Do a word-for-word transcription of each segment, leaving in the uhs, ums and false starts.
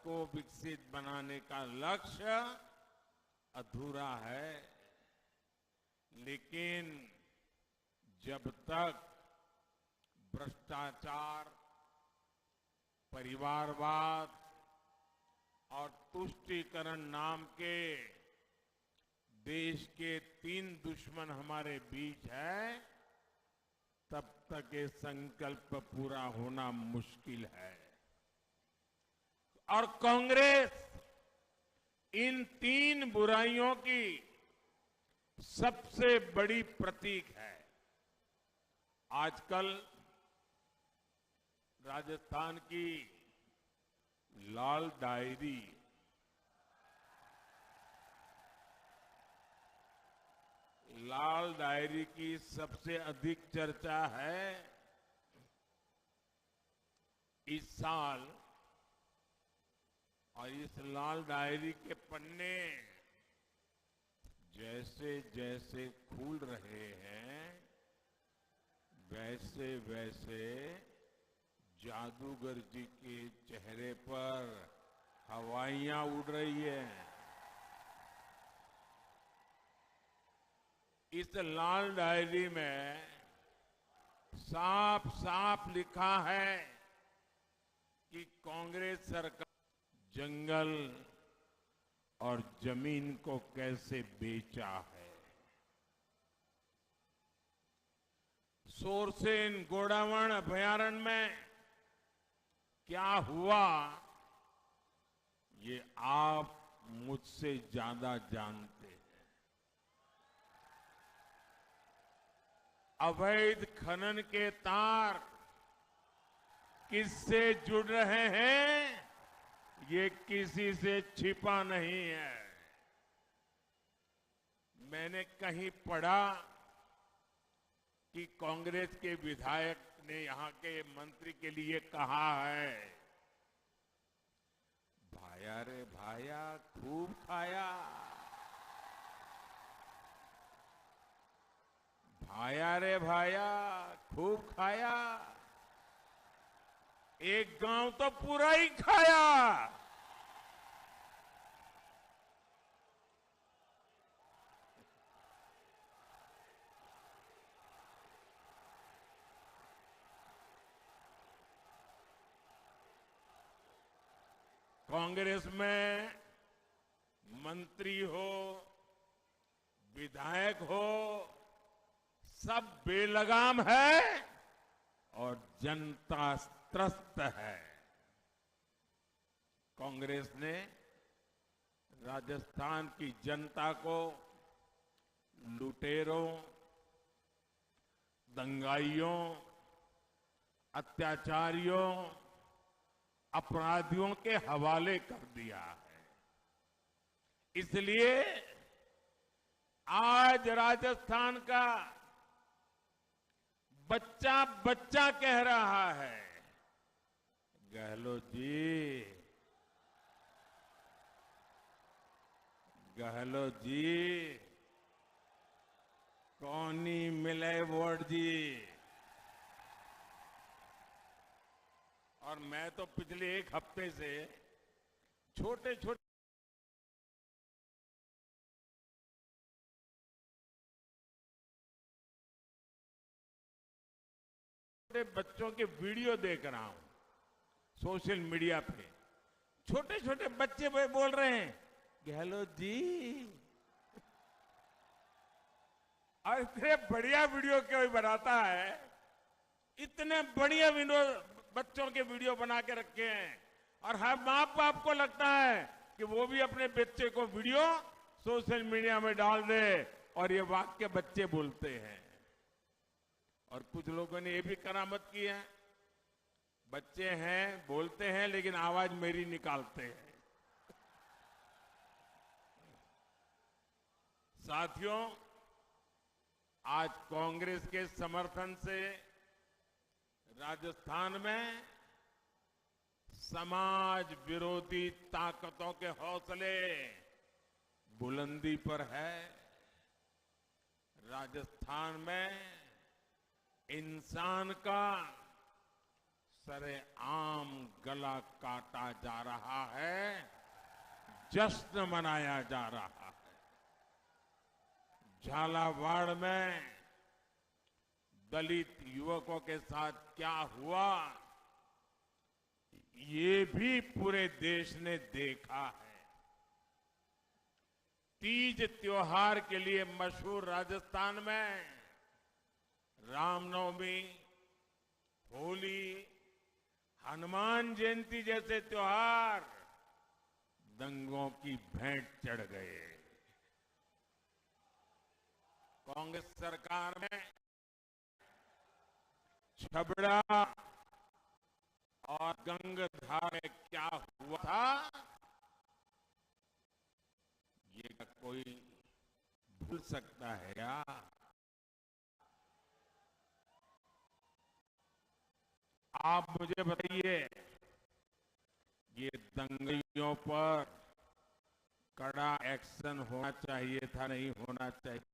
को विकसित बनाने का लक्ष्य अधूरा है, लेकिन जब तक भ्रष्टाचार, परिवारवाद और तुष्टीकरण नाम के देश के तीन दुश्मन हमारे बीच है, तब तक ये संकल्प पूरा होना मुश्किल है। और कांग्रेस इन तीन बुराइयों की सबसे बड़ी प्रतीक है। आजकल राजस्थान की लाल डायरी, लाल डायरी की सबसे अधिक चर्चा है। इस साल और इस लाल डायरी के पन्ने जैसे जैसे खुल रहे हैं, वैसे वैसे जादूगर जी के चेहरे पर हवाइयां उड़ रही है। इस लाल डायरी में साफ साफ लिखा है कि कांग्रेस सरकार जंगल और जमीन को कैसे बेचा है। सोरसेन गोडावण अभयारण्य में क्या हुआ, ये आप मुझसे ज्यादा जानते हैं। अवैध खनन के तार किससे जुड़ रहे हैं, ये किसी से छिपा नहीं है। मैंने कहीं पढ़ा कि कांग्रेस के विधायक ने यहाँ के मंत्री के लिए कहा है, भाया रे भाया, खूब खाया। भाया रे भाया, खूब खाया। एक गांव तो पूरा ही खाया। कांग्रेस में मंत्री हो, विधायक हो, सब बेलगाम है और जनता त्रस्त है। कांग्रेस ने राजस्थान की जनता को लुटेरों, दंगाइयों, अत्याचारियों, अपराधियों के हवाले कर दिया है। इसलिए आज राजस्थान का बच्चा बच्चा कह रहा है, गहलोत जी, गहलोत जी, कोनी मिले वोट जी। और मैं तो पिछले एक हफ्ते से छोटे छोटे छोटे बच्चों के वीडियो देख रहा हूं सोशल मीडिया पे। छोटे छोटे बच्चे बो-, बोल रहे हैं, "गहलोत जी।" और इतने बढ़िया वीडियो कोई बनाता है, इतने बढ़िया वीडियो, बच्चों के वीडियो बना के रखे हैं। और हर माँ बाप को लगता है कि वो भी अपने बच्चे को वीडियो सोशल मीडिया में डाल दे। और ये वाक्य बच्चे बोलते हैं। और कुछ लोगों ने ये भी करामत की है, बच्चे हैं, बोलते हैं, लेकिन आवाज मेरी निकालते हैं। साथियों, आज कांग्रेस के समर्थन से राजस्थान में समाज विरोधी ताकतों के हौसले बुलंदी पर है। राजस्थान में इंसान का सरेआम गला काटा जा रहा है, जश्न मनाया जा रहा है। झालावाड़ में दलित युवकों के साथ क्या हुआ, ये भी पूरे देश ने देखा है। तीज त्योहार के लिए मशहूर राजस्थान में रामनवमी, होली, हनुमान जयंती जैसे त्योहार दंगों की भेंट चढ़ गए। कांग्रेस सरकार में छबड़ा और गंगधार में क्या हुआ था, ये क्या कोई भूल सकता है क्या? आप मुझे बताइए, ये दंगइयों पर कड़ा एक्शन होना चाहिए था, नहीं होना चाहिए?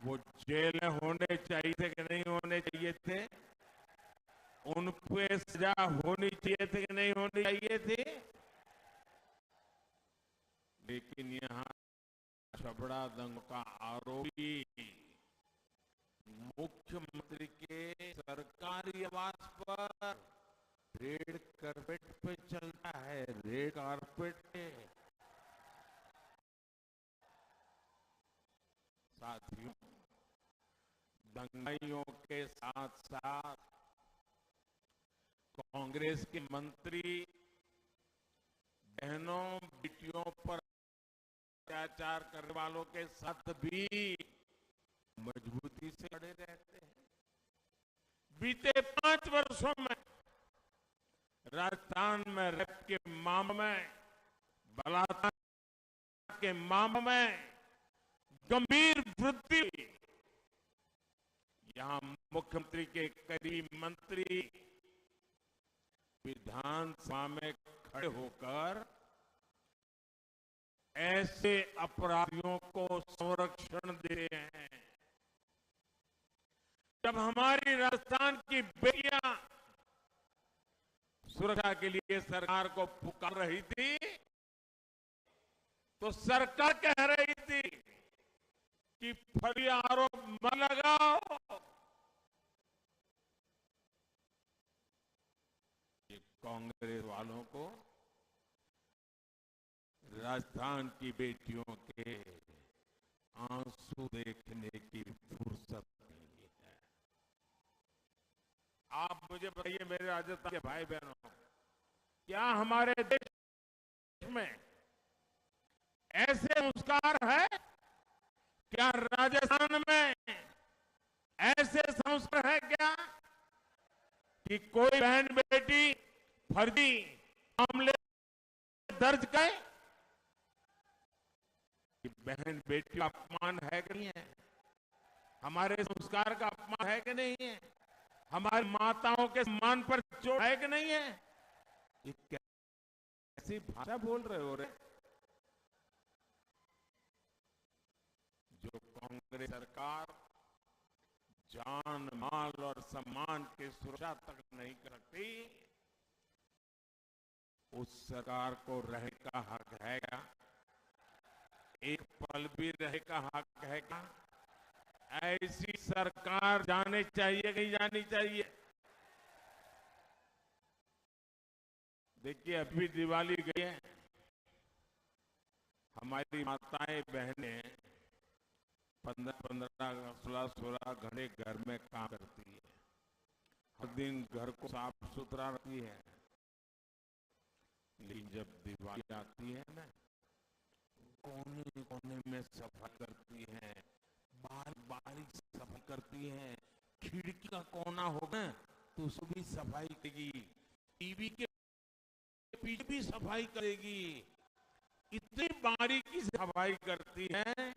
वो जेल होने चाहिए थे कि नहीं होने चाहिए थे? उन पे सजा होनी चाहिए थी कि नहीं होनी चाहिए थी? लेकिन यहाँ छबड़ा दंग का आरोपी मुख्यमंत्री के सरकारी आवास पर रेड कार्पेट पे चलता है, रेड कार्पेट पे। साथियों, दंगाइयों के साथ साथ कांग्रेस के मंत्री बहनों, बेटियों पर अत्याचार करने वालों के साथ भी मजबूती से खड़े रहते हैं। बीते पांच वर्षों में राजस्थान में रेप के मामले में, बलात्कार के मामले में गंभीर वृद्धि हुई। यहाँ मुख्यमंत्री के करीबी मंत्री विधानसभा में खड़े होकर ऐसे अपराधियों को संरक्षण देते हैं। जब हमारी राजस्थान की बेटियां सुरक्षा के लिए सरकार को पुकार रही थी, तो सरकार कह रही थी कि फर्जी आरोप मत लगाओ। ये कांग्रेस वालों को राजस्थान की बेटियों के आंसू देखने की फुर्सत नहीं है। आप मुझे बताइए, मेरे राजस्थान के भाई बहनों, क्या हमारे देश में ऐसे संस्कार है? क्या राजस्थान में ऐसे संस्कार है क्या कि कोई बहन बेटी फर्जी मामले दर्ज करें? कि बहन बेटी का अपमान है कि नहीं है? हमारे संस्कार का अपमान है कि नहीं है? हमारी माताओं के सम्मान पर चोट है कि नहीं है? ये कैसी भाषा बोल रहे हो रे? जो कांग्रेस सरकार जान, माल और सम्मान की सुरक्षा तक नहीं कर सकती, उस सरकार को रहने का हक है क्या? एक पल भी रहने का हक है क्या? ऐसी सरकार जानी चाहिए कि नहीं जानी चाहिए? देखिए, अभी दिवाली गई है, हमारी माताएं, बहनें पन्द्रह पन्द्रह, सोलह सोलह घंटे घर में काम करती है, हर दिन घर को साफ सुथरा रखती है, लेकिन जब दिवाली आती है ना, कोने कोने में सफाई करती है, बारी बारी सफाई करती है, खिड़की का कोना होगा तो उसको भी सफाई करेगी, टीवी के पीछे भी सफाई करेगी। इतनी बारीकी से सफाई करती है,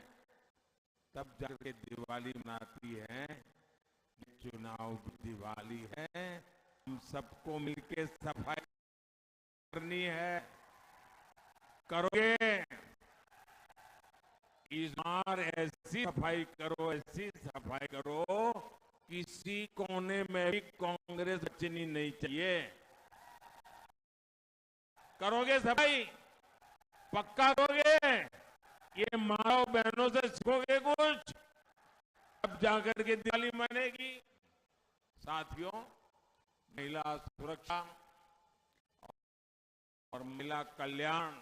तब जाके दिवाली मनाती है। ये चुनाव भी दिवाली है, हम सबको मिलके सफाई करनी है। करोगे? इस बार ऐसी सफाई करो, ऐसी सफाई करो किसी कोने में भी कांग्रेस बचनी नहीं चाहिए। करोगे सफाई? पक्का करोगे? ये माँ और बहनों से सीखोगे कुछ, तब जाकर के दिवाली मनेगी। साथियों, महिला सुरक्षा और महिला कल्याण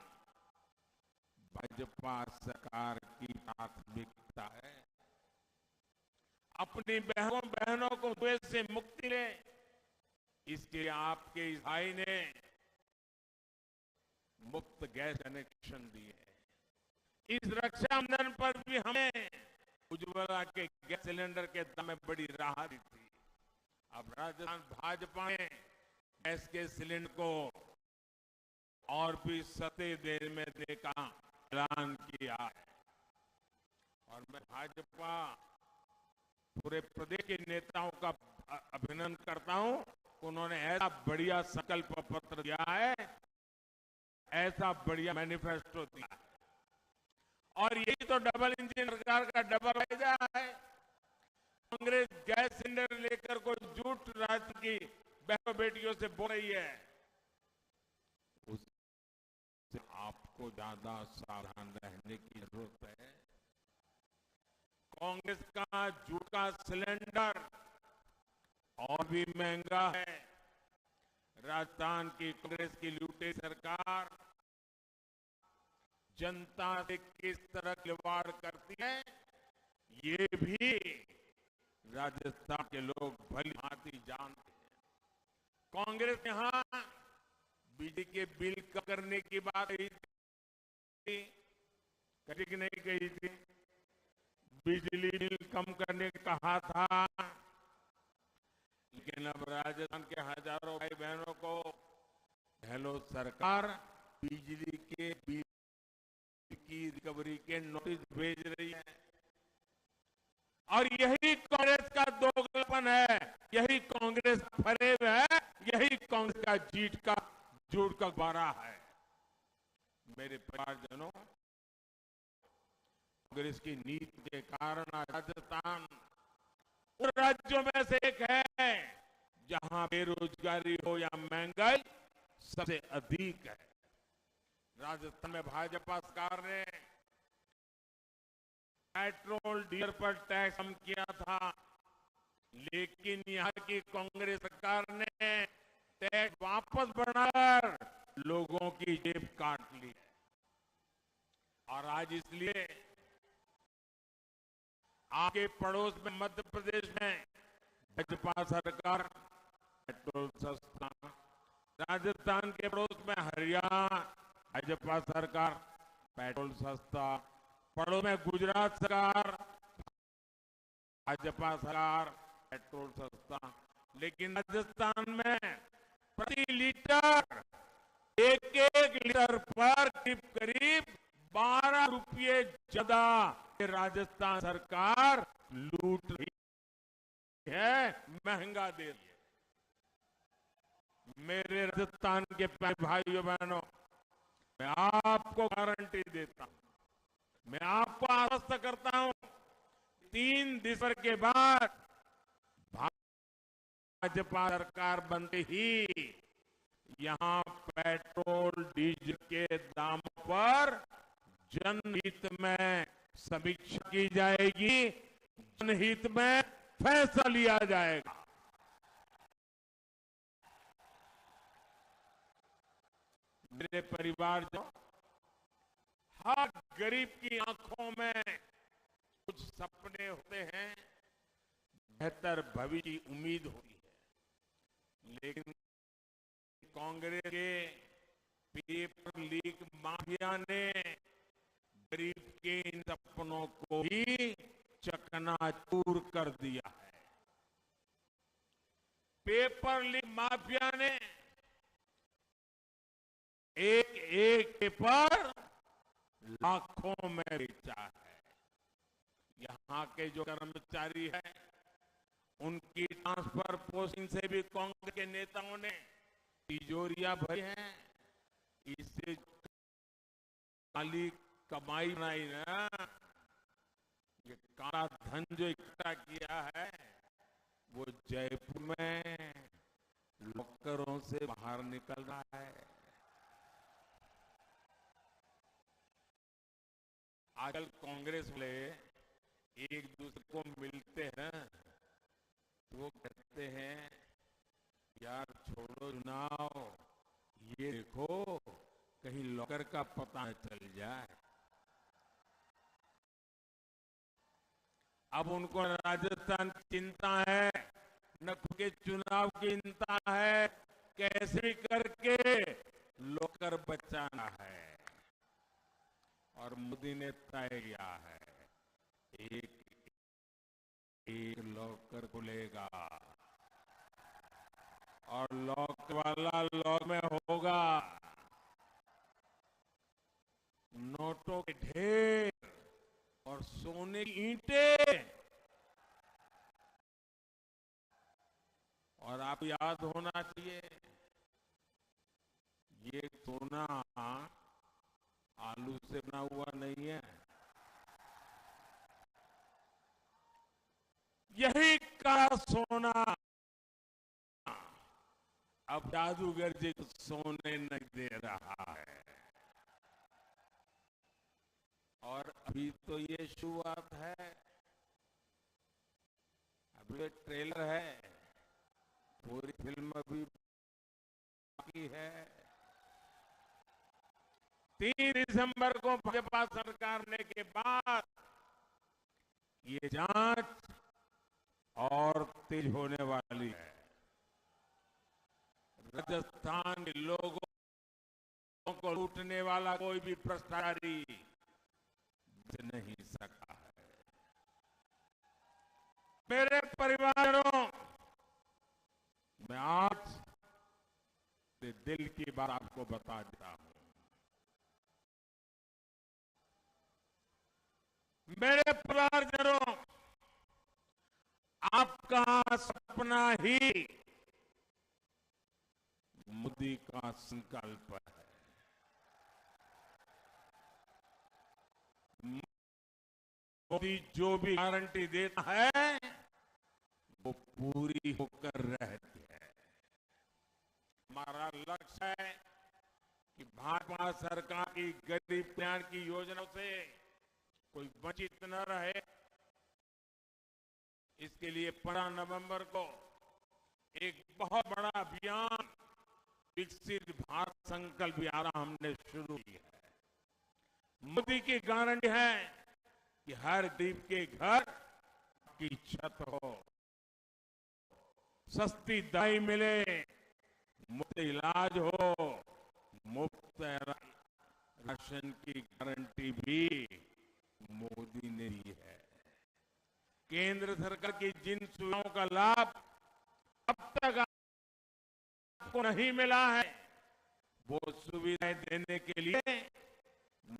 भाजपा सरकार की प्राथमिकता है। अपनी बहनों, बहनों को कुएं से मुक्ति मिले, इसके लिए आपके इस भाई ने मुफ्त गैस कनेक्शन दिए। इस रक्षाबंधन पर भी हमें उज्ज्वला के गैस सिलेंडर के दाम में बड़ी राहत दी थी। अब राजस्थान भाजपा ने गैस के सिलेंडर को और भी सस्ते दर में देने का ऐलान किया है। और मैं भाजपा पूरे प्रदेश के नेताओं का अ-, अभिनंदन करता हूं। उन्होंने ऐसा बढ़िया संकल्प पत्र दिया है, ऐसा बढ़िया मैनिफेस्टो दिया है। और यही तो डबल इंजन सरकार का डबल फायदा है। कांग्रेस गैस सिलेंडर लेकर कोई झूठ राज्य की बहनों बेटियों से बोल रही है, उससे आपको ज्यादा सावधान रहने की जरूरत है। कांग्रेस का झूठ का सिलेंडर और भी महंगा है। राजस्थान की कांग्रेस की लूटे सरकार जनता से किस तरह खिलवाड़ करती है, ये भी राजस्थान के लोग भली भांति जानते हैं। कांग्रेस ने यहां बिजली के बिल कम करने की बात कही थी, कही कि नहीं कही थी? बिजली बिल कम करने को कहा था, लेकिन अब राजस्थान के हजारों भाई बहनों को गहलोत सरकार बिजली के बिल की रिकवरी के नोटिस भेज रही है। और यही कांग्रेस का दोगलापन है, यही कांग्रेस का फरेब है, यही कांग्रेस का झूठ का, झूठ का गुब्बारा है। मेरे परिवारजनों, कांग्रेस की नीति के कारण आज राजस्थान उन राज्यों में से एक है, जहां बेरोजगारी हो या महंगाई सबसे अधिक है। राजस्थान में भाजपा सरकार ने पेट्रोल, डीजल पर टैक्स कम किया था, लेकिन यहाँ की कांग्रेस सरकार ने टैक्स वापस बढ़ाकर लोगों की जेब काट ली। और आज इसलिए आपके पड़ोस में मध्य प्रदेश में भाजपा सरकार, पेट्रोल सस्ता, राजस्थान के पड़ोस में हरियाणा, भाजपा सरकार, पेट्रोल सस्ता, पड़ोस में गुजरात सरकार, भाजपा सरकार, पेट्रोल सस्ता, लेकिन राजस्थान में प्रति लीटर, एक एक लीटर पर करीब करीब बारह रुपये ज्यादा ये राजस्थान सरकार लूट रही है, महंगा दे रही है। मेरे राजस्थान के प्यारे भाइयों बहनों, मैं आपको गारंटी देता हूं, मैं आपको आश्वस्त करता हूं, तीन दिसंबर के बाद भाजपा सरकार बनते ही यहां पेट्रोल डीजल के दामों पर जनहित में समीक्षा की जाएगी, जनहित में फैसला लिया जाएगा। मेरे परिवार जो हर गरीब की आंखों में कुछ सपने होते हैं, बेहतर भविष्य की उम्मीद होती है, लेकिन कांग्रेस के पेपर लीक माफिया ने गरीब के इन सपनों को ही चकनाचूर कर दिया है। पेपर लीक माफिया ने एक एक पेपर लाखों में बेचा है। यहाँ के जो कर्मचारी हैं, उनकी ट्रांसफर पोस्टिंग से भी कांग्रेस के नेताओं ने तिजोरियां भरी हैं। इससे काली कमाई बनाई ना, ये काला धन जो इकट्ठा किया है, वो जयपुर में लॉकरों से बाहर निकल रहा है। आजकल कांग्रेस वाले एक दूसरे को मिलते हैं, तो वो कहते हैं, "यार, छोड़ो चुनाव, ये देखो, कहीं लॉकर का पता न चल जाए।" अब उनको राजस्थान की चिंता है, न खुद के चुनाव की चिंता है, कैसे भी करके लॉकर बचाना है। और मोदी ने तय किया है, एक, एक लॉकर खुलेगा और लॉकर वाला लॉकर में होगा नोटों के ढेर और सोने की ईंटें। और आपको याद होना चाहिए, ये सोना आलू से बना हुआ नहीं है। यही काला सोना अब जादूगर जी को सोने नहीं दे रहा है। और अभी तो ये शुरुआत है, अभी ये ट्रेलर है, पूरी फिल्म अभी बाकी है। तीन दिसंबर को भाजपा सरकार ने के बाद ये जांच और तेज होने वाली है। राजस्थान के लोगों को लूटने वाला कोई भी भ्रष्टाचारी बच नहीं सका है। मेरे परिवारजनों, मैं आज अपने दिल की बात आपको बता देता हूं। मेरे परिवारजनों, आपका सपना ही मोदी का संकल्प है। मोदी जो भी गारंटी देता है, वो पूरी होकर रहती है। हमारा लक्ष्य है कि भाजपा सरकार की गरीब कल्याण की योजनाओं से कोई वंचित न रहे। इसके लिए पन्द्रह नवंबर को एक बहुत बड़ा अभियान विकसित भारत संकल्प यात्रा हमने शुरू की है। मोदी की गारंटी है कि हर गरीब के घर की छत हो, सस्ती दवाई मिले, मुफ्त इलाज हो, मुफ्त रा-, राशन की गारंटी भी मोदी ने दी है। केंद्र सरकार की जिन सुविधाओं का लाभ अब तक आपको नहीं मिला है, वो सुविधाएं देने के लिए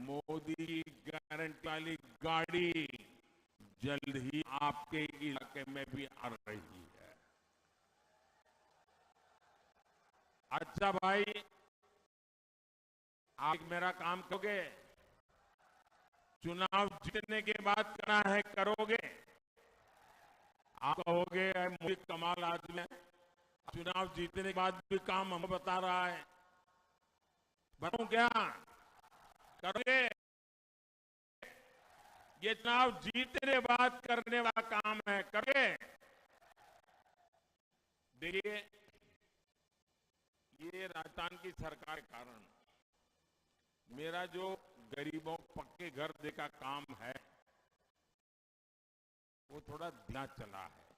मोदी की गारंटी वाली गाड़ी जल्द ही आपके इलाके में भी आ रही है। अच्छा भाई, आप मेरा काम करोगे? चुनाव जीतने के बाद करना है, करोगे? आप कहोगे, "अरे, मोदी कमाल आदमी है, चुनाव जीतने के बाद भी काम हम बता रहा है।" बताऊं क्या? करोगे? ये चुनाव जीतने बाद करने वाला काम है, करोगे? देखिए, ये राजस्थान की सरकार के कारण मेरा जो गरीबों को पक्के घर देने का काम है, वो थोड़ा धीमा चला है,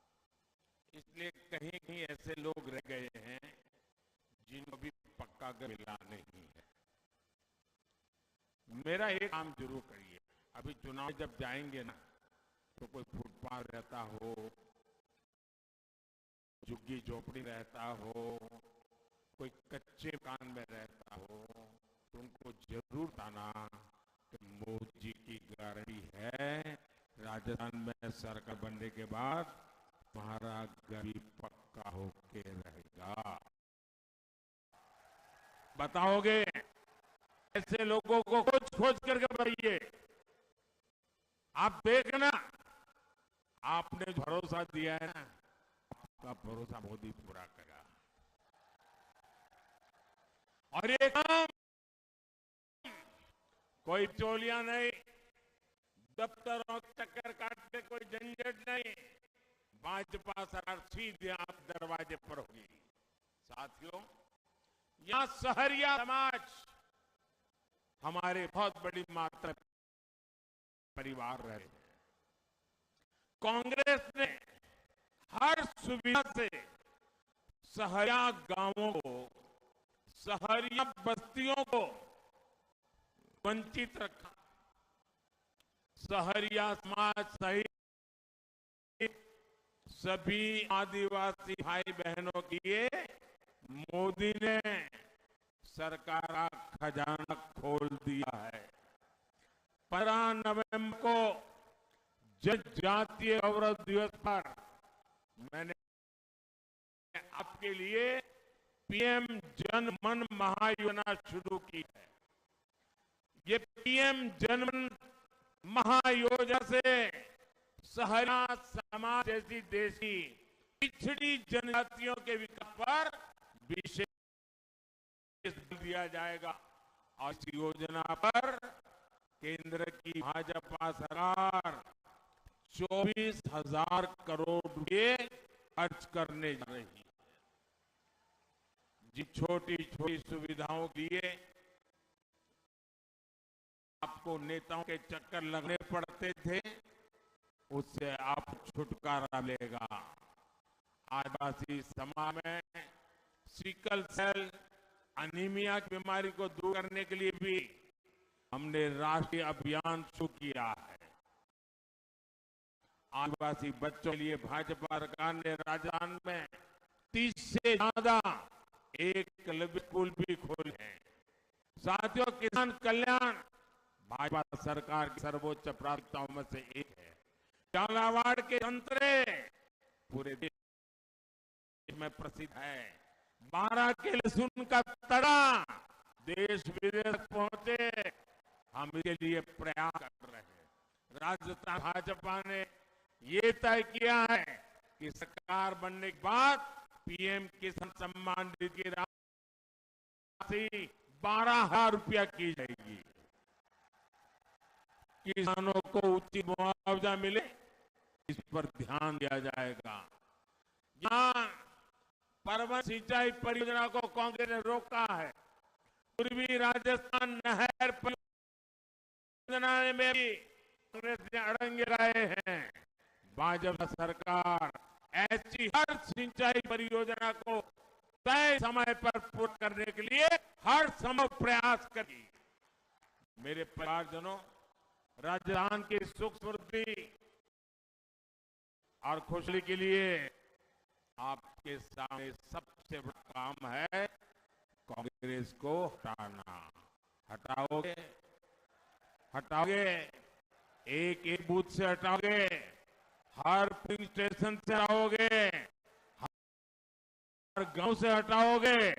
इसलिए कहीं-कहीं ऐसे लोग रह गए हैं जिनको अभी पक्का घर मिला नहीं है। मेरा एक काम जरूर करिए, अभी चुनाव जब जाएंगे ना, तो कोई फुटपाथ रहता हो, झुग्गी झोपड़ी रहता हो, कोई कच्चे मकान में रहता हो, तो उनको जरूर बताना कि मोदी जी की गारंटी है, राजस्थान में सरकार बनने के बाद तुम्हारा घर भी पक्का होके रहेगा। बताओगे? ऐसे लोगों को खोज खोज करके बताइए। आप देखना, आपने भरोसा दिया है ना, आप आपका भरोसा मोदी पूरा करेगा। और ये काम कोई बिचौलिया नहीं, दफ्तरों के चक्कर काटने कोई झंझट नहीं, भाजपा सरकार सीधे आप दरवाजे पर होगी। साथियों, यहाँ सहरिया समाज हमारे बहुत बड़ी मात्रा में परिवार रहे हैं। कांग्रेस ने हर सुविधा से सहरिया गांवों को, सहरिया बस्तियों को वंचित रखा। सहरिया समाज सहित सभी आदिवासी भाई बहनों के लिए मोदी ने सरकार का खजाना खोल दिया है। पन्द्रह नवंबर को जनजातीय गौरव दिवस पर मैंने आपके लिए पीएम जन मन महायोजना शुरू की है। ये पीएम जन मन महायोजना से सहरा समाज जैसी देश की पिछड़ी जनजातियों के विकास पर विशेष बल दिया जाएगा। और इस योजना पर केंद्र की भाजपा सरकार चौबीस हज़ार करोड़ रुपए खर्च करने जा रही है। जिन छोटी छोटी सुविधाओं के लिए आपको नेताओं के चक्कर लगने पड़ते थे, उससे आपको छुटकारा मिलेगा। आदिवासी समाज में सिकल सेल एनीमिया की बीमारी को दूर करने के लिए भी हमने राष्ट्रीय अभियान शुरू किया है। आदिवासी बच्चों के लिए भाजपा सरकार ने राजस्थान में तीस से ज्यादा एकलव्य स्कूल भी खोले हैं। साथियों, किसान कल्याण भाजपा सरकार की सर्वोच्च प्राथमिकताओं में से एक है। झालावाड़ के संतरे पूरे देश में प्रसिद्ध है। बारा के लहसुन का तड़ा देश विदेश तक पहुंचे, हम इसके लिए प्रयास कर रहे हैं। राजस्थान भाजपा ने ये तय किया है कि सरकार बनने के बाद पीएम किसान सम्मान निधि की राशि बारह हज़ार रुपया की जाएगी। किसानों को उचित मुआवजा मिले, इस पर ध्यान दिया जाएगा। यहाँ परवन सिंचाई परियोजना को कांग्रेस ने रोका है, पूर्वी राजस्थान नहर परियोजना में भी कांग्रेस ने अड़ंगे लाए हैं। भाजपा सरकार ऐसी हर सिंचाई परियोजना को तय समय पर पूर्ण करने के लिए हर संभव प्रयास करेगी। मेरे परिवारजनों, राजस्थान की सुख समृद्धि और खुशहाली के लिए आपके सामने सबसे बड़ा काम है कांग्रेस को हटाना। हटाओगे? हटाओगे? एक एक बूथ से हटाओगे, हर पोलिंग स्टेशन से हटाओगे, हर गांव से हटाओगे,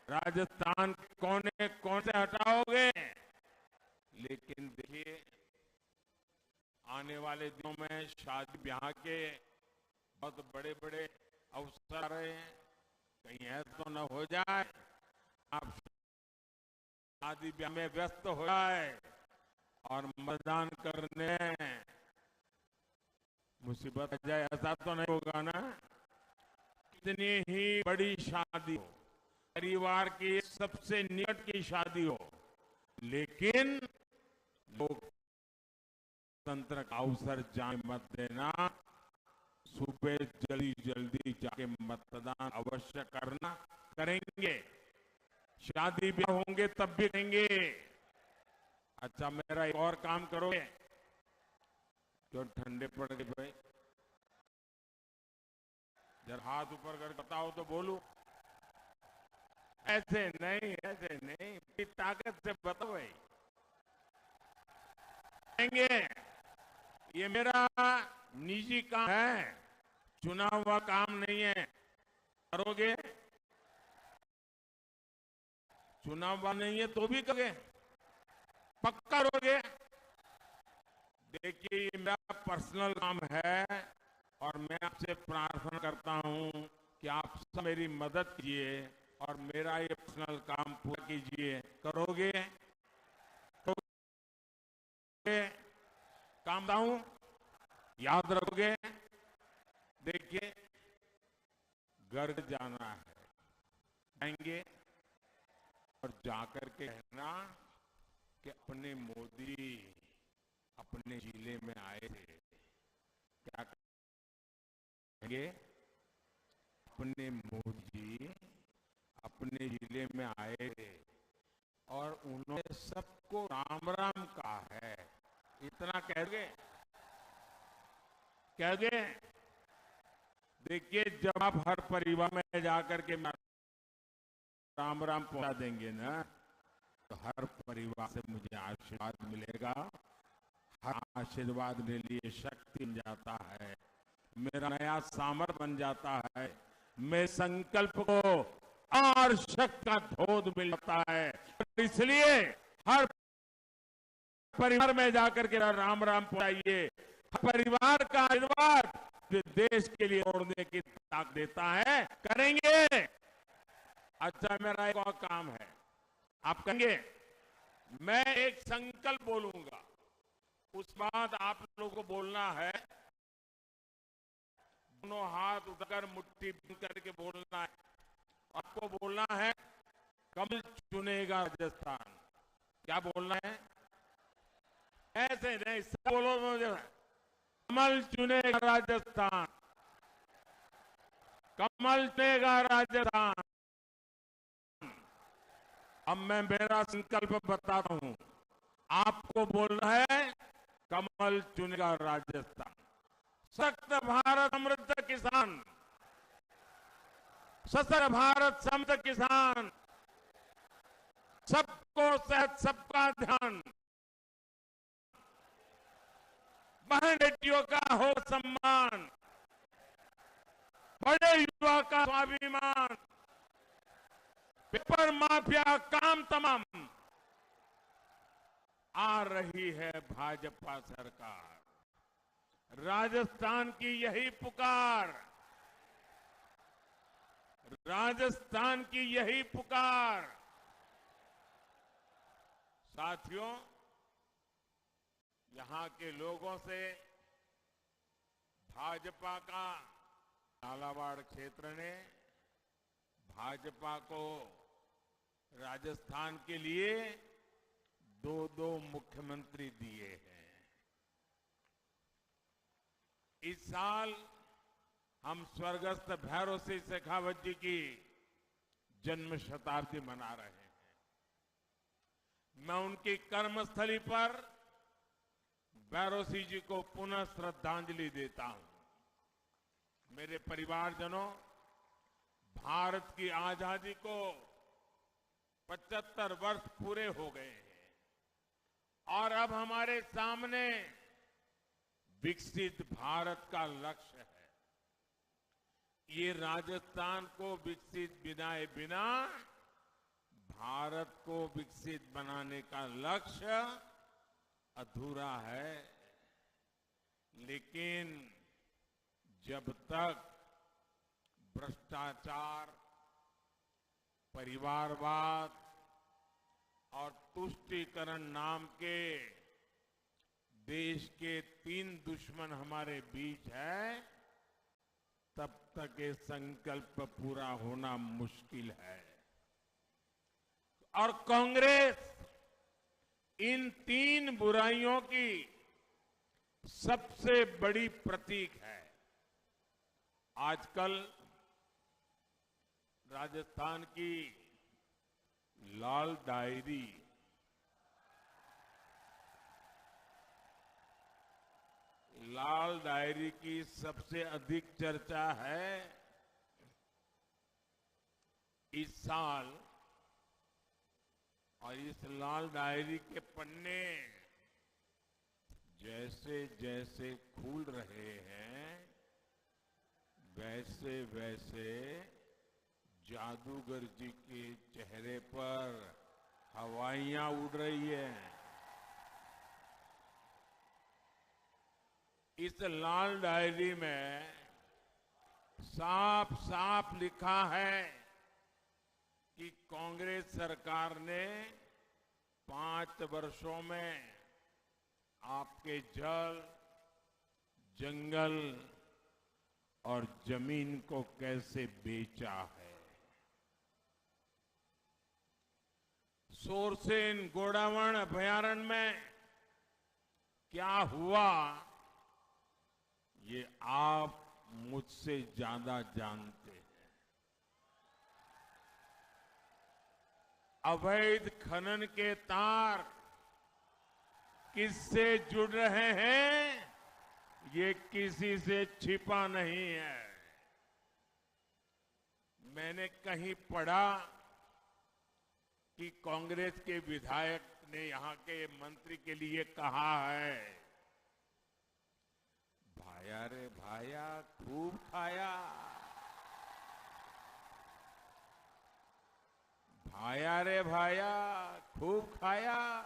राजस्थान के कोने कोने से हटाओगे। लेकिन देखिए, आने वाले दिनों में शादी ब्याह के बहुत बड़े बड़े अवसर आ रहे हैं, कहीं ऐसा तो न हो जाए आप शादी ब्याह में व्यस्त हो जाए और मतदान करने मुसीबत आ जाए, ऐसा तो नहीं होगा ना? कितनी ही बड़ी शादी हो, परिवार की सबसे निकट की शादी हो, लेकिन लोग तंत्र का अवसर जाने मत देना। सुबह जल्दी जल्दी जाके मतदान अवश्य करना, करेंगे। शादी ब्याह होंगे तब भी करेंगे। अच्छा, मेरा एक और काम करोगे? क्यों ठंडे पड़ गए भाई? जरा हाथ ऊपर कर बताओ तो बोलूं। ऐसे नहीं, ऐसे नहीं, अपनी ताकत से बताओ भाई। करेंगे। ये मेरा निजी काम है, चुनाव का काम नहीं है। करोगे? चुनाव नहीं है तो भी करोगे, पक्का करोगे। देखिए, ये मेरा पर्सनल काम है और मैं आपसे प्रार्थना करता हूं कि आप सब मेरी मदद कीजिए और मेरा ये पर्सनल काम पूरा कीजिए। करोगे? करोगे? काम बताऊं? याद रखोगे? देखिए, घर जाना है, जाएंगे और जाकर के कहना कि अपने मोदी अपने जिले में आए थे। क्या कहेंगे? अपने मोदी जी अपने जिले में आए थे और उन्होंने सबको राम राम कहा है। इतना कह दोगे? कह दोगे? देखिए, जब आप हर परिवार में जाकर के राम राम पहुंचा देंगे ना, तो हर परिवार से मुझे आशीर्वाद मिलेगा। हर आशीर्वाद मेरे लिए शक्ति बन जाता है, मेरा नया सामर्थ्य बन जाता है, मेरे संकल्प को और शक्ति का धोध मिल जाता है। और इसलिए हर परिवार में जाकर के राम राम पहुंचाइए। हर परिवार का आशीर्वाद जो देश के लिए छोड़ने की ताकत देता है, करेंगे। अच्छा, मेरा एक और काम है, आप कहेंगे, मैं एक संकल्प बोलूंगा, उस बाद आप लोगों को बोलना है, दोनों हाथ उठाकर मुट्ठी बंद करके बोलना है। आपको बोलना है, "कमल चुनेगा राजस्थान।" क्या बोलना है? ऐसे नहीं, सब बोलो मुझे, "कमल चुनेगा राजस्थान, कमल चुनेगा राजस्थान।" अब मैं मेरा संकल्प बताता हूं, आपको बोलना है, कमल चुनेगा राजस्थान। सशक्त भारत समृद्ध किसान, सशक्त भारत समृद्ध किसान, सबको सेहत, सबका ध्यान, बहन बेटियों का हो सम्मान, बड़े युवा का स्वाभिमान, पेपर माफिया काम तमाम। आ रही है भाजपा सरकार। राजस्थान की यही पुकार, राजस्थान की यही पुकार। साथियों, यहां के लोगों से भाजपा का झालावाड़ क्षेत्र ने भाजपा को राजस्थान के लिए दो दो मुख्यमंत्री दिए हैं। इस साल हम स्वर्गस्थ भैरों सिंह शेखावत जी की जन्म शताब्दी मना रहे हैं। मैं उनकी कर्मस्थली पर भैरों सिंह जी को पुनः श्रद्धांजलि देता हूं। मेरे परिवारजनों, भारत की आजादी को पचहत्तर वर्ष पूरे हो गए हैं और अब हमारे सामने विकसित भारत का लक्ष्य है। ये राजस्थान को विकसित बनाए बिना भारत को विकसित बनाने का लक्ष्य अधूरा है। लेकिन जब तक भ्रष्टाचार, परिवारवाद और तुष्टीकरण नाम के देश के तीन दुश्मन हमारे बीच है, तब तक ये संकल्प पूरा होना मुश्किल है। और कांग्रेस इन तीन बुराइयों की सबसे बड़ी प्रतीक है। आजकल राजस्थान की लाल डायरी, लाल डायरी की सबसे अधिक चर्चा है। इस साल और इस लाल डायरी के पन्ने जैसे जैसे खुल रहे हैं, वैसे वैसे जादूगर जी के चेहरे पर हवाइयां उड़ रही है। इस लाल डायरी में साफ साफ लिखा है कि कांग्रेस सरकार ने पांच वर्षों में आपके जल, जंगल और जमीन को कैसे बेचा है। सोरसेन गोडावण अभयारण्य में क्या हुआ, ये आप मुझसे ज्यादा जानते हैं। अवैध खनन के तार किससे जुड़ रहे हैं, ये किसी से छिपा नहीं है। मैंने कहीं पढ़ा कि कांग्रेस के विधायक ने यहाँ के मंत्री के लिए कहा है, "भाया रे भाया, खूब खाया, भाया रे भाया, खूब खाया,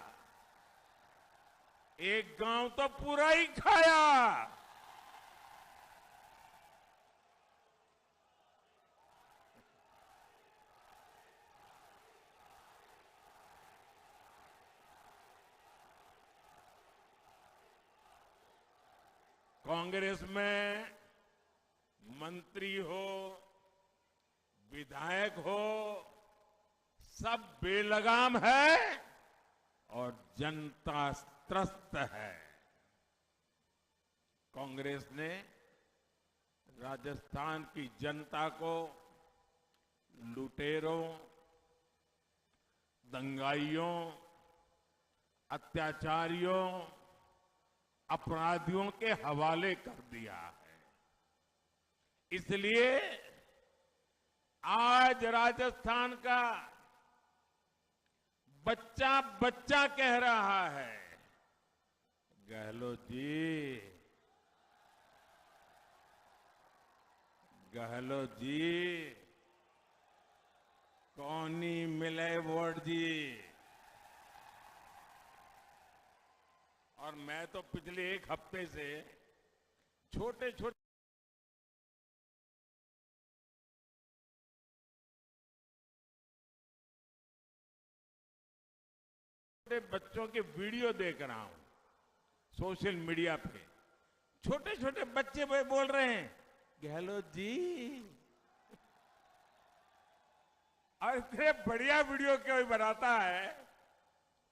एक गांव तो पूरा ही खाया।" कांग्रेस में मंत्री हो, विधायक हो, सब बेलगाम है और जनता त्रस्त है। कांग्रेस ने राजस्थान की जनता को लुटेरों, दंगाइयों, अत्याचारियों, अपराधियों के हवाले कर दिया है। इसलिए आज राजस्थान का बच्चा बच्चा कह रहा है, "गहलोत जी, गहलोत जी, कोनी मिले वोट जी।" और मैं तो पिछले एक हफ्ते से छोटे छोटे बच्चों के वीडियो देख रहा हूं सोशल मीडिया पे। छोटे छोटे बच्चे भाई बोल रहे हैं, "गहलोत जी।" और इतने बढ़िया वीडियो कोई बनाता है,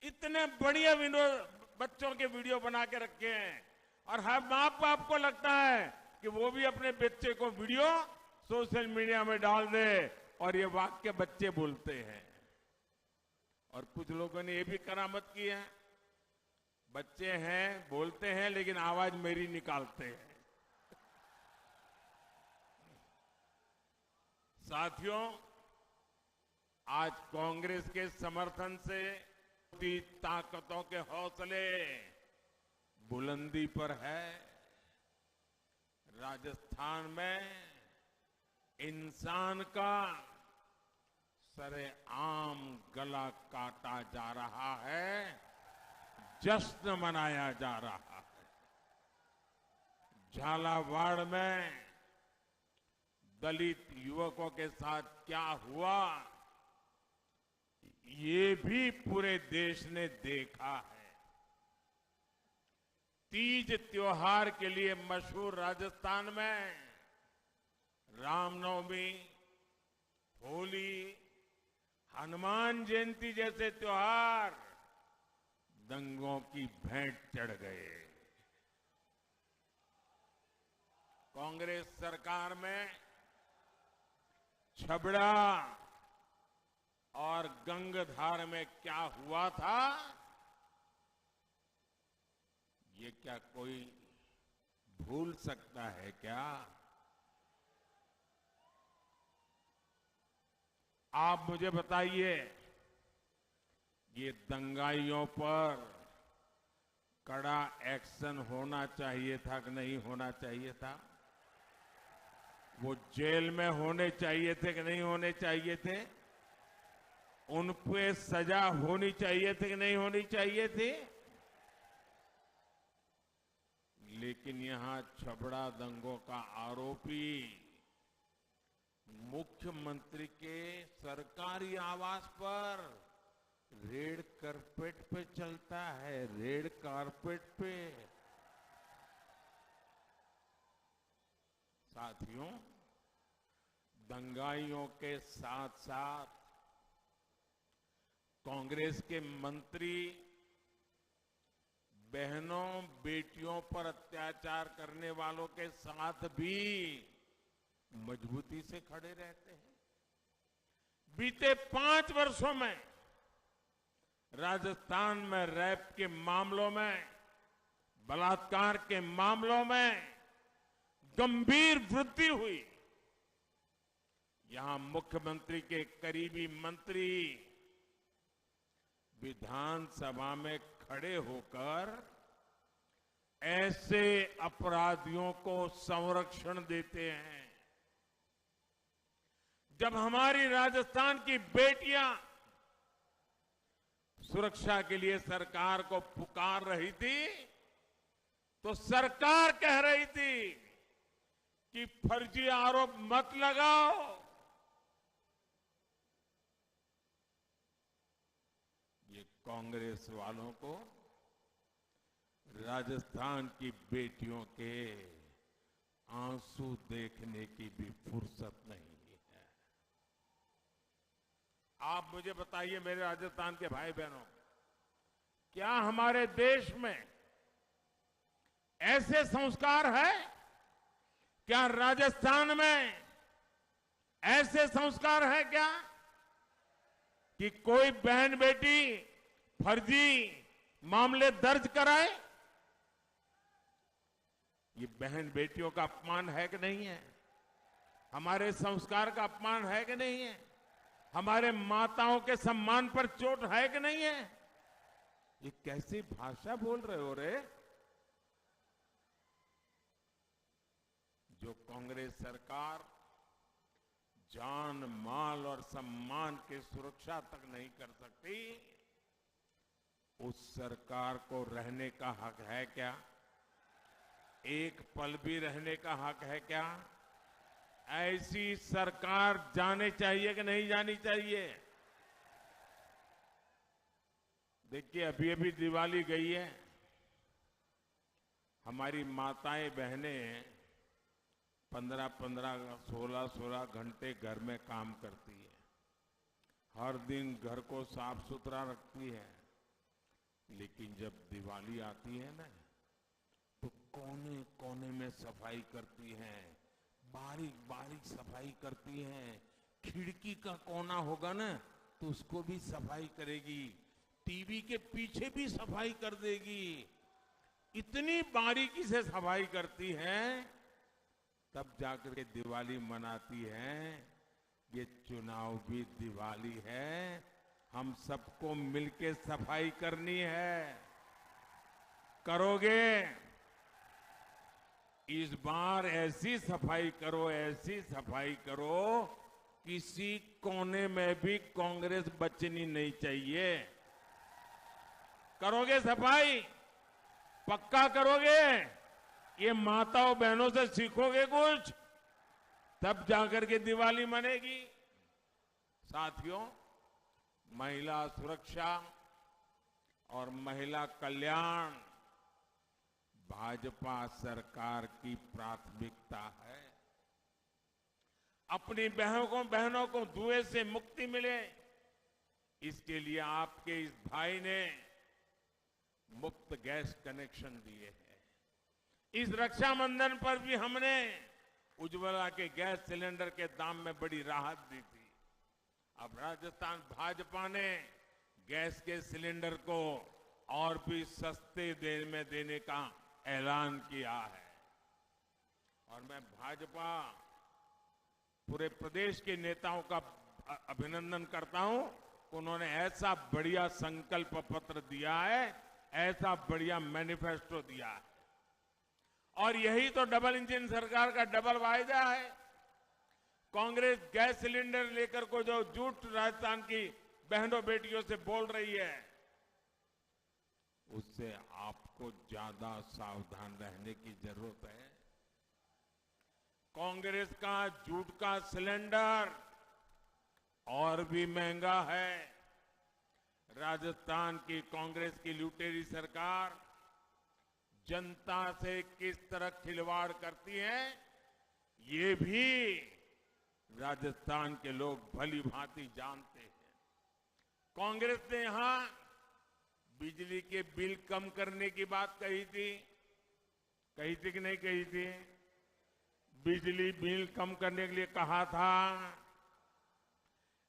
इतने बढ़िया वीडियो, बच्चों के वीडियो बना के रखे हैं। और हम, माँ बाप को लगता है कि वो भी अपने बच्चे को वीडियो सोशल मीडिया में डाल दे और ये वाक्य बच्चे बोलते हैं। और कुछ लोगों ने ये भी करामत की है, बच्चे हैं, बोलते हैं, लेकिन आवाज मेरी निकालते हैं। साथियों, आज कांग्रेस के समर्थन से विपक्षी ताकतों के हौसले बुलंदी पर है। राजस्थान में इंसान का सरेआम गला काटा जा रहा है, जश्न मनाया जा रहा है। झालावाड़ में दलित युवकों के साथ क्या हुआ, ये भी पूरे देश ने देखा है। तीज त्योहार के लिए मशहूर राजस्थान में रामनवमी, होली, हनुमान जयंती जैसे त्योहार दंगों की भेंट चढ़ गए। कांग्रेस सरकार में छबड़ा और गंगधार में क्या हुआ था, ये क्या कोई भूल सकता है क्या? आप मुझे बताइए, ये दंगाइयों पर कड़ा एक्शन होना चाहिए था कि नहीं होना चाहिए था? वो जेल में होने चाहिए थे कि नहीं होने चाहिए थे? उन पे सजा होनी चाहिए थी कि नहीं होनी चाहिए थी? लेकिन यहाँ छबड़ा दंगों का आरोपी मुख्यमंत्री के सरकारी आवास पर रेड कार्पेट पे चलता है, रेड कार्पेट पे। साथियों, दंगाइयों के साथ-साथ कांग्रेस के मंत्री बहनों, बेटियों पर अत्याचार करने वालों के साथ भी मजबूती से खड़े रहते हैं। बीते पांच वर्षों में राजस्थान में रेप के मामलों में, बलात्कार के मामलों में गंभीर वृद्धि हुई। यहां मुख्यमंत्री के करीबी मंत्री विधानसभा में खड़े होकर ऐसे अपराधियों को संरक्षण देते हैं। जब हमारी राजस्थान की बेटियां सुरक्षा के लिए सरकार को पुकार रही थी, तो सरकार कह रही थी कि फर्जी आरोप मत लगाओ। ये कांग्रेस वालों को राजस्थान की बेटियों के आंसू देखने की भी फुर्सत नहीं है। आप मुझे बताइए, मेरे राजस्थान के भाई बहनों, क्या हमारे देश में ऐसे संस्कार है? क्या राजस्थान में ऐसे संस्कार है क्या कि कोई बहन बेटी फर्जी मामले दर्ज कराए? ये बहन बेटियों का अपमान है कि नहीं है? हमारे संस्कार का अपमान है कि नहीं है? हमारे माताओं के सम्मान पर चोट है कि नहीं है? ये कैसी भाषा बोल रहे हो रे? जो कांग्रेस सरकार जान, माल और सम्मान की सुरक्षा तक नहीं कर सकती, उस सरकार को रहने का हक है क्या? एक पल भी रहने का हक है क्या? ऐसी सरकार जानी चाहिए कि नहीं जानी चाहिए? देखिए, अभी अभी दिवाली गई है, हमारी माताएं बहनें पन्द्रह पन्द्रह, सोलह सोलह घंटे घर में काम करती है, हर दिन घर को साफ सुथरा रखती है, लेकिन जब दिवाली आती है ना, तो कोने कोने में सफाई करती हैं, बारीक बारीक सफाई करती हैं। खिड़की का कोना होगा ना, तो उसको भी सफाई करेगी, टीवी के पीछे भी सफाई कर देगी। इतनी बारीकी से सफाई करती हैं, तब जाकर के दिवाली मनाती हैं। ये चुनाव भी दिवाली है, हम सबको मिलके सफाई करनी है। करोगे? इस बार ऐसी सफाई करो, ऐसी सफाई करो, किसी कोने में भी कांग्रेस बचनी नहीं चाहिए। करोगे सफाई? पक्का करोगे? ये माताओं बहनों से सीखोगे कुछ, तब जाकर के दिवाली मनेगी। साथियों, महिला सुरक्षा और महिला कल्याण भाजपा सरकार की प्राथमिकता है। अपनी बहनों को, बहनों को धुएं से मुक्ति मिले, इसके लिए आपके इस भाई ने मुफ्त गैस कनेक्शन दिए हैं। इस रक्षाबंधन पर भी हमने उज्ज्वला के गैस सिलेंडर के दाम में बड़ी राहत दी थी। अब राजस्थान भाजपा ने गैस के सिलेंडर को और भी सस्ते दर में देने का ऐलान किया है। और मैं भाजपा पूरे प्रदेश के नेताओं का अ-, अभिनंदन करता हूं, उन्होंने ऐसा बढ़िया संकल्प पत्र दिया है, ऐसा बढ़िया मैनिफेस्टो दिया है। और यही तो डबल इंजन सरकार का डबल वायदा है। कांग्रेस गैस सिलेंडर लेकर को जो झूठ राजस्थान की बहनों बेटियों से बोल रही है, उससे आपको ज्यादा सावधान रहने की जरूरत है। कांग्रेस का जूट का सिलेंडर और भी महंगा है। राजस्थान की कांग्रेस की लुटेरी सरकार जनता से किस तरह खिलवाड़ करती है, ये भी राजस्थान के लोग भली भांति जानते हैं। कांग्रेस ने यहां बिजली के बिल कम करने की बात कही थी, कही थी कि नहीं कही थी? बिजली बिल कम करने के लिए कहा था,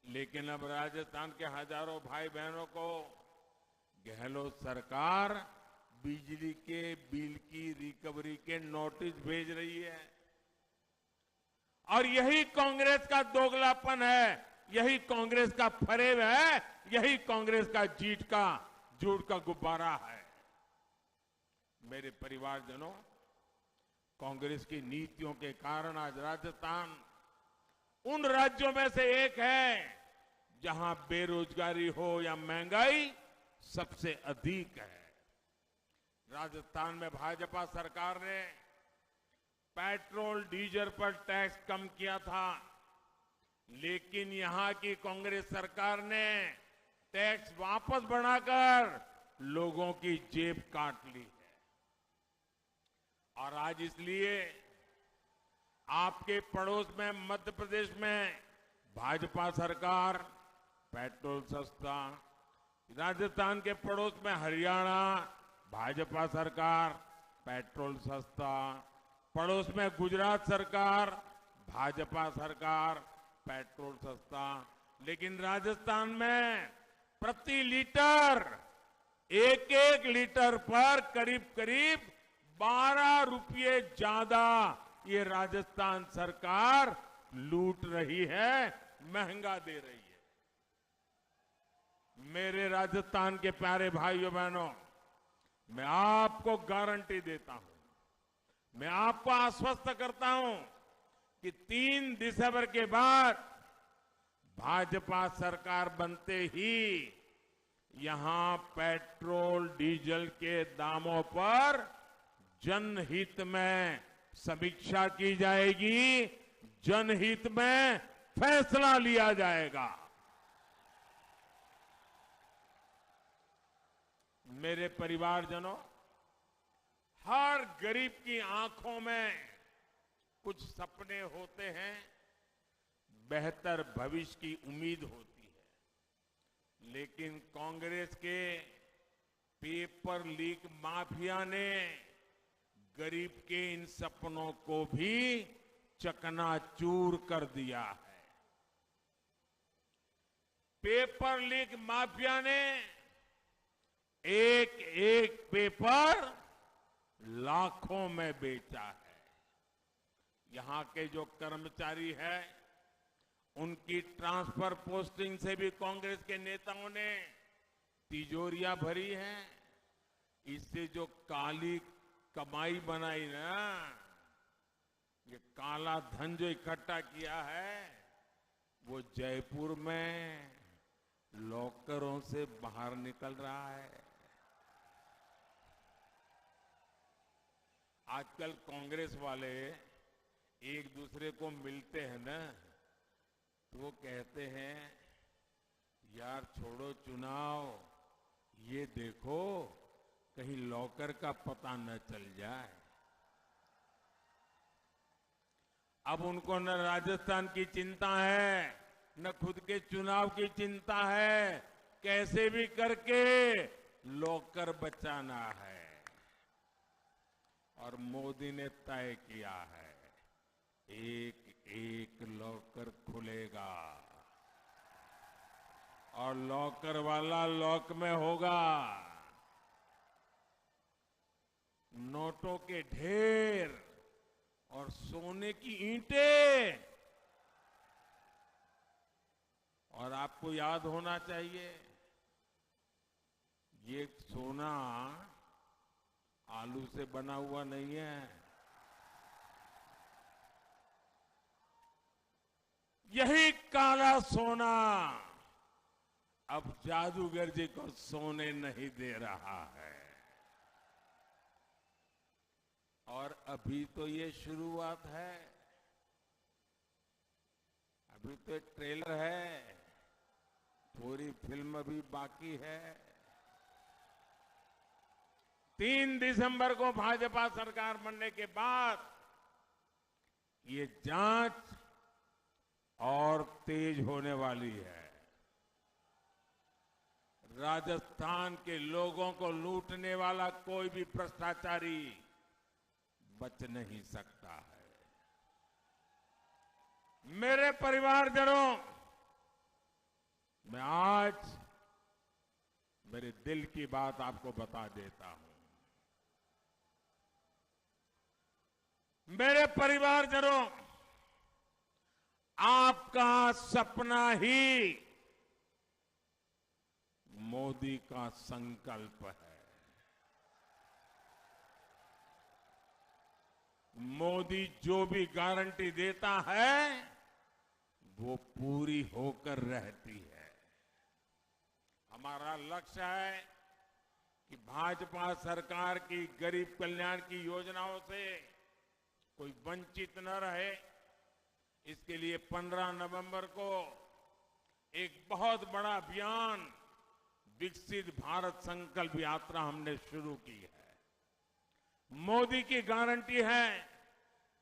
लेकिन अब राजस्थान के हजारों भाई बहनों को गहलोत सरकार बिजली के बिल की रिकवरी के नोटिस भेज रही है। और यही कांग्रेस का दोगलापन है, यही कांग्रेस का फरेब है, यही कांग्रेस का जीट का, झूठ का गुब्बारा है। मेरे परिवारजनों, कांग्रेस की नीतियों के कारण आज राजस्थान उन राज्यों में से एक है, जहां बेरोजगारी हो या महंगाई, सबसे अधिक है। राजस्थान में भाजपा सरकार ने पेट्रोल, डीजल पर टैक्स कम किया था, लेकिन यहां की कांग्रेस सरकार ने टैक्स वापस बढ़ाकर लोगों की जेब काट ली है। और आज इसलिए आपके पड़ोस में मध्य प्रदेश में भाजपा सरकार, पेट्रोल सस्ता, राजस्थान के पड़ोस में हरियाणा, भाजपा सरकार, पेट्रोल सस्ता, पड़ोस में गुजरात सरकार, भाजपा सरकार, पेट्रोल सस्ता, लेकिन राजस्थान में प्रति लीटर एक एक लीटर पर करीब करीब बारह रुपये ज्यादा ये राजस्थान सरकार लूट रही है, महंगा दे रही है। मेरे राजस्थान के प्यारे भाइयों बहनों, मैं आपको गारंटी देता हूं, मैं आपको आश्वस्त करता हूं कि तीन दिसंबर के बाद भाजपा सरकार बनते ही यहां पेट्रोल डीजल के दामों पर जनहित में समीक्षा की जाएगी, जनहित में फैसला लिया जाएगा। मेरे परिवारजनों, हर गरीब की आंखों में कुछ सपने होते हैं, बेहतर भविष्य की उम्मीद होती है, लेकिन कांग्रेस के पेपर लीक माफिया ने गरीब के इन सपनों को भी चकनाचूर कर दिया है। पेपर लीक माफिया ने एक एक पेपर लाखों में बेचा है। यहां के जो कर्मचारी हैं, उनकी ट्रांसफर पोस्टिंग से भी कांग्रेस के नेताओं ने तिजोरियां भरी हैं। इससे जो काली कमाई बनाई ना, ये काला धन जो इकट्ठा किया है, वो जयपुर में लॉकरों से बाहर निकल रहा है। आजकल कांग्रेस वाले एक दूसरे को मिलते हैं ना, तो वो कहते हैं, "यार, छोड़ो चुनाव, ये देखो, कहीं लॉकर का पता न चल जाए।" अब उनको न राजस्थान की चिंता है, न खुद के चुनाव की चिंता है, कैसे भी करके लॉकर बचाना है। और मोदी ने तय किया है, एक एक लॉकर खुलेगा और लॉकर वाला लॉक में होगा। नोटों के ढेर और सोने की ईंटें। और आपको याद होना चाहिए, ये सोना आलू से बना हुआ नहीं है, यही काला सोना अब जादूगर जी को सोने नहीं दे रहा है। और अभी तो ये शुरुआत है, अभी तो ट्रेलर है, पूरी फिल्म अभी बाकी है। तीन दिसंबर को भाजपा सरकार बनने के बाद ये जांच और तेज होने वाली है। राजस्थान के लोगों को लूटने वाला कोई भी भ्रष्टाचारी बच नहीं सकता है। मेरे परिवारजनों, मैं आज मेरे दिल की बात आपको बता देता हूं। मेरे परिवारजनों, आपका सपना ही मोदी का संकल्प है। मोदी जो भी गारंटी देता है, वो पूरी होकर रहती है। हमारा लक्ष्य है कि भाजपा सरकार की गरीब कल्याण की योजनाओं से कोई वंचित न रहे। इसके लिए पन्द्रह नवंबर को एक बहुत बड़ा अभियान विकसित भारत संकल्प यात्रा हमने शुरू की है। मोदी की गारंटी है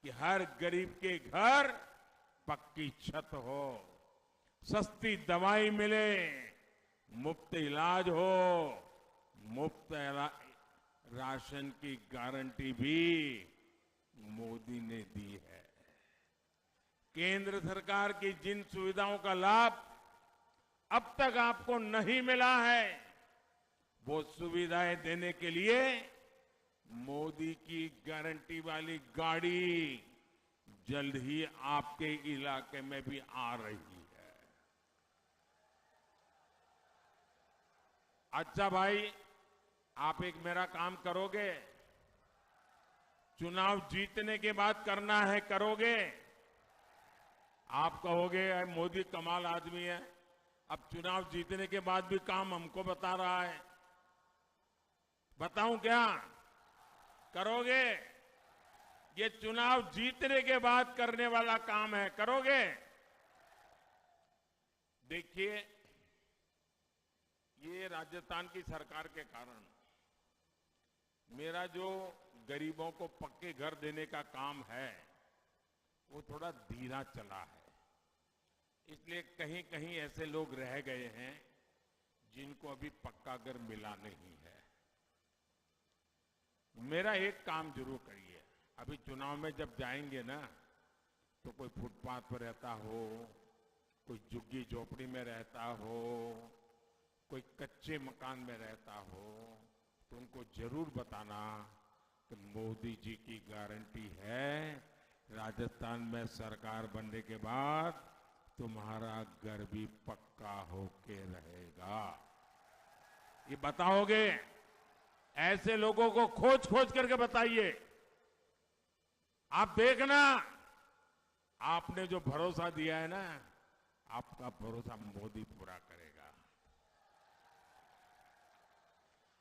कि हर गरीब के घर पक्की छत हो, सस्ती दवाई मिले, मुफ्त इलाज हो, मुफ्त रा-, राशन की गारंटी भी मोदी ने दी है। केंद्र सरकार की जिन सुविधाओं का लाभ अब तक आपको नहीं मिला है, वो सुविधाएं देने के लिए मोदी की गारंटी वाली गाड़ी जल्द ही आपके इलाके में भी आ रही है। अच्छा भाई, आप एक मेरा काम करोगे? चुनाव जीतने के बाद करना है, करोगे? आप कहोगे, "अरे, मोदी कमाल आदमी है, अब चुनाव जीतने के बाद भी काम हमको बता रहा है।" बताऊं क्या? करोगे? ये चुनाव जीतने के बाद करने वाला काम है, करोगे? देखिए, ये राजस्थान की सरकार के कारण मेरा जो गरीबों को पक्के घर देने का काम है, वो थोड़ा धीरा चला है, इसलिए कहीं-कहीं ऐसे लोग रह गए हैं, जिनको अभी पक्का घर मिला नहीं है। मेरा एक काम जरूर करिए, अभी चुनाव में जब जाएंगे ना, तो कोई फुटपाथ पर रहता हो, कोई झुग्गी झोपड़ी में रहता हो, कोई कच्चे मकान में रहता हो, तो उनको जरूर बताना कि मोदी जी की गारंटी है, राजस्थान में सरकार बनने के बाद तुम्हारा घर भी पक्का होके रहेगा। ये बताओगे? ऐसे लोगों को खोज खोज करके बताइए। आप देखना, आपने जो भरोसा दिया है ना, आपका भरोसा मोदी पूरा करेगा।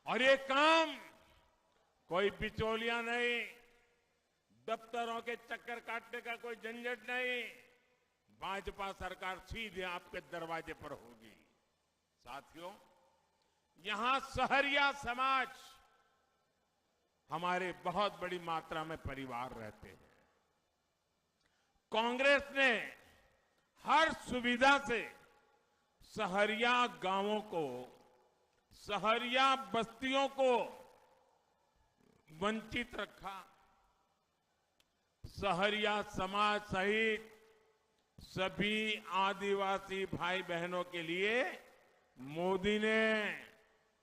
और ये काम कोई बिचौलिया नहीं, दफ्तरों के चक्कर काटने का कोई झंझट नहीं, भाजपा सरकार सीधे आपके दरवाजे पर होगी। साथियों, यहां सहरिया समाज हमारे बहुत बड़ी मात्रा में परिवार रहते हैं। कांग्रेस ने हर सुविधा से सहरिया गांवों को, सहरिया बस्तियों को वंचित रखा। सहरिया समाज सहित सभी आदिवासी भाई बहनों के लिए मोदी ने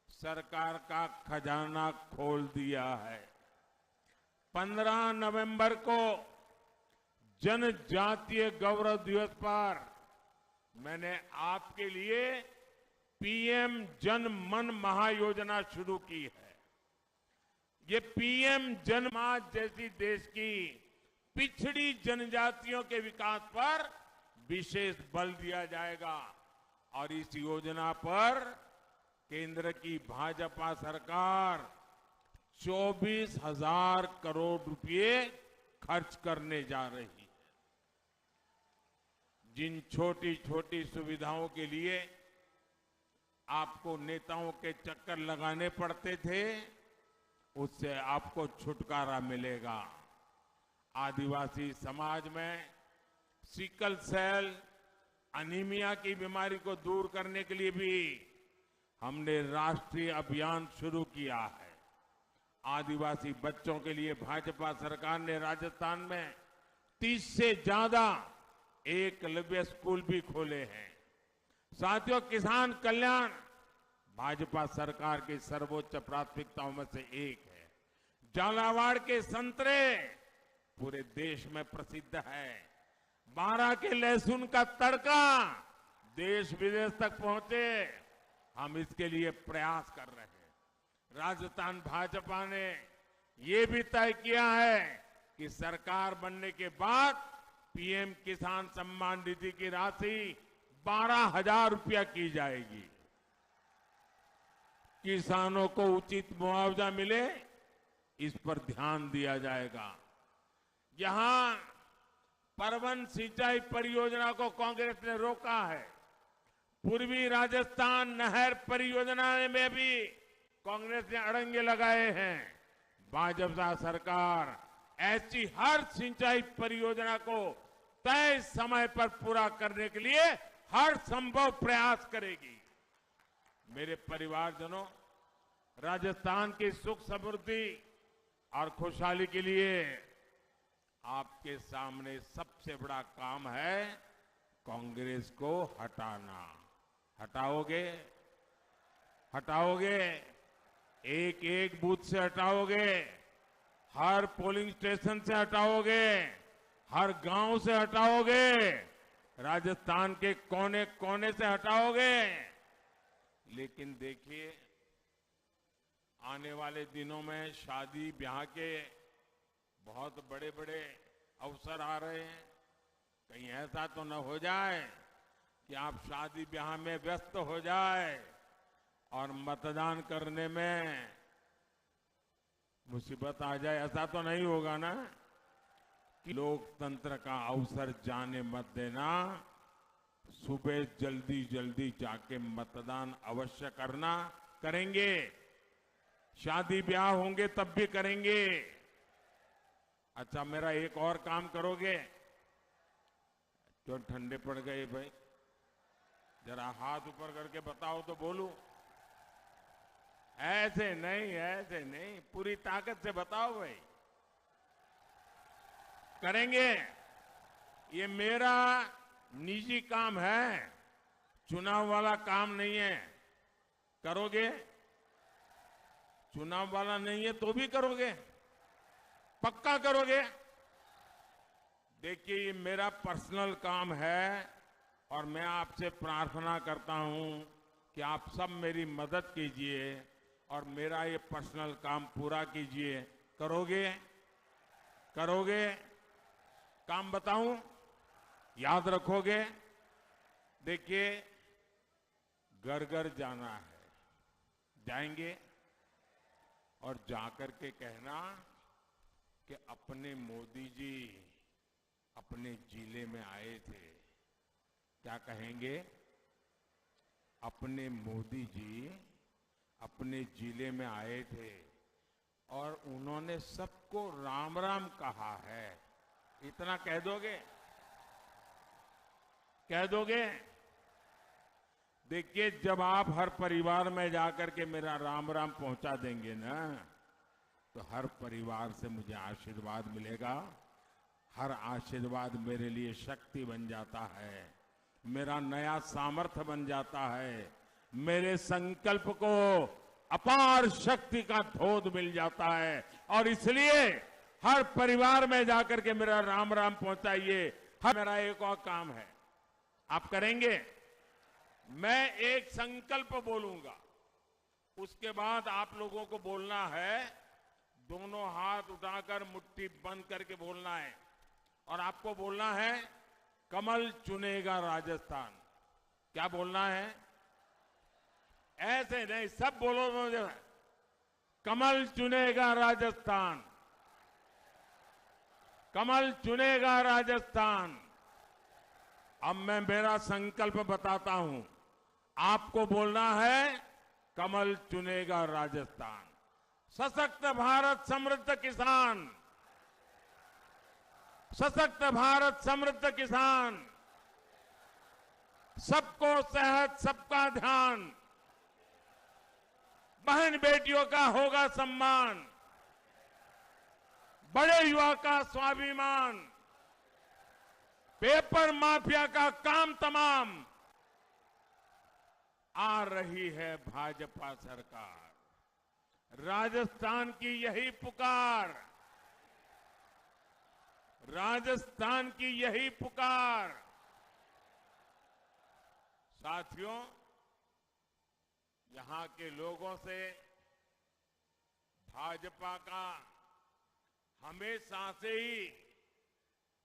सरकार का खजाना खोल दिया है। पन्द्रह नवंबर को जनजातीय गौरव दिवस पर मैंने आपके लिए पीएम जन मन महायोजना शुरू की है। ये पीएम जन मन जैसी देश की पिछड़ी जनजातियों के विकास पर विशेष बल दिया जाएगा। और इस योजना पर केंद्र की भाजपा सरकार चौबीस हजार करोड़ रुपए खर्च करने जा रही है। जिन छोटी-छोटी सुविधाओं के लिए आपको नेताओं के चक्कर लगाने पड़ते थे, उससे आपको छुटकारा मिलेगा। आदिवासी समाज में सिकल सेल अनीमिया की बीमारी को दूर करने के लिए भी हमने राष्ट्रीय अभियान शुरू किया है। आदिवासी बच्चों के लिए भाजपा सरकार ने राजस्थान में तीस से ज्यादा एकलव्य स्कूल भी खोले हैं। साथियों, किसान कल्याण भाजपा सरकार की सर्वोच्च प्राथमिकताओं में से एक है। झालावाड़ के संतरे पूरे देश में प्रसिद्ध है। बारा के लहसुन का तड़का देश विदेश तक पहुंचे, हम इसके लिए प्रयास कर रहे हैं। राजस्थान भाजपा ने ये भी तय किया है कि सरकार बनने के बाद पीएम किसान सम्मान निधि की राशि बारह हजार रुपया की जाएगी। किसानों को उचित मुआवजा मिले, इस पर ध्यान दिया जाएगा। जहां परवन सिंचाई परियोजना को कांग्रेस ने रोका है, पूर्वी राजस्थान नहर परियोजना में भी कांग्रेस ने अड़ंगे लगाए हैं। भाजपा सरकार ऐसी हर सिंचाई परियोजना को तय समय पर पूरा करने के लिए हर संभव प्रयास करेगी। मेरे परिवारजनों, राजस्थान की सुख समृद्धि और खुशहाली के लिए आपके सामने सबसे बड़ा काम है कांग्रेस को हटाना। हटाओगे? हटाओगे? एक एक बूथ से हटाओगे? हर पोलिंग स्टेशन से हटाओगे? हर गांव से हटाओगे? राजस्थान के कोने कोने से हटाओगे? लेकिन देखिए, आने वाले दिनों में शादी ब्याह के बहुत बड़े-बड़े अवसर आ रहे हैं। कहीं ऐसा तो न हो जाए कि आप शादी ब्याह में व्यस्त हो जाए और मतदान करने में मुसीबत आ जाए, ऐसा तो नहीं होगा ना? कि लोकतंत्र का अवसर जाने मत देना। सुबह जल्दी जल्दी जाके मतदान अवश्य करना। करेंगे? शादी ब्याह होंगे तब भी करेंगे। अच्छा, मेरा एक और काम करोगे? क्यों ठंडे पड़ गए भाई? जरा हाथ ऊपर करके बताओ तो बोलूं। ऐसे नहीं, ऐसे नहीं, पूरी ताकत से बताओ भाई। करेंगे। ये मेरा निजी काम है, चुनाव वाला काम नहीं है। करोगे? चुनाव वाला नहीं है तो भी करोगे? पक्का करोगे? देखिए, ये मेरा पर्सनल काम है और मैं आपसे प्रार्थना करता हूं कि आप सब मेरी मदद कीजिए और मेरा ये पर्सनल काम पूरा कीजिए। करोगे? करोगे? काम बताऊं? याद रखोगे? देखिए, घर घर जाना है, जाएंगे और जाकर के कहना कि अपने मोदी जी अपने जिले में आए थे। क्या कहेंगे? अपने मोदी जी अपने जिले में आए थे और उन्होंने सबको राम राम कहा है। इतना कह दोगे? कह दोगे? देखिए, जब आप हर परिवार में जाकर के मेरा राम राम पहुंचा देंगे ना, तो हर परिवार से मुझे आशीर्वाद मिलेगा। हर आशीर्वाद मेरे लिए शक्ति बन जाता है, मेरा नया सामर्थ्य बन जाता है, मेरे संकल्प को अपार शक्ति का धोध मिल जाता है। और इसलिए हर परिवार में जाकर के मेरा राम राम पहुंचाइए। हर मेरा एक और काम है, आप करेंगे? मैं एक संकल्प बोलूंगा, उसके बाद आप लोगों को बोलना है, दोनों हाथ उठाकर मुट्ठी बंद करके बोलना है। और आपको बोलना है, कमल चुनेगा राजस्थान। क्या बोलना है? ऐसे नहीं, सब बोलो मुझे। कमल चुनेगा राजस्थान, कमल चुनेगा राजस्थान। अब मैं मेरा संकल्प बताता हूं, आपको बोलना है, कमल चुनेगा राजस्थान। सशक्त भारत समृद्ध किसान, सशक्त भारत समृद्ध किसान, सबको सेहत, सबका ध्यान, बहन बेटियों का होगा सम्मान, बड़े युवा का स्वाभिमान, पेपर माफिया का काम तमाम। आ रही है भाजपा सरकार, राजस्थान की यही पुकार, राजस्थान की यही पुकार। साथियों, यहां के लोगों से भाजपा का हमेशा से ही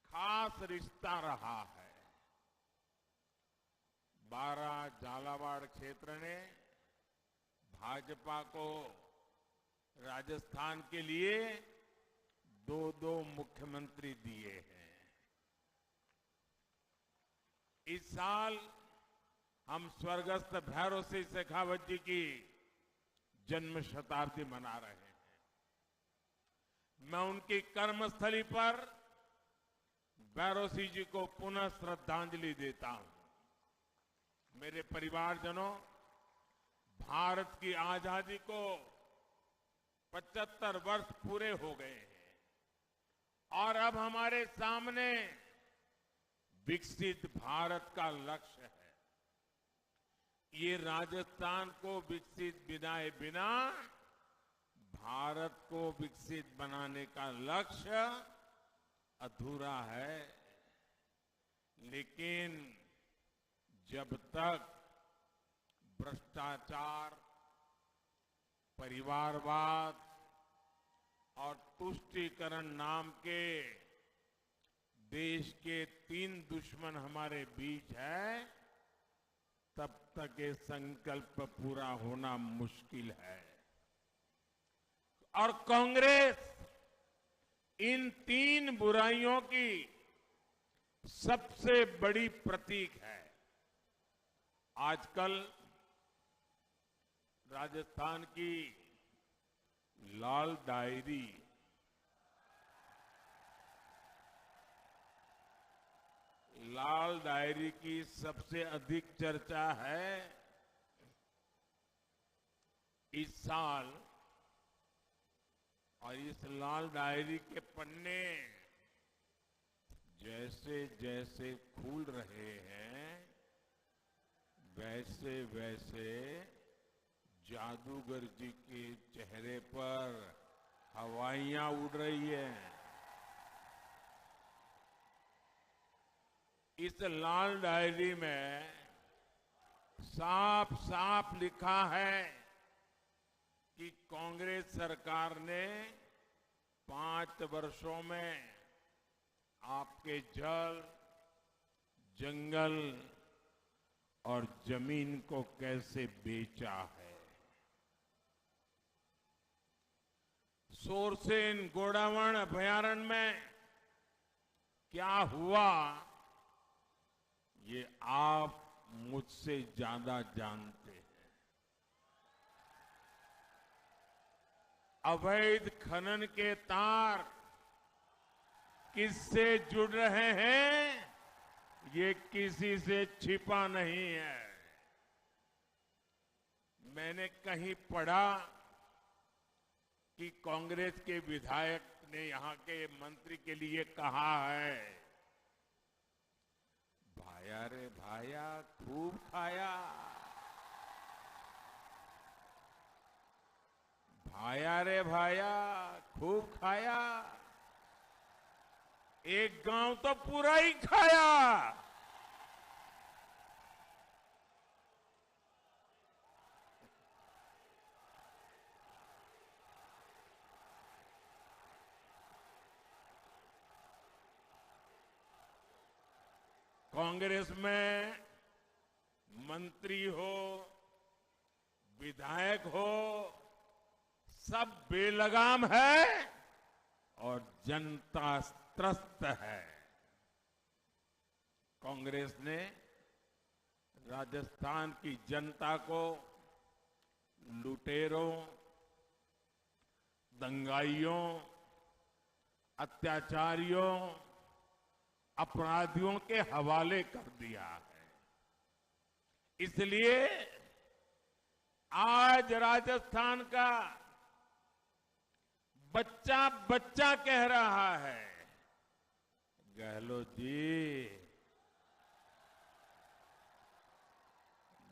खास रिश्ता रहा है। बारा झालावाड़ क्षेत्र ने भाजपा को राजस्थान के लिए दो दो मुख्यमंत्री दिए हैं। इस साल हम स्वर्गस्थ भैरव सिंह शेखावत जी की जन्म शताब्दी मना रहे हैं। मैं उनकी कर्मस्थली पर भैरव सिंह जी को पुनः श्रद्धांजलि देता हूं। मेरे परिवारजनों, भारत की आजादी को पचहत्तर वर्ष पूरे हो गए हैं और अब हमारे सामने विकसित भारत का लक्ष्य है। ये राजस्थान को विकसित बनाए बिना भारत को विकसित बनाने का लक्ष्य अधूरा है। लेकिन जब तक भ्रष्टाचार, परिवारवाद और तुष्टीकरण नाम के देश के तीन दुश्मन हमारे बीच है, तब तक ये संकल्प पूरा होना मुश्किल है। और कांग्रेस इन तीन बुराइयों की सबसे बड़ी प्रतीक है। आजकल राजस्थान की लाल डायरी, लाल डायरी की सबसे अधिक चर्चा है। इस साल और इस लाल डायरी के पन्ने जैसे जैसे खुल रहे हैं, वैसे वैसे जादूगर जी के चेहरे पर हवाइयां उड़ रही हैं। इस लाल डायरी में साफ साफ लिखा है कि कांग्रेस सरकार ने पांच वर्षों में आपके जल, जंगल और जमीन को कैसे बेचा है। सोरसेन गोंडावण अभयारण्य में क्या हुआ, ये आप मुझसे ज्यादा जानते हैं। अवैध खनन के तार किससे जुड़ रहे हैं, ये किसी से छिपा नहीं है। मैंने कहीं पढ़ा कि कांग्रेस के विधायक ने यहां के मंत्री के लिए कहा है, भाया रे भाया, खूब खाया। भाया रे भाया, खूब खाया। एक गांव तो पूरा ही खाया। कांग्रेस में मंत्री हो, विधायक हो, सब बेलगाम है और जनता त्रस्त है। कांग्रेस ने राजस्थान की जनता को लुटेरों, दंगाइयों, अत्याचारियों, अपराधियों के हवाले कर दिया है। इसलिए आज राजस्थान का बच्चा बच्चा कह रहा है, "गहलोत जी,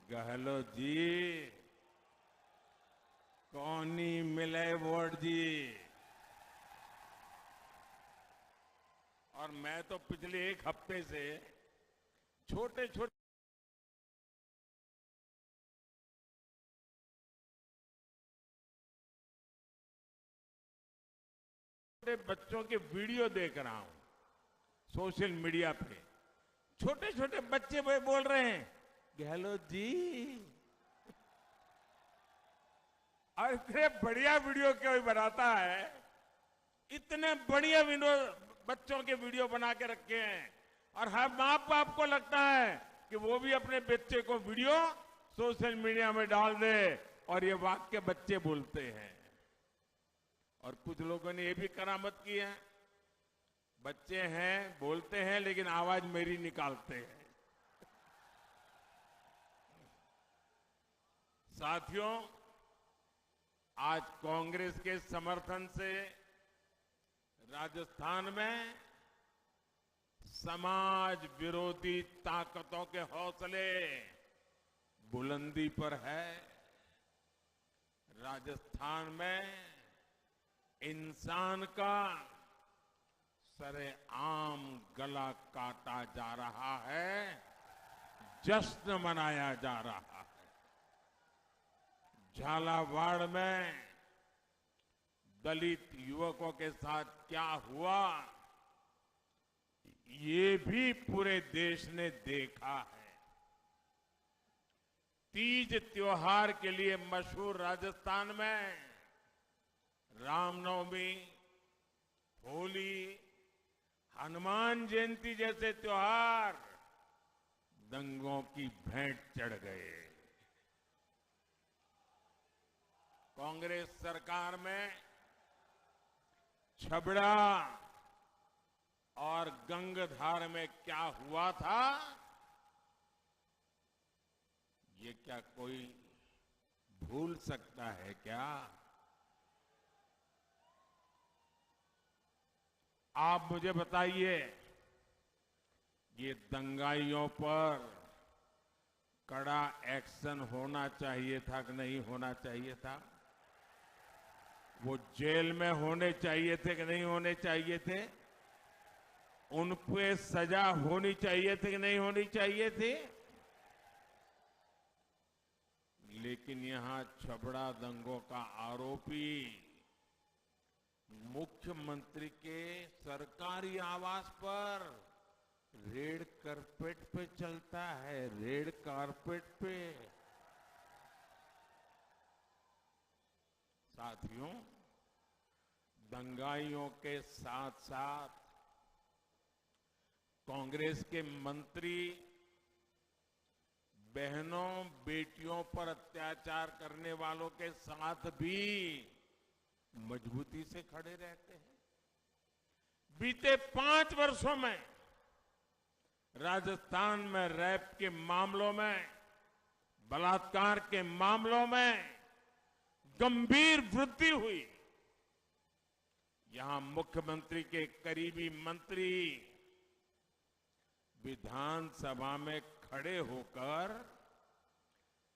गहलोत जी, कोनी मिले वोट जी?" और मैं तो पिछले एक हफ्ते से छोटे छोटे बच्चों के वीडियो देख रहा हूं सोशल मीडिया पे। छोटे छोटे बच्चे वे बोल रहे हैं, "गहलोत जी।" और इतने बढ़िया वीडियो कोई बनाता है, इतने बढ़िया वीडियो, बच्चों के वीडियो बना के रखे हैं। और हर माँ बाप को लगता है कि वो भी अपने बच्चे को वीडियो सोशल मीडिया में डाल दे। और ये वाक्य बच्चे बोलते हैं। और कुछ लोगों ने ये भी करामत की है, बच्चे हैं, बोलते हैं, लेकिन आवाज मेरी निकालते हैं। साथियों, आज कांग्रेस के समर्थन से राजस्थान में समाज विरोधी ताकतों के हौसले बुलंदी पर है। राजस्थान में इंसान का सरेआम गला काटा जा रहा है, जश्न मनाया जा रहा है। झालावाड़ में दलित युवकों के साथ क्या हुआ, ये भी पूरे देश ने देखा है। तीज त्योहार के लिए मशहूर राजस्थान में रामनवमी, होली, हनुमान जयंती जैसे त्योहार दंगों की भेंट चढ़ गए। कांग्रेस सरकार में छबड़ा और गंगधार में क्या हुआ था, ये क्या कोई भूल सकता है क्या? आप मुझे बताइए, ये दंगाइयों पर कड़ा एक्शन होना चाहिए था कि नहीं होना चाहिए था? वो जेल में होने चाहिए थे कि नहीं होने चाहिए थे? उन पे सजा होनी चाहिए थी कि नहीं होनी चाहिए थी? लेकिन यहाँ छबड़ा दंगों का आरोपी मुख्यमंत्री के सरकारी आवास पर रेड कार्पेट पे चलता है, रेड कार्पेट पे। साथियों, दंगाइयों के साथ-साथ कांग्रेस के मंत्री बहनों, बेटियों पर अत्याचार करने वालों के साथ भी मजबूती से खड़े रहते हैं। बीते पांच वर्षों में राजस्थान में रेप के मामलों में, बलात्कार के मामलों में गंभीर वृद्धि हुई। यहां मुख्यमंत्री के करीबी मंत्री विधानसभा में खड़े होकर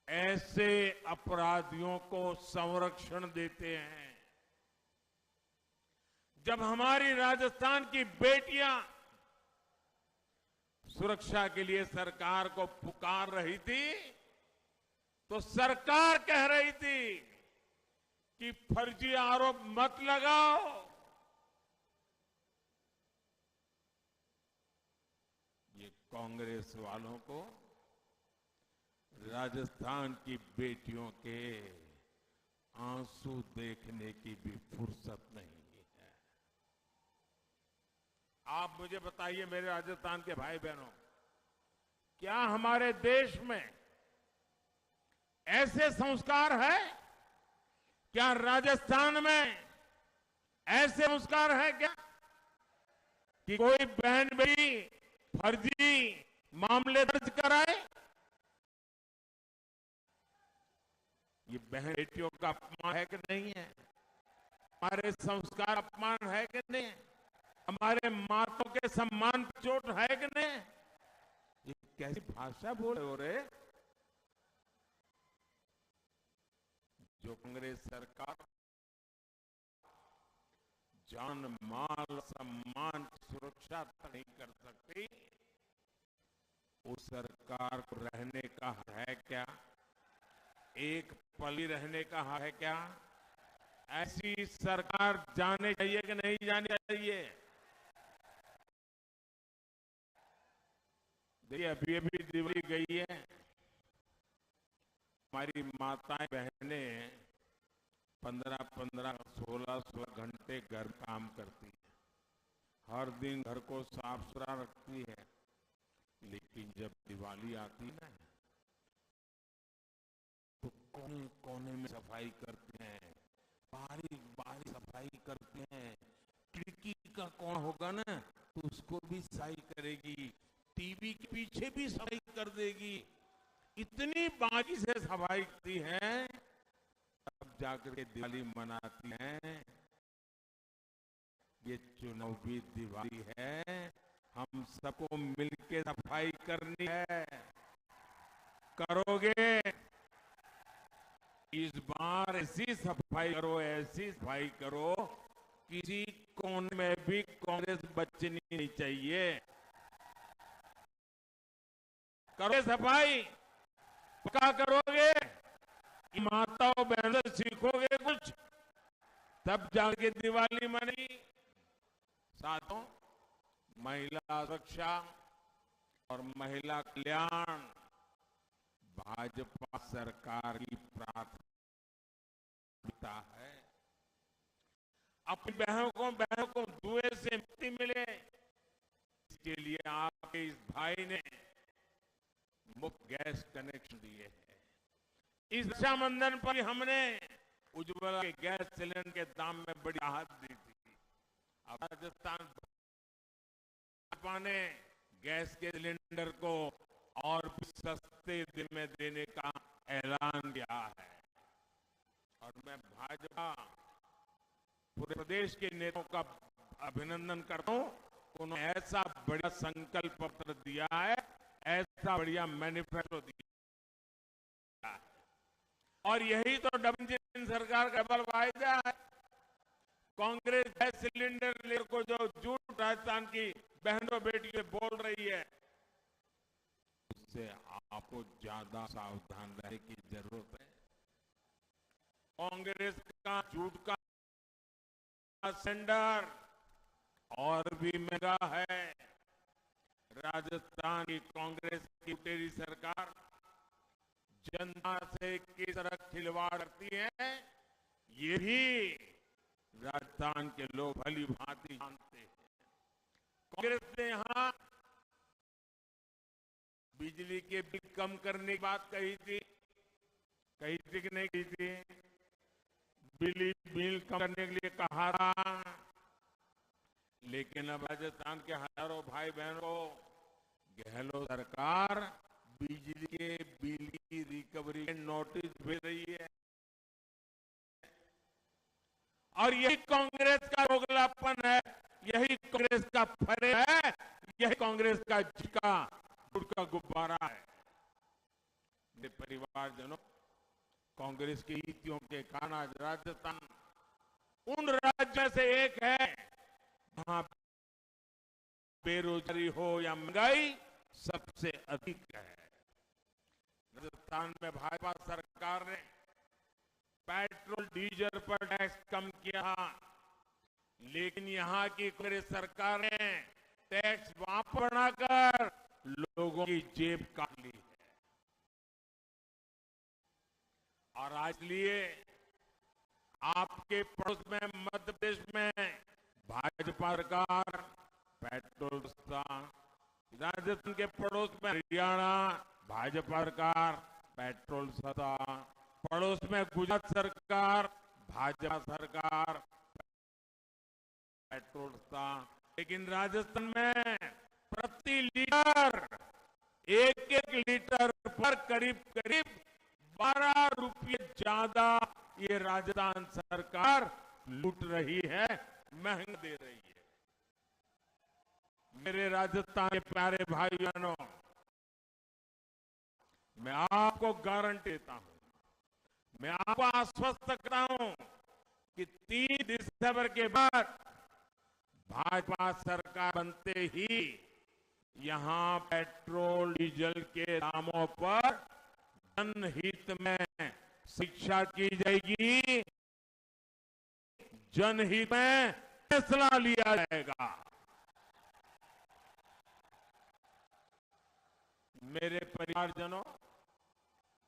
ऐसे अपराधियों को संरक्षण देते हैं। जब हमारी राजस्थान की बेटियां सुरक्षा के लिए सरकार को पुकार रही थी, तो सरकार कह रही थी कि फर्जी आरोप मत लगाओ। ये कांग्रेस वालों को राजस्थान की बेटियों के आंसू देखने की भी फुर्सत नहीं है। आप मुझे बताइए, मेरे राजस्थान के भाई बहनों, क्या हमारे देश में ऐसे संस्कार है? क्या राजस्थान में ऐसे संस्कार है क्या कि कोई बहन बेटी फर्जी मामले दर्ज कराए? ये बहन बेटियों का अपमान है कि नहीं है? हमारे संस्कार अपमान है कि नहीं? हमारे मातों के सम्मान पर चोट है कि नहीं? ये कैसी भाषा बोल रहे हो रे? जो कांग्रेस सरकार जान माल सम्मान की सुरक्षा तक नहीं कर सकती, उस सरकार को रहने का हक है क्या? एक पल भी रहने का हक है क्या? ऐसी सरकार जानी चाहिए कि नहीं जानी चाहिए? देखिए, अभी अभी दिवाली गई है, हमारी माताएं बहनें पंद्रह पंद्रह, सोलह सोलह घंटे घर में काम करती है, हर दिन घर को साफ सुथरा रखती है, लेकिन जब दिवाली आती है ना, तो कोने कोने में सफाई करते हैं, बारी बारी सफाई करते हैं। खिड़की का कोना होगा ना, तो उसको भी सफाई करेगी, टीवी के पीछे भी सफाई कर देगी। इतनी बारीकी से सफाई करती है, तब जाकर के दिवाली मनाती है। ये चुनावी दिवाली है, हम सबको मिलके सफाई करनी है। करोगे? इस बार ऐसी सफाई करो, ऐसी सफाई करो, किसी कोने में भी कांग्रेस बचनी नहीं चाहिए। करोगे सफाई? पक्का करोगे? माताओं बहनों से सीखोगे कुछ, तब जाके दिवाली मनेगी। साथियों, महिला सुरक्षा और महिला कल्याण भाजपा सरकार की प्राथमिकता है। अपनी बहनों को, बहनों को धुएं से मुक्ति मिले, इसके लिए आपके इस भाई ने मुफ्त गैस कनेक्शन दिए हैं। इस रक्षाबंधन पर हमने उज्ज्वला के गैस सिलेंडर के दाम में बड़ी राहत दी थी। अब राजस्थान भाजपा ने गैस के सिलेंडर को और भी सस्ते दिल में देने का ऐलान किया है। और मैं भाजपा पूरे प्रदेश के नेताओं का अभिनंदन करता हूं, उन्होंने ऐसा बढ़िया संकल्प पत्र दिया है, ऐसा बढ़िया मैनिफेस्टो दिया है। और यही तो डबल इंजन सरकार का डबल वायदा है। कांग्रेस गैस सिलेंडर लेकर को जो झूठ राजस्थान की बहनों बेटियों से बोल रही है, उससे आपको ज्यादा सावधान रहने की जरूरत है। कांग्रेस का झूठ का सिलेंडर और भी महंगा है। राजस्थान की कांग्रेस की लुटेरी सरकार जनता से किस तरह खिलवाड़ करती है, ये भी राजस्थान के लोग भली भांति जानते हैं। कांग्रेस ने यहाँ बिजली के बिल कम करने की बात कही थी, कही थी कि नहीं कही थी? बिजली बिल कम करने के लिए कहा था, लेकिन अब राजस्थान के हजारों भाई बहनों को गहलोत सरकार बिजली के बिल की रिकवरी के नोटिस भेज रही है। और यही कांग्रेस का दोगलापन है, यही कांग्रेस का फरेब है, यही कांग्रेस का झूठ का, झूठ का गुब्बारा है। मेरे परिवारजनों, कांग्रेस की नीतियों के कारण आज राजस्थान उन राज्यों में से एक है जहां बेरोजगारी हो या महंगाई सबसे अधिक है। राजस्थान में भाजपा सरकार ने पेट्रोल डीजल पर टैक्स कम किया था, लेकिन यहाँ की कांग्रेस सरकार ने टैक्स वापस बढ़ाकर लोगों की जेब काट ली है। और आज लिए आपके पड़ोस में मध्य प्रदेश में भाजपा सरकार पेट्रोल सस्ता, राजस्थान के पड़ोस में हरियाणा भाजपा सरकार पेट्रोल सस्ता, पड़ोस में गुजरात सरकार भाजपा सरकार पेट्रोल सस्ता, लेकिन राजस्थान में प्रति लीटर, एक एक लीटर पर करीब करीब बारह रुपये ज्यादा ये राजस्थान सरकार लूट रही है, महंगा दे रही है। मेरे राजस्थान के प्यारे भाइयों बहनों, मैं आपको गारंटी देता हूं, मैं आपको आश्वस्त करता हूं कि तीन दिसंबर के बाद भाजपा सरकार बनते ही यहां पेट्रोल डीजल के दामों पर जनहित में शिक्षा की जाएगी, जनहित में फैसला लिया जाएगा। मेरे परिवारजनों,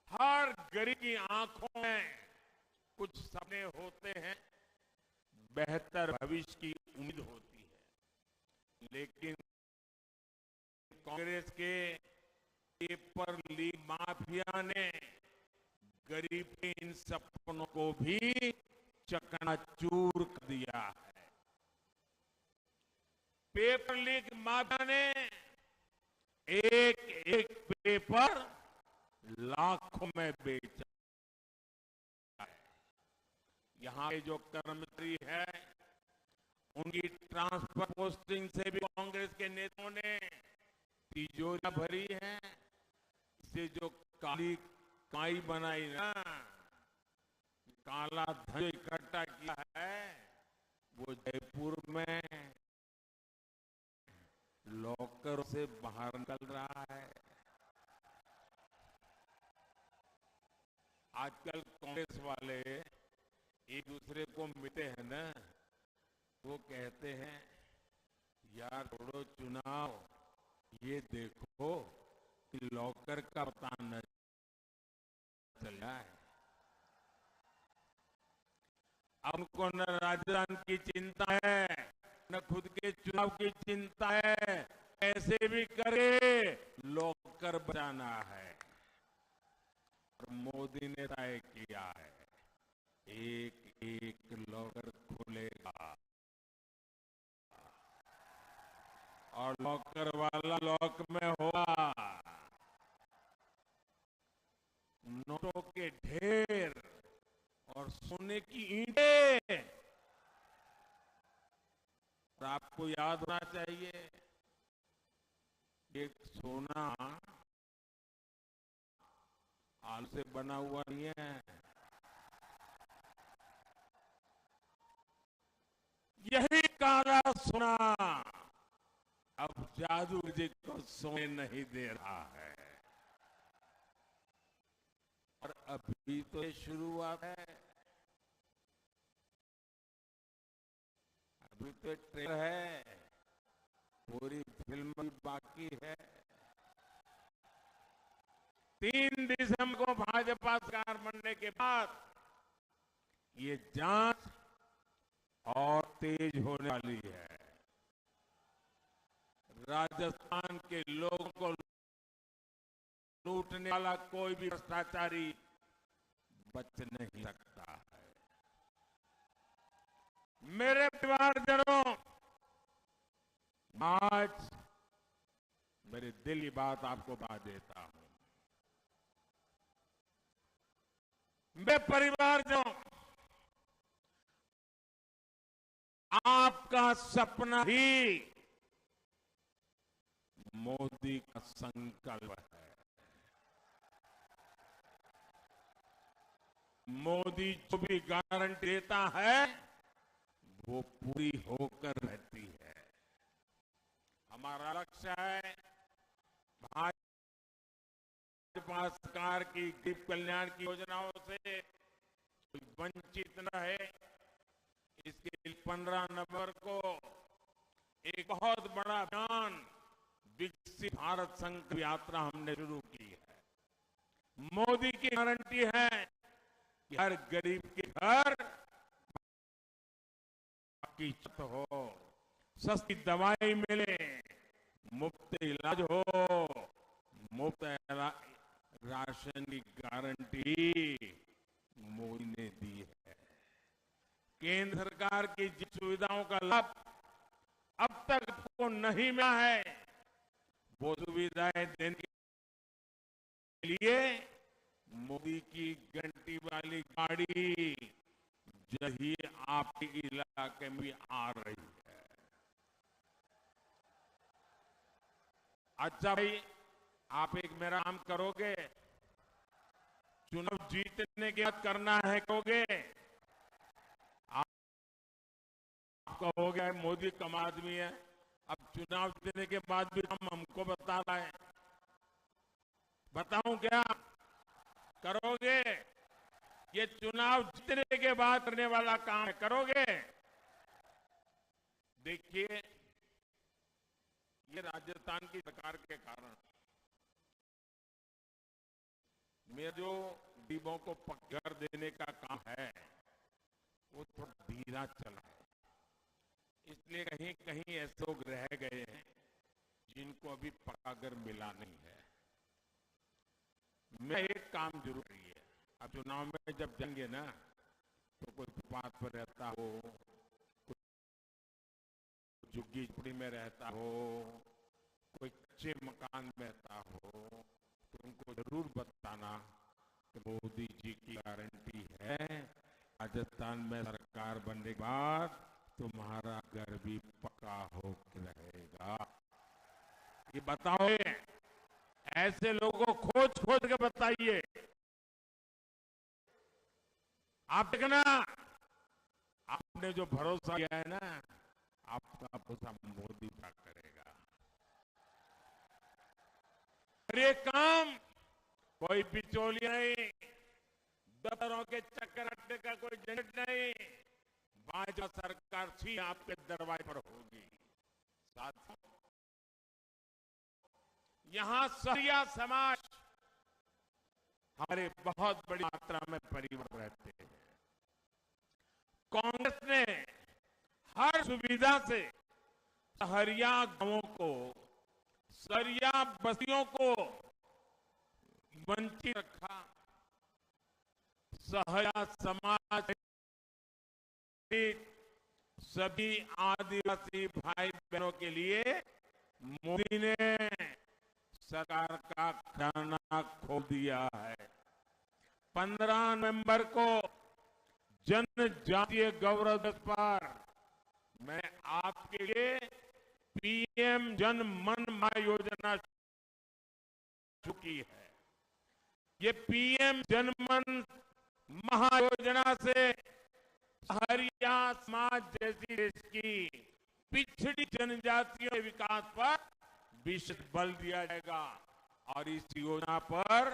हर गरीब की आंखों में कुछ सपने होते हैं, बेहतर भविष्य की उम्मीद होती है, लेकिन कांग्रेस के पेपर लीक माफिया ने गरीब के इन सपनों को भी चकनाचूर कर दिया है। पेपर लीक माफिया ने एक एक पेपर लाखों में बेचा है। यहाँ के जो कर्मचारी है, उनकी ट्रांसफर पोस्टिंग से भी कांग्रेस के नेताओं ने तिजोरियां भरी है। इससे जो काली काई बनाई ना, काला धन जो इकट्ठा किया है, वो जयपुर में लॉकर से बाहर निकल रहा है। आजकल कांग्रेस वाले एक दूसरे को मिलते हैं ना, वो कहते हैं, "यार, छोड़ो चुनाव, ये देखो कि लॉकर का पता न चल जाए।" अब उनको न राजस्थान की चिंता है, न खुद के चुनाव की चिंता है, कैसे भी करके लॉकर बचाना है। और मोदी ने तय किया है, एक एक लॉकर खुलेगा और लॉकर वाला लॉक में होगा नोटों के ढेर और सोने की ईंटें। और आपको याद होना चाहिए, ये सोना आलू से बना हुआ नहीं है। यही काला सोना अब जादूगर जी को सोने नहीं दे रहा है। और अभी तो ये शुरुआत है, अभी तो ट्रेलर है, पूरी फिल्म भी बाकी है। तीन दिसंबर को भाजपा सरकार बनने के बाद ये जांच और तेज होने वाली है। राजस्थान के लोगों को लूटने वाला कोई भी भ्रष्टाचारी बच नहीं सकता है। मेरे परिवारजनों, आज मेरे दिल की बात आपको बता देता हूं। मेरे परिवारजनों, आपका सपना ही मोदी का संकल्प है। मोदी जो भी गारंटी देता है, वो पूरी होकर रहती है। हमारा लक्ष्य है, भाजपा सरकार की गरीब कल्याण की योजनाओं से कोई वंचित न रहे। इसके लिए पन्द्रह नवंबर को एक बहुत बड़ा अभियान विकसित भारत संकल्प यात्रा हमने शुरू की है। मोदी की गारंटी है, कि हर गरीब के घर पक्की छत हो, सस्ती दवाई मिले, मुफ्त इलाज हो, मुफ्त रा-, राशन की गारंटी मोदी ने दी है। केंद्र सरकार की जिन सुविधाओं का लाभ अब तक आपको नहीं मिला है, वो सुविधाएं देने के लिए मोदी की गारंटी वाली गाड़ी जल्द ही आपके इलाके में आ रही है। अच्छा भाई, आप एक मेरा काम करोगे, चुनाव जीतने के बाद करना है कहोगे, आप कहोगे मोदी कम आदमी है, अब चुनाव जीतने के बाद भी हम, हमको बता रहा है, बताऊं क्या करोगे? ये चुनाव जीतने के बाद करने वाला काम है, करोगे? देखिए, ये राजस्थान की सरकार के कारण मेरा जो गरीबों को पक्का घर देने का काम है, वो थोड़ा धीरा चला है, इसलिए कहीं कहीं ऐसे लोग रह गए हैं जिनको अभी पक्का घर मिला नहीं है। मैं एक काम जरूर करिए, अब चुनाव में जब जाएंगे ना, तो कोई फुटपाथ पर रहता हो, कोई झुग्गी झोपड़ी में रहता हो, कोई कच्चे मकान में रहता हो, तो उनको जरूर बताना कि मोदी जी की गारंटी है, राजस्थान में सरकार बनने के बाद तुम्हारा घर भी पक्का होके रहेगा। ये बताओ, ऐसे लोगों को खोज खोज के बताइए। आप देखना, आपने जो भरोसा किया है ना, आपका भरोसा मोदी पूरा करेगा। और ये काम कोई बिचौलिया नहीं, दफ्तरों के चक्कर काटने का कोई झंझट नहीं, भाजपा सरकार सी आपके दरवाजे पर होगी। साथियों, यहाँ सहरिया समाज हमारे बहुत बड़ी मात्रा में परिवार रहते हैं। कांग्रेस ने हर सुविधा से सहरिया गांवों को, सहरिया बस्तियों को वंचित रखा। सहरिया समाज सभी आदिवासी भाई बहनों के लिए मोदी ने सरकार का खजाना खोल दिया है। पन्द्रह नवंबर को जनजातीय गौरव दिवस पर मैं आपके लिए पीएम जन मन महायोजना चुकी है। ये पीएम जनमन महायोजना से सहरिया समाज जैसी देश की पिछड़ी जनजातियों के विकास पर विशेष बल दिया जाएगा और इस योजना पर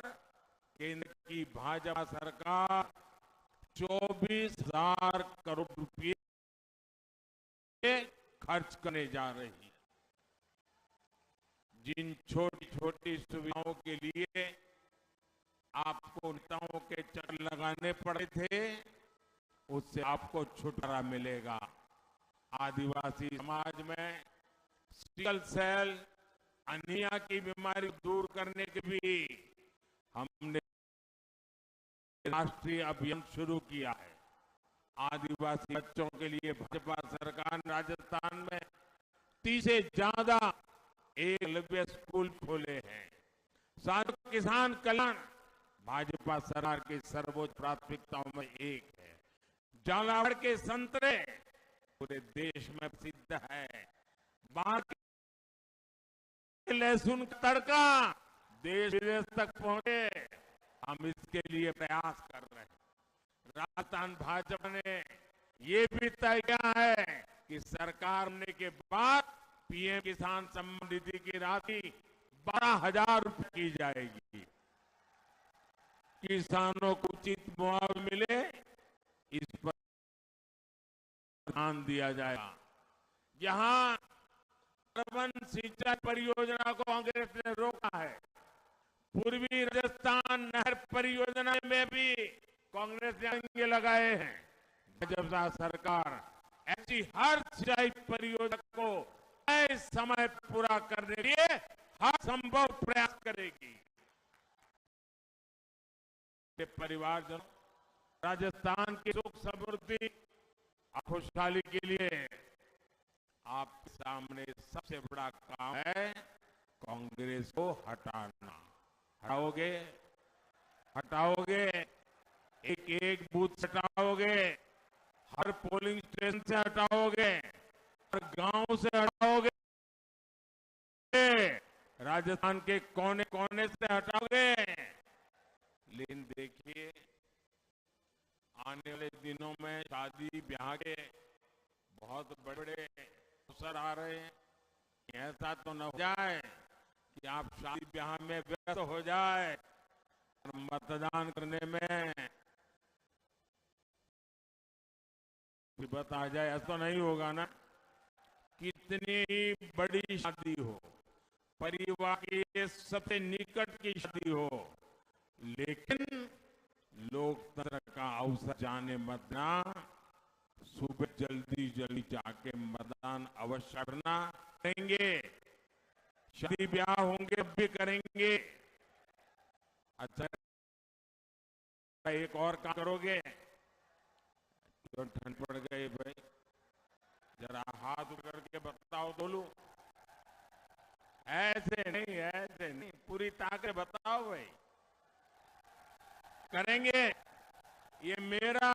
केंद्र की भाजपा सरकार चौबीस हज़ार करोड़ रुपए खर्च करने जा रही है। जिन छोटी-छोटी सुविधाओं के लिए आपको नेताओं के चक्कर लगाने पड़े थे, उससे आपको छुटकारा मिलेगा। आदिवासी समाज में सिकल सेल अनीमिया की बीमारी दूर करने के भी हमने राष्ट्रीय अभियान शुरू किया है। आदिवासी बच्चों के लिए भाजपा सरकार ने राजस्थान में तीस से ज्यादा एकलव्य स्कूल खोले हैं। साथियों, किसान कल्याण भाजपा सरकार की सर्वोच्च प्राथमिकताओं में एक है। झालावाड़ के संतरे पूरे देश में प्रसिद्ध है। बाहर के लहसुन का तड़का देश विदेश तक पहुंचे, हम इसके लिए प्रयास कर रहे हैं। राजस्थान भाजपा ने ये भी तय किया है कि सरकार बनने के बाद पीएम किसान सम्मान निधि की राशि बारह हज़ार रुपए की जाएगी। किसानों को उचित मुआवजा मिले, इस पर ध्यान दिया जाएगा। जहां तटबंध सिंचाई परियोजना को कांग्रेस ने रोका है, पूर्वी राजस्थान नहर परियोजना में भी कांग्रेस ने आगे लगाए हैं। भाजपा सरकार ऐसी हर सिंचाई परियोजना को तय समय पूरा करने के लिए हर संभव प्रयास करेगी। के परिवारजनों, राजस्थान की सुख समृद्धि और खुशहाली के लिए आपके सामने सबसे बड़ा काम है कांग्रेस को हटाना। हटाओगे? हटाओगे? एक एक बूथ से हटाओगे, हर पोलिंग स्टेशन से हटाओगे, हर गांव से हटाओगे, राजस्थान के कोने कोने से हटाओगे। लेकिन देखिए, आने वाले दिनों में शादी ब्याह के बहुत बड़े बड़े अवसर आ रहे हैं। ऐसा तो न हो जाए कि आप शादी ब्याह में व्यस्त हो जाए और मतदान करने में मुसीबत आ जाए। ऐसा तो नहीं होगा ना? कितनी ही बड़ी शादी हो, परिवार के सबसे निकट की शादी हो, लेकिन लोकतंत्र का अवसर जाने मत देना। सुबह जल्दी जल्दी जाके मतदान अवश्य करना। करेंगे, शादी ब्याह होंगे, अब भी करेंगे। अच्छा, एक और काम करोगे? क्यों ठंड पड़ गई भाई? जरा हाथ ऊपर करके बताओ, बोलू। ऐसे नहीं, ऐसे नहीं, पूरी ताकत बताओ भाई। करेंगे। ये मेरा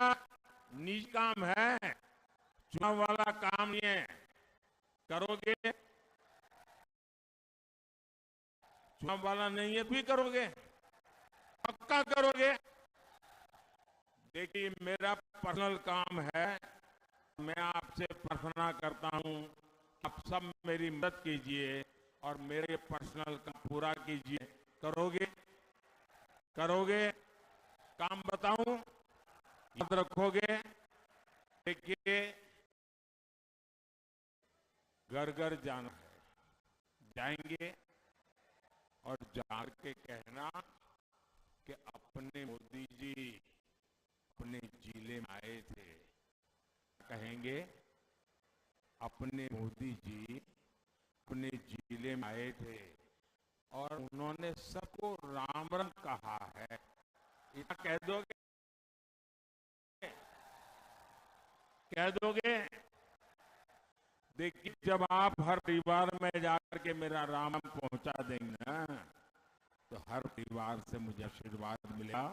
निजी काम है, चुनाव वाला काम नहीं है। करोगे? चुनाव वाला नहीं है, भी करोगे, पक्का करोगे। देखिए, मेरा पर्सनल काम है, मैं आपसे प्रार्थना करता हूँ, आप सब मेरी मदद कीजिए और मेरे पर्सनल काम पूरा कीजिए। करोगे? करोगे? काम बताऊं? याद रखोगे? देखिए, घर घर जाना है, जाएंगे और जाके कहना कि अपने मोदी जी अपने जिले में आए थे। कहेंगे, अपने मोदी जी अपने जिले में आए थे और उन्होंने सबको राम राम कहा है। इतना कह दोगे? कह दोगे? देखिए, जब आप हर परिवार में जाकर के मेरा राम पहुंचा देंगे ना, तो हर परिवार से मुझे आशीर्वाद मिलेगा।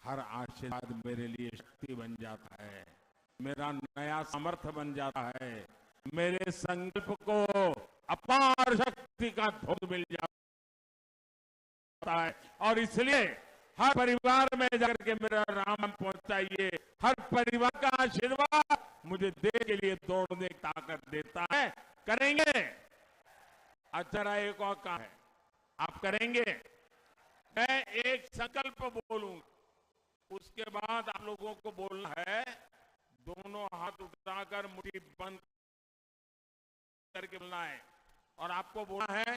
हर आशीर्वाद मेरे लिए शक्ति बन जाता है, मेरा नया सामर्थ्य बन जाता है, मेरे संकल्प को अपार शक्ति का धोत मिल जाता है। और इसलिए हर परिवार में जाकर के मेरा राम पहुंचाइए। हर परिवार का आशीर्वाद मुझे देश के लिए दौड़ने की ताकत देता है। करेंगे। अच्छा, एक और काम है, आप करेंगे। मैं एक संकल्प बोलूं, उसके बाद आप लोगों को बोलना है, दोनों हाथ उठाकर मुट्ठी बंद करके बोलना है। और आपको बोलना है,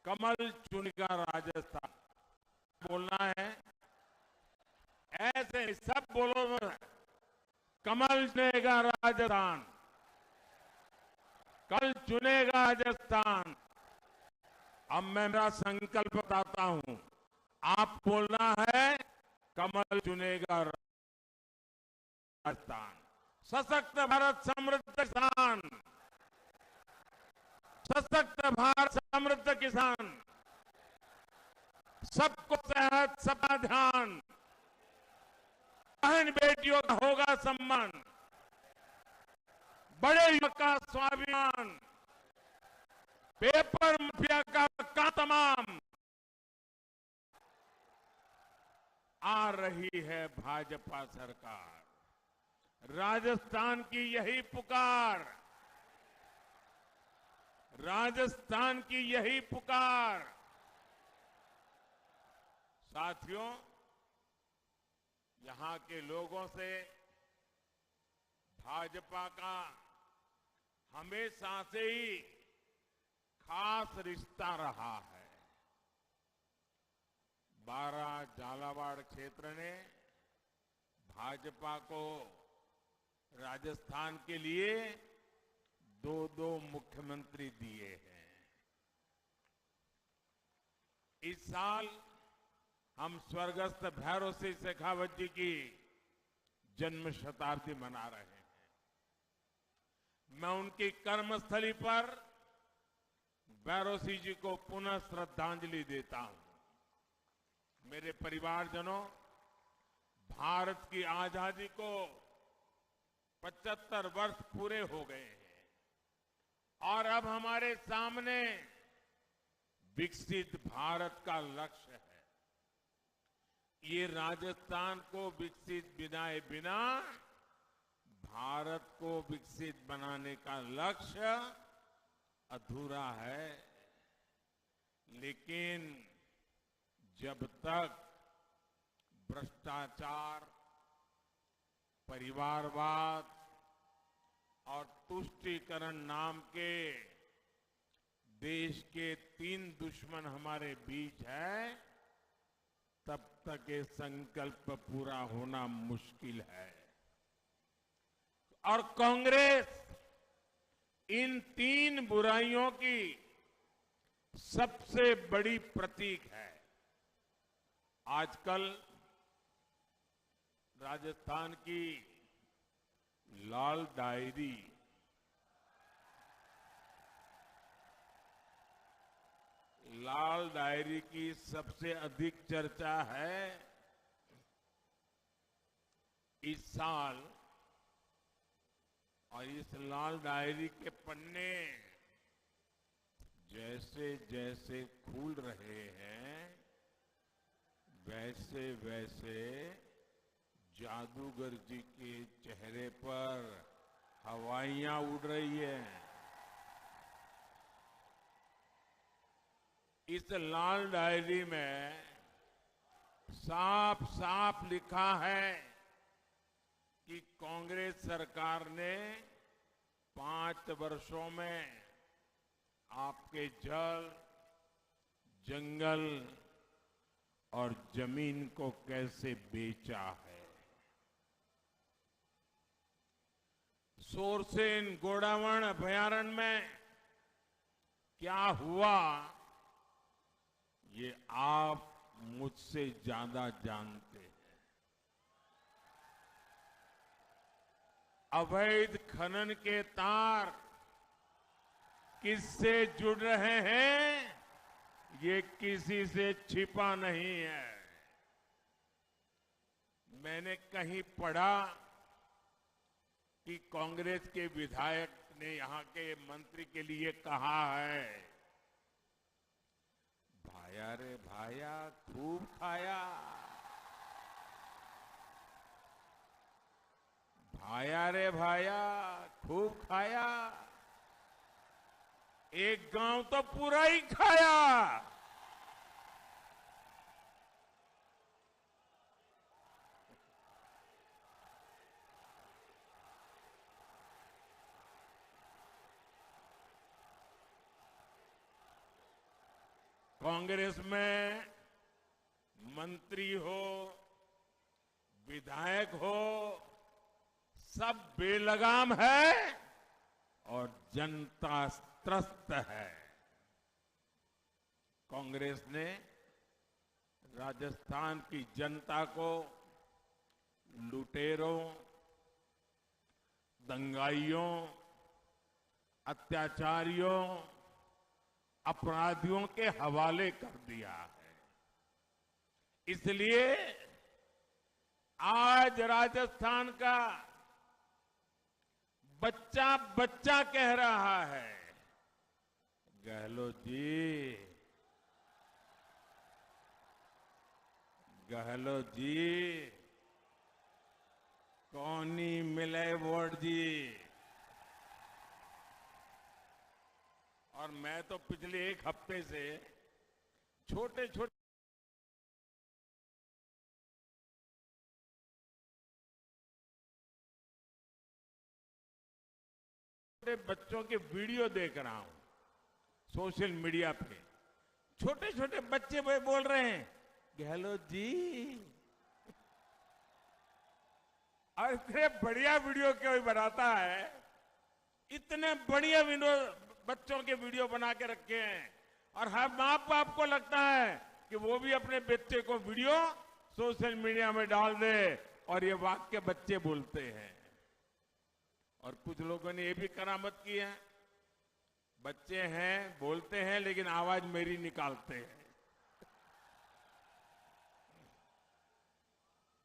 कमल चुनेगा राजस्थान। बोलना है, ऐसे नहीं, सब बोलो, कमल चुनेगा राजस्थान, कमल चुनेगा राजस्थान। अब मैं मेरा संकल्प बताता हूं, आप बोलना है, कमल चुनेगा राजस्थान। सशक्त भारत समृद्ध किसान, सशक्त भारत समृद्ध किसान, सबको सेहत, सबका ध्यान, बहन बेटियों का होगा सम्मान, बड़े युवा का स्वाभिमान, पेपर माफिया का, का तमाम। आ रही है भाजपा सरकार। राजस्थान की यही पुकार, राजस्थान की यही पुकार। साथियों, यहाँ के लोगों से भाजपा का हमेशा से ही खास रिश्ता रहा है। बारा झालावाड़ क्षेत्र ने भाजपा को राजस्थान के लिए दो दो मुख्यमंत्री दिए हैं। इस साल हम स्वर्गस्थ भैरों सिंह शेखावत जी की जन्म शताब्दी मना रहे हैं। मैं उनकी कर्मस्थली पर भैरों सिंह जी को पुनः श्रद्धांजलि देता हूं। मेरे परिवारजनों, भारत की आजादी को पचहत्तर वर्ष पूरे हो गए हैं और अब हमारे सामने विकसित भारत का लक्ष्य है। ये राजस्थान को विकसित बनाए बिना भारत को विकसित बनाने का लक्ष्य अधूरा है। लेकिन जब तक भ्रष्टाचार, परिवारवाद और तुष्टीकरण नाम के देश के तीन दुश्मन हमारे बीच है, तब तक ये संकल्प पूरा होना मुश्किल है। और कांग्रेस इन तीन बुराइयों की सबसे बड़ी प्रतीक है। आजकल राजस्थान की लाल डायरी, लाल डायरी की सबसे अधिक चर्चा है। इस साल और इस लाल डायरी के पन्ने जैसे जैसे खुल रहे हैं, वैसे वैसे जादूगर जी के चेहरे पर हवाइयां उड़ रही है। इस लाल डायरी में साफ साफ लिखा है कि कांग्रेस सरकार ने पांच वर्षों में आपके जल, जंगल और जमीन को कैसे बेचा है। शोरसेन गोडावण अभयारण्य में क्या हुआ, ये आप मुझसे ज्यादा जानते हैं। अवैध खनन के तार किससे जुड़ रहे हैं, ये किसी से छिपा नहीं है। मैंने कहीं पढ़ा कि कांग्रेस के विधायक ने यहां के मंत्री के लिए कहा है, भाया रे भाया, खूब खाया। भाया रे भाया, खूब खाया। एक गांव तो पूरा ही खाया। कांग्रेस में मंत्री हो, विधायक हो, सब बेलगाम है और जनता त्रस्त है। कांग्रेस ने राजस्थान की जनता को लुटेरों, दंगाइयों, अत्याचारियों, अपराधियों के हवाले कर दिया है। इसलिए आज राजस्थान का बच्चा बच्चा कह रहा है, गहलोत जी, गहलोत जी, कोनी मिले वोट जी। और मैं तो पिछले एक हफ्ते से छोटे छोटे बच्चों के वीडियो देख रहा हूं सोशल मीडिया पे। छोटे छोटे बच्चे वे बोल रहे हैं, गहलोत जी, और इतने बढ़िया वीडियो कोई बनाता है, इतने बढ़िया वीडियो, बच्चों के वीडियो बना के रखे हैं, और हर माँ बाप को लगता है कि वो भी अपने बच्चे को वीडियो सोशल मीडिया में डाल दे, और ये वाक्य बच्चे बोलते हैं। और कुछ लोगों ने ये भी करामत की है, बच्चे हैं, बोलते हैं, लेकिन आवाज मेरी निकालते हैं।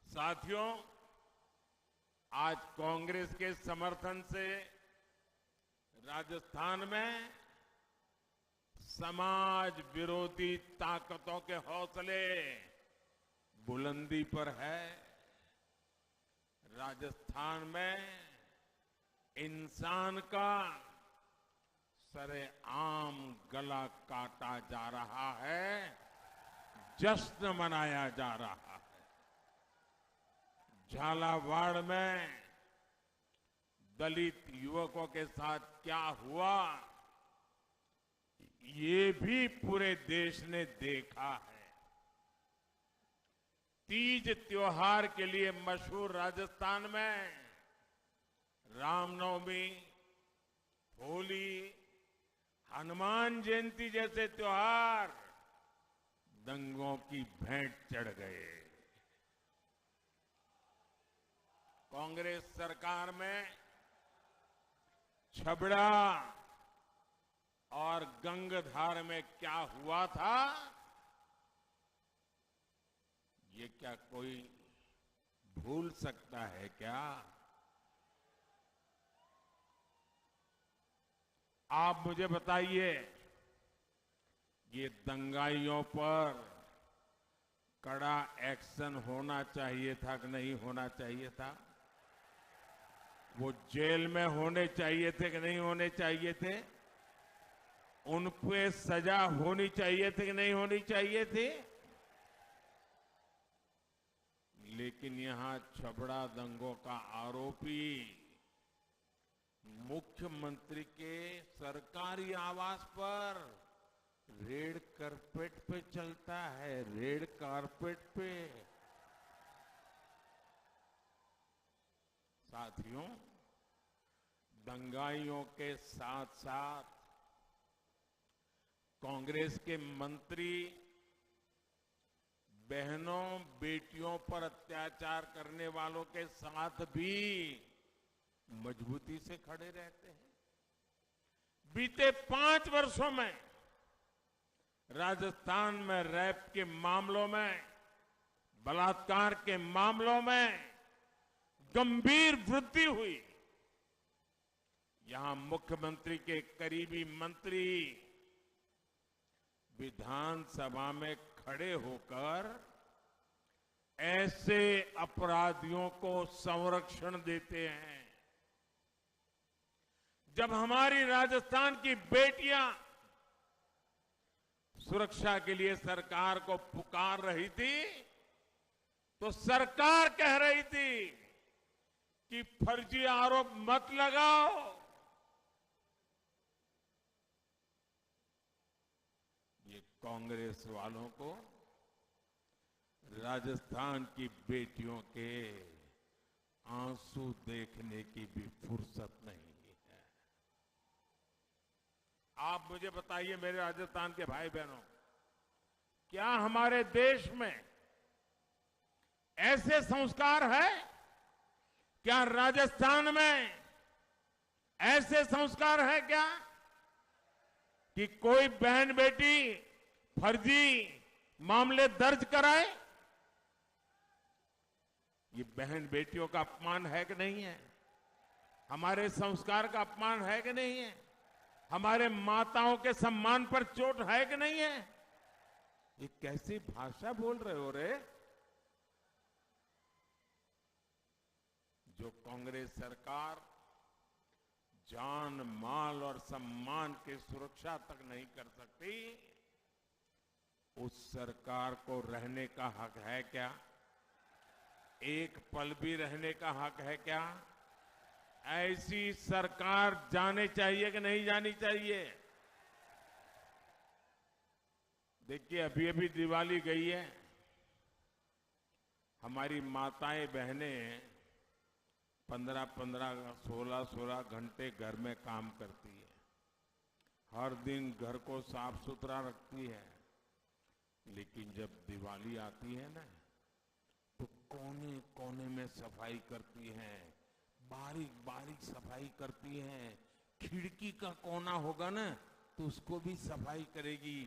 साथियों, आज कांग्रेस के समर्थन से राजस्थान में समाज विरोधी ताकतों के हौसले बुलंदी पर है। राजस्थान में इंसान का सरेआम गला काटा जा रहा है, जश्न मनाया जा रहा है। झालावाड़ में दलित युवकों के साथ क्या हुआ, ये भी पूरे देश ने देखा है। तीज त्योहार के लिए मशहूर राजस्थान में रामनवमी, होली, हनुमान जयंती जैसे त्योहार दंगों की भेंट चढ़ गए। कांग्रेस सरकार में छबड़ा और गंगधार में क्या हुआ था, ये क्या कोई भूल सकता है क्या? आप मुझे बताइए, ये दंगाइयों पर कड़ा एक्शन होना चाहिए था कि नहीं होना चाहिए था? वो जेल में होने चाहिए थे कि नहीं होने चाहिए थे? उन पे सजा होनी चाहिए थी कि नहीं होनी चाहिए थी? लेकिन यहां छबड़ा दंगों का आरोपी मुख्यमंत्री के सरकारी आवास पर रेड कार्पेट पे चलता है, रेड कार्पेट पे। साथियों, दंगाइयों के साथ-साथ कांग्रेस के मंत्री बहनों, बेटियों पर अत्याचार करने वालों के साथ भी मजबूती से खड़े रहते हैं। बीते पांच वर्षों में राजस्थान में रेप के मामलों में, बलात्कार के मामलों में गंभीर वृद्धि हुई। यहां मुख्यमंत्री के करीबी मंत्री विधानसभा में खड़े होकर ऐसे अपराधियों को संरक्षण देते हैं। जब हमारी राजस्थान की बेटियां सुरक्षा के लिए सरकार को पुकार रही थी, तो सरकार कह रही थी कि फर्जी आरोप मत लगाओ। ये कांग्रेस वालों को राजस्थान की बेटियों के आंसू देखने की भी फुर्सत नहीं है। आप मुझे बताइए, मेरे राजस्थान के भाई बहनों, क्या हमारे देश में ऐसे संस्कार है? क्या राजस्थान में ऐसे संस्कार है क्या कि कोई बहन बेटी फर्जी मामले दर्ज कराए? ये बहन बेटियों का अपमान है कि नहीं है? हमारे संस्कार का अपमान है कि नहीं है? हमारे माताओं के सम्मान पर चोट है कि नहीं है? ये कैसी भाषा बोल रहे हो रे? जो कांग्रेस सरकार जान, माल और सम्मान की सुरक्षा तक नहीं कर सकती, उस सरकार को रहने का हक है क्या? एक पल भी रहने का हक है क्या? ऐसी सरकार जाने चाहिए कि नहीं जानी चाहिए? देखिए, अभी अभी दिवाली गई है, हमारी माताएं बहनें पन्द्रह पन्द्रह, सोलह सोलह घंटे घर में काम करती है, हर दिन घर को साफ सुथरा रखती है, लेकिन जब दिवाली आती है ना, तो कोने कोने में सफाई करती है, बारीक बारीक सफाई करती है। खिड़की का कोना होगा ना, तो उसको भी सफाई करेगी,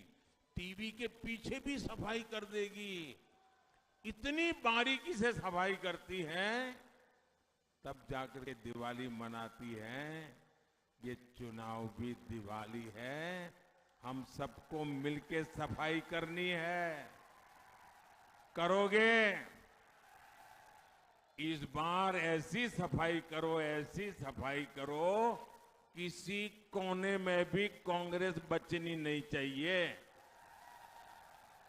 टीवी के पीछे भी सफाई कर देगी। इतनी बारीकी से सफाई करती है, तब जाकर के दिवाली मनाती है। ये चुनाव भी दिवाली है, हम सबको मिलके सफाई करनी है। करोगे? इस बार ऐसी सफाई करो, ऐसी सफाई करो, किसी कोने में भी कांग्रेस बचनी नहीं चाहिए।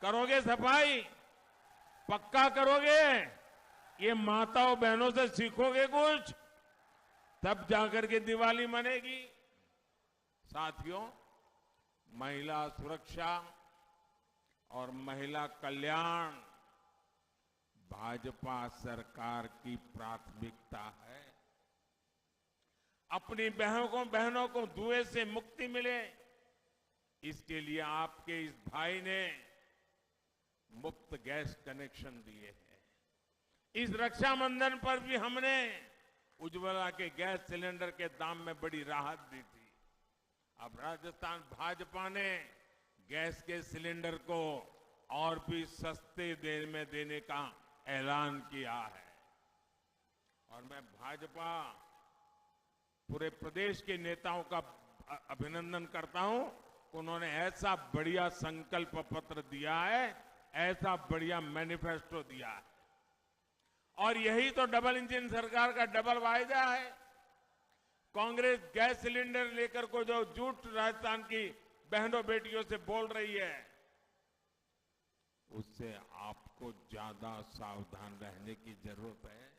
करोगे सफाई? पक्का करोगे? ये माताओं बहनों से सीखोगे कुछ, तब जाकर के दिवाली मनेगी। साथियों, महिला सुरक्षा और महिला कल्याण भाजपा सरकार की प्राथमिकता है। अपनी बहनों को, बहनों को धुएं से मुक्ति मिले, इसके लिए आपके इस भाई ने मुफ्त गैस कनेक्शन दिए हैं। इस रक्षाबंधन पर भी हमने उज्ज्वला के गैस सिलेंडर के दाम में बड़ी राहत दी थी। अब राजस्थान भाजपा ने गैस के सिलेंडर को और भी सस्ते दर में देने का ऐलान किया है। और मैं भाजपा पूरे प्रदेश के नेताओं का अ-, अभिनंदन करता हूं। उन्होंने ऐसा बढ़िया संकल्प पत्र दिया है, ऐसा बढ़िया मैनिफेस्टो दिया है। और यही तो डबल इंजन सरकार का डबल वायदा है। कांग्रेस गैस सिलेंडर लेकर को जो झूठ राजस्थान की बहनों बेटियों से बोल रही है, उससे आपको ज्यादा सावधान रहने की जरूरत है।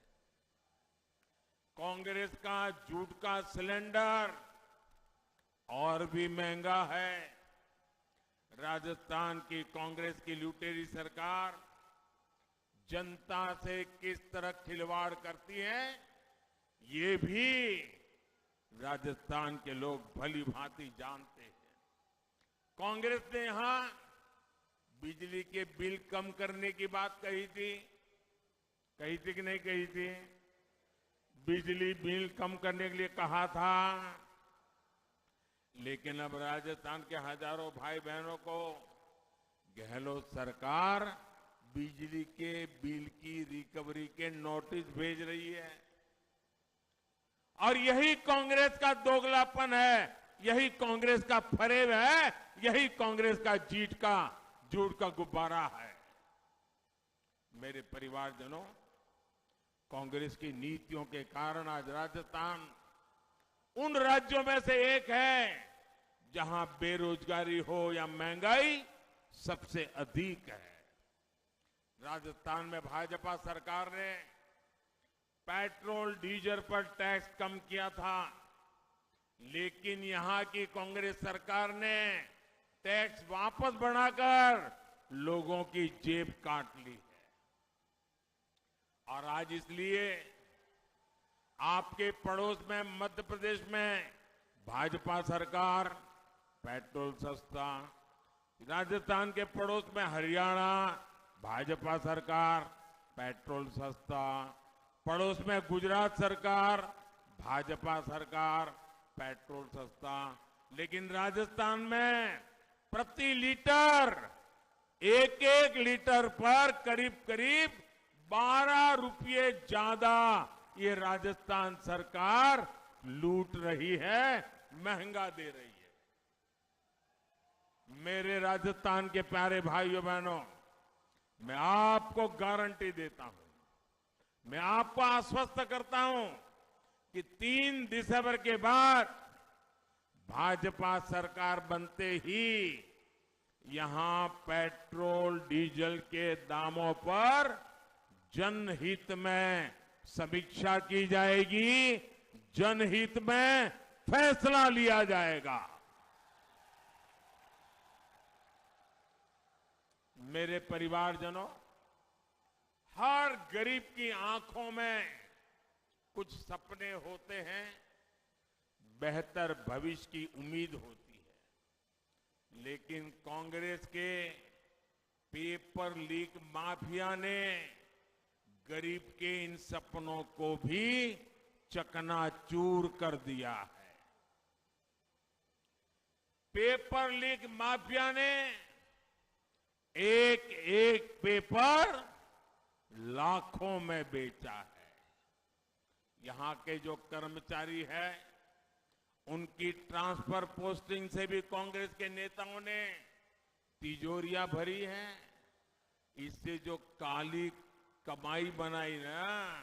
कांग्रेस का झूठ का सिलेंडर और भी महंगा है। राजस्थान की कांग्रेस की लुटेरी सरकार जनता से किस तरह खिलवाड़ करती है, ये भी राजस्थान के लोग भली भांति जानते हैं। कांग्रेस ने यहां बिजली के बिल कम करने की बात कही थी, कही थी कि नहीं कही थी? बिजली बिल कम करने के लिए कहा था, लेकिन अब राजस्थान के हजारों भाई बहनों को गहलोत सरकार बिजली के बिल की रिकवरी के नोटिस भेज रही है। और यही कांग्रेस का दोगलापन है, यही कांग्रेस का फरेब है, यही कांग्रेस का झूठ का, झूठ का गुब्बारा है। मेरे परिवारजनों, कांग्रेस की नीतियों के कारण आज राजस्थान उन राज्यों में से एक है, जहां बेरोजगारी हो या महंगाई सबसे अधिक है। राजस्थान में भाजपा सरकार ने पेट्रोल डीजल पर टैक्स कम किया था, लेकिन यहां की कांग्रेस सरकार ने टैक्स वापस बढ़ाकर लोगों की जेब काट ली है। और आज इसलिए आपके पड़ोस में मध्य प्रदेश में भाजपा सरकार पेट्रोल सस्ता, राजस्थान के पड़ोस में हरियाणा, भाजपा सरकार, पेट्रोल सस्ता, पड़ोस में गुजरात सरकार, भाजपा सरकार, पेट्रोल सस्ता, लेकिन राजस्थान में प्रति लीटर, एक एक लीटर पर करीब करीब बारह रुपये ज्यादा ये राजस्थान सरकार लूट रही है, महंगा दे रही है। मेरे राजस्थान के प्यारे भाइयों बहनों, मैं आपको गारंटी देता हूं, मैं आपको आश्वस्त करता हूं कि तीन दिसंबर के बाद भाजपा सरकार बनते ही यहां पेट्रोल डीजल के दामों पर जनहित में समीक्षा की जाएगी, जनहित में फैसला लिया जाएगा। मेरे परिवारजनों, हर गरीब की आंखों में कुछ सपने होते हैं, बेहतर भविष्य की उम्मीद होती है, लेकिन कांग्रेस के पेपर लीक माफिया ने गरीब के इन सपनों को भी चकनाचूर कर दिया है। पेपर लीक माफिया ने एक एक पेपर लाखों में बेचा है। यहाँ के जो कर्मचारी हैं, उनकी ट्रांसफर पोस्टिंग से भी कांग्रेस के नेताओं ने तिजोरियां भरी हैं। इससे जो काली कमाई बनाई ना,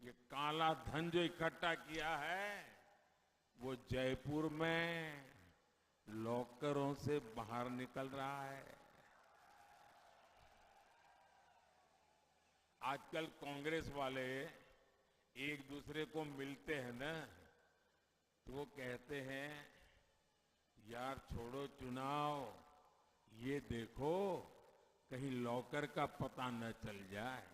ये काला धन जो इकट्ठा किया है, वो जयपुर में लॉकरों से बाहर निकल रहा है। आजकल कांग्रेस वाले एक दूसरे को मिलते हैं ना, तो वो कहते हैं, "यार, छोड़ो चुनाव, ये देखो, कहीं लॉकर का पता न चल जाए।"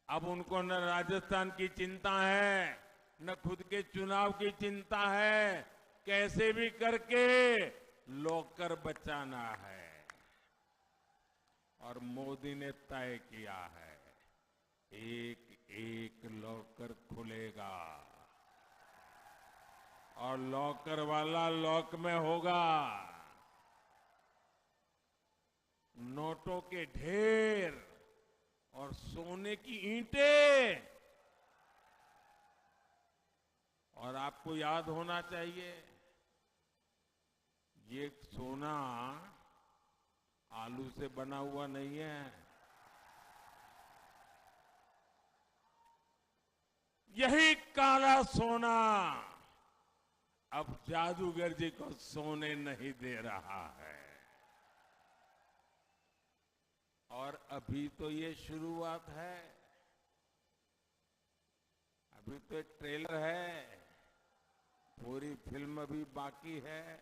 अब उनको न राजस्थान की चिंता है, न खुद के चुनाव की चिंता है, कैसे भी करके लॉकर बचाना है। और मोदी ने तय किया है, एक एक लॉकर खुलेगा और लॉकर वाला लॉक में होगा। नोटों के ढेर और सोने की ईंटें। और आपको याद होना चाहिए, ये सोना आलू से बना हुआ नहीं है, यही काला सोना अब जादूगर जी को सोने नहीं दे रहा है। और अभी तो ये शुरुआत है, अभी तो एक ट्रेलर है, पूरी फिल्म अभी बाकी है।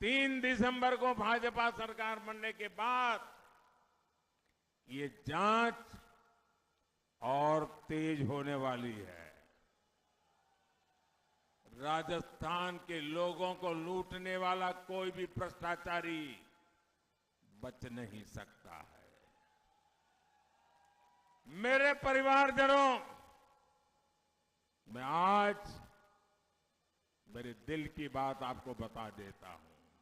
तीन दिसंबर को भाजपा सरकार बनने के बाद ये जांच और तेज होने वाली है। राजस्थान के लोगों को लूटने वाला कोई भी भ्रष्टाचारी बच नहीं सकता है। मेरे परिवारजनों, मैं आज मेरे दिल की बात आपको बता देता हूं।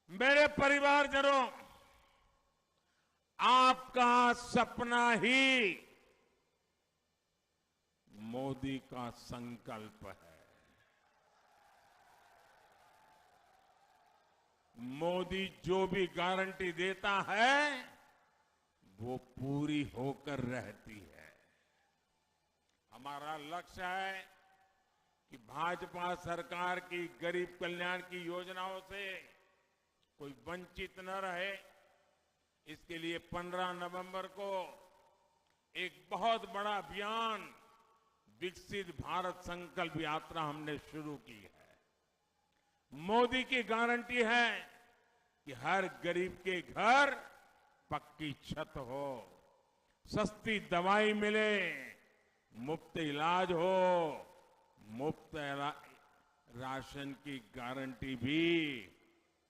मेरे परिवारजनों, आपका सपना ही मोदी का संकल्प है। मोदी जो भी गारंटी देता है, वो पूरी होकर रहती है। हमारा लक्ष्य है कि भाजपा सरकार की गरीब कल्याण की योजनाओं से कोई वंचित न रहे। इसके लिए पन्द्रह नवंबर को एक बहुत बड़ा अभियान विकसित भारत संकल्प यात्रा हमने शुरू की है। मोदी की गारंटी है कि हर गरीब के घर पक्की छत हो, सस्ती दवाई मिले, मुफ्त इलाज हो, मुफ्त रा-, राशन की गारंटी भी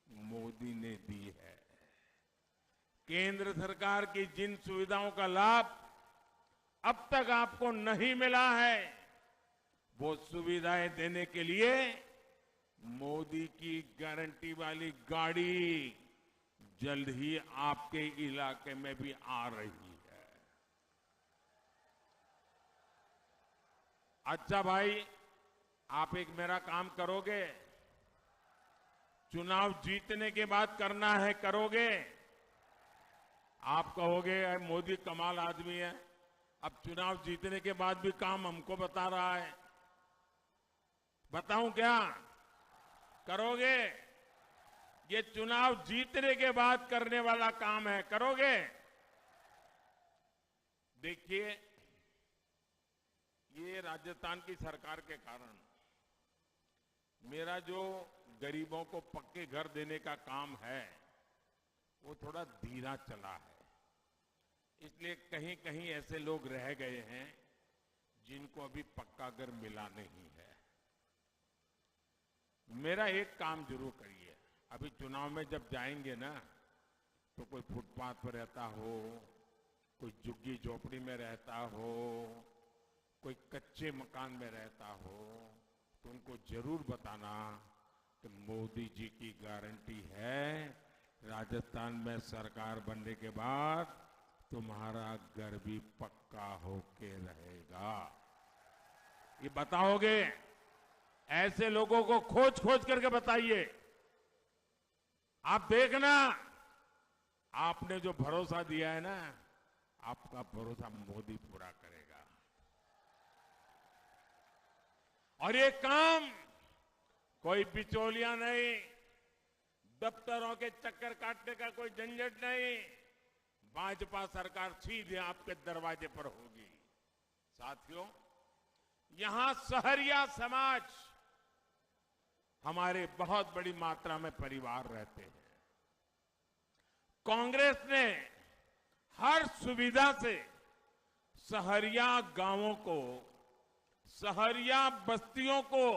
मोदी ने दी है। केंद्र सरकार की जिन सुविधाओं का लाभ अब तक आपको नहीं मिला है, वो सुविधाएं देने के लिए मोदी की गारंटी वाली गाड़ी जल्द ही आपके इलाके में भी आ रही है। अच्छा भाई, आप एक मेरा काम करोगे? चुनाव जीतने के बाद करना है, करोगे? आप कहोगे, "अरे, मोदी कमाल आदमी है, अब चुनाव जीतने के बाद भी काम हमको बता रहा है।" बताऊं क्या? करोगे? ये चुनाव जीतने के बाद करने वाला काम है, करोगे? देखिए, ये राजस्थान की सरकार के कारण मेरा जो गरीबों को पक्के घर देने का काम है, वो थोड़ा धीरा चला है, इसलिए कहीं-कहीं ऐसे लोग रह गए हैं जिनको अभी पक्का घर मिला नहीं है। मेरा एक काम जरूर करिए, अभी चुनाव में जब जाएंगे ना, तो कोई फुटपाथ पर रहता हो, कोई झुग्गी झोपड़ी में रहता हो, कोई कच्चे मकान में रहता हो, तो उनको जरूर बताना कि मोदी जी की गारंटी है, राजस्थान में सरकार बनने के बाद तुम्हारा घर भी पक्का होके रहेगा। ये बताओगे? ऐसे लोगों को खोज खोज करके बताइए। आप देखना, आपने जो भरोसा दिया है ना, आपका भरोसा मोदी पूरा करेगा। और ये काम कोई बिचौलिया नहीं, दफ्तरों के चक्कर काटने का कोई झंझट नहीं, भाजपा सरकार सीधे आपके दरवाजे पर होगी। साथियों, यहां सहरिया समाज हमारे बहुत बड़ी मात्रा में परिवार रहते हैं। कांग्रेस ने हर सुविधा से सहरिया गांवों को, सहरिया बस्तियों को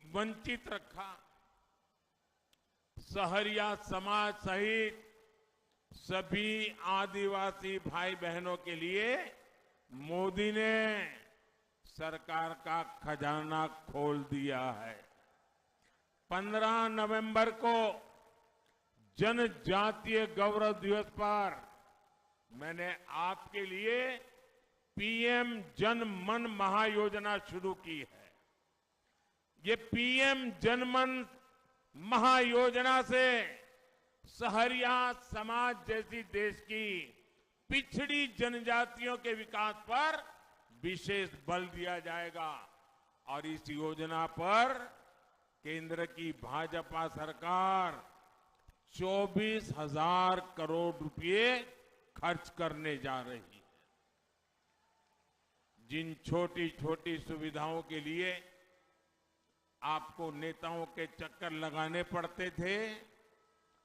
वंचित रखा। सहरिया समाज सहित सभी आदिवासी भाई बहनों के लिए मोदी ने सरकार का खजाना खोल दिया है। पन्द्रह नवंबर को जनजातीय गौरव दिवस पर मैंने आपके लिए पीएम जन मन महायोजना शुरू की है। ये पीएम जनमन महायोजना से सहरिया समाज जैसी देश की पिछड़ी जनजातियों के विकास पर विशेष बल दिया जाएगा और इस योजना पर केंद्र की भाजपा सरकार चौबीस हज़ार करोड़ रुपए खर्च करने जा रही है। जिन छोटी-छोटी सुविधाओं के लिए आपको नेताओं के चक्कर लगाने पड़ते थे,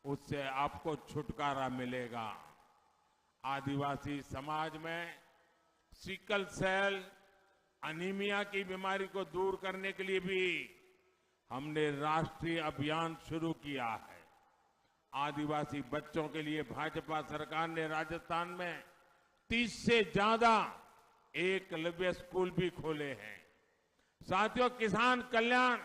उससे आपको छुटकारा मिलेगा। आदिवासी समाज में सिकल सेल एनीमिया की बीमारी को दूर करने के लिए भी हमने राष्ट्रीय अभियान शुरू किया है। आदिवासी बच्चों के लिए भाजपा सरकार ने राजस्थान में तीस से ज्यादा एकलव्य स्कूल भी खोले हैं। साथियों, किसान कल्याण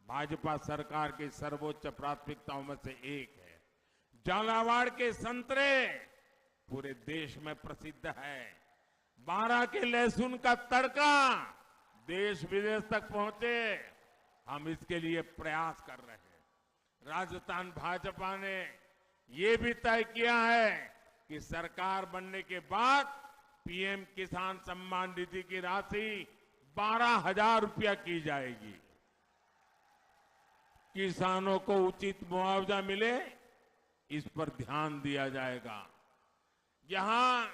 भाजपा सरकार की सर्वोच्च प्राथमिकताओं में से एक है। झालावाड़ के संतरे पूरे देश में प्रसिद्ध है। बारा के लहसुन का तड़का देश विदेश तक पहुंचे, हम इसके लिए प्रयास कर रहे हैं। राजस्थान भाजपा ने ये भी तय किया है कि सरकार बनने के बाद पीएम किसान सम्मान निधि की राशि बारह हज़ार रुपया की जाएगी। किसानों को उचित मुआवजा मिले, इस पर ध्यान दिया जाएगा। जहां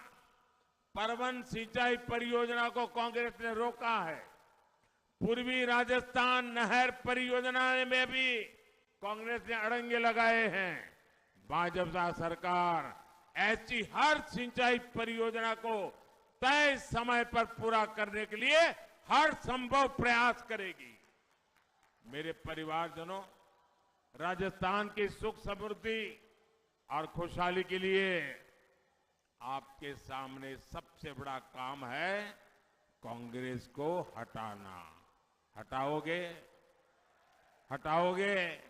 परवन सिंचाई परियोजना को कांग्रेस ने रोका है, पूर्वी राजस्थान नहर परियोजना में भी कांग्रेस ने अड़ंगे लगाए हैं। भाजपा सरकार ऐसी हर सिंचाई परियोजना को तय समय पर पूरा करने के लिए हर संभव प्रयास करेगी। मेरे परिवारजनों, राजस्थान की सुख समृद्धि और खुशहाली के लिए आपके सामने सबसे बड़ा काम है कांग्रेस को हटाना। हटाओगे? हटाओगे?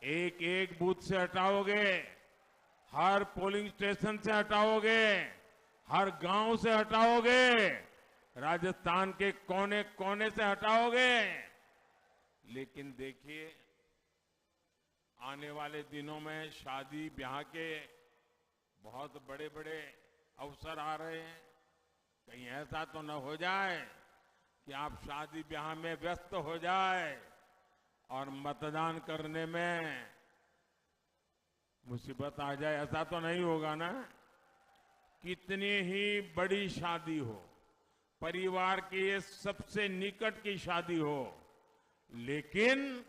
एक एक बूथ से हटाओगे? हर पोलिंग स्टेशन से हटाओगे? हर गांव से हटाओगे? राजस्थान के कोने कोने से हटाओगे? लेकिन देखिए, आने वाले दिनों में शादी ब्याह के बहुत बड़े-बड़े अवसर आ रहे हैं। कहीं ऐसा तो न हो जाए कि आप शादी ब्याह में व्यस्त हो जाए और मतदान करने में मुसीबत आ जाए, ऐसा तो नहीं होगा ना? कितनी ही बड़ी शादी हो, परिवार की ये सबसे निकट की शादी हो, लेकिन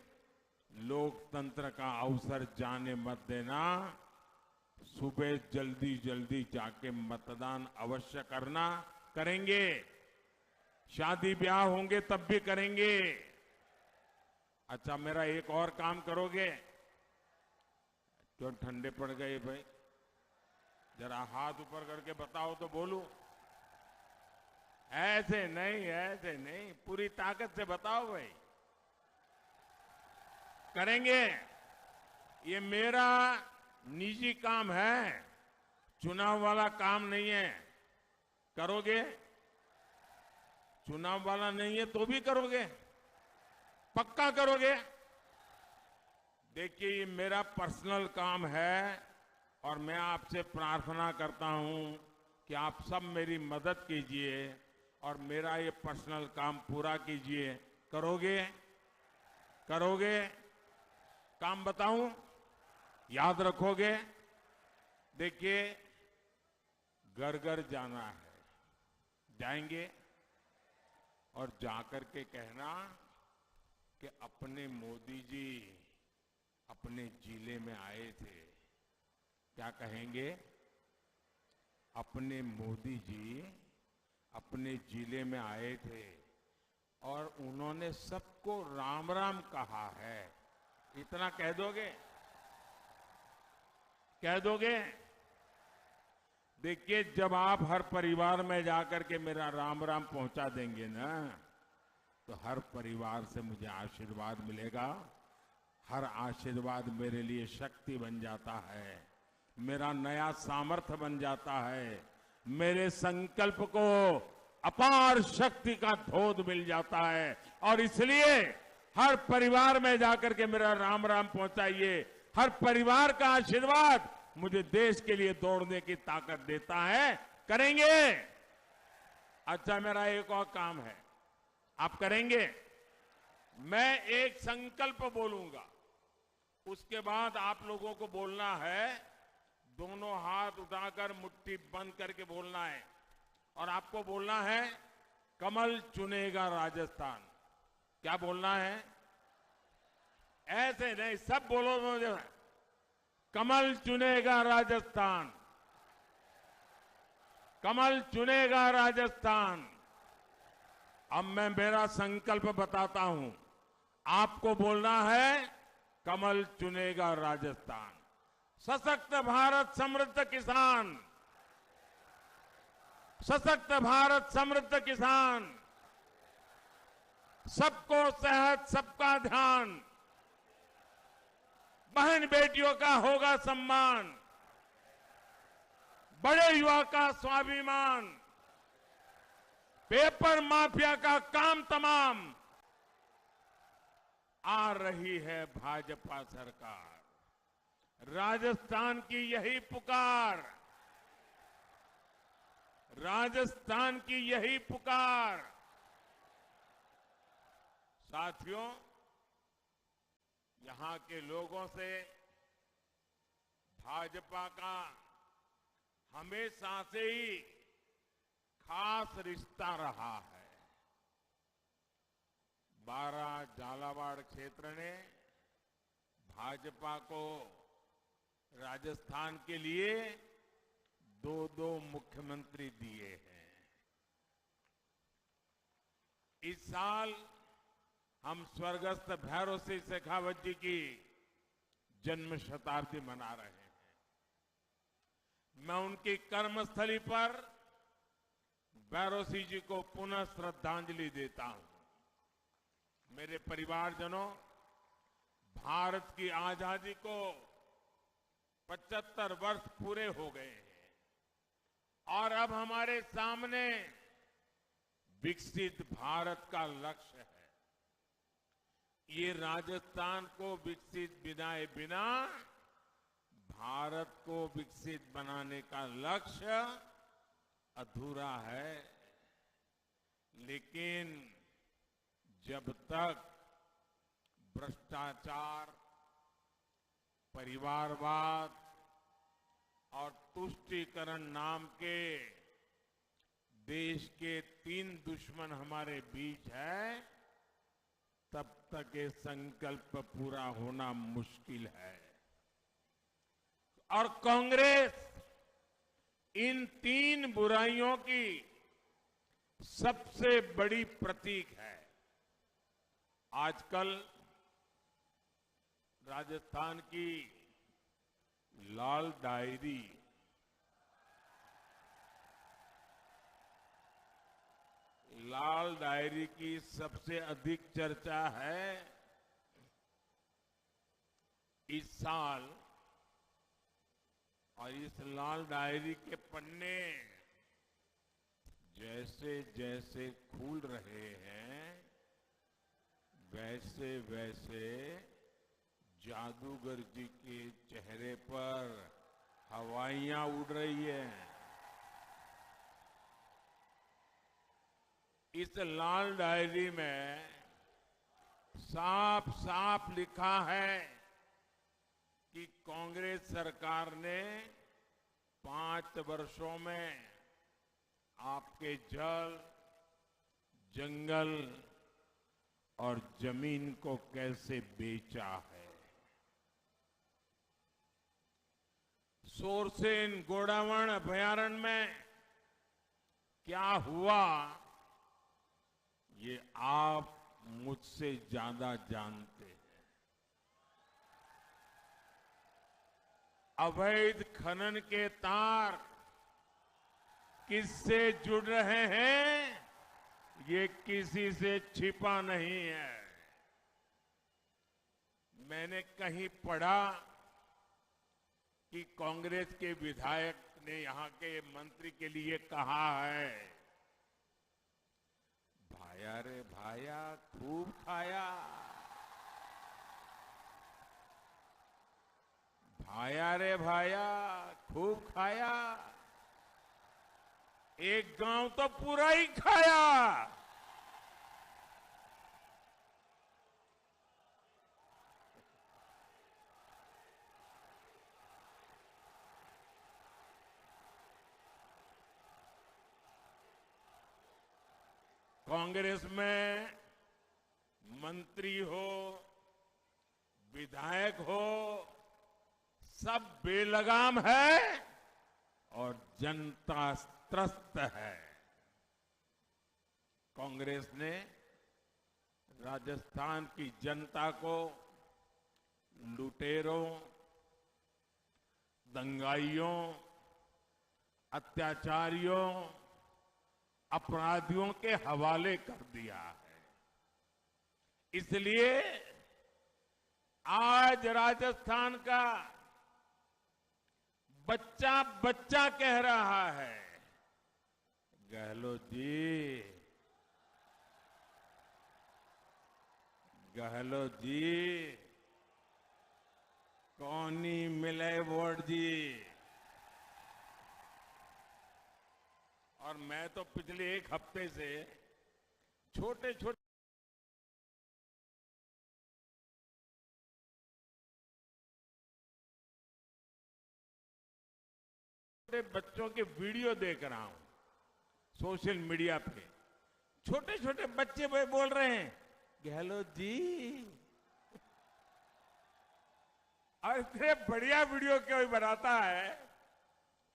लोकतंत्र का अवसर जाने मत देना। सुबह जल्दी जल्दी जाके मतदान अवश्य करना, करेंगे। शादी ब्याह होंगे तब भी करेंगे। अच्छा, मेरा एक और काम करोगे? क्यों ठंडे पड़ गए भाई? जरा हाथ ऊपर करके बताओ तो बोलूं। ऐसे नहीं, ऐसे नहीं, पूरी ताकत से बताओ भाई। करेंगे। ये मेरा निजी काम है, चुनाव वाला काम नहीं है। करोगे? चुनाव वाला नहीं है तो भी करोगे? पक्का करोगे? देखिए, ये मेरा पर्सनल काम है और मैं आपसे प्रार्थना करता हूं कि आप सब मेरी मदद कीजिए और मेरा ये पर्सनल काम पूरा कीजिए। करोगे? करोगे? काम बताऊं? याद रखोगे? देखिए, घर घर जाना है, जाएंगे और जाकर के कहना कि अपने मोदी जी अपने जिले में आए थे। क्या कहेंगे? अपने मोदी जी अपने जिले में आए थे और उन्होंने सबको राम राम कहा है। इतना कह दोगे? कह दोगे? देखिए, जब आप हर परिवार में जाकर के मेरा राम राम पहुंचा देंगे ना, तो हर परिवार से मुझे आशीर्वाद मिलेगा। हर आशीर्वाद मेरे लिए शक्ति बन जाता है, मेरा नया सामर्थ्य बन जाता है, मेरे संकल्प को अपार शक्ति का धोध मिल जाता है। और इसलिए हर परिवार में जाकर के मेरा राम राम पहुंचाइए। हर परिवार का आशीर्वाद मुझे देश के लिए दौड़ने की ताकत देता है। करेंगे। अच्छा, मेरा एक और काम है, आप करेंगे? मैं एक संकल्प बोलूंगा, उसके बाद आप लोगों को बोलना है, दोनों हाथ उठाकर मुट्ठी बंद करके बोलना है। और आपको बोलना है, कमल चुनेगा राजस्थान। क्या बोलना है? ऐसे नहीं, सब बोलो, बोलो। कमल चुनेगा राजस्थान, कमल चुनेगा राजस्थान। अब मैं मेरा संकल्प बताता हूं, आपको बोलना है, कमल चुनेगा राजस्थान। सशक्त भारत, समृद्ध किसान, सशक्त भारत, समृद्ध किसान, सबको सेहत, सबका ध्यान, बहन बेटियों का होगा सम्मान, बड़े युवा का स्वाभिमान, पेपर माफिया का काम तमाम। आ रही है भाजपा सरकार। राजस्थान की यही पुकार, राजस्थान की यही पुकार। साथियों, यहां के लोगों से भाजपा का हमेशा से ही खास रिश्ता रहा है। बारा झालावाड़ क्षेत्र ने भाजपा को राजस्थान के लिए दो दो मुख्यमंत्री दिए हैं। इस साल हम स्वर्गस्थ भैरों सिंह शेखावत जी की जन्म शताब्दी मना रहे हैं। मैं उनकी कर्मस्थली पर भैरों सिंह जी को पुनः श्रद्धांजलि देता हूं। मेरे परिवारजनों, भारत की आजादी को पचहत्तर वर्ष पूरे हो गए हैं और अब हमारे सामने विकसित भारत का लक्ष्य है। ये राजस्थान को विकसित बनाए बिना भारत को विकसित बनाने का लक्ष्य अधूरा है। लेकिन जब तक भ्रष्टाचार, परिवारवाद और तुष्टीकरण नाम के देश के तीन दुश्मन हमारे बीच है, तब तक ये संकल्प पूरा होना मुश्किल है। और कांग्रेस इन तीन बुराइयों की सबसे बड़ी प्रतीक है। आजकल राजस्थान की लाल डायरी, लाल डायरी की सबसे अधिक चर्चा है। इस साल और इस लाल डायरी के पन्ने जैसे जैसे खुल रहे हैं, वैसे वैसे जादूगर जी के चेहरे पर हवाइयां उड़ रही हैं। इस लाल डायरी में साफ साफ लिखा है कि कांग्रेस सरकार ने पांच वर्षों में आपके जल, जंगल और जमीन को कैसे बेचा है। शोरसेन गोडावण अभयारण्य में क्या हुआ, ये आप मुझसे ज्यादा जानते हैं। अवैध खनन के तार किससे जुड़ रहे हैं, ये किसी से छिपा नहीं है। मैंने कहीं पढ़ा कि कांग्रेस के विधायक ने यहां के मंत्री के लिए कहा है, भाया रे भाया, खूब खाया। भाया रे भाया, खूब खाया। एक गांव तो पूरा ही खाया। कांग्रेस में मंत्री हो, विधायक हो, सब बेलगाम है और जनता त्रस्त है। कांग्रेस ने राजस्थान की जनता को लुटेरों, दंगाइयों, अत्याचारियों, अपराधियों के हवाले कर दिया है। इसलिए आज राजस्थान का बच्चा बच्चा कह रहा है, गहलोत जी, गहलोत जी, कोनी मिले वोट जी। और मैं तो पिछले एक हफ्ते से छोटे छोटे बच्चों के वीडियो देख रहा हूं सोशल मीडिया पे। छोटे छोटे बच्चे भाई बोल रहे हैं, "गहलोत जी।" और इतने बढ़िया वीडियो कोई बनाता है,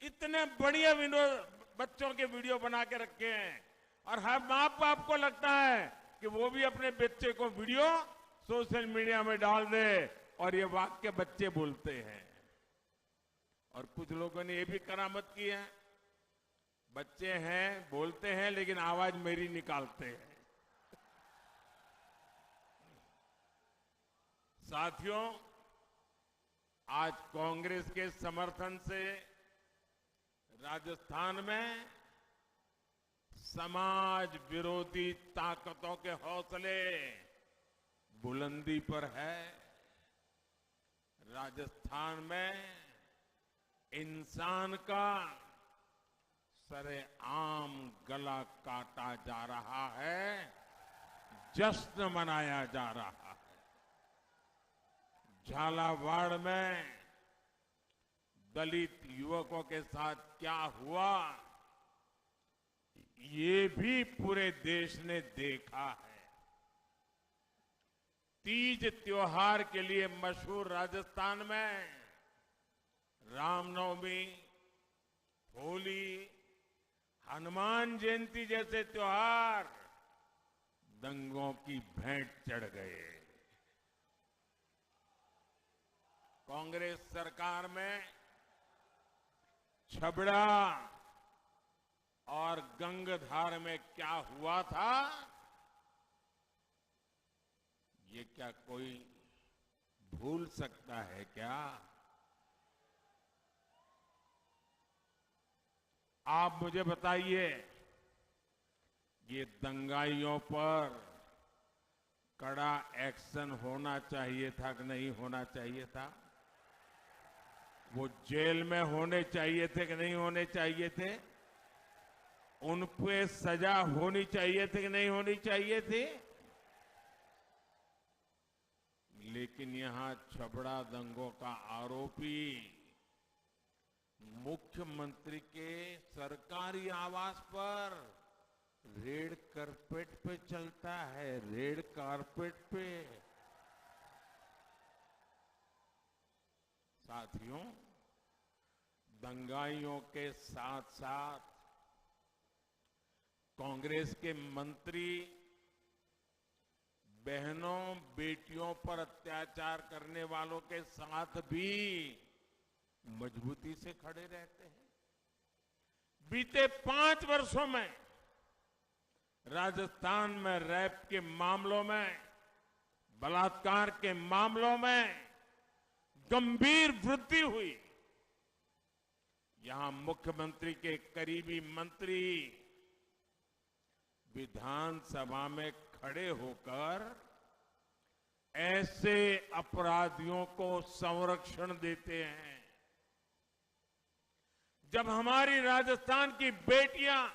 इतने बढ़िया वीडियो, बच्चों के वीडियो बना के रखे हैं। और हर माँ बाप को लगता है कि वो भी अपने बच्चे को वीडियो सोशल मीडिया में डाल दे। और ये वाक्य बच्चे बोलते हैं। और कुछ लोगों ने ये भी करामत की है, बच्चे हैं, बोलते हैं, लेकिन आवाज मेरी निकालते हैं। साथियों, आज कांग्रेस के समर्थन से राजस्थान में समाज विरोधी ताकतों के हौसले बुलंदी पर है। राजस्थान में इंसान का सरेआम गला काटा जा रहा है, जश्न मनाया जा रहा है। झालावाड़ में दलित युवकों के साथ क्या हुआ, ये भी पूरे देश ने देखा है। तीज त्योहार के लिए मशहूर राजस्थान में रामनवमी, होली, हनुमान जयंती जैसे त्योहार दंगों की भेंट चढ़ गए। कांग्रेस सरकार में छबड़ा और गंगधार में क्या हुआ था, ये क्या कोई भूल सकता है क्या? आप मुझे बताइए, ये दंगाइयों पर कड़ा एक्शन होना चाहिए था कि नहीं होना चाहिए था? वो जेल में होने चाहिए थे कि नहीं होने चाहिए थे? उन पे सजा होनी चाहिए थी कि नहीं होनी चाहिए थी? लेकिन यहां छबड़ा दंगों का आरोपी मुख्यमंत्री के सरकारी आवास पर रेड कार्पेट पे चलता है, रेड कार्पेट पे। साथियों, दंगाइयों के साथ-साथ कांग्रेस के मंत्री बहनों, बेटियों पर अत्याचार करने वालों के साथ भी मजबूती से खड़े रहते हैं। बीते पांच वर्षों में राजस्थान में रेप के मामलों में, बलात्कार के मामलों में गंभीर वृद्धि हुई। यहां मुख्यमंत्री के करीबी मंत्री विधानसभा में खड़े होकर ऐसे अपराधियों को संरक्षण देते हैं। जब हमारी राजस्थान की बेटियां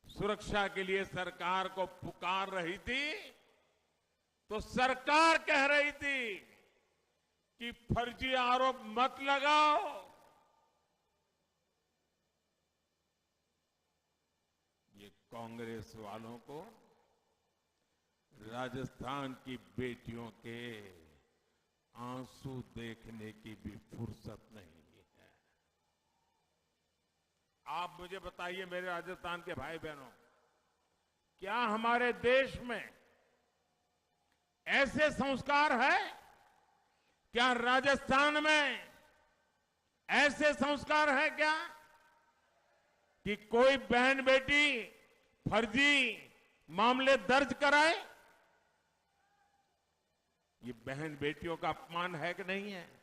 सुरक्षा के लिए सरकार को पुकार रही थी, तो सरकार कह रही थी कि फर्जी आरोप मत लगाओ। ये कांग्रेस वालों को राजस्थान की बेटियों के आंसू देखने की भी फुर्सत नहीं है। आप मुझे बताइए, मेरे राजस्थान के भाई बहनों, क्या हमारे देश में ऐसे संस्कार है? क्या राजस्थान में ऐसे संस्कार है क्या कि कोई बहन बेटी फर्जी मामले दर्ज कराए? ये बहन बेटियों का अपमान है कि नहीं है?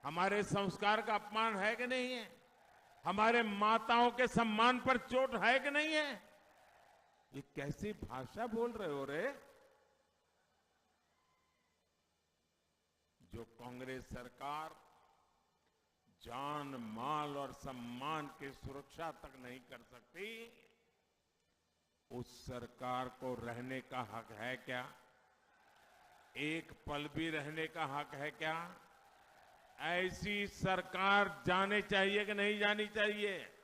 हमारे संस्कार का अपमान है कि नहीं है? हमारे माताओं के सम्मान पर चोट है कि नहीं है? ये कैसी भाषा बोल रहे हो रे? जो कांग्रेस सरकार जान, माल और सम्मान की सुरक्षा तक नहीं कर सकती, उस सरकार को रहने का हक है क्या? एक पल भी रहने का हक है क्या? ऐसी सरकार जाने चाहिए कि नहीं जानी चाहिए?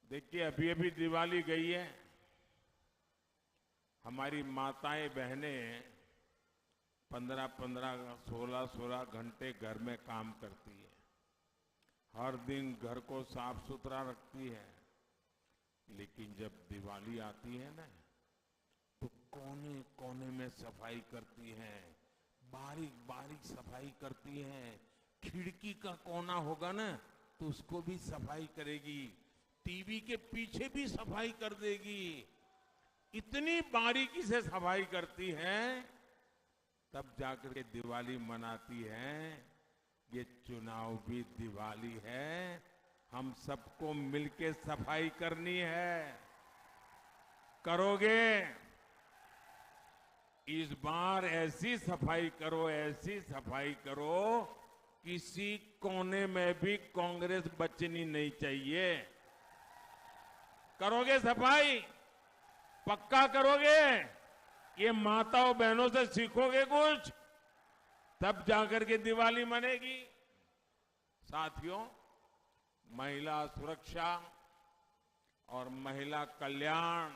देखिए, अभी अभी दिवाली गई है, हमारी माताएं बहनें पन्द्रह पन्द्रह, सोलह सोलह घंटे घर में काम करती है, हर दिन घर को साफ सुथरा रखती है, लेकिन जब दिवाली आती है ना, तो कोने कोने में सफाई करती हैं, बारीक बारीक सफाई करती हैं। खिड़की का कोना होगा ना, तो उसको भी सफाई करेगी, टीवी के पीछे भी सफाई कर देगी। इतनी बारीकी से सफाई करती हैं, तब जाकर के दिवाली मनाती हैं। ये चुनाव भी दिवाली है, हम सबको मिलके सफाई करनी है। करोगे? इस बार ऐसी सफाई करो, ऐसी सफाई करो, किसी कोने में भी कांग्रेस बचनी नहीं चाहिए। करोगे सफाई? पक्का करोगे? ये माताओं बहनों से सीखोगे कुछ, तब जाकर के दिवाली मनेगी। साथियों, महिला सुरक्षा और महिला कल्याण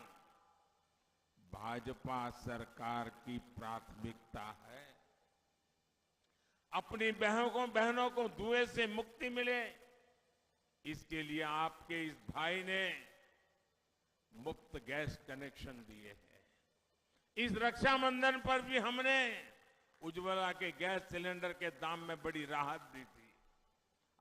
भाजपा सरकार की प्राथमिकता है। अपनी बहनों को, बहनों को धुएं से मुक्ति मिले, इसके लिए आपके इस भाई ने मुफ्त गैस कनेक्शन दिए हैं। इस रक्षाबंधन पर भी हमने उज्ज्वला के गैस सिलेंडर के दाम में बड़ी राहत दी थी।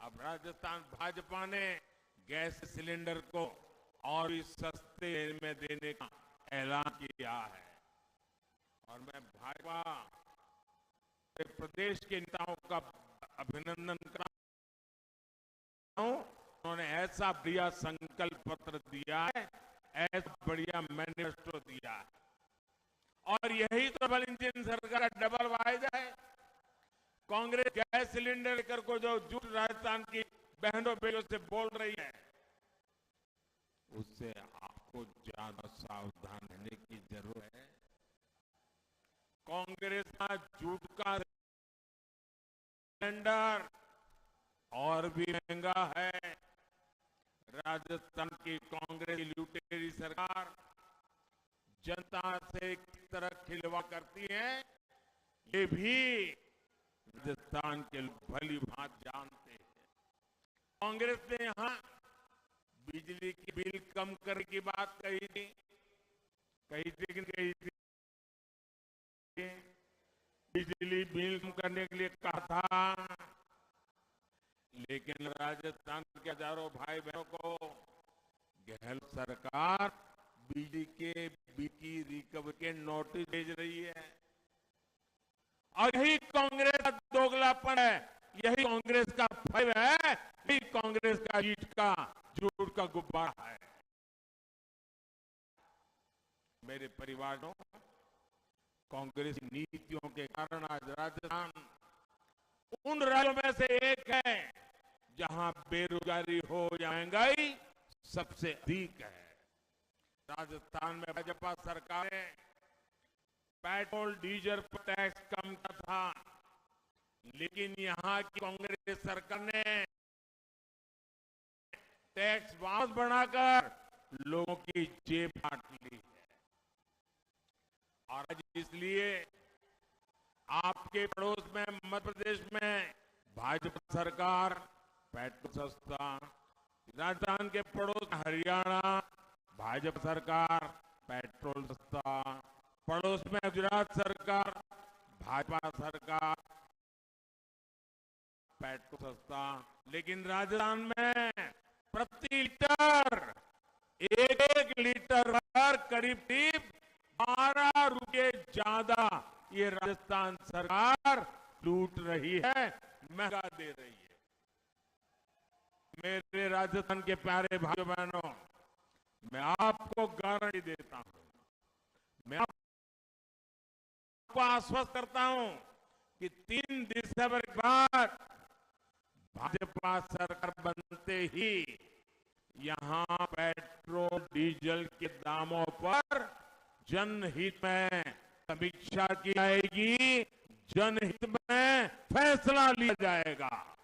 अब राजस्थान भाजपा ने गैस सिलेंडर को और भी सस्ते में देने का ऐलान किया है। और मैं भाजपा के प्रदेश के नेताओं का अभिनंदन करता हूं, उन्होंने ऐसा बढ़िया संकल्प पत्र दिया है, ऐसा बढ़िया मैनिफेस्टो दिया है। और यही तो डबल इंजन सरकार का डबल वायदा है। कांग्रेस गैस सिलेंडर लेकर को जो झूठ राजस्थान की बहनों बेटियों से बोल रही है, उससे आपको ज्यादा सावधान रहने की जरूरत है। कांग्रेस का झूठ का सिलेंडर और भी महंगा है। राजस्थान की कांग्रेस की लुटेरी सरकार जनता से किस तरह खिलवाड़ करती है, ये भी राजस्थान के लोग भली भांति जानते हैं। कांग्रेस ने यहाँ बिजली की बिल कम करने की बात कही थी, कही थी कि नहीं कही थी? बिजली बिल कम करने के लिए कहा था, लेकिन राजस्थान के हजारों भाई बहनों को गहलोत सरकार बिजली के बिल की रिकवरी के नोटिस भेज रही है। और यही कांग्रेस का दोगलापन है, यही कांग्रेस का फैब है, यही कांग्रेस का झूठ का, झूठ का गुब्बारा है। मेरे परिवारजनों, कांग्रेस की नीतियों के कारण आज राजस्थान उन राज्यों में से एक है, जहां बेरोजगारी हो या महंगाई सबसे अधिक है। राजस्थान में भाजपा सरकार ने पेट्रोल, डीजल पर टैक्स कम किया था, लेकिन यहाँ की कांग्रेस सरकार ने टैक्स वापस बढ़ाकर लोगों की जेब काट ली है। और आज इसलिए आपके पड़ोस में, मध्य प्रदेश में भाजपा सरकार पेट्रोल सस्ता, राजस्थान के पड़ोस में हरियाणा, भाजपा सरकार, पेट्रोल सस्ता, पड़ोस में गुजरात सरकार, भाजपा सरकार, पेट्रोल सस्ता, लेकिन राजस्थान में प्रति लीटर, एक एक लीटर पर करीब करीब बारह रुपये ज्यादा ये राजस्थान सरकार लूट रही है, महंगा दे रही है। मेरे राजस्थान के प्यारे भाइयों बहनों, मैं आपको गारंटी देता हूं, मैं आपको आश्वस्त करता हूं कि तीन दिसंबर के बाद भाजपा सरकार बनते ही यहां पेट्रोल डीजल के दामों पर जनहित में समीक्षा की जाएगी, जनहित में फैसला लिया जाएगा।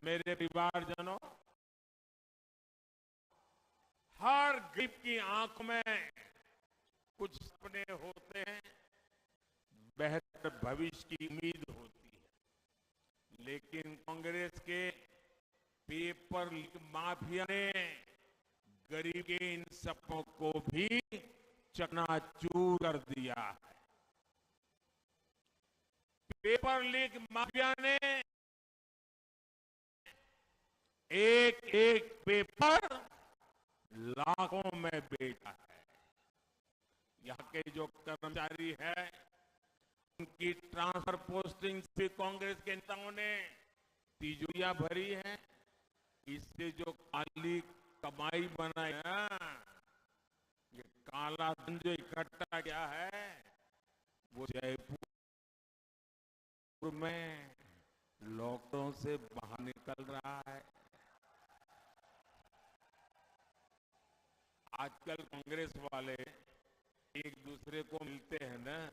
मेरे परिवारजनों, हर गरीब की आंखों में कुछ सपने होते हैं, बेहतर भविष्य की उम्मीद होती है, लेकिन कांग्रेस के पेपर लीक माफिया ने गरीब के इन सपनों को भी चकनाचूर कर दिया है। पेपर लीक माफिया ने एक एक पेपर लाखों में बेचा है। यहाँ के जो कर्मचारी है, उनकी ट्रांसफर पोस्टिंग से कांग्रेस के नेताओं ने तिजोरियां भरी है। इससे जो काली कमाई बनाई है, ये काला धन जो इकट्ठा किया है, वो जयपुर में लॉकडाउन से बाहर निकल रहा है। आजकल कांग्रेस वाले एक दूसरे को मिलते हैं ना,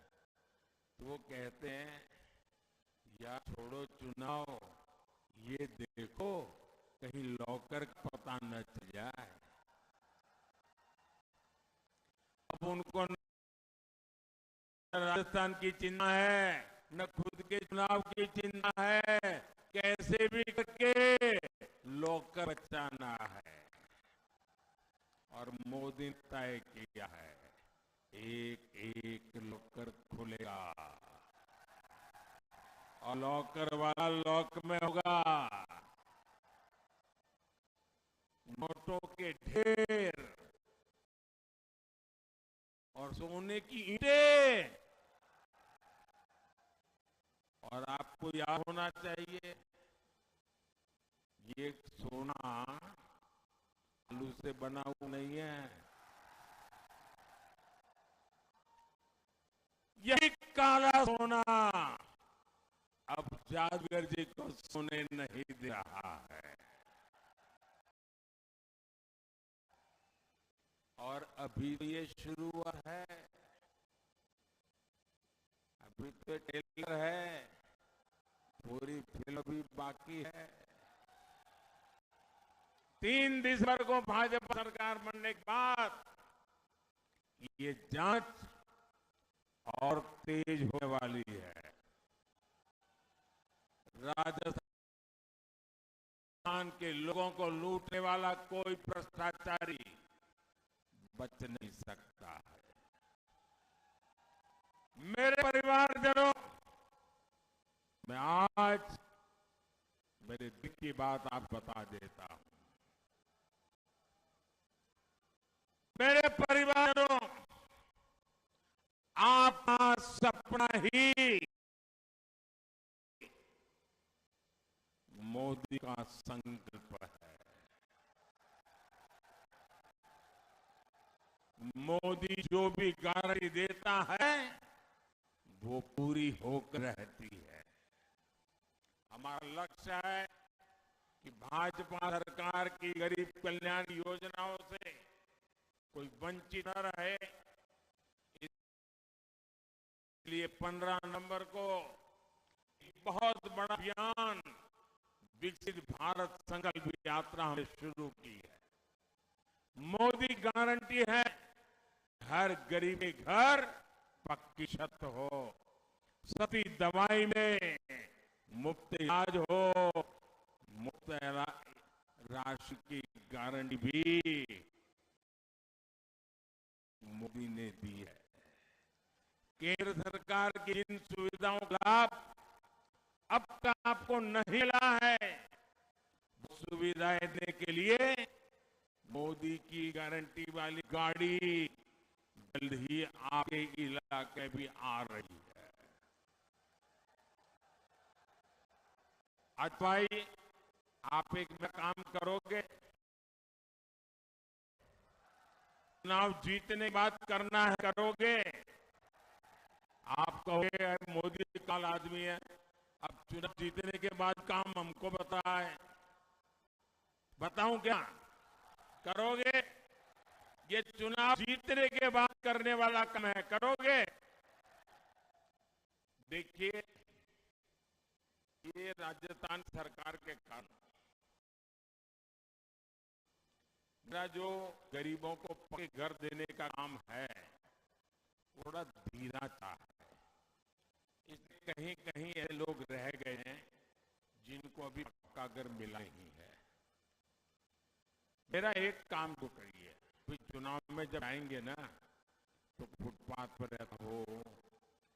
तो वो कहते हैं, "यार, छोड़ो चुनाव, ये देखो कहीं लॉकर का पता न चल जाए।" उनको न राजस्थान की चिंता है, न खुद के चुनाव की चिंता है। कैसे भी करके लॉकर बचाना है। और मोदी ने तय किया है, एक एक लॉकर खुलेगा और लॉकर वाला लॉक में होगा नोटों के ढेर और सोने की ईंटें। और आपको याद होना चाहिए, ये सोना आलू से बना हुआ नहीं है। यही काला सोना अब जादूगर जी को सोने नहीं दे रहा है। और अभी तो ये शुरुआत है, अभी तो ट्रेलर है, पूरी फिल्म भी बाकी है। तीन दिसंबर को भाजपा सरकार बनने के बाद ये जांच और तेज होने वाली है। राजस्थान के लोगों को लूटने वाला कोई भ्रष्टाचारी बच नहीं सकता है। मेरे परिवारजनों, मैं आज मेरे दिल की बात आप बता देता हूं। मेरे परिवारजनों, आपका सपना ही मोदी का संकल्प है। मोदी जो भी गारंटी देता है, वो पूरी होकर रहती है। हमारा लक्ष्य है कि भाजपा सरकार की गरीब कल्याण योजनाओं से कोई वंचित न रहे, इसलिए पन्द्रह नवंबर को एक बहुत बड़ा अभियान विकसित भारत संकल्प यात्रा हमने शुरू की है। मोदी गारंटी है, हर गरीब के घर पक्की छत हो, सस्ती दवाई में मुफ्त इलाज हो, मुफ्त रा-, राशन की गारंटी भी मोदी ने दी है। केंद्र सरकार की इन सुविधाओं का लाभ अब तक आपको नहीं मिला है, वो सुविधाएं देने के लिए मोदी की गारंटी वाली गाड़ी जल्द ही आपके इलाके भी आ रही है। आज भाई, आप एक में काम करोगे, चुनाव जीतने के बाद करना है, करोगे? आप कहोगे, "अरे, मोदी काल आदमी है, अब चुनाव जीतने के बाद काम हमको बताए।" बताऊं क्या? करोगे? ये चुनाव जीतने के बाद करने वाला काम है, करोगे? देखिए, ये राजस्थान सरकार के कारण मेरा जो गरीबों को पक्के घर देने का काम है, वो थोड़ा धीरा चलता है। इसलिए कहीं-कहीं ऐसे लोग रह गए हैं, जिनको अभी पक्का घर मिला नहीं है। मेरा एक काम तो करिए, फिर चुनाव में जब आएंगे ना, तो फुटपाथ पर रहता हो,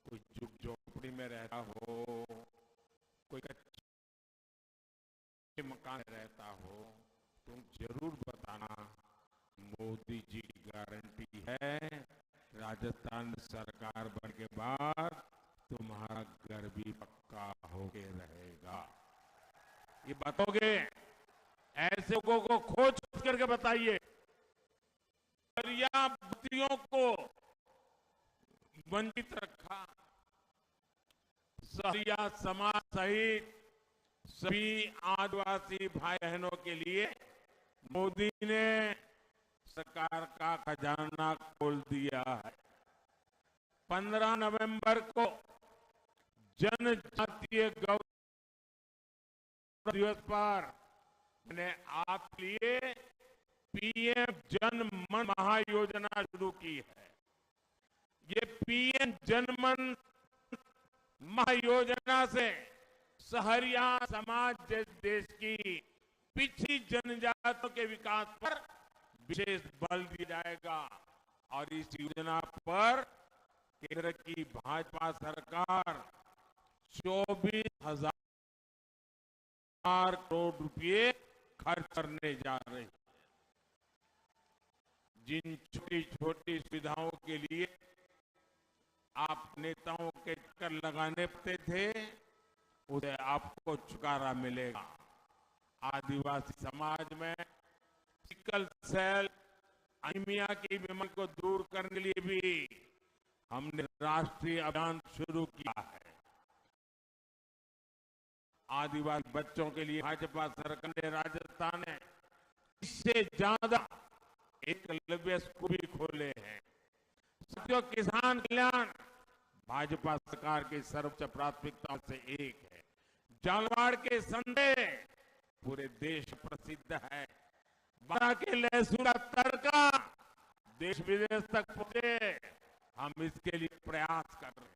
कोई झुग झोपड़ी में रहता हो, कोई कच्चे मकान में रहता हो, तुम जरूर बताना, मोदी जी की गारंटी है, राजस्थान सरकार बन के बाद तुम्हारा घर भी पक्का होके रहेगा। ये बताओगे? ऐसे लोगों को खोज करके बताइए। दरिया बस्तियों को वंचित रखा। सहरिया समाज सहित सभी आदिवासी भाई बहनों के लिए मोदी ने सरकार का खजाना खोल दिया है। पन्द्रह नवंबर को जनजातीय गौरव दिवस पर मैंने आपके लिए पीएम जन मन महायोजना शुरू की है। ये पीएम जनमन महायोजना से सहरिया समाज जैसे देश की पिछड़ी जनजातियों के विकास पर विशेष बल दिया जाएगा और इस योजना पर केंद्र की भाजपा सरकार चौबीस हजार करोड़ रुपए खर्च करने जा रही है। जिन छोटी-छोटी सुविधाओं के लिए आप नेताओं के चक्कर लगाने पड़ते थे, उसे आपको छुटकारा मिलेगा। आदिवासी समाज में सिकल सेल एनीमिया की बीमारी को दूर करने के लिए भी हमने राष्ट्रीय अभियान शुरू किया है। आदिवासी बच्चों के लिए भाजपा सरकार ने राजस्थान में इससे ज्यादा एकलव्य स्कूल भी खोले हैं। साथियों, किसान कल्याण भाजपा सरकार की सर्वोच्च प्राथमिकताओं से एक है। झालावाड़ के संदेश पूरे देश में प्रसिद्ध है। बारां के लहसुन का तड़का देश विदेश तक पहुंचे, हम इसके लिए प्रयास कर रहे हैं।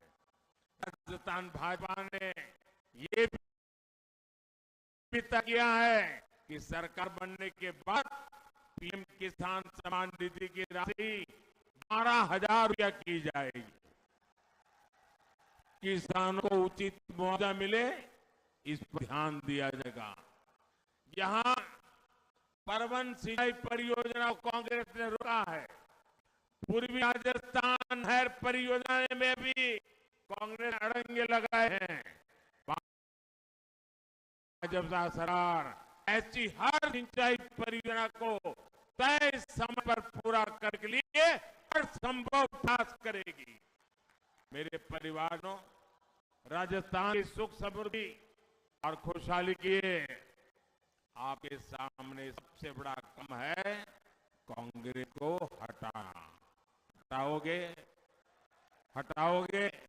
राजस्थान भाजपा ने ये भी तय किया है कि सरकार बनने के बाद पीएम किसान सम्मान निधि की राशि बारह हजार रुपया की जाएगी। किसानों को उचित मुआवजा मिले, इस पर ध्यान दिया जाएगा। यहाँ परवन सिंचाई परियोजना को कांग्रेस ने रोका है। पूर्वी राजस्थान नहर परियोजना में भी कांग्रेस ने अड़ंगे लगाए हैं। भाजपा सरकार ऐसी हर सिंचाई परियोजना को तय समय पर पूरा करने के लिए हर संभव प्रयास करेगी। मेरे परिवारों, राजस्थान की सुख समृद्धि और खुशहाली के लिए आपके सामने सबसे बड़ा काम है कांग्रेस को हटाना। हटाओगे? हटाओगे?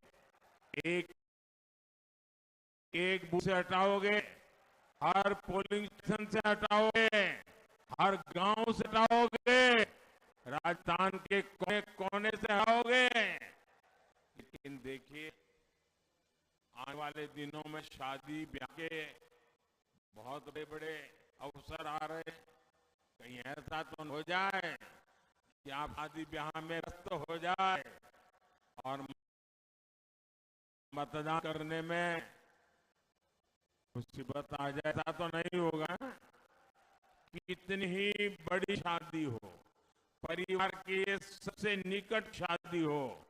एक एक बूथ से हटाओगे, हर पोलिंग स्टेशन से हटाओगे, हर गांव से हटाओगे, राजस्थान के कोने कोने से हटाओगे। लेकिन देखिए, आने वाले दिनों में शादी ब्याह के बहुत बड़े बड़े अवसर आ रहे हैं। कहीं ऐसा तो न हो जाए कि आप शादी ब्याह में व्यस्त हो जाए और मतदान करने में मुसीबत आ जाए, ऐसा तो नहीं होगा। कितनी ही बड़ी शादी हो, परिवार की ये सबसे निकट शादी हो,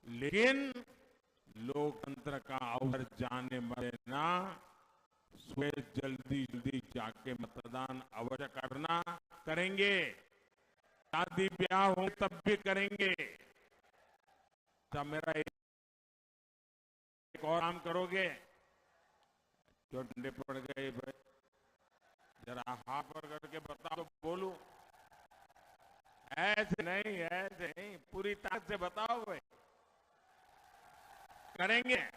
लेकिन लोकतंत्र का अवसर जाने मत देना। सुबह जल्दी जल्दी जाके मतदान अवश्य करना, करेंगे। शादी ब्याह होंगे तब भी करेंगे। अच्छा, मेरा एक और काम करोगे? क्यों ठंडे पड़ गए भाई? जरा हाथ पर करके बताओ तो बोलूं। ऐसे नहीं, ऐसे नहीं, पूरी ताकत से बताओ भाई। करेंगे।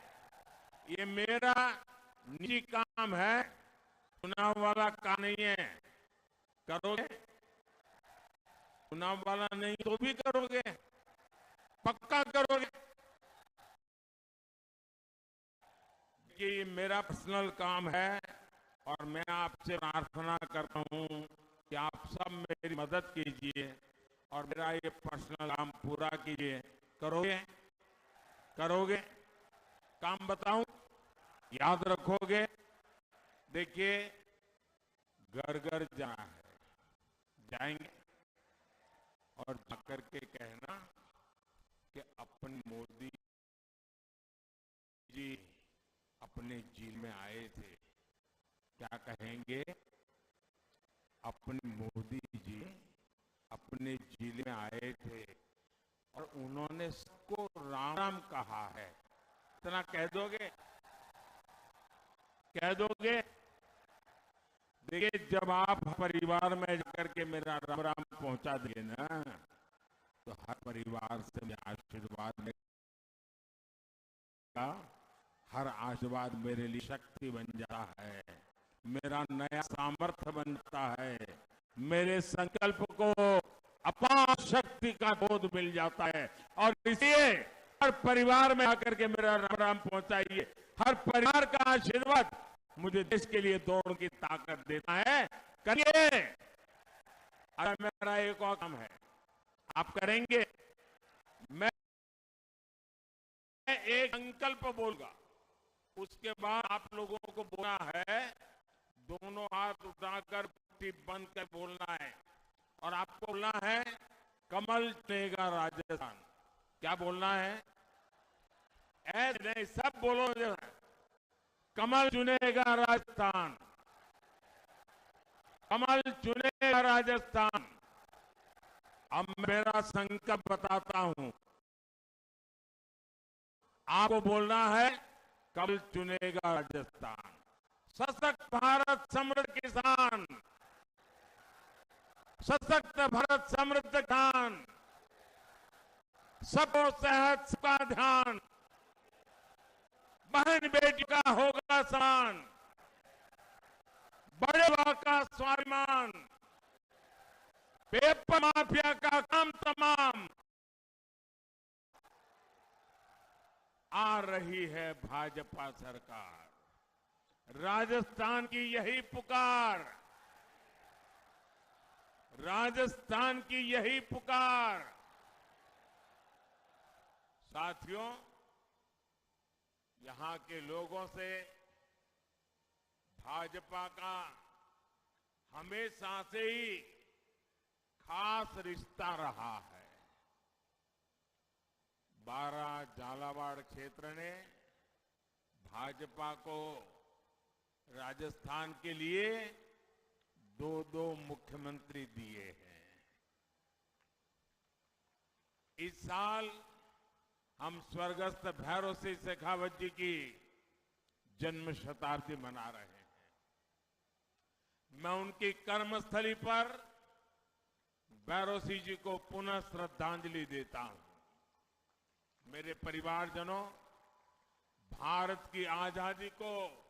ये मेरा निजी काम है, चुनाव वाला काम नहीं है। करोगे? चुनाव वाला नहीं तो भी करोगे, पक्का करोगे? कि ये मेरा पर्सनल काम है और मैं आपसे प्रार्थना करता हूं कि आप सब मेरी मदद कीजिए और मेरा ये पर्सनल काम पूरा कीजिए। करोगे? करोगे? काम बताऊं? याद रखोगे? देखिए, घर घर जाना है, जाएंगे और जाकर के कहना कि अपने मोदी जी अपने जिले में आए थे। क्या कहेंगे? अपने मोदी जी अपने जिले में आए थे और उन्होंने सबको राम राम कहा है। इतना कह दोगे? कह दोगे? देखिए, जब आप परिवार में जाकर के मेरा राम राम पहुंचा देंगे ना, तो हर परिवार से मैं आशीर्वाद लेगा, हर आशीर्वाद मेरे लिए शक्ति बन जाता है, मेरा नया सामर्थ्य बन जाता है, मेरे संकल्प को अपार शक्ति का बोध मिल जाता है। और इसलिए हर परिवार में आकर के मेरा राम राम पहुंचाइए। हर परिवार का आशीर्वाद मुझे देश के लिए दौड़ की ताकत देता है। करेंगे। अगर मेरा एक और काम है, आप करेंगे। मैं एक संकल्प बोलूंगा, उसके बाद आप लोगों को बोलना है, दोनों हाथ उठाकर मुट्ठी बंद कर बोलना है। और आपको बोलना है, "कमल चुनेगा राजस्थान।" क्या बोलना है? ऐसे नहीं, सब बोलो जो है, "कमल चुनेगा राजस्थान, कमल चुनेगा राजस्थान।" अब मेरा संकल्प बताता हूं, आपको बोलना है, "कमल चुनेगा राजस्थान।" सशक्त भारत समृद्ध किसान, सशक्त भारत समृद्ध किसान, सबको सेहत, सबका ध्यान, बहन बेटी का होगा सम्मान, बड़े का स्वाभिमान, पेपर माफिया का काम तमाम। आ रही है भाजपा सरकार। राजस्थान की यही पुकार, राजस्थान की यही पुकार। साथियों, यहां के लोगों से भाजपा का हमेशा से ही खास रिश्ता रहा है। बारा झालावाड़ क्षेत्र ने भाजपा को राजस्थान के लिए दो दो मुख्यमंत्री दिए हैं। इस साल हम स्वर्गस्थ भैरव सिंह शेखावत जी की जन्म शताब्दी मना रहे हैं। मैं उनकी कर्मस्थली पर भैरव सिंह जी को पुनः श्रद्धांजलि देता हूं। मेरे परिवारजनों, भारत की आजादी को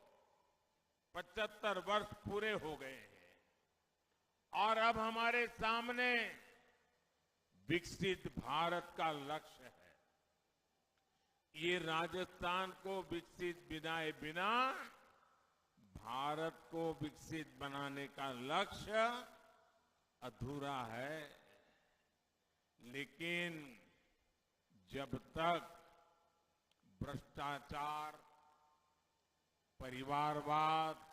पचहत्तर वर्ष पूरे हो गए हैं और अब हमारे सामने विकसित भारत का लक्ष्य है। ये राजस्थान को विकसित बनाए बिना भारत को विकसित बनाने का लक्ष्य अधूरा है। लेकिन जब तक भ्रष्टाचार, परिवारवाद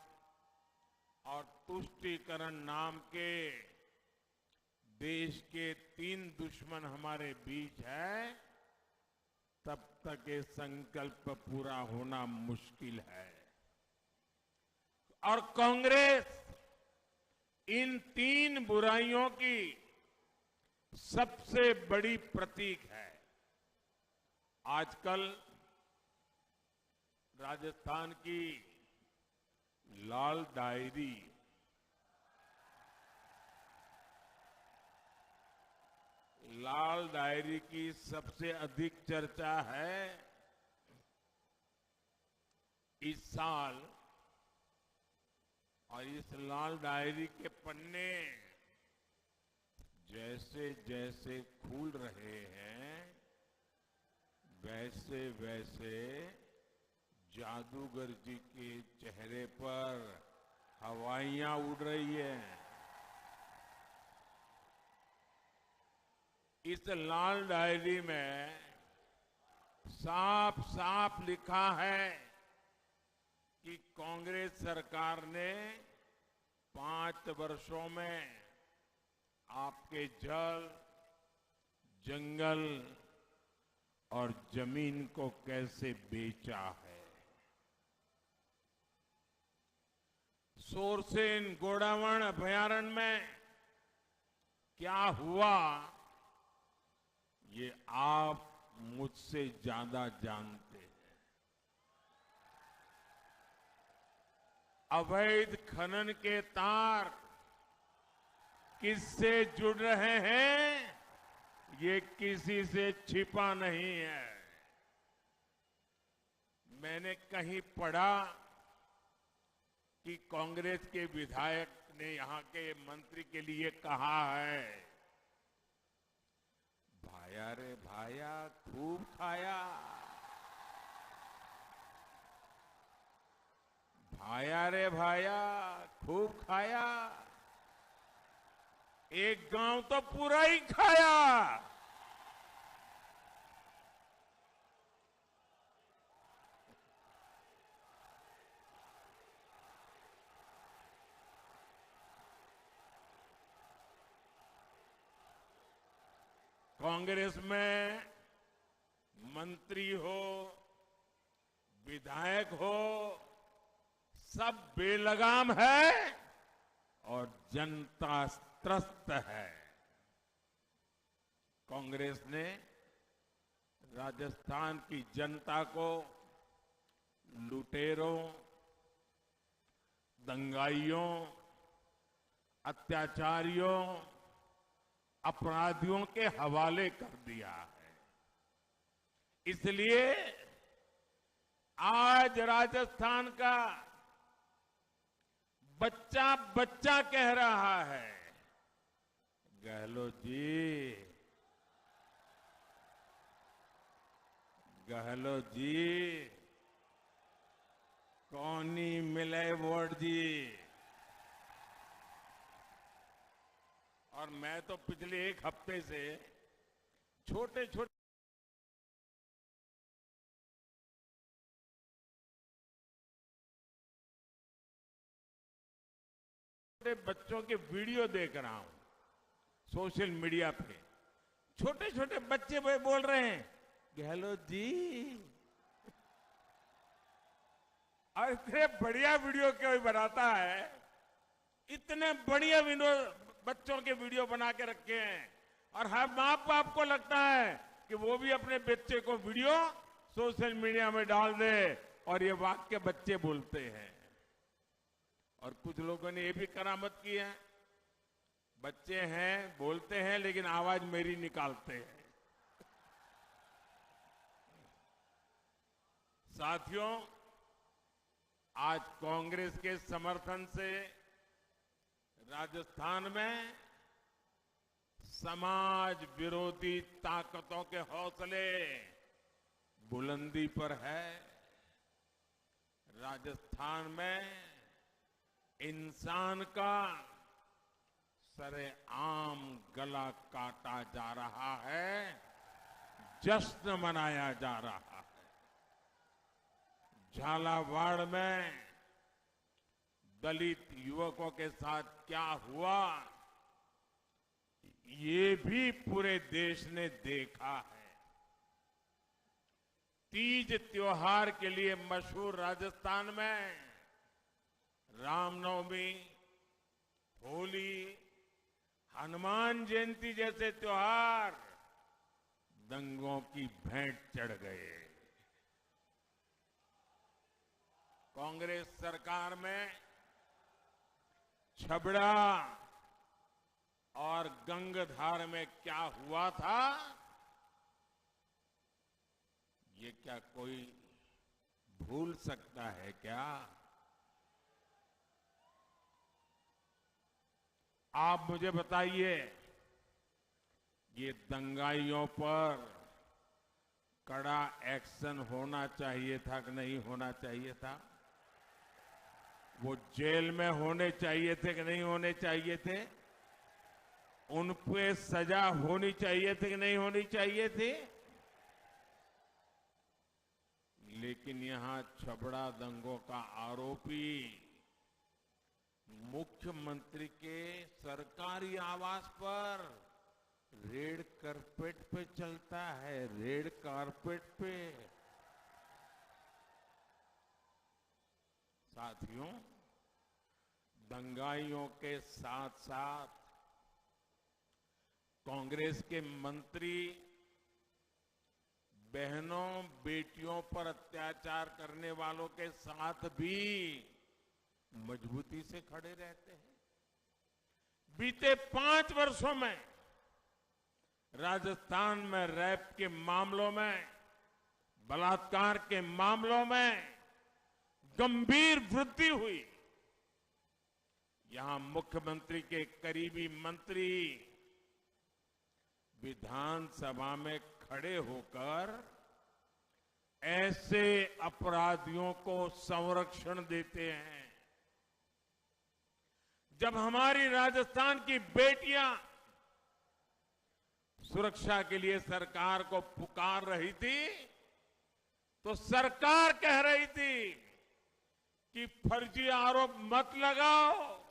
और तुष्टीकरण नाम के देश के तीन दुश्मन हमारे बीच है, तब तक ये संकल्प पूरा होना मुश्किल है। और कांग्रेस इन तीन बुराइयों की सबसे बड़ी प्रतीक है। आजकल राजस्थान की लाल डायरी, लाल डायरी की सबसे अधिक चर्चा है। इस साल और इस लाल डायरी के पन्ने जैसे जैसे खुल रहे हैं, वैसे वैसे जादूगर जी के चेहरे पर हवाइयां उड़ रही हैं। इस लाल डायरी में साफ साफ लिखा है कि कांग्रेस सरकार ने पांच वर्षों में आपके जल, जंगल और जमीन को कैसे बेचा है। शोरसेन गोडावण अभयारण्य में क्या हुआ, ये आप मुझसे ज्यादा जानते हैं। अवैध खनन के तार किससे जुड़ रहे हैं, ये किसी से छिपा नहीं है। मैंने कहीं पढ़ा कि कांग्रेस के विधायक ने यहां के मंत्री के लिए कहा है, भाई अरे भाया, खूब खाया। भाया रे भाया, खूब खाया। एक गांव तो पूरा ही खाया। कांग्रेस में मंत्री हो, विधायक हो, सब बेलगाम है और जनता त्रस्त है। कांग्रेस ने राजस्थान की जनता को लुटेरों, दंगाइयों, अत्याचारियों, अपराधियों के हवाले कर दिया है। इसलिए आज राजस्थान का बच्चा बच्चा कह रहा है, "गहलोत जी, गहलोत जी, कौन नहीं मिले वोट जी।" और मैं तो पिछले एक हफ्ते से छोटे छोटे बच्चों के वीडियो देख रहा हूं सोशल मीडिया पे। छोटे छोटे बच्चे भाई बोल रहे हैं, "गहलोत जी।" और इतने बढ़िया वीडियो कोई बनाता है, इतने बढ़िया विनोद, बच्चों के वीडियो बना के रखे हैं। और हर माँ बाप को लगता है कि वो भी अपने बच्चे को वीडियो सोशल मीडिया में डाल दे। और ये वाक्य बच्चे बोलते हैं। और कुछ लोगों ने ये भी करामत की है, बच्चे हैं, बोलते हैं, लेकिन आवाज मेरी निकालते हैं। साथियों, आज कांग्रेस के समर्थन से राजस्थान में समाज विरोधी ताकतों के हौसले बुलंदी पर है। राजस्थान में इंसान का सरेआम गला काटा जा रहा है, जश्न मनाया जा रहा है। झालावाड़ में दलित युवकों के साथ क्या हुआ, ये भी पूरे देश ने देखा है। तीज त्योहार के लिए मशहूर राजस्थान में रामनवमी, होली, हनुमान जयंती जैसे त्योहार दंगों की भेंट चढ़ गए। कांग्रेस सरकार में छबड़ा और गंगधार में क्या हुआ था, ये क्या कोई भूल सकता है क्या? आप मुझे बताइए, ये दंगाइयों पर कड़ा एक्शन होना चाहिए था कि नहीं होना चाहिए था? वो जेल में होने चाहिए थे कि नहीं होने चाहिए थे? उन पे सजा होनी चाहिए थी कि नहीं होनी चाहिए थी? लेकिन यहां छबड़ा दंगों का आरोपी मुख्यमंत्री के सरकारी आवास पर रेड कार्पेट पे चलता है, रेड कार्पेट पे। साथियों, दंगाइयों के साथ-साथ कांग्रेस के मंत्री बहनों, बेटियों पर अत्याचार करने वालों के साथ भी मजबूती से खड़े रहते हैं। बीते पांच वर्षों में राजस्थान में रेप के मामलों में, बलात्कार के मामलों में गंभीर वृद्धि हुई। यहां मुख्यमंत्री के करीबी मंत्री विधानसभा में खड़े होकर ऐसे अपराधियों को संरक्षण देते हैं। जब हमारी राजस्थान की बेटियां सुरक्षा के लिए सरकार को पुकार रही थी, तो सरकार कह रही थी कि फर्जी आरोप मत लगाओ।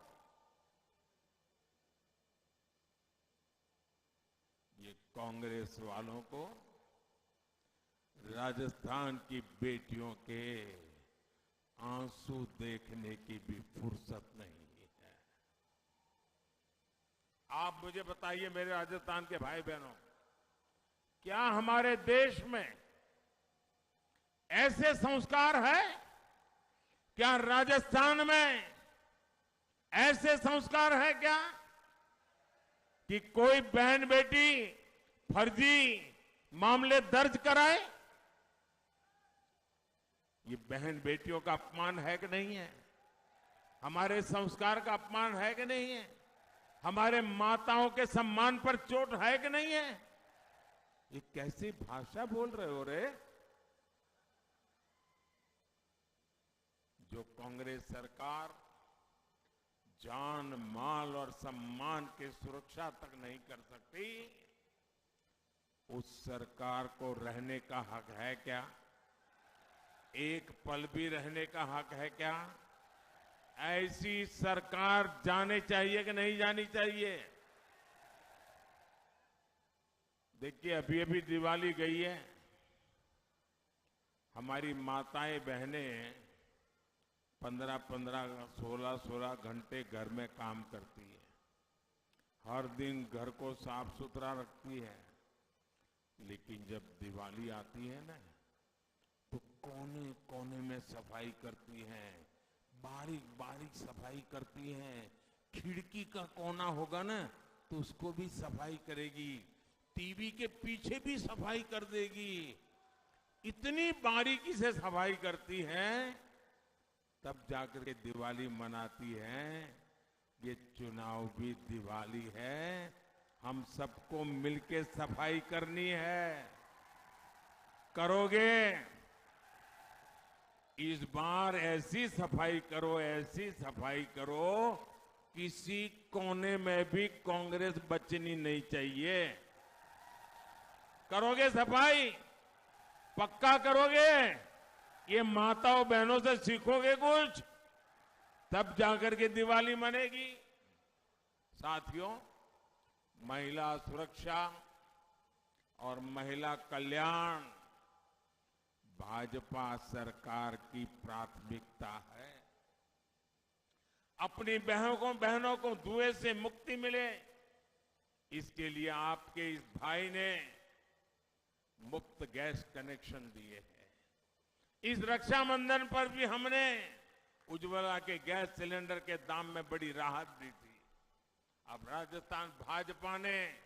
ये कांग्रेस वालों को राजस्थान की बेटियों के आंसू देखने की भी फुर्सत नहीं है। आप मुझे बताइए, मेरे राजस्थान के भाई बहनों, क्या हमारे देश में ऐसे संस्कार है? क्या राजस्थान में ऐसे संस्कार है क्या कि कोई बहन बेटी फर्जी मामले दर्ज कराए? ये बहन बेटियों का अपमान है कि नहीं है? हमारे संस्कार का अपमान है कि नहीं है? हमारे माताओं के सम्मान पर चोट है कि नहीं है? ये कैसी भाषा बोल रहे हो रे? जो कांग्रेस सरकार जान, माल और सम्मान की सुरक्षा तक नहीं कर सकती, उस सरकार को रहने का हक है क्या? एक पल भी रहने का हक है क्या? ऐसी सरकार जाने चाहिए कि नहीं जानी चाहिए? देखिए, अभी अभी दिवाली गई है, हमारी माताएं बहनें पन्द्रह पन्द्रह, सोलह सोलह घंटे घर में काम करती है, हर दिन घर को साफ सुथरा रखती है, लेकिन जब दिवाली आती है ना, तो कोने कोने में सफाई करती हैं, बारीक बारीक सफाई करती हैं। खिड़की का कोना होगा ना, तो उसको भी सफाई करेगी, टीवी के पीछे भी सफाई कर देगी। इतनी बारीकी से सफाई करती हैं, तब जाकर के दिवाली मनाती हैं। ये चुनाव भी दिवाली है, हम सबको मिलके सफाई करनी है। करोगे? इस बार ऐसी सफाई करो, ऐसी सफाई करो, किसी कोने में भी कांग्रेस बचनी नहीं चाहिए। करोगे सफाई? पक्का करोगे? ये माताओं बहनों से सीखोगे कुछ, तब जाकर के दिवाली मनेगी। साथियों, महिला सुरक्षा और महिला कल्याण भाजपा सरकार की प्राथमिकता है। अपनी बहनों को, बहनों को धुएं से मुक्ति मिले, इसके लिए आपके इस भाई ने मुफ्त गैस कनेक्शन दिए हैं। इस रक्षाबंधन पर भी हमने उज्ज्वला के गैस सिलेंडर के दाम में बड़ी राहत दी थी। अब राजस्थान भाजपा ने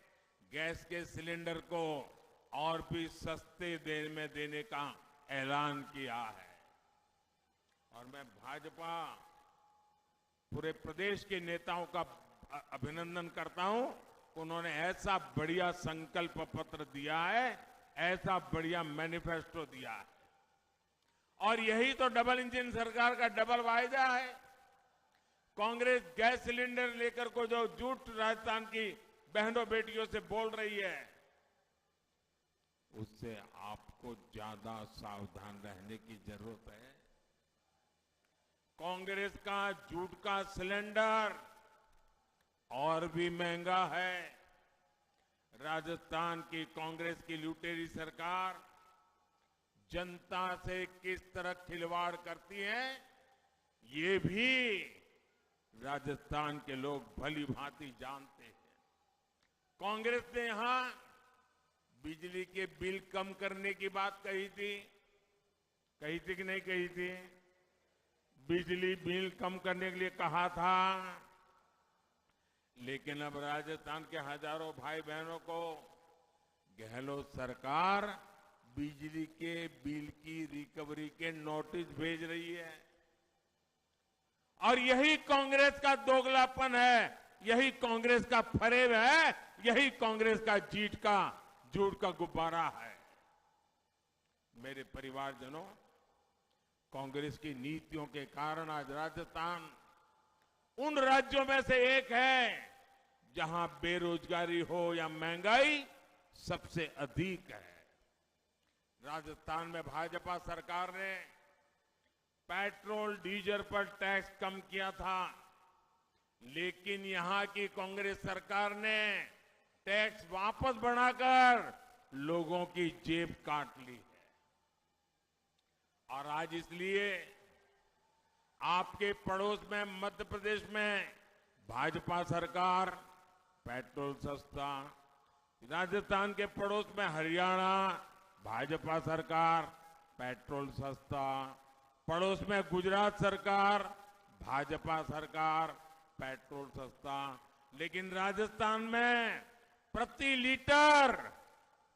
गैस के सिलेंडर को और भी सस्ते दर में देने का ऐलान किया है। और मैं भाजपा पूरे प्रदेश के नेताओं का अ-, अभिनंदन करता हूं। उन्होंने ऐसा बढ़िया संकल्प पत्र दिया है, ऐसा बढ़िया मैनिफेस्टो दिया है। और यही तो डबल इंजन सरकार का डबल वायदा है। कांग्रेस गैस सिलेंडर लेकर को जो झूठ राजस्थान की बहनों बेटियों से बोल रही है, उससे आपको ज्यादा सावधान रहने की जरूरत है। कांग्रेस का झूठ का सिलेंडर और भी महंगा है। राजस्थान की कांग्रेस की लुटेरी सरकार जनता से किस तरह खिलवाड़ करती है, ये भी राजस्थान के लोग भली भांति जानते हैं। कांग्रेस ने यहां बिजली के बिल कम करने की बात कही थी, कही थी कि नहीं कही थी? बिजली बिल कम करने के लिए कहा था, लेकिन अब राजस्थान के हजारों भाई बहनों को गहलोत सरकार बिजली के बिल की रिकवरी के नोटिस भेज रही है। और यही कांग्रेस का दोगलापन है। यही कांग्रेस का फरेब है, यही कांग्रेस का जीत का, झूठ का गुब्बारा है। मेरे परिवारजनों, कांग्रेस की नीतियों के कारण आज राजस्थान उन राज्यों में से एक है, जहां बेरोजगारी हो या महंगाई सबसे अधिक है। राजस्थान में भाजपा सरकार ने पेट्रोल, डीजल पर टैक्स कम किया था, लेकिन यहां की कांग्रेस सरकार ने टैक्स वापस बढ़ाकर लोगों की जेब काट ली है। और आज इसलिए आपके पड़ोस में मध्य प्रदेश में भाजपा सरकार, पेट्रोल सस्ता, राजस्थान के पड़ोस में हरियाणा, भाजपा सरकार, पेट्रोल सस्ता, पड़ोस में गुजरात सरकार, भाजपा सरकार, पेट्रोल सस्ता, लेकिन राजस्थान में प्रति लीटर,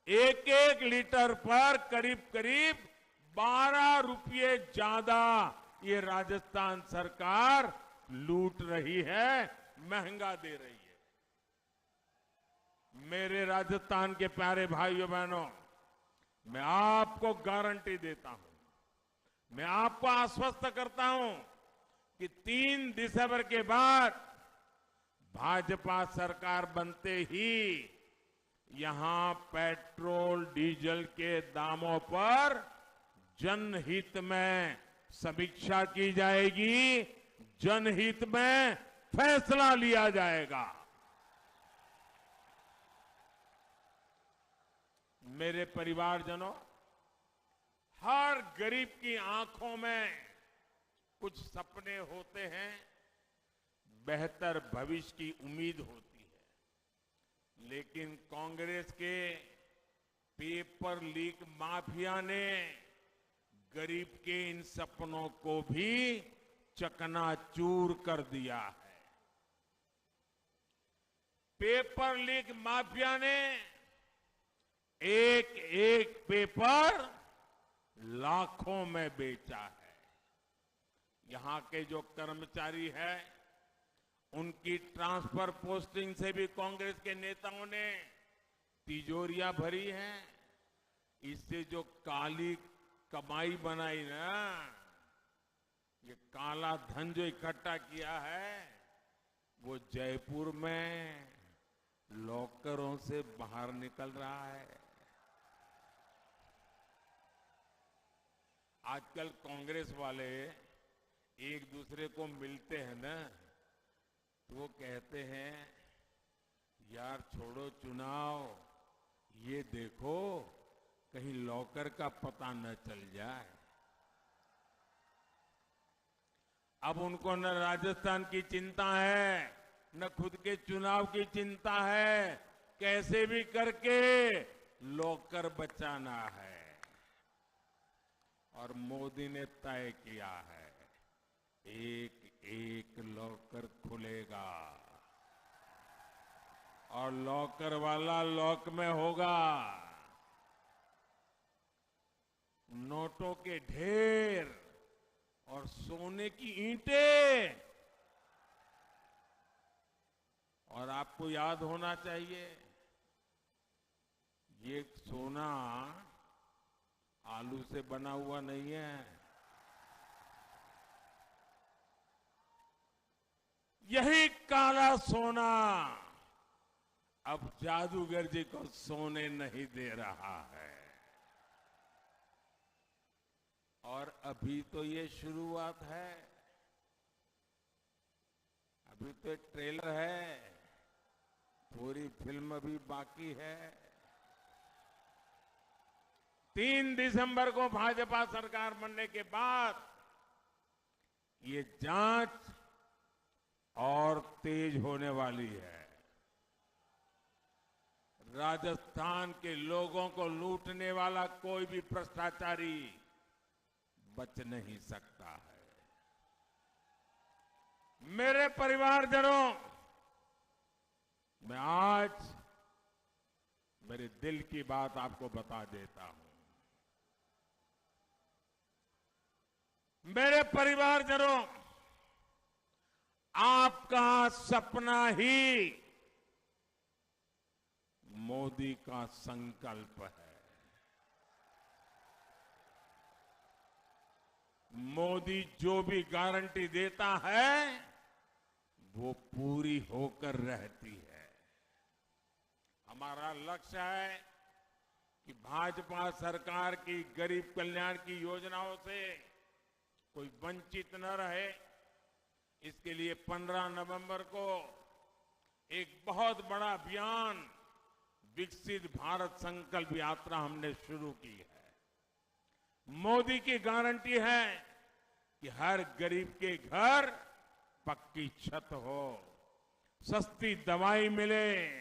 एक एक लीटर पर करीब करीब बारह रुपये ज्यादा ये राजस्थान सरकार लूट रही है, महंगा दे रही है। मेरे राजस्थान के प्यारे भाइयों बहनों, मैं आपको गारंटी देता हूं, मैं आपको आश्वस्त करता हूं कि तीन दिसंबर के बाद भाजपा सरकार बनते ही यहां पेट्रोल डीजल के दामों पर जनहित में समीक्षा की जाएगी, जनहित में फैसला लिया जाएगा। मेरे परिवारजनों, हर गरीब की आंखों में कुछ सपने होते हैं, बेहतर भविष्य की उम्मीद होती है, लेकिन कांग्रेस के पेपर लीक माफिया ने गरीब के इन सपनों को भी चकनाचूर कर दिया है। पेपर लीक माफिया ने एक एक पेपर लाखों में बेचा है। यहां के जो कर्मचारी हैं, उनकी ट्रांसफर पोस्टिंग से भी कांग्रेस के नेताओं ने तिजोरियां भरी हैं। इससे जो काली कमाई बनाई ना, ये काला धन जो इकट्ठा किया है, वो जयपुर में लॉकरों से बाहर निकल रहा है। आजकल कांग्रेस वाले एक दूसरे को मिलते हैं ना, तो वो कहते हैं, "यार, छोड़ो चुनाव, ये देखो, कहीं लॉकर का पता न चल जाए।" अब उनको न राजस्थान की चिंता है, न खुद के चुनाव की चिंता है, कैसे भी करके लॉकर बचाना है। और मोदी ने तय किया है, एक एक लॉकर खुलेगा और लॉकर वाला लॉक में होगा। नोटों के ढेर और सोने की ईंटें। और आपको याद होना चाहिए, ये सोना आलू से बना हुआ नहीं है। यही काला सोना अब जादूगर जी को सोने नहीं दे रहा है। और अभी तो ये शुरुआत है, अभी तो एक ट्रेलर है, पूरी फिल्म अभी बाकी है। तीन दिसंबर को भाजपा सरकार बनने के बाद ये जांच और तेज होने वाली है। राजस्थान के लोगों को लूटने वाला कोई भी भ्रष्टाचारी बच नहीं सकता है। मेरे परिवारजनों, मैं आज मेरे दिल की बात आपको बता देता हूं। मेरे परिवारजनों, आपका सपना ही मोदी का संकल्प है। मोदी जो भी गारंटी देता है, वो पूरी होकर रहती है। हमारा लक्ष्य है कि भाजपा सरकार की गरीब कल्याण की योजनाओं से कोई वंचित न रहे। इसके लिए पन्द्रह नवंबर को एक बहुत बड़ा अभियान विकसित भारत संकल्प यात्रा हमने शुरू की है। मोदी की गारंटी है कि हर गरीब के घर पक्की छत हो, सस्ती दवाई मिले,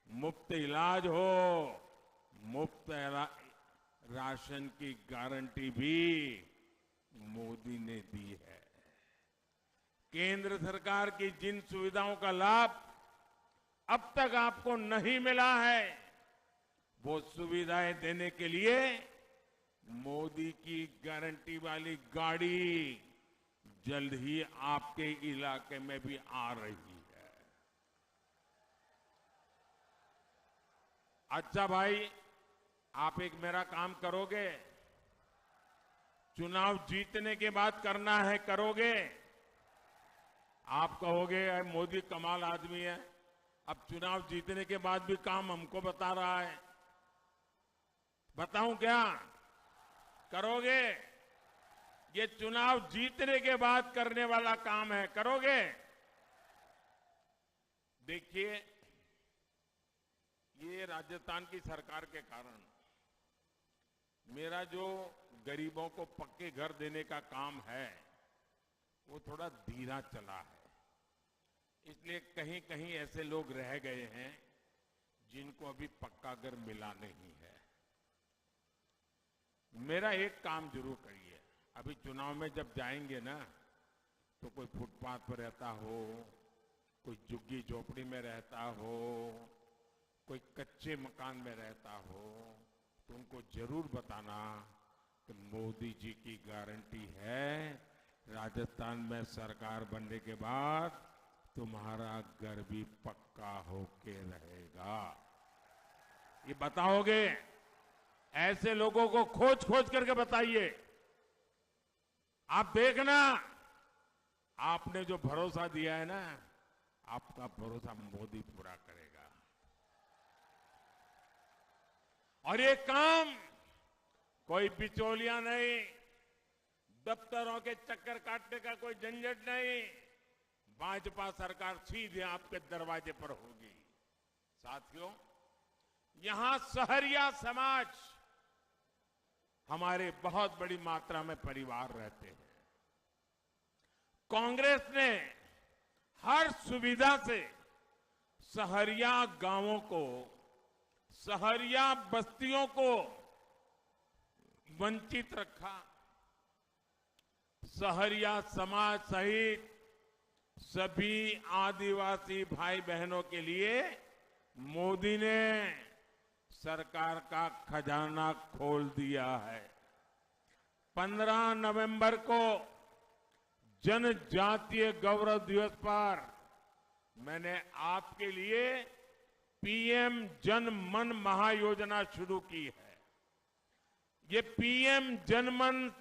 मुफ्त इलाज हो, मुफ्त रा-, राशन की गारंटी भी मोदी ने दी है। केंद्र सरकार की जिन सुविधाओं का लाभ अब तक आपको नहीं मिला है, वो सुविधाएं देने के लिए मोदी की गारंटी वाली गाड़ी जल्द ही आपके इलाके में भी आ रही है। अच्छा भाई, आप एक मेरा काम करोगे? चुनाव जीतने के बाद करना है, करोगे? आप कहोगे, "अरे, मोदी कमाल आदमी है, अब चुनाव जीतने के बाद भी काम हमको बता रहा है।" बताऊं क्या? करोगे? ये चुनाव जीतने के बाद करने वाला काम है, करोगे? देखिए, ये राजस्थान की सरकार के कारण मेरा जो गरीबों को पक्के घर देने का काम है, वो थोड़ा धीरा चला है। इसलिए कहीं-कहीं ऐसे लोग रह गए हैं, जिनको अभी पक्का घर मिला नहीं है। मेरा एक काम जरूर करिए, अभी चुनाव में जब जाएंगे ना, तो कोई फुटपाथ पर रहता हो, कोई झुग्गी झोपड़ी में रहता हो, कोई कच्चे मकान में रहता हो, तो उनको जरूर बताना कि मोदी जी की गारंटी है, राजस्थान में सरकार बनने के बाद तुम्हारा घर भी पक्का होके रहेगा। ये बताओगे? ऐसे लोगों को खोज खोज करके बताइए। आप देखना, आपने जो भरोसा दिया है ना, आपका भरोसा मोदी पूरा करेगा। और ये काम कोई बिचौलिया नहीं, दफ्तरों के चक्कर काटने का कोई झंझट नहीं, भाजपा सरकार सीधे आपके दरवाजे पर होगी। साथियों, यहां सहरिया समाज हमारे बहुत बड़ी मात्रा में परिवार रहते हैं। कांग्रेस ने हर सुविधा से सहरिया गांवों को, सहरिया बस्तियों को वंचित रखा। सहरिया समाज सहित सभी आदिवासी भाई बहनों के लिए मोदी ने सरकार का खजाना खोल दिया है। पन्द्रह नवंबर को जनजातीय गौरव दिवस पर मैंने आपके लिए पीएम जन मन महायोजना शुरू की है। ये पीएम जनमन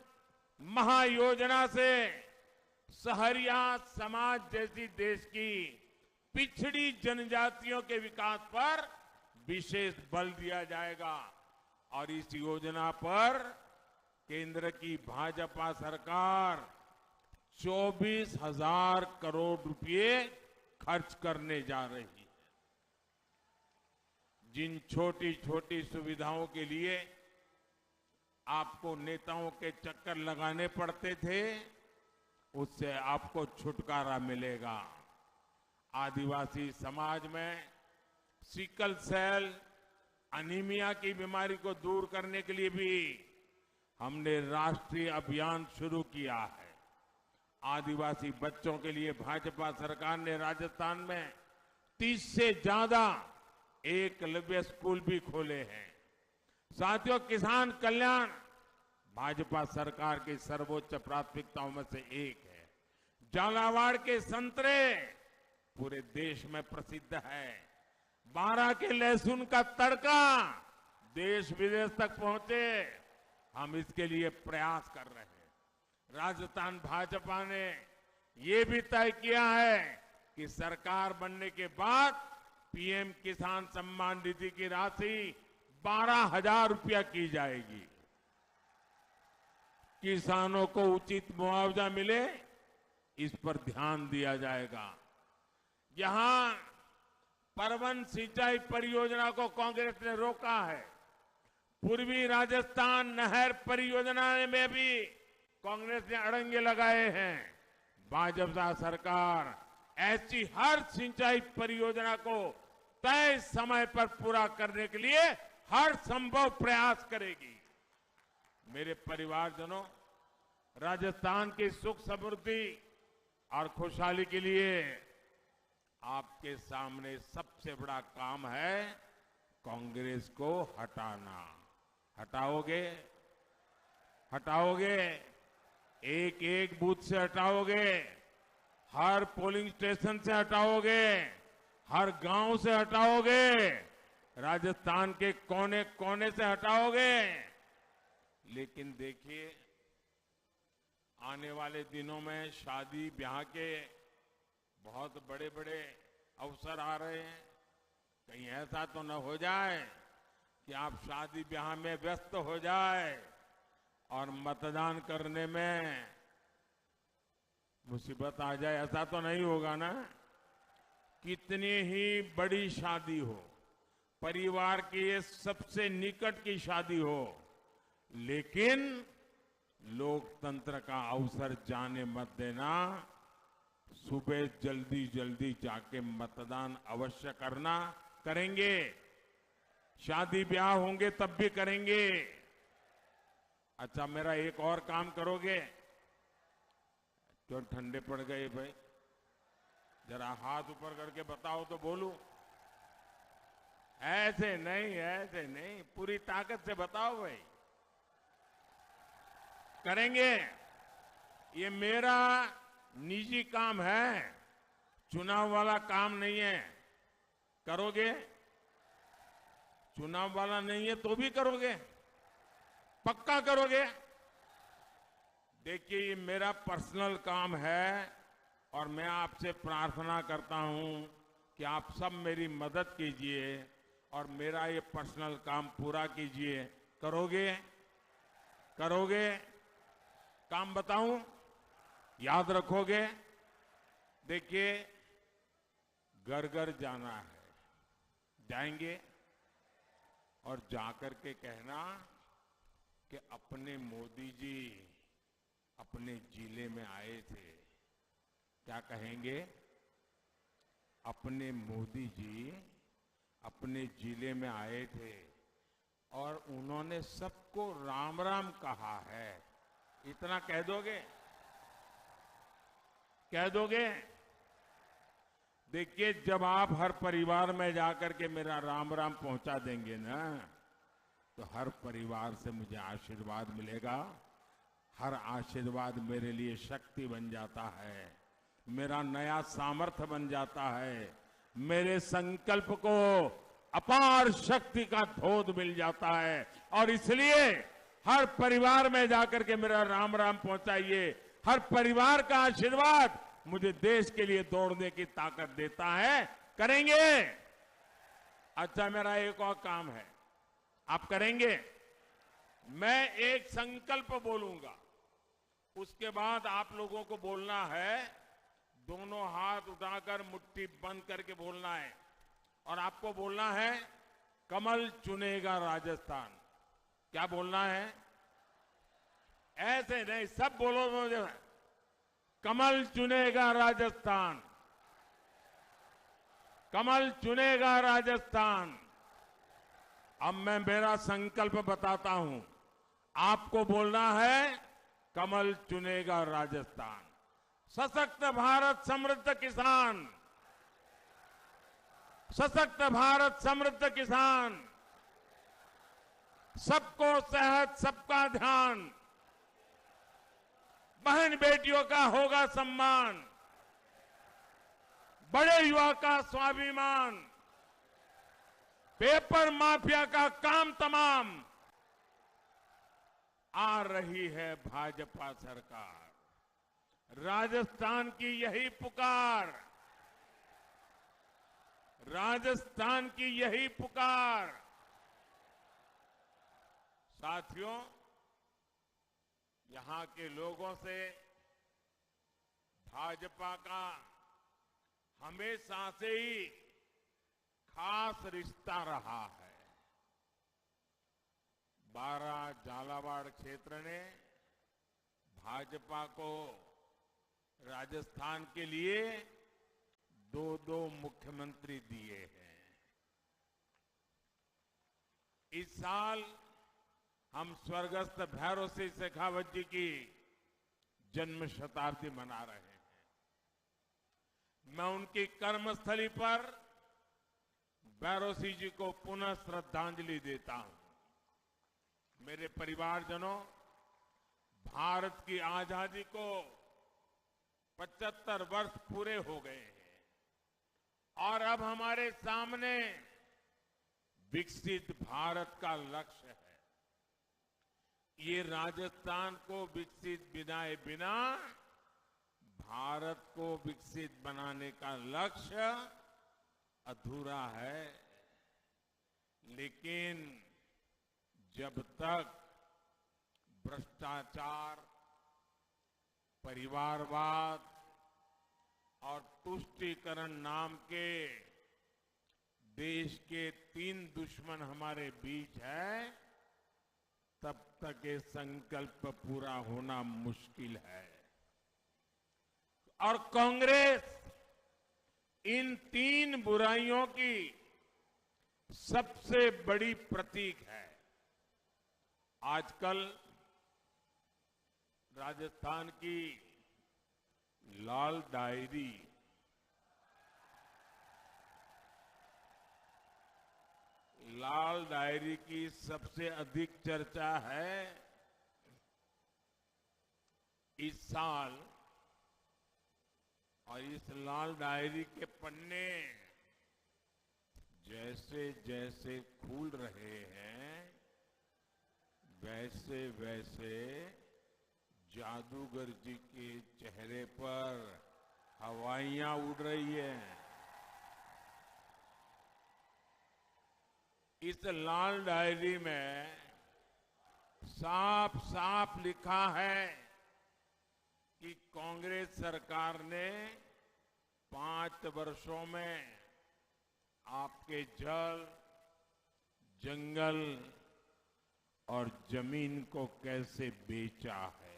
महायोजना से सहरिया समाज जैसी देश की पिछड़ी जनजातियों के विकास पर विशेष बल दिया जाएगा और इस योजना पर केंद्र की भाजपा सरकार चौबीस हज़ार करोड़ रुपए खर्च करने जा रही है। जिन छोटी-छोटी सुविधाओं के लिए आपको नेताओं के चक्कर लगाने पड़ते थे, उससे आपको छुटकारा मिलेगा। आदिवासी समाज में सिकल सेल एनीमिया की बीमारी को दूर करने के लिए भी हमने राष्ट्रीय अभियान शुरू किया है। आदिवासी बच्चों के लिए भाजपा सरकार ने राजस्थान में तीस से ज्यादा एकलव्य स्कूल भी खोले हैं। साथियों, किसान कल्याण भाजपा सरकार की सर्वोच्च प्राथमिकताओं में से एक है। झालावाड़ के संतरे पूरे देश में प्रसिद्ध है। बारा के लहसुन का तड़का देश विदेश तक पहुंचे, हम इसके लिए प्रयास कर रहे हैं। राजस्थान भाजपा ने ये भी तय किया है कि सरकार बनने के बाद पीएम किसान सम्मान निधि की राशि बारह हजार रुपया की जाएगी। किसानों को उचित मुआवजा मिले, इस पर ध्यान दिया जाएगा। जहां परवन सिंचाई परियोजना को कांग्रेस ने रोका है, पूर्वी राजस्थान नहर परियोजना में भी कांग्रेस ने अड़ंगे लगाए हैं। भाजपा सरकार ऐसी हर सिंचाई परियोजना को तय समय पर पूरा करने के लिए हर संभव प्रयास करेगी। मेरे परिवारजनों, राजस्थान की सुख समृद्धि और खुशहाली के लिए आपके सामने सबसे बड़ा काम है कांग्रेस को हटाना। हटाओगे? हटाओगे? एक एक बूथ से हटाओगे? हर पोलिंग स्टेशन से हटाओगे? हर गांव से हटाओगे? राजस्थान के कोने कोने से हटाओगे? लेकिन देखिए, आने वाले दिनों में शादी ब्याह के बहुत बड़े-बड़े अवसर आ रहे हैं। कहीं ऐसा तो न हो जाए कि आप शादी ब्याह में व्यस्त हो जाए और मतदान करने में मुसीबत आ जाए, ऐसा तो नहीं होगा ना? कितनी ही बड़ी शादी हो, परिवार की ये सबसे निकट की शादी हो, लेकिन लोकतंत्र का अवसर जाने मत देना। सुबह जल्दी जल्दी जाके मतदान अवश्य करना। करेंगे, शादी ब्याह होंगे तब भी करेंगे। अच्छा, मेरा एक और काम करोगे? क्यों ठंडे पड़ गए भाई? जरा हाथ ऊपर करके बताओ तो बोलूं। ऐसे नहीं, ऐसे नहीं, पूरी ताकत से बताओ भाई। करेंगे। ये मेरा निजी काम है, चुनाव वाला काम नहीं है। करोगे? चुनाव वाला नहीं है तो भी करोगे? पक्का करोगे? देखिए, ये मेरा पर्सनल काम है और मैं आपसे प्रार्थना करता हूं कि आप सब मेरी मदद कीजिए और मेरा ये पर्सनल काम पूरा कीजिए। करोगे? करोगे? काम बताऊं? याद रखोगे? देखिए, घर घर जाना है, जाएंगे और जाकर के कहना कि अपने मोदी जी अपने जिले में आए थे। क्या कहेंगे? अपने मोदी जी अपने जिले में आए थे और उन्होंने सबको राम राम कहा है। इतना कह दोगे? कह दोगे? देखिए, जब आप हर परिवार में जाकर के मेरा राम राम पहुंचा देंगे ना, तो हर परिवार से मुझे आशीर्वाद मिलेगा। हर आशीर्वाद मेरे लिए शक्ति बन जाता है, मेरा नया सामर्थ्य बन जाता है, मेरे संकल्प को अपार शक्ति का धोध मिल जाता है। और इसलिए हर परिवार में जाकर के मेरा राम राम पहुंचाइए। हर परिवार का आशीर्वाद मुझे देश के लिए दौड़ने की ताकत देता है। करेंगे। अच्छा, मेरा एक और काम है, आप करेंगे? मैं एक संकल्प बोलूंगा, उसके बाद आप लोगों को बोलना है, दोनों हाथ उठाकर मुट्ठी बंद करके बोलना है और आपको बोलना है, कमल चुनेगा राजस्थान। क्या बोलना है? ऐसे नहीं, सब बोलो तो जो है, कमल चुनेगा राजस्थान, कमल चुनेगा राजस्थान। अब मैं मेरा संकल्प बताता हूं, आपको बोलना है, कमल चुनेगा राजस्थान। सशक्त भारत समृद्ध किसान, सशक्त भारत समृद्ध किसान, सबको सेहत, सबका ध्यान, बहन बेटियों का होगा सम्मान, बड़े युवा का स्वाभिमान, पेपर माफिया का काम तमाम, आ रही है भाजपा सरकार। राजस्थान की यही पुकार, राजस्थान की यही पुकार। साथियों, यहाँ के लोगों से भाजपा का हमेशा से ही खास रिश्ता रहा है। बारा झालावाड़ क्षेत्र ने भाजपा को राजस्थान के लिए दो दो मुख्यमंत्री दिए हैं। इस साल हम स्वर्गस्थ भैरव सिंह शेखावत जी की जन्म शताब्दी मना रहे हैं। मैं उनकी कर्मस्थली पर भैरव सिंह जी को पुनः श्रद्धांजलि देता हूं। मेरे परिवारजनों, भारत की आजादी को पचहत्तर वर्ष पूरे हो गए हैं और अब हमारे सामने विकसित भारत का लक्ष्य है। ये राजस्थान को विकसित बनाए बिना भारत को विकसित बनाने का लक्ष्य अधूरा है। लेकिन जब तक भ्रष्टाचार, परिवारवाद और तुष्टीकरण नाम के देश के तीन दुश्मन हमारे बीच है, तब तक ये संकल्प पूरा होना मुश्किल है। और कांग्रेस इन तीन बुराइयों की सबसे बड़ी प्रतीक है। आजकल राजस्थान की लाल डायरी, लाल डायरी की सबसे अधिक चर्चा है। इस साल और इस लाल डायरी के पन्ने जैसे जैसे खुल रहे हैं, वैसे वैसे जादूगर जी के चेहरे पर हवाइयां उड़ रही हैं। इस लाल डायरी में साफ साफ लिखा है कि कांग्रेस सरकार ने पांच वर्षों में आपके जल, जंगल और जमीन को कैसे बेचा है।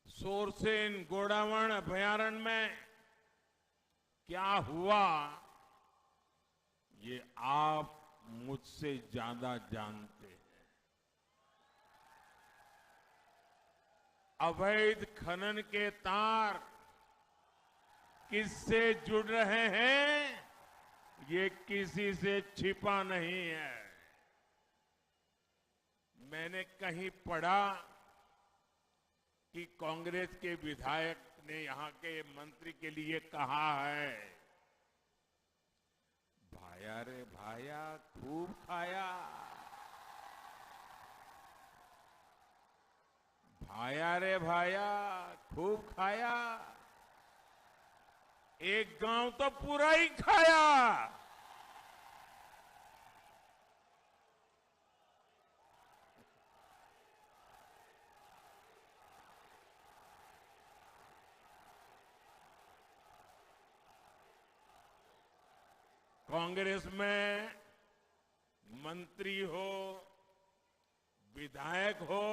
शोरसेन गोडावण अभयारण्य में क्या हुआ, ये आप मुझसे ज्यादा जानते हैं। अवैध खनन के तार किससे जुड़ रहे हैं, ये किसी से छिपा नहीं है। मैंने कहीं पढ़ा कि कांग्रेस के विधायक ने यहां के मंत्री के लिए कहा है, भाया रे भाया, खूब खाया। भाया रे भाया, खूब खाया। एक गांव तो पूरा ही खाया। कांग्रेस में मंत्री हो, विधायक हो,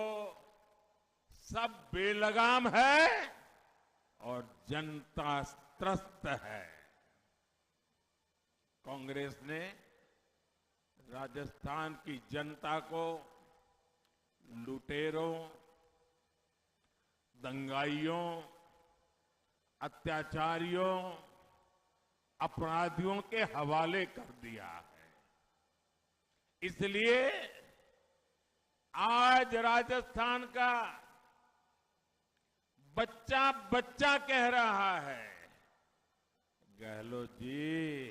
सब बेलगाम है और जनता त्रस्त है। कांग्रेस ने राजस्थान की जनता को लुटेरों, दंगाइयों, अत्याचारियों, अपराधियों के हवाले कर दिया है। इसलिए आज राजस्थान का बच्चा बच्चा कह रहा है, गहलोत जी,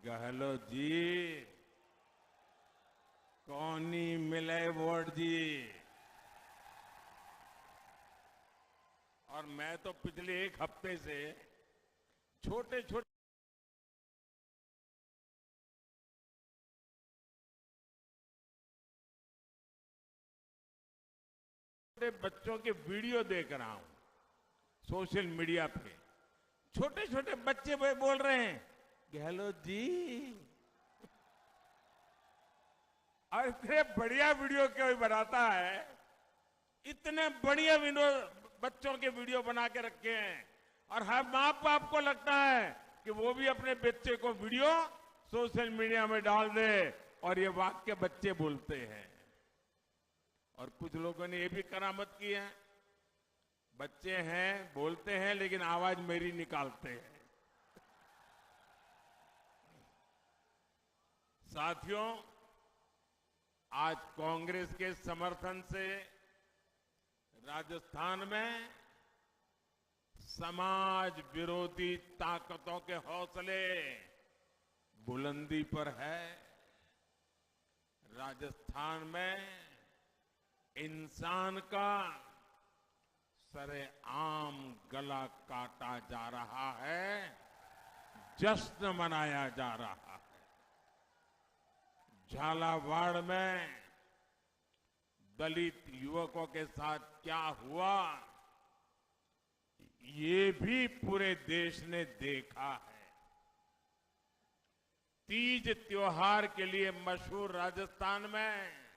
गहलोत जी, कौनी मिले वोट जी। और मैं तो पिछले एक हफ्ते से छोटे छोटे बच्चों के वीडियो देख रहा हूं सोशल मीडिया पे। छोटे छोटे बच्चे वे बोल रहे हैं, "गहलोत जी।" और इतने बढ़िया वीडियो कोई बनाता है, इतने बढ़िया वीडियो, बच्चों के वीडियो बना के रखे हैं। और हर माँ बाप को लगता है कि वो भी अपने बच्चे को वीडियो सोशल मीडिया में डाल दे। और ये वाक्य बच्चे बोलते हैं। और कुछ लोगों ने ये भी करामत की है, बच्चे हैं, बोलते हैं, लेकिन आवाज मेरी निकालते हैं। साथियों, आज कांग्रेस के समर्थन से राजस्थान में समाज विरोधी ताकतों के हौसले बुलंदी पर है। राजस्थान में इंसान का सरेआम गला काटा जा रहा है, जश्न मनाया जा रहा है। झालावाड़ में दलित युवकों के साथ क्या हुआ, ये भी पूरे देश ने देखा है। तीज त्योहार के लिए मशहूर राजस्थान में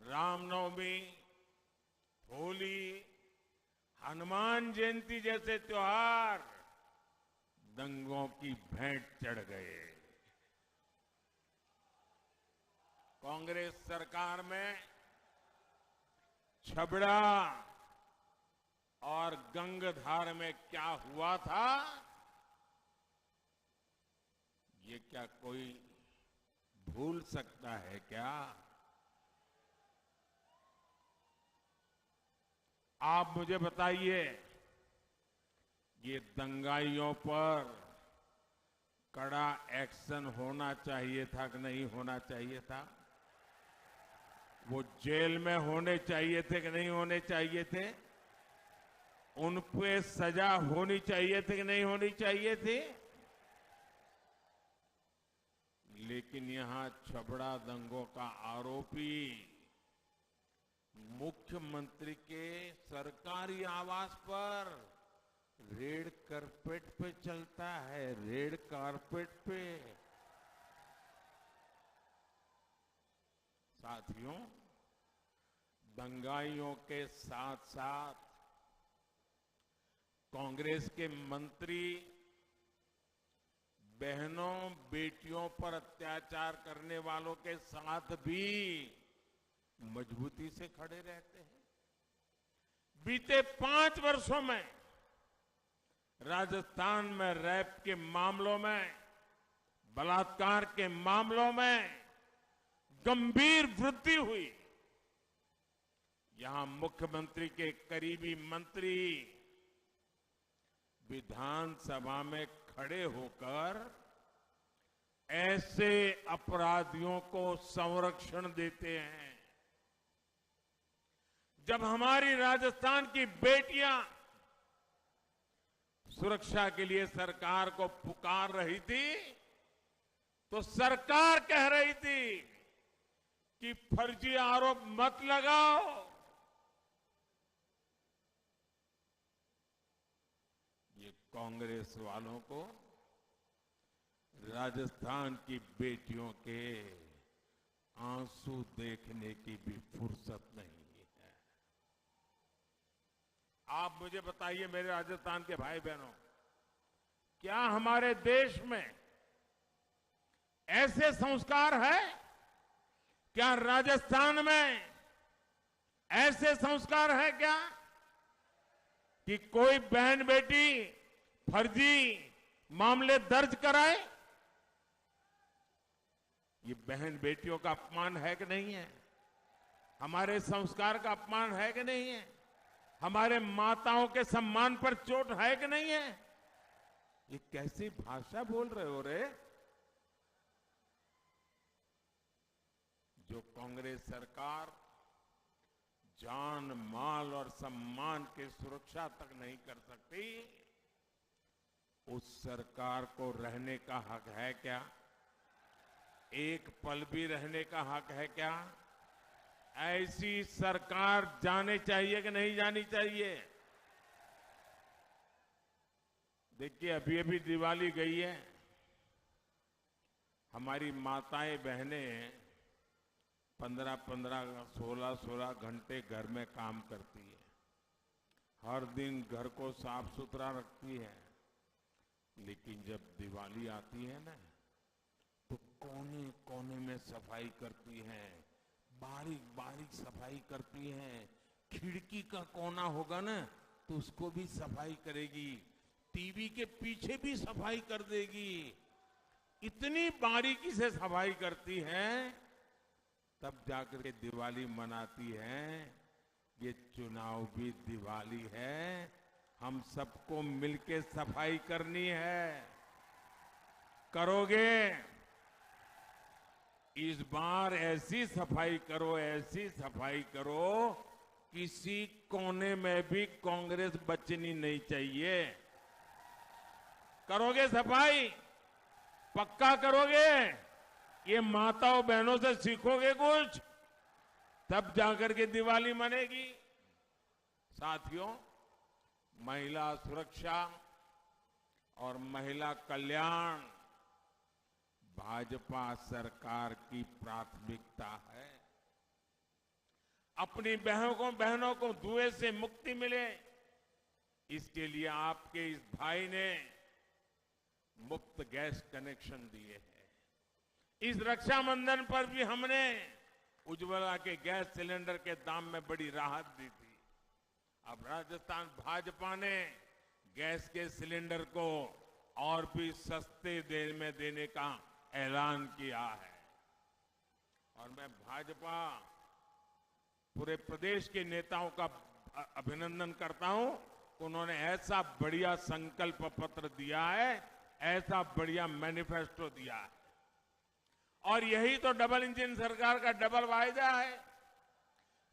रामनवमी, होली, हनुमान जयंती जैसे त्योहार दंगों की भेंट चढ़ गए। कांग्रेस सरकार में छबड़ा और गंगधार में क्या हुआ था, ये क्या कोई भूल सकता है क्या? आप मुझे बताइए, ये दंगाइयों पर कड़ा एक्शन होना चाहिए था कि नहीं होना चाहिए था? वो जेल में होने चाहिए थे कि नहीं होने चाहिए थे? उन पे सजा होनी चाहिए थी कि नहीं होनी चाहिए थी? लेकिन यहां छबड़ा दंगों का आरोपी मुख्यमंत्री के सरकारी आवास पर रेड कार्पेट पे चलता है, रेड कार्पेट पे। साथियों, दंगाइयों के साथ-साथ कांग्रेस के मंत्री बहनों, बेटियों पर अत्याचार करने वालों के साथ भी मजबूती से खड़े रहते हैं। बीते पांच वर्षों में राजस्थान में रेप के मामलों में, बलात्कार के मामलों में गंभीर वृद्धि हुई। यहां मुख्यमंत्री के करीबी मंत्री विधानसभा में खड़े होकर ऐसे अपराधियों को संरक्षण देते हैं। जब हमारी राजस्थान की बेटियां सुरक्षा के लिए सरकार को पुकार रही थी, तो सरकार कह रही थी कि फर्जी आरोप मत लगाओ। ये कांग्रेस वालों को राजस्थान की बेटियों के आंसू देखने की भी फुर्सत नहीं है। आप मुझे बताइए, मेरे राजस्थान के भाई बहनों, क्या हमारे देश में ऐसे संस्कार है? क्या राजस्थान में ऐसे संस्कार है क्या कि कोई बहन बेटी फर्जी मामले दर्ज कराए? ये बहन बेटियों का अपमान है कि नहीं है? हमारे संस्कार का अपमान है कि नहीं है? हमारे माताओं के सम्मान पर चोट है कि नहीं है? ये कैसी भाषा बोल रहे हो रे? जो कांग्रेस सरकार जान, माल और सम्मान की सुरक्षा तक नहीं कर सकती, उस सरकार को रहने का हक है क्या? एक पल भी रहने का हक है क्या? ऐसी सरकार जाने चाहिए कि नहीं जानी चाहिए? देखिए, अभी अभी दिवाली गई है, हमारी माताएं बहनें पन्द्रह पन्द्रह, सोलह सोलह घंटे घर में काम करती है, हर दिन घर को साफ सुथरा रखती है, लेकिन जब दिवाली आती है ना, तो कोने कोने में सफाई करती है, बारीक बारीक सफाई करती है। खिड़की का कोना होगा ना, तो उसको भी सफाई करेगी, टीवी के पीछे भी सफाई कर देगी। इतनी बारीकी से सफाई करती है, तब जाकर के दिवाली मनाती है। ये चुनाव भी दिवाली है, हम सबको मिलके सफाई करनी है। करोगे? इस बार ऐसी सफाई करो, ऐसी सफाई करो, किसी कोने में भी कांग्रेस बचनी नहीं चाहिए। करोगे सफाई? पक्का करोगे? ये माताओं बहनों से सीखोगे कुछ, तब जाकर के दिवाली मनेगी। साथियों, महिला सुरक्षा और महिला कल्याण भाजपा सरकार की प्राथमिकता है। अपनी बहनों को, बहनों को धुएं से मुक्ति मिले, इसके लिए आपके इस भाई ने मुफ्त गैस कनेक्शन दिए हैं। इस रक्षाबंधन पर भी हमने उज्ज्वला के गैस सिलेंडर के दाम में बड़ी राहत दी थी। अब राजस्थान भाजपा ने गैस के सिलेंडर को और भी सस्ते दर में देने का ऐलान किया है। और मैं भाजपा पूरे प्रदेश के नेताओं का अ-, अभिनंदन करता हूं। उन्होंने ऐसा बढ़िया संकल्प पत्र दिया है, ऐसा बढ़िया मैनिफेस्टो दिया है। और यही तो डबल इंजन सरकार का डबल वायदा है।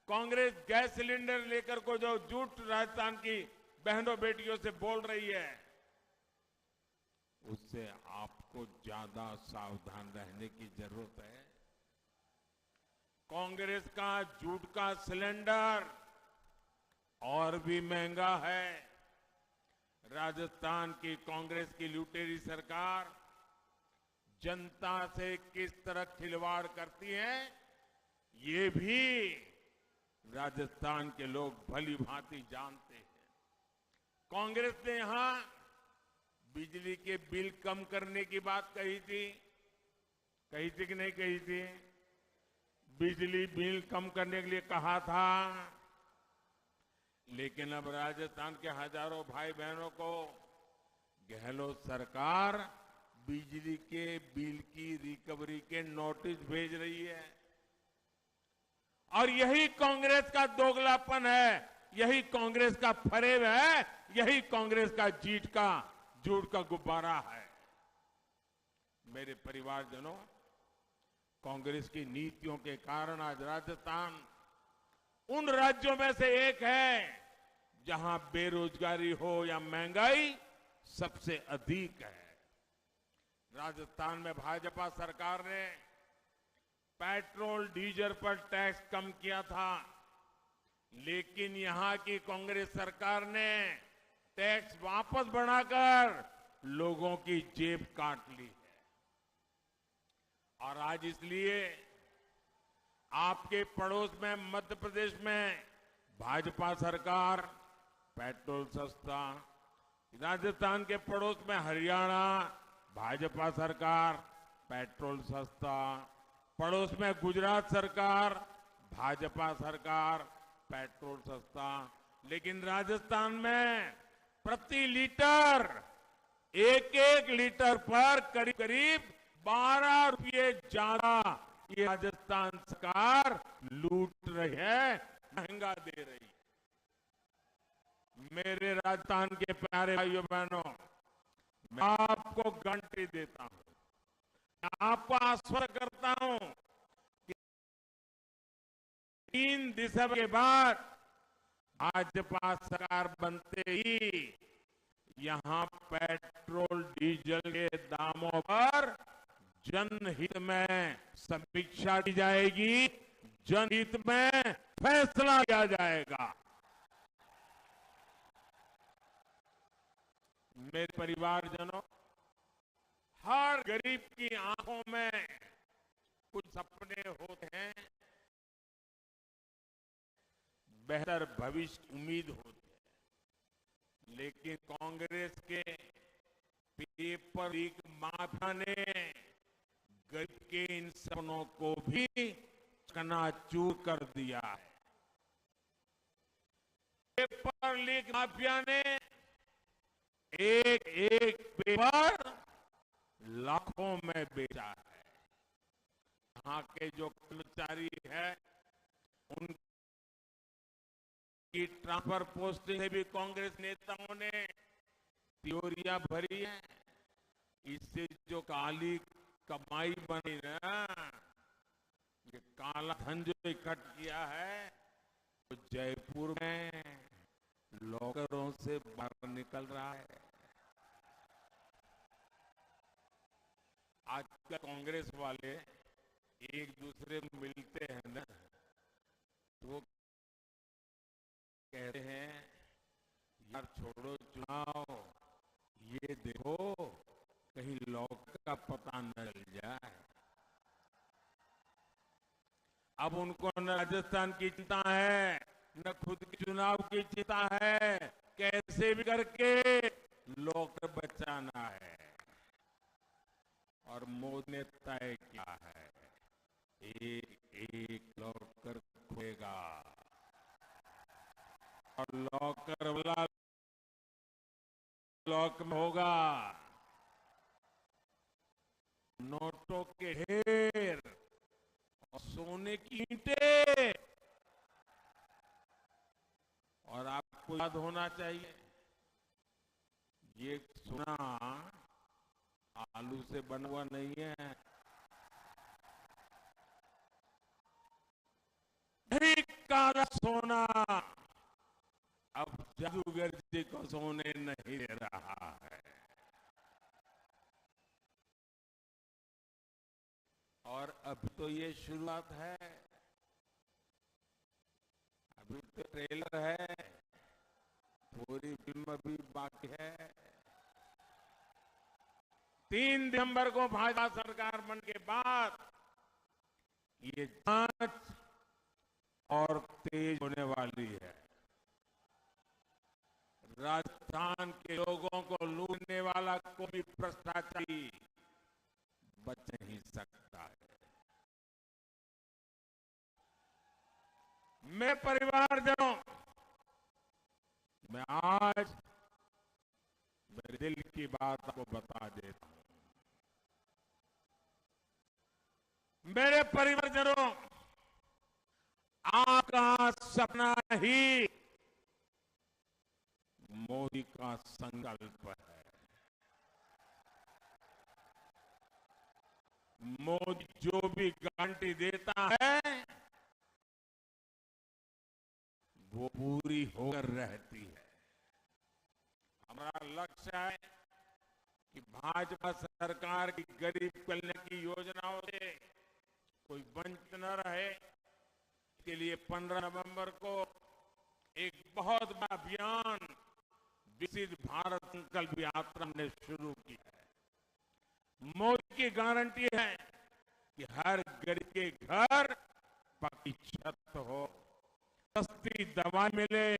कांग्रेस गैस सिलेंडर लेकर को जो झूठ राजस्थान की बहनों बेटियों से बोल रही है, उससे आपको ज्यादा सावधान रहने की जरूरत है। कांग्रेस का झूठ का सिलेंडर और भी महंगा है। राजस्थान की कांग्रेस की लुटेरी सरकार जनता से किस तरह खिलवाड़ करती है, ये भी राजस्थान के लोग भली भांति जानते हैं। कांग्रेस ने यहां बिजली के बिल कम करने की बात कही थी, कही थी कि नहीं कही थी? बिजली बिल कम करने के लिए कहा था, लेकिन अब राजस्थान के हजारों भाई बहनों को गहलोत सरकार बिजली के बिल की रिकवरी के नोटिस भेज रही है। और यही कांग्रेस का दोगलापन है, यही कांग्रेस का फरेब है, यही कांग्रेस का जीत का, झूठ का गुब्बारा है। मेरे परिवारजनों, कांग्रेस की नीतियों के कारण आज राजस्थान उन राज्यों में से एक है, जहां बेरोजगारी हो या महंगाई, सबसे अधिक है। राजस्थान में भाजपा सरकार ने पेट्रोल, डीजल पर टैक्स कम किया था, लेकिन यहां की कांग्रेस सरकार ने टैक्स वापस बढ़ाकर लोगों की जेब काट ली है। और आज इसलिए आपके पड़ोस में, मध्य प्रदेश में भाजपा सरकार, पेट्रोल सस्ता, राजस्थान के पड़ोस में हरियाणा, भाजपा सरकार, पेट्रोल सस्ता, पड़ोस में गुजरात सरकार, भाजपा सरकार, पेट्रोल सस्ता, लेकिन राजस्थान में प्रति लीटर, एक एक लीटर पर करीब करीब बारह रुपये ज्यादा ये राजस्थान राजस्थान सरकार लूट रही है, महंगा दे रही है। मेरे राजस्थान के प्यारे भाइयों बहनों, मैं आपको गारंटी देता हूं, मैं आपको आश्वस्त करता हूं कि तीन दिसंबर के बाद भाजपा सरकार बनते ही यहां पेट्रोल डीजल के दामों पर जनहित में समीक्षा की जाएगी, जनहित में फैसला किया जाएगा। मेरे परिवारजनों, हर गरीब की आंखों में कुछ सपने होते हैं, बेहतर भविष्य की उम्मीद होती है, लेकिन कांग्रेस के पेपर लीक माफिया ने गरीब के इन सपनों को भी चकनाचूर कर दिया है। पेपर लीक माफिया ने एक एक पेपर लाखों में बेचा है। यहाँ के जो कर्मचारी है, उनकी ट्रांसफर पोस्टिंग से भी कांग्रेस नेताओं ने तिजोरियां भरी है। इससे जो काली कमाई बनी ना, ये काला धन जो इकट्ठ किया है, वो जयपुर में लॉकरों से बाहर निकल रहा है। आजकल कांग्रेस वाले एक दूसरे को मिलते हैं ना, तो वो कहते हैं, "यार, छोड़ो चुनाव, ये देखो, कहीं लॉकर का पता न चल जाए।" अब उनको न राजस्थान की चिंता है, न खुद के चुनाव की चिंता है, कैसे भी करके लॉकर बचाना है। और मोदी ने तय किया है, एक एक लॉकर खुलेगा और लॉकर वाला लॉक में होगा। नोटों के ढेर और सोने की ईंटें। और आपको याद होना चाहिए, ये सोना आलू से बना हुआ नहीं है। नहीं, काला सोना अब जादूगर जी को सोने नहीं दे रहा है। और अभी तो ये शुरुआत है, अभी तो ट्रेलर है, पूरी फिल्म अभी बाकी है। तीन दिसंबर को भाजपा सरकार बनने के बाद ये जांच और तेज होने वाली है। राजस्थान के लोगों को लूटने वाला कोई भ्रष्टाचारी बच नहीं सकता है। मैं परिवारजनों, मैं आज मेरे दिल की बात आपको बता देता हूं। मेरे परिवारजनों, आपका सपना ही मोदी का संकल्प है। मोदी जो भी गारंटी देता है, वो पूरी होकर रहती है। हमारा लक्ष्य है कि भाजपा सरकार की गरीब कल्याण की योजनाओं से कोई वंचित न रहे। इसके लिए पन्द्रह नवंबर को एक बहुत बड़ा अभियान विकसित भारत संकल्प यात्रा हमने शुरू किया है। मोदी की गारंटी है कि हर गरीब के घर पक्की छत हो, सस्ती दवाई मिले,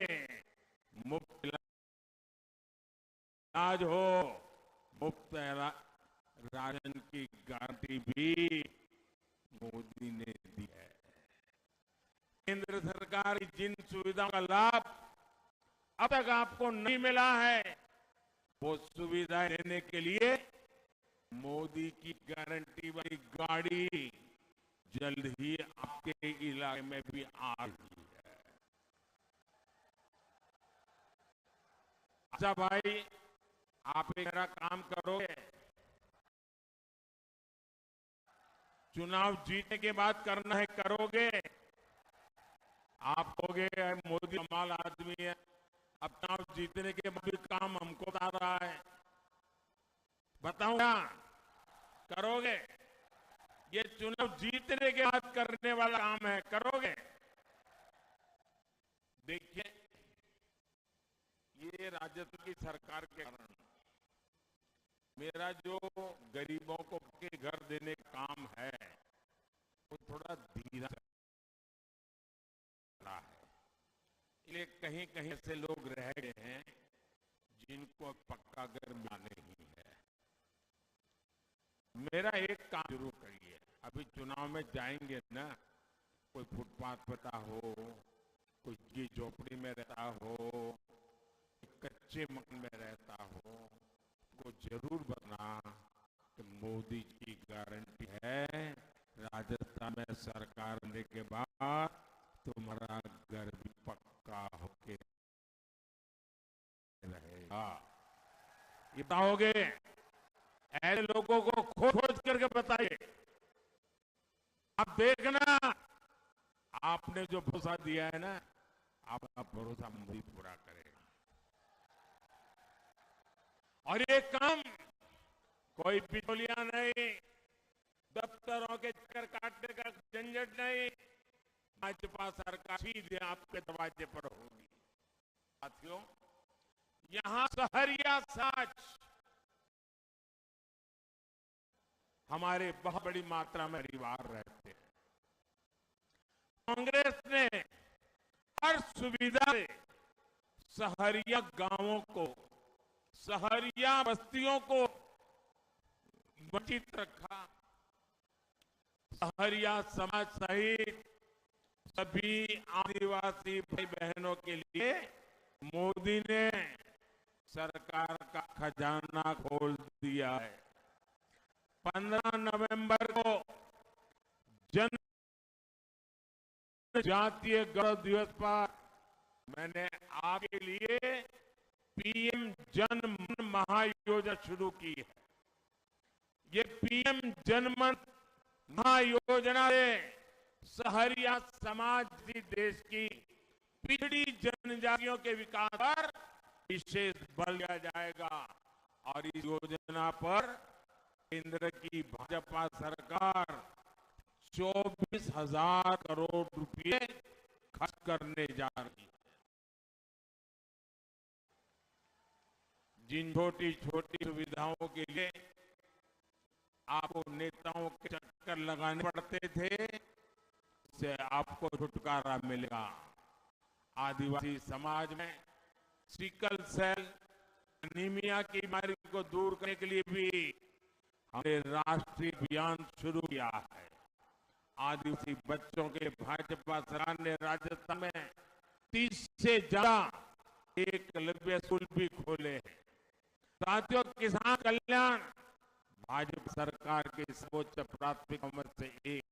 मुफ्त इलाज हो, मुफ्त रा-, राशन की गारंटी भी मोदी ने दी है। केंद्र सरकार की जिन सुविधाओं का लाभ अब तक आपको नहीं मिला है, वो सुविधाएं देने के लिए मोदी की गारंटी वाली गाड़ी जल्द ही आपके इलाके में भी आ रही है। अच्छा भाई, आप एक मेरा काम करोगे, चुनाव जीतने के बाद करना है, करोगे? आप कहोगे, "अरे मोदी कमाल आदमी है, अब चुनाव जीतने के बाद भी काम हमको बता रहा है।" बताऊं क्या? करोगे? ये चुनाव जीतने के बाद करने वाला काम है, करोगे? देखिए, ये राजस्थान की सरकार के कारण मेरा जो गरीबों को पक्के घर देने का काम है, वो थोड़ा धीरा चल रहा है। इसलिए कहीं-कहीं ऐसे लोग रह गए हैं, जिनको पक्का घर मिला नहीं है। मेरा एक काम जरूर करिए, अभी चुनाव में जाएंगे ना, कोई फुटपाथ पर रहता हो, कोई झुग्गी झोपड़ी में रहता हो, कच्चे मकान में रहता हो, को जरूर बताना कि मोदी जी की गारंटी है, राजस्थान में सरकार बनने के बाद तुम्हारा घर भी पक्का होके रहेगा। ये बताओगे? ऐसे लोगों को खोज खोज करके बताइए। आप देखना, आपने जो भरोसा दिया है ना, आपका भरोसा मोदी पूरा करेगा। और ये काम कोई बिचौलिया नहीं, दफ्तरों के चक्कर काटने का झंझट नहीं, भाजपा सरकार सीधे आपके दरवाजे पर होगी। साथियों, यहाँ सहरिया समाज हमारे बहुत बड़ी मात्रा में परिवार रहते हैं। कांग्रेस ने हर सुविधा से सहरिया गांवों को, सहरिया बस्तियों को वंचित रखा। सहरिया समाज सहित सभी आदिवासी भाई बहनों के लिए मोदी ने सरकार का खजाना खोल दिया है। पन्द्रह नवंबर को जनजातीय गौरव दिवस पर मैंने आपके लिए पीएम जन मन महायोजना शुरू की है। ये पीएम जनमन महायोजना से सहरिया समाज की, देश की पिछड़ी जनजातियों के विकास पर विशेष बल दिया जाएगा और इस योजना पर केंद्र की भाजपा सरकार चौबीस हजार करोड़ रुपए खर्च करने जा रही है। जिन छोटी छोटी सुविधाओं के लिए आपको नेताओं के चक्कर लगाने पड़ते थे, से आपको छुटकारा मिलेगा। आदिवासी समाज में सिकल सेल एनीमिया की बीमारी को दूर करने के लिए भी हमने राष्ट्रीय अभियान शुरू किया है। आदिवासी बच्चों के भाजपा सरकार ने राजस्थान में तीस से ज्यादा एकलव्य स्कूल भी खोले हैं। साथियों, किसान कल्याण भाजपा सरकार की सर्वोच्च प्राथमिकताओं में से एक।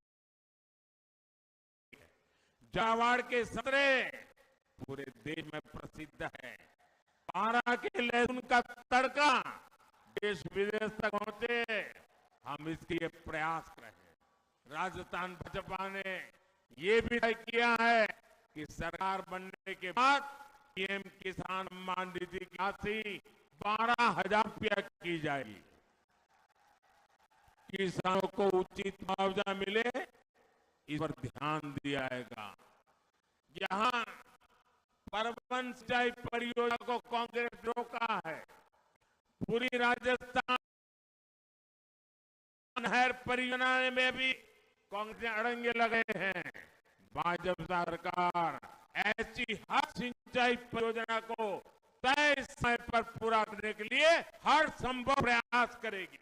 झालावाड़ के संतरे पूरे देश में प्रसिद्ध है। बारा के लहसुन का तड़का देश विदेश तक पहुंचे, हम इसके लिए प्रयास कर रहे हैं। राजस्थान भाजपा ने ये भी तय किया है कि सरकार बनने के बाद पीएम किसान सम्मान निधि की राशि बारह हजार रुपया की जाएगी। किसानों को उचित मुआवजा मिले, इस पर ध्यान दिया जाएगा। जहां परबन सिंचाई परियोजना को कांग्रेस ने रोका है, पूरी राजस्थान नहर परियोजना में भी कांग्रेस ने अड़ंगे लगाए हैं। भाजपा सरकार ऐसी हर सिंचाई परियोजना को तय समय पर पूरा करने के लिए हर संभव प्रयास करेगी।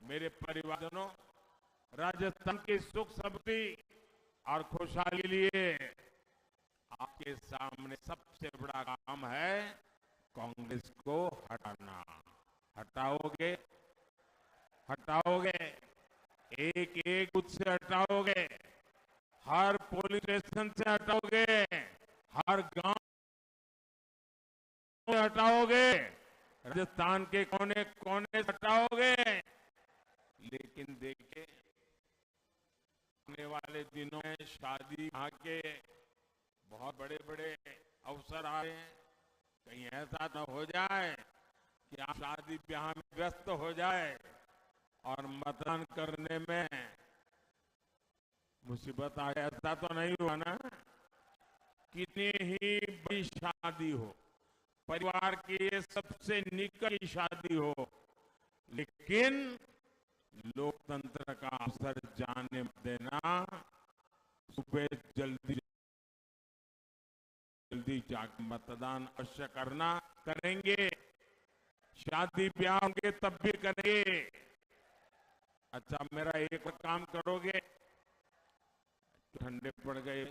मेरे परिवारजनों, राजस्थान की सुख समृद्धि और खुशहाली के लिए आपके सामने सबसे बड़ा काम है कांग्रेस को हटाना। हटाओगे? हटाओगे? एक एक बूथ से हटाओगे, हर पोलिंग स्टेशन से हटाओगे, हर गांव से हटाओगे, राजस्थान के कोने कोने से हटाओगे। लेकिन देखिए, आने वाले दिनों में शादी ब्याह के बहुत बड़े बड़े अवसर आ रहे हैं। कहीं ऐसा न हो जाए कि आप शादी ब्याह में व्यस्त हो जाए और मतदान करने में मुसीबत आ जाए। ऐसा तो नहीं हुआ ना? कितनी ही बड़ी शादी हो, परिवार की ये सबसे निकट की शादी हो, लेकिन लोकतंत्र का अवसर जाने मत देना। सुबह जल्दी जल्दी जाके मतदान अवश्य करना। करेंगे, शादी ब्याह होंगे तब भी करेंगे। अच्छा, मेरा एक और काम करोगे? ठंडे पड़ गए,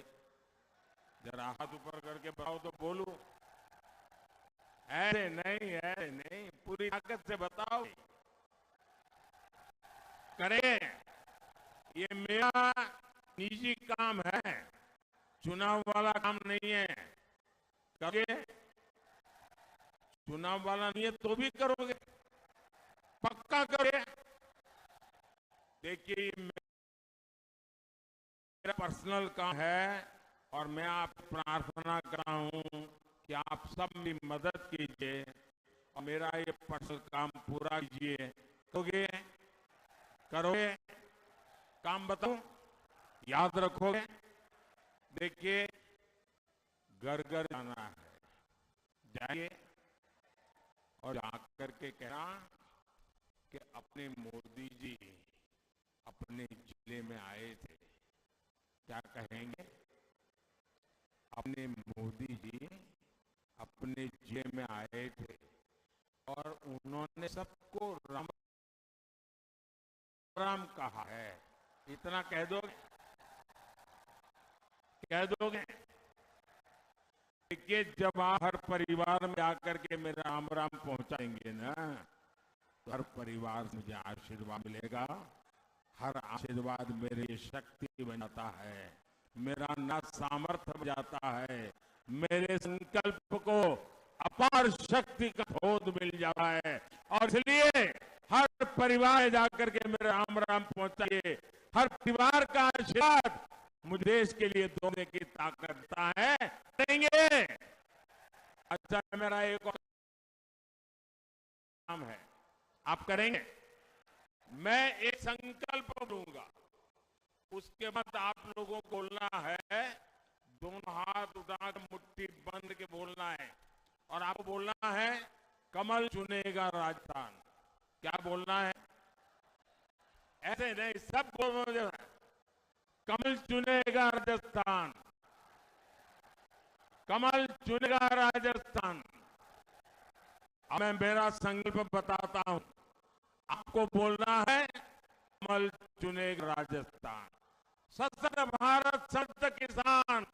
जरा हाथ ऊपर करके बताओ तो बोलूं। ऐसे नहीं, ऐसे नहीं, पूरी ताकत से बताओ। करें, ये मेरा निजी काम है, चुनाव वाला काम नहीं है। करोगे? चुनाव वाला नहीं है तो भी करोगे, पक्का करोगे। देखिए, ये मेरा पर्सनल काम है और मैं आप प्रार्थना कर रहा हूं कि आप सब मेरी मदद कीजिए और मेरा ये पर्सनल काम पूरा कीजिए। करोगे? करोगे? काम बताओ, याद रखोगे। देखिए, घर घर जाना है, जाइए और जाकर के कहना कि अपने मोदी जी अपने जिले में आए थे। क्या कहेंगे? अपने मोदी जी अपने जिले में आए थे और उन्होंने सबको राम राम कहा है। इतना कह दोगे? कह दोगे? देखिए, जब आप हर परिवार में आकर के मेरा राम राम पहुंचाएंगे ना, तो हर परिवार से मुझे आशीर्वाद मिलेगा। हर आशीर्वाद मेरे लिए शक्ति बन जाता है, मेरा ना सामर्थ्य बन जाता है, मेरे संकल्प को अपार शक्ति का स्रोत मिल जाता है। और इसलिए हर परिवार में जाकर के मेरा राम राम पहुंचाइए। हर परिवार का आशीर्वाद मुझे देश के लिए दोने की ताकत देता है। करेंगे। अच्छा, मेरा एक और काम है, आप करेंगे। मैं एक संकल्प लूंगा, उसके बाद आप लोगों को बोलना है, दोनों हाथ उठा के मुट्ठी बंद के बोलना है, और आपको बोलना है, कमल चुनेगा राजस्थान। क्या बोलना है? ऐसे नहीं, सब बोल रहे हैं। कमल चुनेगा राजस्थान, कमल चुनेगा राजस्थान। अब मैं मेरा संकल्प बताता हूं, आपको बोलना है, कमल चुनेगा राजस्थान। सशक्त भारत, सशक्त किसान,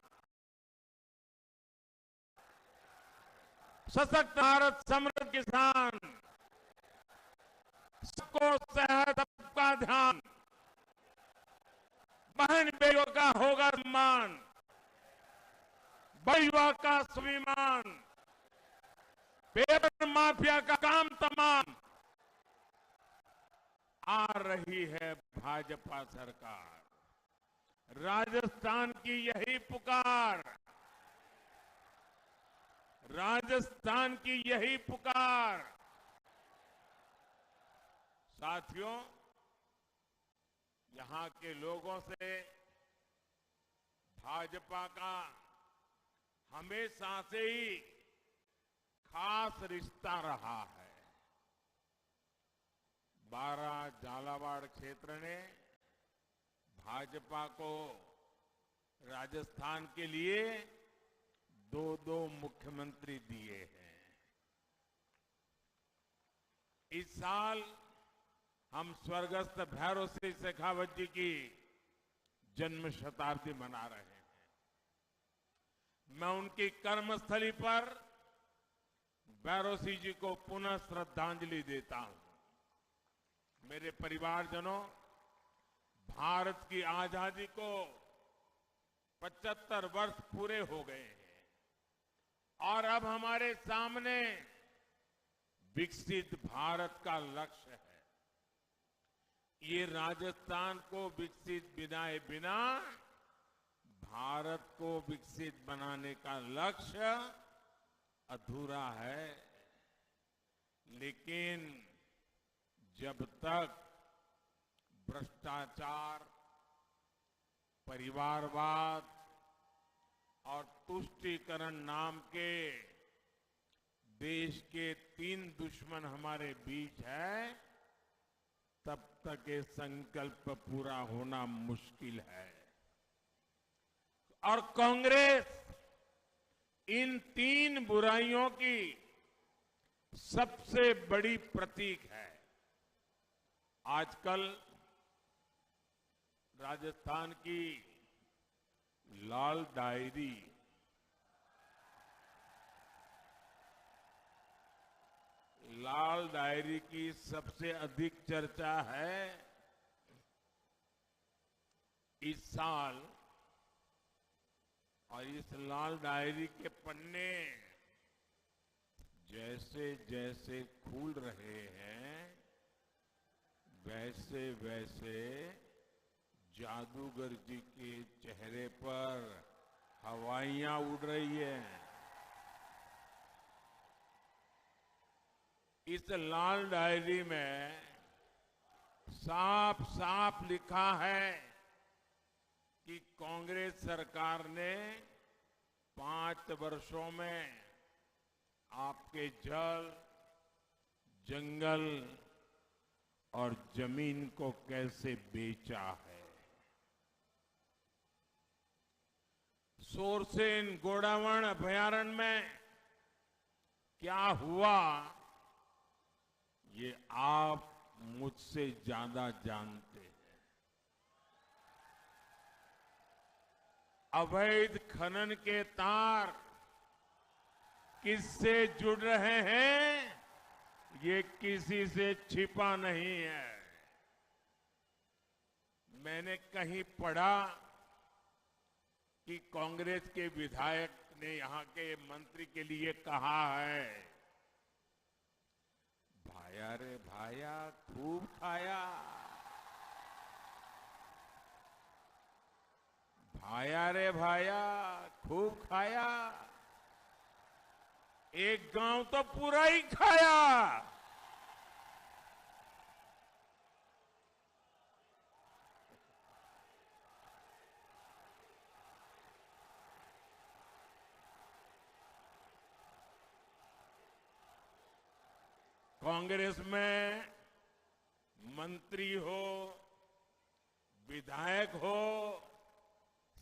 सशक्त भारत, समृद्ध किसान, सबको सेहत, सबका ध्यान, बहन बेटियों का होगा सम्मान, बड़े युवा का स्वाभिमान, पेपर माफिया का काम तमाम। आ रही है भाजपा सरकार। राजस्थान की यही पुकार, राजस्थान की यही पुकार। साथियों, यहां के लोगों से भाजपा का हमेशा से ही खास रिश्ता रहा है। बारा झालावाड़ क्षेत्र ने भाजपा को राजस्थान के लिए दो दो मुख्यमंत्री दिए हैं। इस साल हम स्वर्गस्थ भैरों सिंह शेखावत जी की जन्म शताब्दी मना रहे हैं। मैं उनकी कर्मस्थली पर भैरों सिंह जी को पुनः श्रद्धांजलि देता हूं। मेरे परिवारजनों, भारत की आजादी को पचहत्तर वर्ष पूरे हो गए हैं और अब हमारे सामने विकसित भारत का लक्ष्य है। ये राजस्थान को विकसित बनाए बिना भारत को विकसित बनाने का लक्ष्य अधूरा है। लेकिन जब तक भ्रष्टाचार, परिवारवाद और तुष्टीकरण नाम के देश के तीन दुश्मन हमारे बीच है, तब तक ये संकल्प पूरा होना मुश्किल है। और कांग्रेस इन तीन बुराइयों की सबसे बड़ी प्रतीक है। आजकल राजस्थान की लाल डायरी, लाल डायरी की सबसे अधिक चर्चा है। इस साल और इस लाल डायरी के पन्ने जैसे जैसे खुल रहे हैं, वैसे वैसे जादूगर जी के चेहरे पर हवाइयां उड़ रही हैं। इस लाल डायरी में साफ साफ लिखा है कि कांग्रेस सरकार ने पांच वर्षों में आपके जल, जंगल और जमीन को कैसे बेचा है। शोरसेन गोडावण अभयारण्य में क्या हुआ, ये आप मुझसे ज्यादा जानते हैं। अवैध खनन के तार किससे जुड़ रहे हैं, ये किसी से छिपा नहीं है। मैंने कहीं पढ़ा कि कांग्रेस के विधायक ने यहां के मंत्री के लिए कहा है, भाया रे भाया, खूब खाया। भाया रे भाया, खूब खाया। एक गांव तो पूरा ही खाया। कांग्रेस में मंत्री हो, विधायक हो,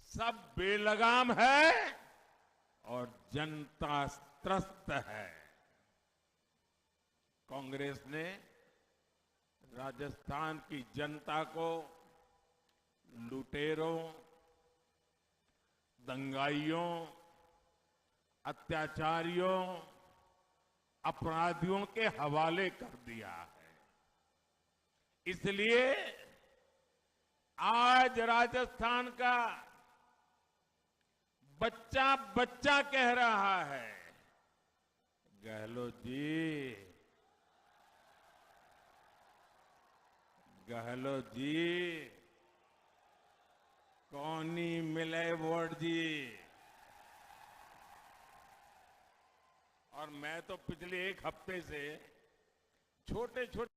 सब बेलगाम है और जनता त्रस्त है। कांग्रेस ने राजस्थान की जनता को लुटेरों, दंगाइयों, अत्याचारियों, अपराधियों के हवाले कर दिया है। इसलिए आज राजस्थान का बच्चा बच्चा कह रहा है, गहलोत जी, गहलोत जी, कोनी मिले वोट जी। और मैं तो पिछले एक हफ्ते से छोटे छोटे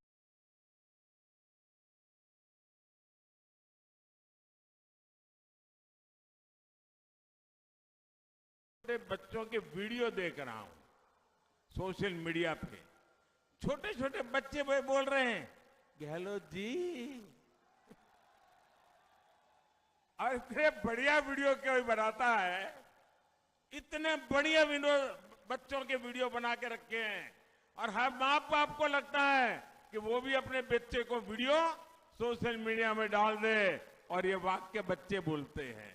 बच्चों के वीडियो देख रहा हूं सोशल मीडिया पे। छोटे छोटे बच्चे वे बोल रहे हैं, गहलोत जी। और इतने बढ़िया वीडियो कोई बनाता है, इतने बढ़िया वीडियो, बच्चों के वीडियो बना के रखे हैं। और हम माँ बाप को लगता है कि वो भी अपने बच्चे को वीडियो सोशल मीडिया में डाल दे। और ये वाक्य बच्चे बोलते हैं।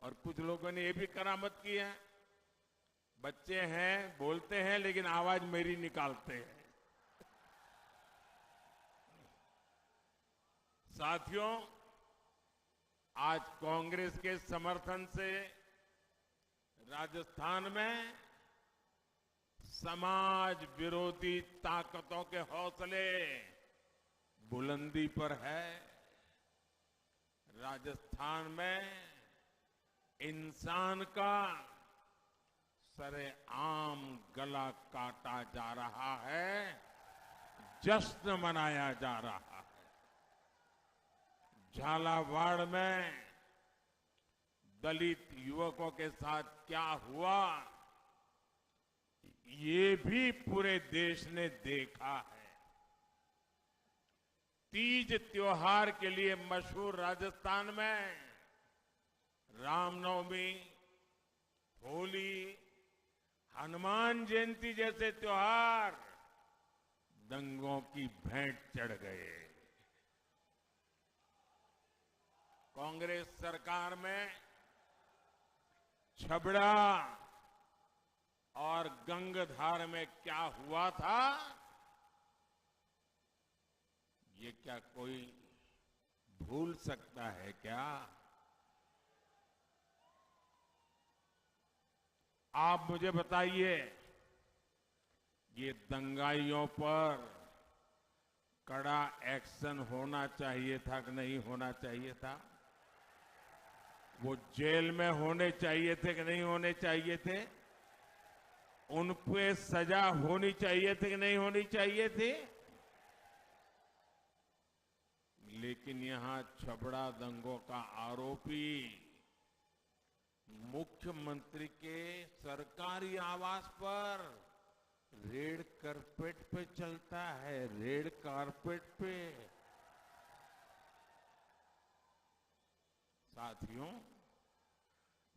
और कुछ लोगों ने ये भी करामत की है, बच्चे हैं, बोलते हैं, लेकिन आवाज मेरी निकालते हैं। साथियों, आज कांग्रेस के समर्थन से राजस्थान में समाज विरोधी ताकतों के हौसले बुलंदी पर है। राजस्थान में इंसान का सरेआम गला काटा जा रहा है, जश्न मनाया जा रहा है। झालावाड़ में दलित युवकों के साथ क्या हुआ, ये भी पूरे देश ने देखा है। तीज त्योहार के लिए मशहूर राजस्थान में रामनवमी, होली, हनुमान जयंती जैसे त्योहार दंगों की भेंट चढ़ गए। कांग्रेस सरकार में छबड़ा और गंगधार में क्या हुआ था, ये क्या कोई भूल सकता है क्या? आप मुझे बताइए, ये दंगाइयों पर कड़ा एक्शन होना चाहिए था कि नहीं होना चाहिए था? वो जेल में होने चाहिए थे कि नहीं होने चाहिए थे? उन पे सजा होनी चाहिए थी कि नहीं होनी चाहिए थी? लेकिन यहां छबड़ा दंगों का आरोपी मुख्यमंत्री के सरकारी आवास पर रेड कार्पेट पे चलता है, रेड कार्पेट पे। साथियों,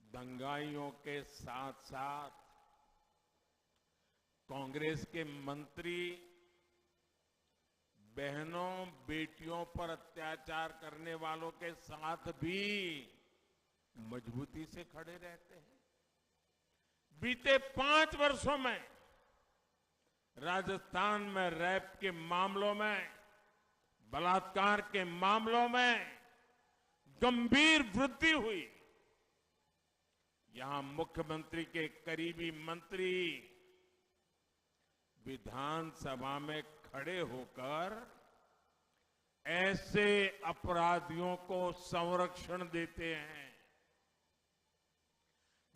दंगाइयों के साथ-साथ कांग्रेस के मंत्री बहनों, बेटियों पर अत्याचार करने वालों के साथ भी मजबूती से खड़े रहते हैं। बीते पांच वर्षों में राजस्थान में रेप के मामलों में, बलात्कार के मामलों में गंभीर वृद्धि हुई। यहां मुख्यमंत्री के करीबी मंत्री विधानसभा में खड़े होकर ऐसे अपराधियों को संरक्षण देते हैं।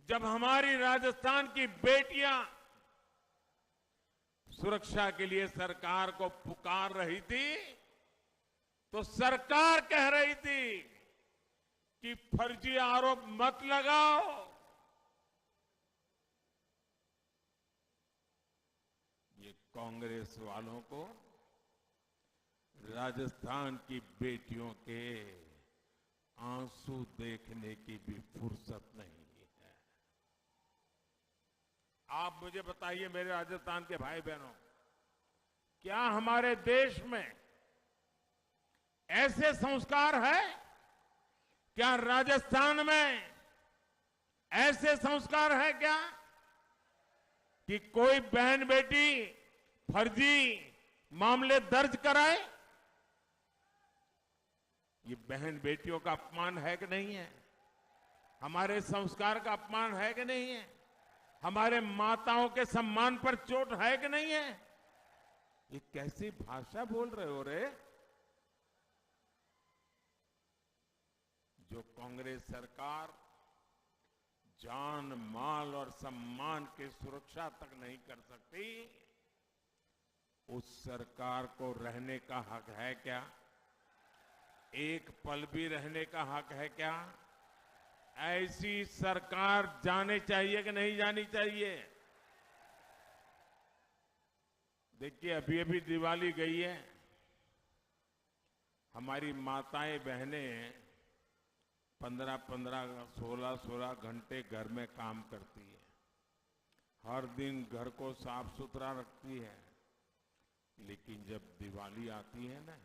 जब हमारी राजस्थान की बेटियां सुरक्षा के लिए सरकार को पुकार रही थी, तो सरकार कह रही थी कि फर्जी आरोप मत लगाओ। ये कांग्रेस वालों को राजस्थान की बेटियों के आंसू देखने की भी फुर्सत नहीं है। आप मुझे बताइए, मेरे राजस्थान के भाई बहनों, क्या हमारे देश में ऐसे संस्कार है? क्या राजस्थान में ऐसे संस्कार है क्या कि कोई बहन बेटी फर्जी मामले दर्ज कराए? ये बहन बेटियों का अपमान है कि नहीं है? हमारे संस्कार का अपमान है कि नहीं है? हमारे माताओं के सम्मान पर चोट है कि नहीं है? ये कैसी भाषा बोल रहे हो रे? जो कांग्रेस सरकार जान, माल और सम्मान की सुरक्षा तक नहीं कर सकती, उस सरकार को रहने का हक है क्या? एक पल भी रहने का हक है क्या? ऐसी सरकार जाने चाहिए कि नहीं जानी चाहिए? देखिए, अभी अभी दिवाली गई है, हमारी माताएं बहनें पन्द्रह पन्द्रह, सोलह सोलह घंटे घर में काम करती है, हर दिन घर को साफ सुथरा रखती है, लेकिन जब दिवाली आती है ना,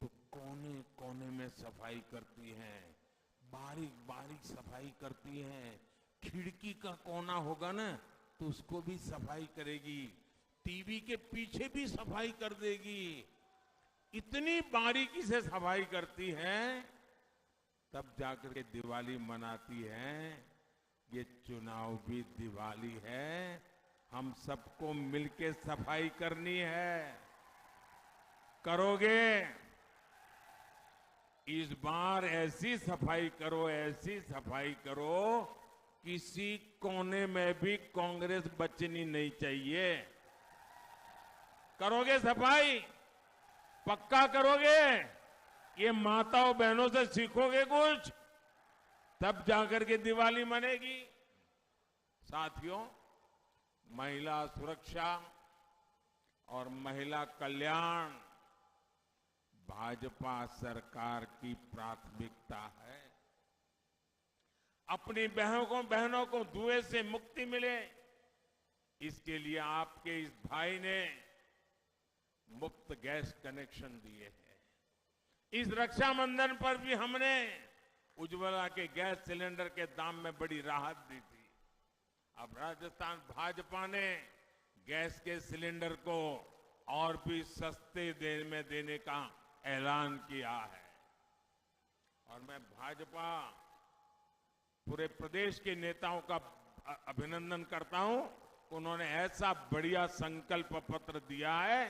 तो कोने कोने में सफाई करती हैं, बारीक बारीक सफाई करती हैं। खिड़की का कोना होगा ना, तो उसको भी सफाई करेगी, टीवी के पीछे भी सफाई कर देगी। इतनी बारीकी से सफाई करती हैं, तब जाकर के दिवाली मनाती हैं। ये चुनाव भी दिवाली है, हम सबको मिलके सफाई करनी है। करोगे? इस बार ऐसी सफाई करो, ऐसी सफाई करो, किसी कोने में भी कांग्रेस बचनी नहीं चाहिए। करोगे सफाई? पक्का करोगे? ये माताओं बहनों से सीखोगे कुछ, तब जाकर के दिवाली मनेगी। साथियों, महिला सुरक्षा और महिला कल्याण भाजपा सरकार की प्राथमिकता है। अपनी बहनों को, बहनों को धुएं से मुक्ति मिले, इसके लिए आपके इस भाई ने मुफ्त गैस कनेक्शन दिए हैं। इस रक्षाबंधन पर भी हमने उज्ज्वला के गैस सिलेंडर के दाम में बड़ी राहत दी थी। अब राजस्थान भाजपा ने गैस के सिलेंडर को और भी सस्ते दर में देने का ऐलान किया है। और मैं भाजपा पूरे प्रदेश के नेताओं का अ-, अभिनंदन करता हूं। उन्होंने ऐसा बढ़िया संकल्प पत्र दिया है,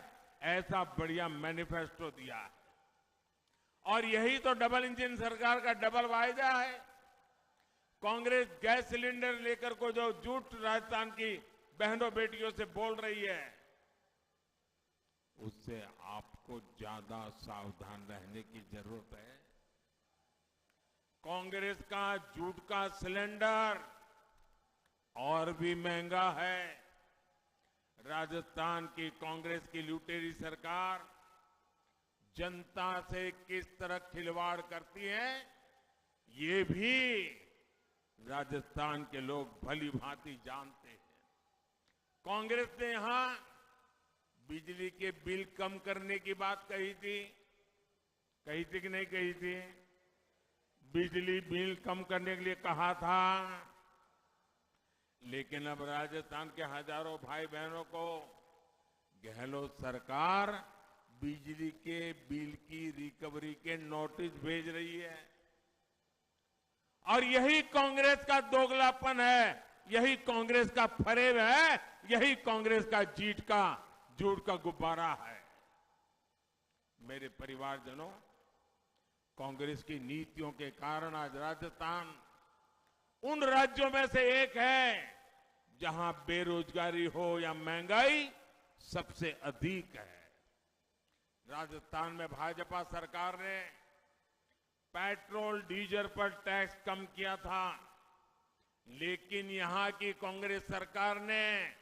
ऐसा बढ़िया मैनिफेस्टो दिया है। और यही तो डबल इंजन सरकार का डबल वायदा है। कांग्रेस गैस सिलेंडर लेकर को जो झूठ राजस्थान की बहनों बेटियों से बोल रही है, उससे आपको ज्यादा सावधान रहने की जरूरत है। कांग्रेस का झूठ का सिलेंडर और भी महंगा है। राजस्थान की कांग्रेस की लुटेरी सरकार जनता से किस तरह खिलवाड़ करती है, ये भी राजस्थान के लोग भली भांति जानते हैं। कांग्रेस ने यहां बिजली के बिल कम करने की बात कही थी, कही थी कि नहीं कही थी? बिजली बिल कम करने के लिए कहा था, लेकिन अब राजस्थान के हजारों भाई बहनों को गहलोत सरकार बिजली के बिल की रिकवरी के नोटिस भेज रही है। और यही कांग्रेस का दोगलापन है, यही कांग्रेस का फरेब है, यही कांग्रेस का जीत का, झूठ का गुब्बारा है। मेरे परिवारजनों, कांग्रेस की नीतियों के कारण आज राजस्थान उन राज्यों में से एक है, जहां बेरोजगारी हो या महंगाई, सबसे अधिक है। राजस्थान में भाजपा सरकार ने पेट्रोल, डीजल पर टैक्स कम किया था, लेकिन यहां की कांग्रेस सरकार ने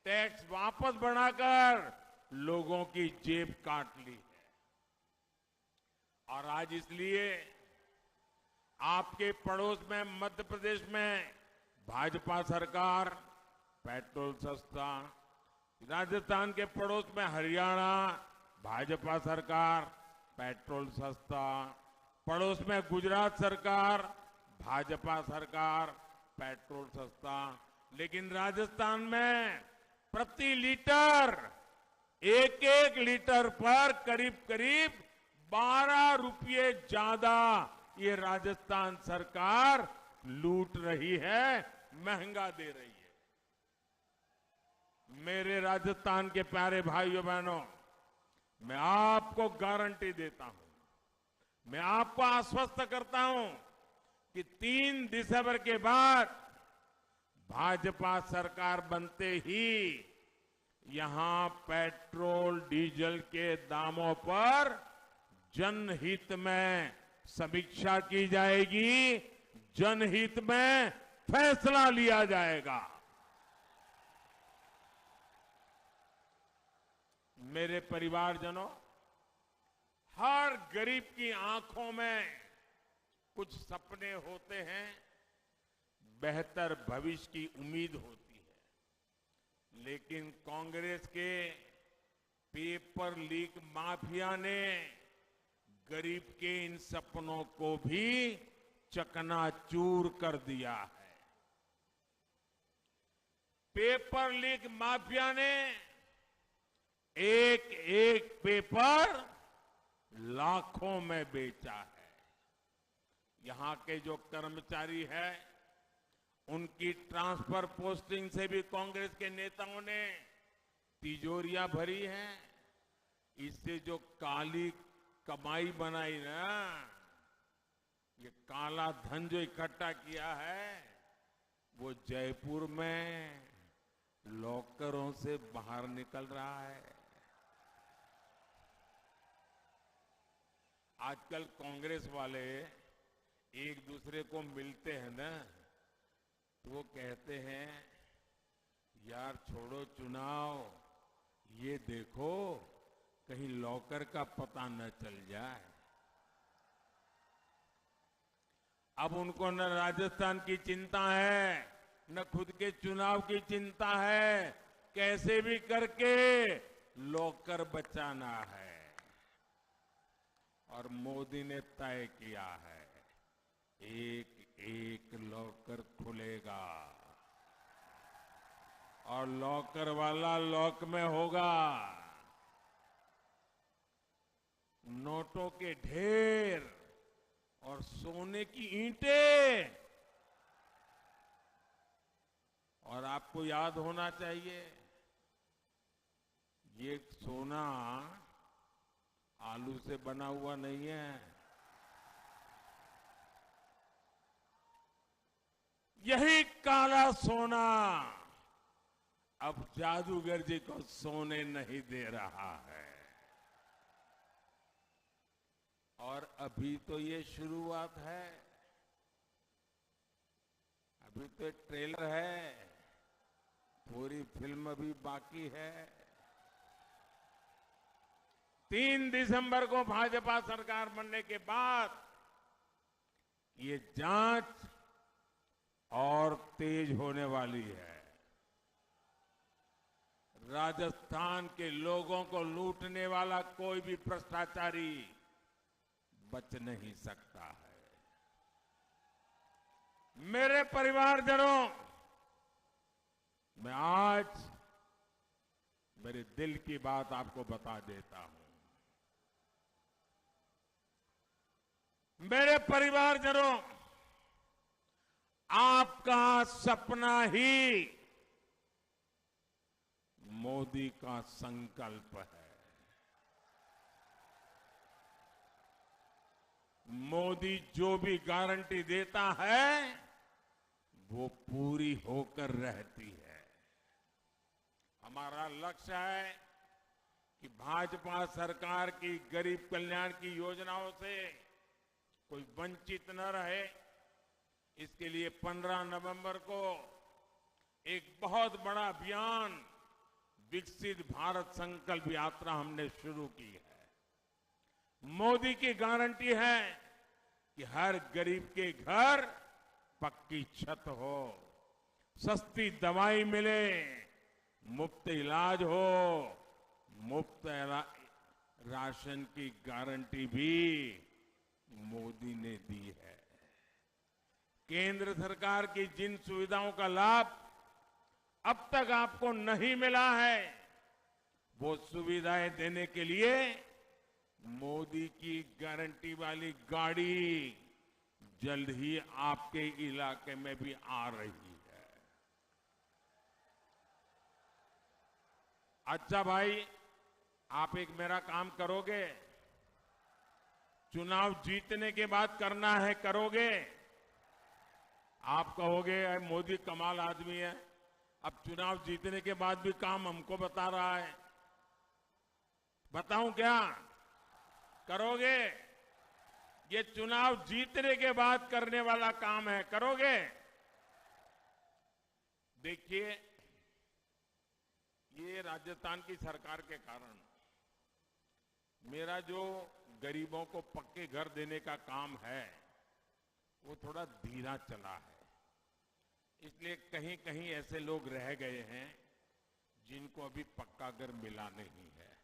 टैक्स वापस बढ़ाकर लोगों की जेब काट ली है। और आज इसलिए आपके पड़ोस में, मध्य प्रदेश में भाजपा सरकार, पेट्रोल सस्ता, राजस्थान के पड़ोस में हरियाणा, भाजपा सरकार, पेट्रोल सस्ता, पड़ोस में गुजरात सरकार, भाजपा सरकार, पेट्रोल सस्ता, लेकिन राजस्थान में प्रति लीटर, एक एक लीटर पर करीब करीब बारह रुपये ज्यादा ये राजस्थान सरकार लूट रही है, महंगा दे रही है। मेरे राजस्थान के प्यारे भाइयों बहनों, मैं आपको गारंटी देता हूं, मैं आपको आश्वस्त करता हूं कि तीन दिसंबर के बाद भाजपा सरकार बनते ही यहां पेट्रोल डीजल के दामों पर जनहित में समीक्षा की जाएगी, जनहित में फैसला लिया जाएगा। मेरे परिवारजनों, हर गरीब की आंखों में कुछ सपने होते हैं, बेहतर भविष्य की उम्मीद होती है, लेकिन कांग्रेस के पेपर लीक माफिया ने गरीब के इन सपनों को भी चकनाचूर कर दिया है। पेपर लीक माफिया ने एक एक पेपर लाखों में बेचा है। यहाँ के जो कर्मचारी है, उनकी ट्रांसफर पोस्टिंग से भी कांग्रेस के नेताओं ने तिजोरियां भरी हैं। इससे जो काली कमाई बनाई ना, ये काला धन जो इकट्ठा किया है, वो जयपुर में लॉकरों से बाहर निकल रहा है। आजकल कांग्रेस वाले एक दूसरे को मिलते हैं ना, तो वो कहते हैं, "यार, छोड़ो चुनाव, ये देखो, कहीं लॉकर का पता न चल जाए।" अब उनको न राजस्थान की चिंता है, न खुद के चुनाव की चिंता है, कैसे भी करके लॉकर बचाना है। और मोदी ने तय किया है, एक एक लॉकर खुलेगा और लॉकर वाला लॉक में होगा। नोटों के ढेर और सोने की ईंटें। और आपको याद होना चाहिए, ये सोना आलू से बना हुआ नहीं है। यही काला सोना अब जादूगर जी को सोने नहीं दे रहा है। और अभी तो ये शुरुआत है, अभी तो ट्रेलर है, पूरी फिल्म अभी बाकी है। तीन दिसंबर को भाजपा सरकार बनने के बाद ये जांच और तेज होने वाली है। राजस्थान के लोगों को लूटने वाला कोई भी भ्रष्टाचारी बच नहीं सकता है। मेरे परिवारजनों, मैं आज मेरे दिल की बात आपको बता देता हूं। मेरे परिवारजनों, आपका सपना ही मोदी का संकल्प है। मोदी जो भी गारंटी देता है, वो पूरी होकर रहती है। हमारा लक्ष्य है कि भाजपा सरकार की गरीब कल्याण की योजनाओं से कोई वंचित न रहे, इसके लिए पन्द्रह नवंबर को एक बहुत बड़ा अभियान विकसित भारत संकल्प यात्रा हमने शुरू की है। मोदी की गारंटी है कि हर गरीब के घर पक्की छत हो, सस्ती दवाई मिले, मुफ्त इलाज हो, मुफ्त रा-, राशन की गारंटी भी मोदी ने दी है। केंद्र सरकार की जिन सुविधाओं का लाभ अब तक आपको नहीं मिला है, वो सुविधाएं देने के लिए मोदी की गारंटी वाली गाड़ी जल्द ही आपके इलाके में भी आ रही है। अच्छा भाई, आप एक मेरा काम करोगे? चुनाव जीतने के बाद करना है, करोगे? आप कहोगे, "अरे, मोदी कमाल आदमी है, अब चुनाव जीतने के बाद भी काम हमको बता रहा है।" बताऊं क्या? करोगे? ये चुनाव जीतने के बाद करने वाला काम है, करोगे? देखिए, ये राजस्थान की सरकार के कारण मेरा जो गरीबों को पक्के घर देने का काम है, वो थोड़ा धीरा चला है, इसलिए कहीं-कहीं ऐसे लोग रह गए हैं जिनको अभी पक्का घर मिला नहीं है।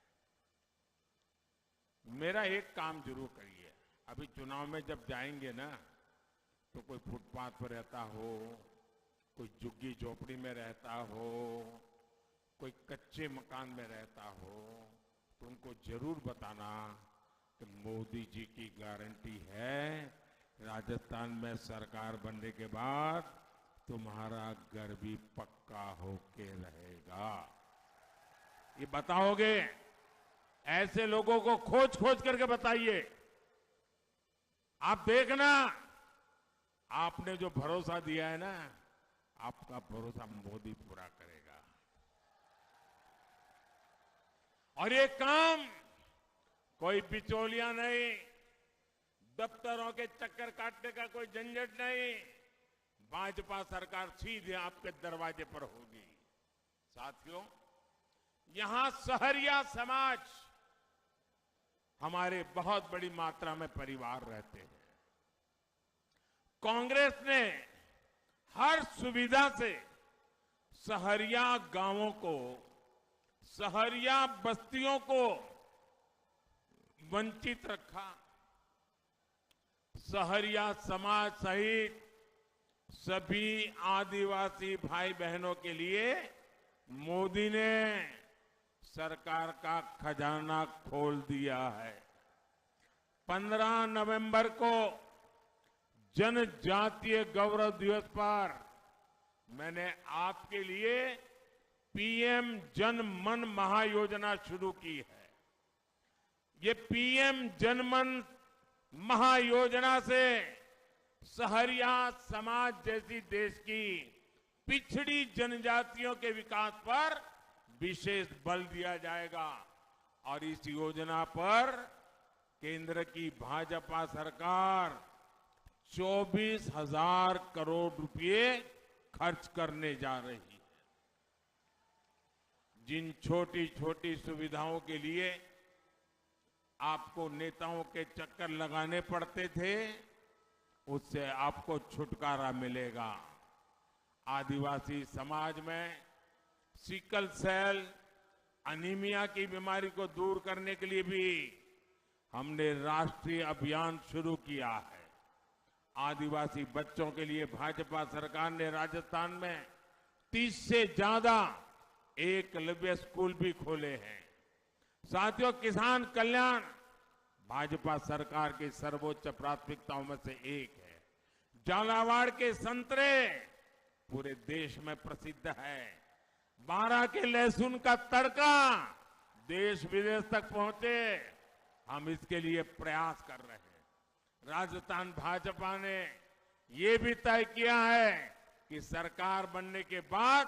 मेरा एक काम जरूर करिए, अभी चुनाव में जब जाएंगे ना, तो कोई फुटपाथ पर रहता हो, कोई झुग्गी झोपड़ी में रहता हो, कोई कच्चे मकान में रहता हो, तो उनको जरूर बताना तो मोदी जी की गारंटी है, राजस्थान में सरकार बनने के बाद तुम्हारा घर भी पक्का होके रहेगा। ये बताओगे? ऐसे लोगों को खोज खोज करके बताइए। आप देखना, आपने जो भरोसा दिया है ना, आपका भरोसा मोदी पूरा करेगा। और ये काम कोई बिचौलिया नहीं, दफ्तरों के चक्कर काटने का कोई झंझट नहीं, भाजपा सरकार सीधे आपके दरवाजे पर होगी। साथियों, यहां सहरिया समाज हमारे बहुत बड़ी मात्रा में परिवार रहते हैं। कांग्रेस ने हर सुविधा से सहरिया गांवों को, सहरिया बस्तियों को वंचित रखा। सहरिया समाज सहित सभी आदिवासी भाई बहनों के लिए मोदी ने सरकार का खजाना खोल दिया है। पन्द्रह नवंबर को जनजातीय गौरव दिवस पर मैंने आपके लिए पीएम जन मन महायोजना शुरू की है। ये पीएम जनमन महायोजना से सहरिया समाज जैसी देश की पिछड़ी जनजातियों के विकास पर विशेष बल दिया जाएगा और इस योजना पर केंद्र की भाजपा सरकार चौबीस हजार करोड़ रुपए खर्च करने जा रही है। जिन छोटी-छोटी सुविधाओं के लिए आपको नेताओं के चक्कर लगाने पड़ते थे, उससे आपको छुटकारा मिलेगा। आदिवासी समाज में सिकल सेल एनीमिया की बीमारी को दूर करने के लिए भी हमने राष्ट्रीय अभियान शुरू किया है। आदिवासी बच्चों के लिए भाजपा सरकार ने राजस्थान में तीस से ज्यादा एकलव्य स्कूल भी खोले हैं। साथियों, किसान कल्याण भाजपा सरकार की सर्वोच्च प्राथमिकताओं में से एक है। झालावाड़ के संतरे पूरे देश में प्रसिद्ध है। बारा के लहसुन का तड़का देश विदेश तक पहुंचे, हम इसके लिए प्रयास कर रहे हैं। राजस्थान भाजपा ने ये भी तय किया है कि सरकार बनने के बाद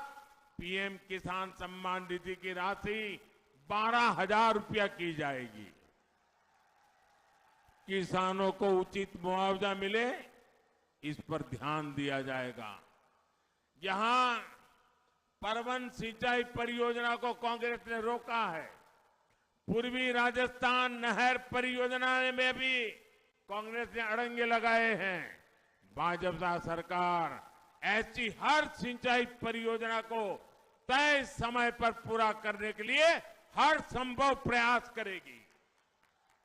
पीएम किसान सम्मान निधि की राशि बारह हजार रुपया की जाएगी। किसानों को उचित मुआवजा मिले, इस पर ध्यान दिया जाएगा। जहां परवन सिंचाई परियोजना को कांग्रेस ने रोका है, पूर्वी राजस्थान नहर परियोजना में भी कांग्रेस ने अड़ंगे लगाए हैं। भाजपा सरकार ऐसी हर सिंचाई परियोजना को तय समय पर पूरा करने के लिए हर संभव प्रयास करेगी।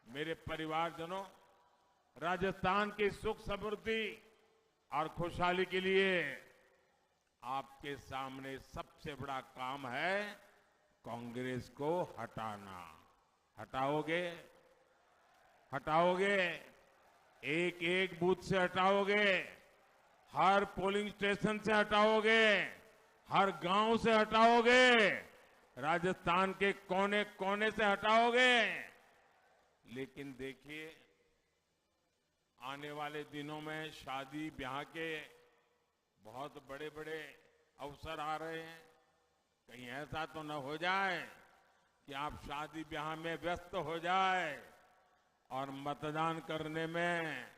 मेरे परिवारजनों, राजस्थान की सुख समृद्धि और खुशहाली के लिए आपके सामने सबसे बड़ा काम है कांग्रेस को हटाना। हटाओगे? हटाओगे? एक एक बूथ से हटाओगे? हर पोलिंग स्टेशन से हटाओगे? हर गांव से हटाओगे? राजस्थान के कोने कोने से हटाओगे? लेकिन देखिए, आने वाले दिनों में शादी ब्याह के बहुत बड़े-बड़े अवसर आ रहे हैं। कहीं ऐसा तो न हो जाए कि आप शादी ब्याह में व्यस्त हो जाए और मतदान करने में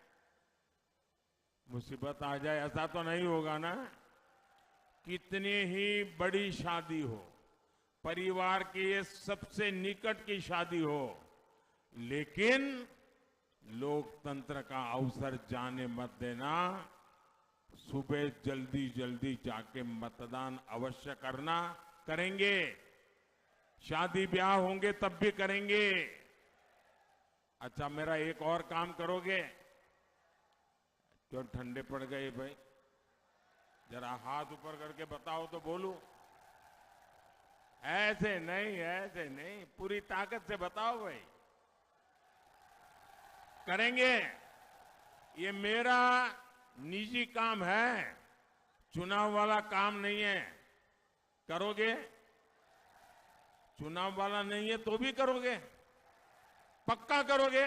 मुसीबत आ जाए, ऐसा तो नहीं होगा ना? कितनी ही बड़ी शादी हो, परिवार के ये सबसे निकट की शादी हो, लेकिन लोकतंत्र का अवसर जाने मत देना। सुबह जल्दी जल्दी जाके मतदान अवश्य करना, करेंगे। शादी ब्याह होंगे तब भी करेंगे। अच्छा, मेरा एक और काम करोगे? क्यों ठंडे पड़ गए भाई? जरा हाथ ऊपर करके बताओ तो बोलूं। ऐसे नहीं, ऐसे नहीं, पूरी ताकत से बताओ भाई। करेंगे। ये मेरा निजी काम है, चुनाव वाला काम नहीं है। करोगे? चुनाव वाला नहीं है तो भी करोगे? पक्का करोगे?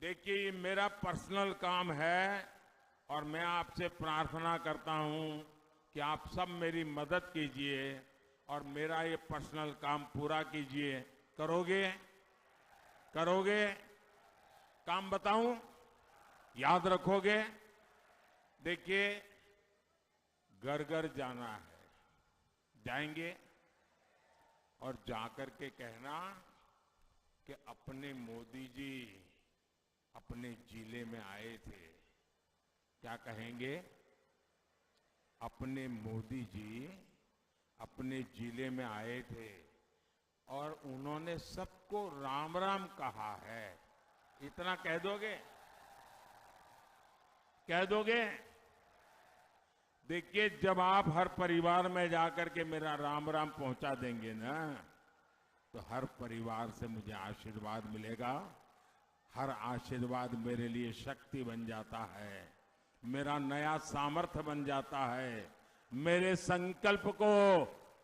देखिए, ये मेरा पर्सनल काम है और मैं आपसे प्रार्थना करता हूं कि आप सब मेरी मदद कीजिए और मेरा ये पर्सनल काम पूरा कीजिए। करोगे? करोगे? काम बताऊं? याद रखोगे? देखिए, घर घर जाना है, जाएंगे और जाकर के कहना कि अपने मोदी जी अपने जिले में आए थे। क्या कहेंगे? अपने मोदी जी अपने जिले में आए थे और उन्होंने सबको राम राम कहा है। इतना कह दोगे? कह दोगे? देखिए, जब आप हर परिवार में जाकर के मेरा राम राम पहुंचा देंगे ना, तो हर परिवार से मुझे आशीर्वाद मिलेगा। हर आशीर्वाद मेरे लिए शक्ति बन जाता है, मेरा नया सामर्थ्य बन जाता है, मेरे संकल्प को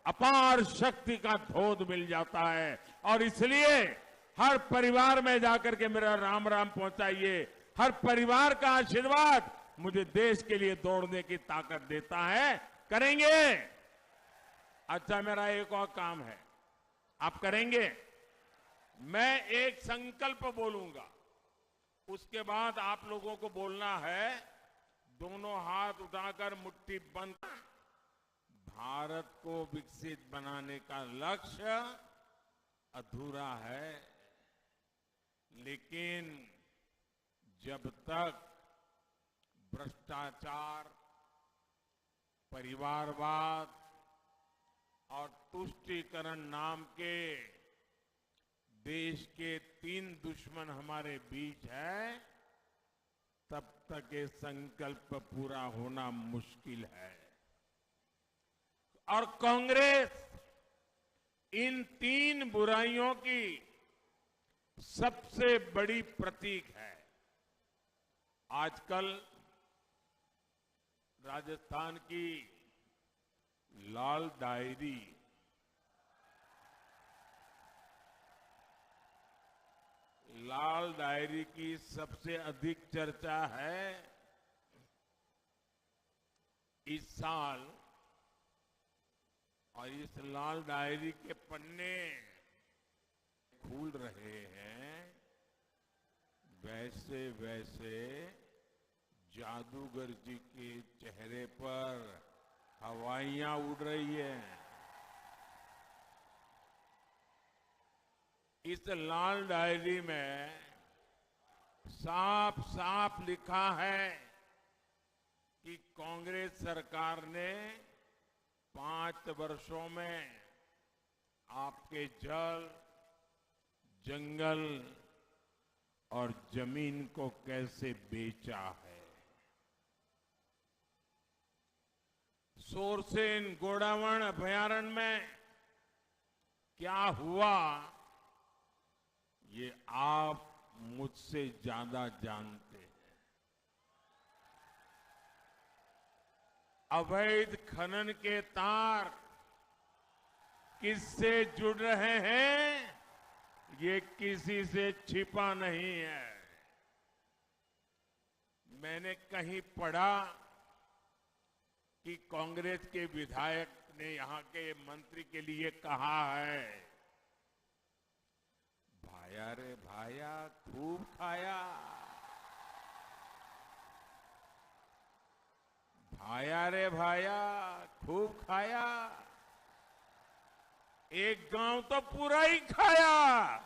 अपार शक्ति का धोध मिल जाता है। और इसलिए हर परिवार में जाकर के मेरा राम राम पहुंचाइए। हर परिवार का आशीर्वाद मुझे देश के लिए दौड़ने की ताकत देता है। करेंगे। अच्छा, मेरा एक और काम है, आप करेंगे? मैं एक संकल्प बोलूंगा, उसके बाद आप लोगों को बोलना है, दोनों हाथ उठाकर मुट्ठी बंद। भारत को विकसित बनाने का लक्ष्य अधूरा है, लेकिन जब तक भ्रष्टाचार, परिवारवाद और तुष्टीकरण नाम के देश के तीन दुश्मन हमारे बीच है, तब तक ये संकल्प पूरा होना मुश्किल है। और कांग्रेस इन तीन बुराइयों की सबसे बड़ी प्रतीक है। आजकल राजस्थान की लाल डायरी, लाल डायरी की सबसे अधिक चर्चा है। इस साल और इस लाल डायरी के पन्ने खुल रहे हैं, वैसे वैसे जादूगर जी के चेहरे पर हवाइयां उड़ रही हैं। इस लाल डायरी में साफ साफ लिखा है कि कांग्रेस सरकार ने पांच वर्षों में आपके जल, जंगल और जमीन को कैसे बेचा है। शोरसेन गोडावण अभयारण्य में क्या हुआ, ये आप मुझसे ज्यादा जानते हैं। अवैध खनन के तार किससे जुड़ रहे हैं, ये किसी से छिपा नहीं है। मैंने कहीं पढ़ा कि कांग्रेस के विधायक ने यहां के मंत्री के लिए कहा है, भाया रे भाया, खूब खाया। भाया रे भाया, खूब खाया। एक गांव तो पूरा ही खाया।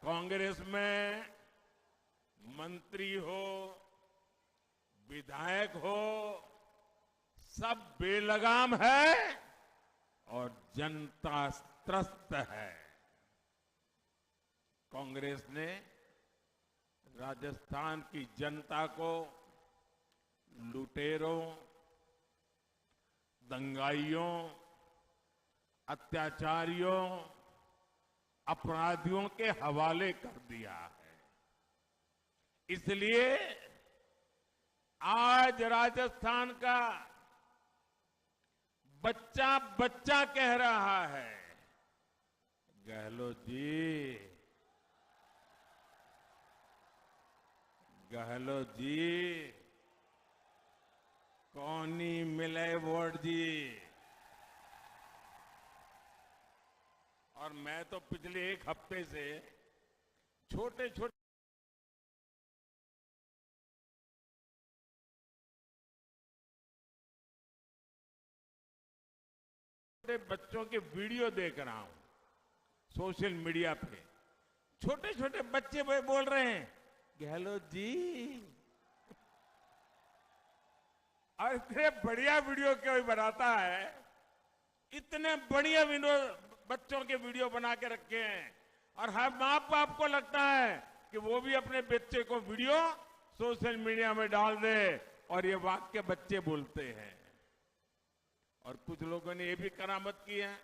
कांग्रेस में मंत्री हो, विधायक हो, सब बेलगाम है और जनता त्रस्त है। कांग्रेस ने राजस्थान की जनता को लुटेरों, दंगाइयों, अत्याचारियों, अपराधियों के हवाले कर दिया है। इसलिए आज राजस्थान का बच्चा बच्चा कह रहा है, "गहलोत जी, गहलोत जी, कोनी मिले वोट जी।" और मैं तो पिछले एक हफ्ते से छोटे छोटे छोटे बच्चों के वीडियो देख रहा हूं सोशल मीडिया पे। छोटे छोटे बच्चे वे बोल रहे हैं, "गहलोत जी।" और इतने बढ़िया वीडियो कोई बनाता है, इतने बढ़िया वीडियो बच्चों के वीडियो बना के रखे हैं। और हर माँ बाप को लगता है कि वो भी अपने बच्चे को वीडियो सोशल मीडिया में डाल दे। और ये वाक्य बच्चे बोलते हैं। और कुछ लोगों ने ये भी करामत की है,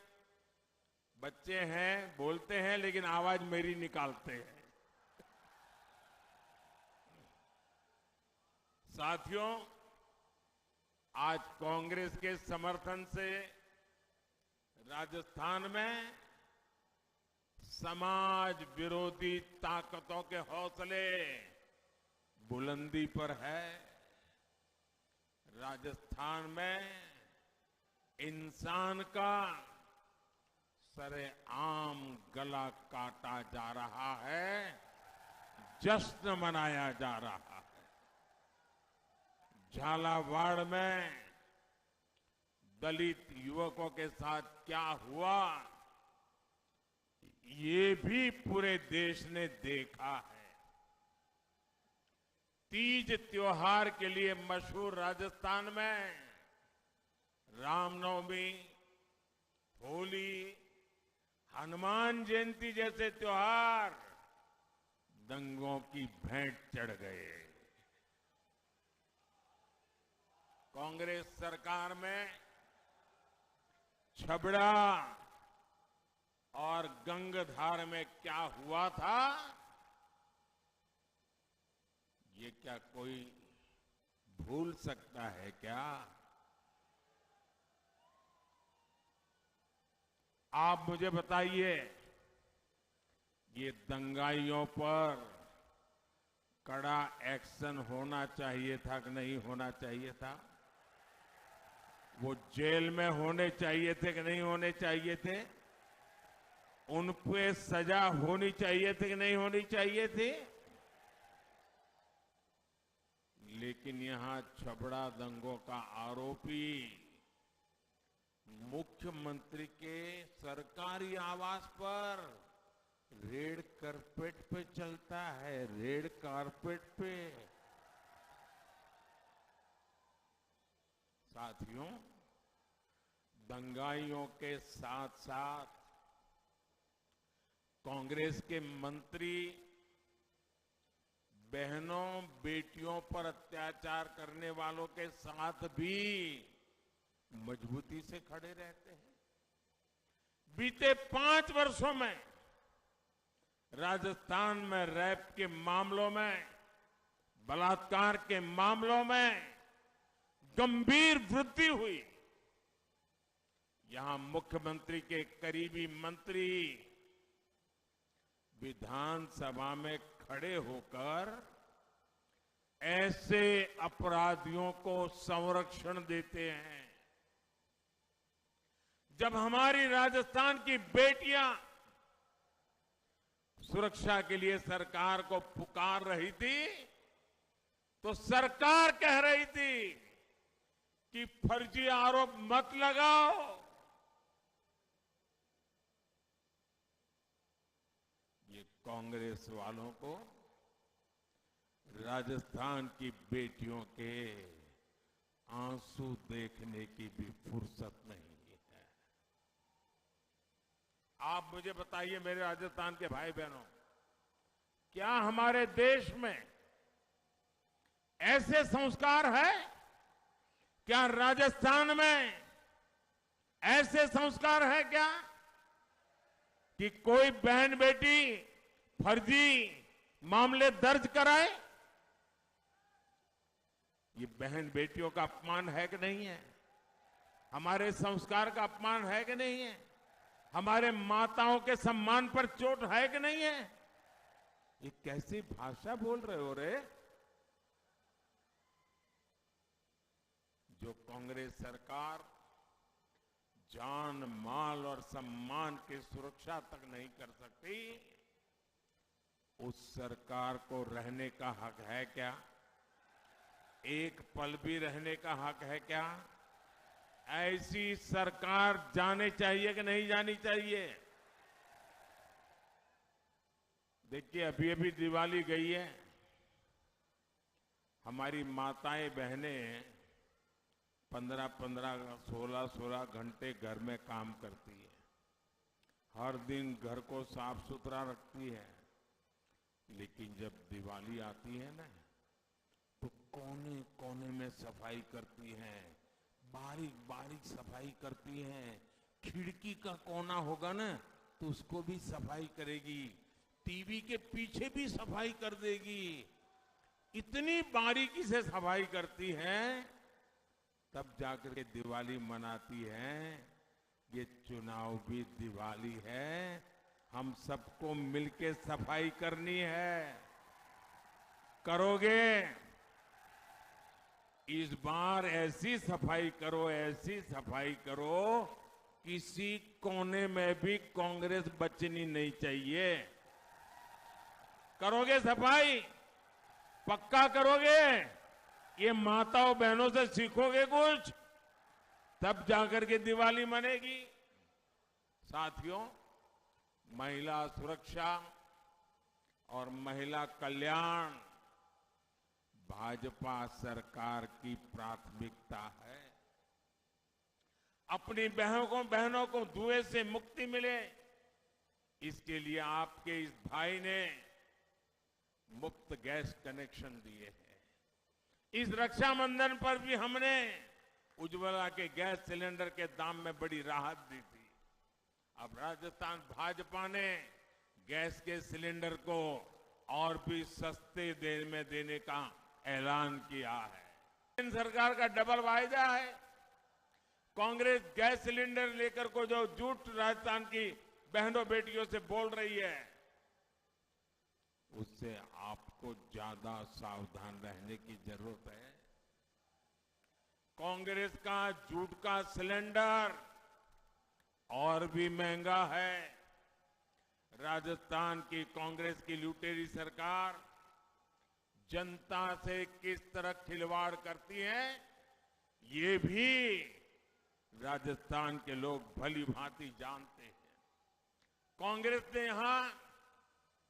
बच्चे हैं, बोलते हैं, लेकिन आवाज मेरी निकालते हैं। साथियों, आज कांग्रेस के समर्थन से राजस्थान में समाज विरोधी ताकतों के हौसले बुलंदी पर है। राजस्थान में इंसान का सरेआम गला काटा जा रहा है, जश्न मनाया जा रहा है। झालावाड़ में दलित युवकों के साथ क्या हुआ, ये भी पूरे देश ने देखा है। तीज त्योहार के लिए मशहूर राजस्थान में रामनवमी, होली, हनुमान जयंती जैसे त्योहार दंगों की भेंट चढ़ गए। कांग्रेस सरकार में छबड़ा और गंगधार में क्या हुआ था, ये क्या कोई भूल सकता है क्या? आप मुझे बताइए, ये दंगाइयों पर कड़ा एक्शन होना चाहिए था कि नहीं होना चाहिए था? वो जेल में होने चाहिए थे कि नहीं होने चाहिए थे? उन पे सजा होनी चाहिए थी कि नहीं होनी चाहिए थी? लेकिन यहाँ छबड़ा दंगों का आरोपी मुख्यमंत्री के सरकारी आवास पर रेड कार्पेट पे चलता है, रेड कार्पेट पे। साथियों, दंगाइयों के साथ-साथ कांग्रेस के मंत्री बहनों, बेटियों पर अत्याचार करने वालों के साथ भी मजबूती से खड़े रहते हैं। बीते पांच वर्षों में राजस्थान में रेप के मामलों में, बलात्कार के मामलों में गंभीर वृद्धि हुई। यहां मुख्यमंत्री के करीबी मंत्री विधानसभा में खड़े होकर ऐसे अपराधियों को संरक्षण देते हैं। जब हमारी राजस्थान की बेटियां सुरक्षा के लिए सरकार को पुकार रही थी, तो सरकार कह रही थी कि फर्जी आरोप मत लगाओ। ये कांग्रेस वालों को राजस्थान की बेटियों के आंसू देखने की भी फुर्सत नहीं है। आप मुझे बताइए, मेरे राजस्थान के भाई बहनों, क्या हमारे देश में ऐसे संस्कार है? क्या राजस्थान में ऐसे संस्कार है क्या कि कोई बहन बेटी फर्जी मामले दर्ज कराए? ये बहन बेटियों का अपमान है कि नहीं है? हमारे संस्कार का अपमान है कि नहीं है? हमारे माताओं के सम्मान पर चोट है कि नहीं है? ये कैसी भाषा बोल रहे हो रे? जो कांग्रेस सरकार जान, माल और सम्मान की सुरक्षा तक नहीं कर सकती, उस सरकार को रहने का हक है क्या? एक पल भी रहने का हक है क्या? ऐसी सरकार जानी चाहिए कि नहीं जानी चाहिए? देखिए, अभी अभी दिवाली गई है, हमारी माताएं बहनें पन्द्रह पन्द्रह, सोलह सोलह घंटे घर में काम करती है, हर दिन घर को साफ सुथरा रखती है, लेकिन जब दिवाली आती है ना, तो कोने कोने में सफाई करती है, बारीक बारीक सफाई करती है। खिड़की का कोना होगा ना, तो उसको भी सफाई करेगी, टीवी के पीछे भी सफाई कर देगी। इतनी बारीकी से सफाई करती है, तब जाकर के दिवाली मनाती है। ये चुनाव भी दिवाली है, हम सबको मिलके सफाई करनी है। करोगे? इस बार ऐसी सफाई करो, ऐसी सफाई करो, किसी कोने में भी कांग्रेस बचनी नहीं चाहिए। करोगे सफाई? पक्का करोगे? ये माताओं बहनों से सीखोगे कुछ, तब जाकर के दिवाली मनेगी। साथियों, महिला सुरक्षा और महिला कल्याण भाजपा सरकार की प्राथमिकता है। अपनी बहनों को, बहनों को धुएं से मुक्ति मिले, इसके लिए आपके इस भाई ने मुफ्त गैस कनेक्शन दिए हैं। इस रक्षाबंधन पर भी हमने उज्ज्वला के गैस सिलेंडर के दाम में बड़ी राहत दी थी। अब राजस्थान भाजपा ने गैस के सिलेंडर को और भी सस्ते दर में देने का ऐलान किया है। केंद्र सरकार का डबल वायदा है। कांग्रेस गैस सिलेंडर लेकर को जो झूठ राजस्थान की बहनों बेटियों से बोल रही है, उससे आपको ज्यादा सावधान रहने की जरूरत है। कांग्रेस का झूठ का सिलेंडर और भी महंगा है। राजस्थान की कांग्रेस की लुटेरी सरकार जनता से किस तरह खिलवाड़ करती है, ये भी राजस्थान के लोग भली भांति जानते हैं। कांग्रेस ने यहां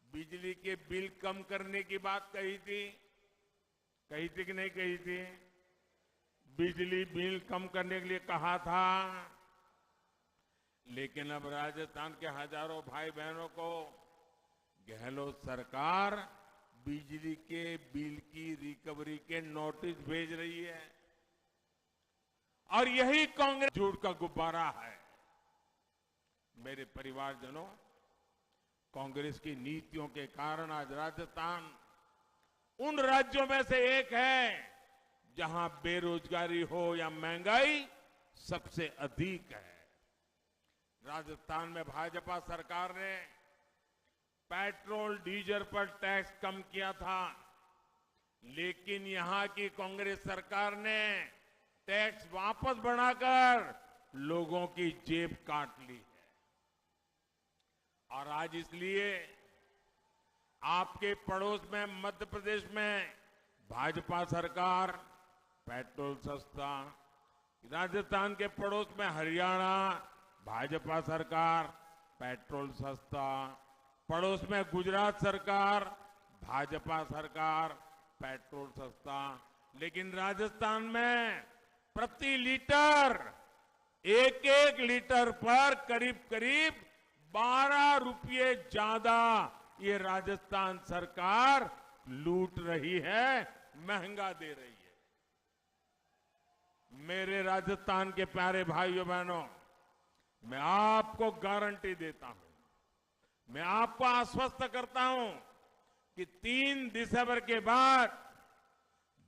बिजली के बिल कम करने की बात कही थी, कही थी कि नहीं कही थी? बिजली बिल कम करने के लिए कहा था, लेकिन अब राजस्थान के हजारों भाई बहनों को गहलोत सरकार बिजली के बिल की रिकवरी के नोटिस भेज रही है। और यही कांग्रेस झूठ का गुब्बारा है। मेरे परिवारजनों, कांग्रेस की नीतियों के कारण आज राजस्थान उन राज्यों में से एक है, जहां बेरोजगारी हो या महंगाई सबसे अधिक है। राजस्थान में भाजपा सरकार ने पेट्रोल, डीजल पर टैक्स कम किया था, लेकिन यहां की कांग्रेस सरकार ने टैक्स वापस बढ़ाकर लोगों की जेब काट ली है। और आज इसलिए आपके पड़ोस में मध्य प्रदेश में भाजपा सरकार, पेट्रोल सस्ता, राजस्थान के पड़ोस में हरियाणा, भाजपा सरकार, पेट्रोल सस्ता, पड़ोस में गुजरात सरकार, भाजपा सरकार, पेट्रोल सस्ता, लेकिन राजस्थान में प्रति लीटर, एक एक लीटर पर करीब करीब बारह रुपये ज्यादा ये राजस्थान सरकार लूट रही है, महंगा दे रही है। मेरे राजस्थान के प्यारे भाइयों बहनों, मैं आपको गारंटी देता हूं, मैं आपको आश्वस्त करता हूं कि तीन दिसंबर के बाद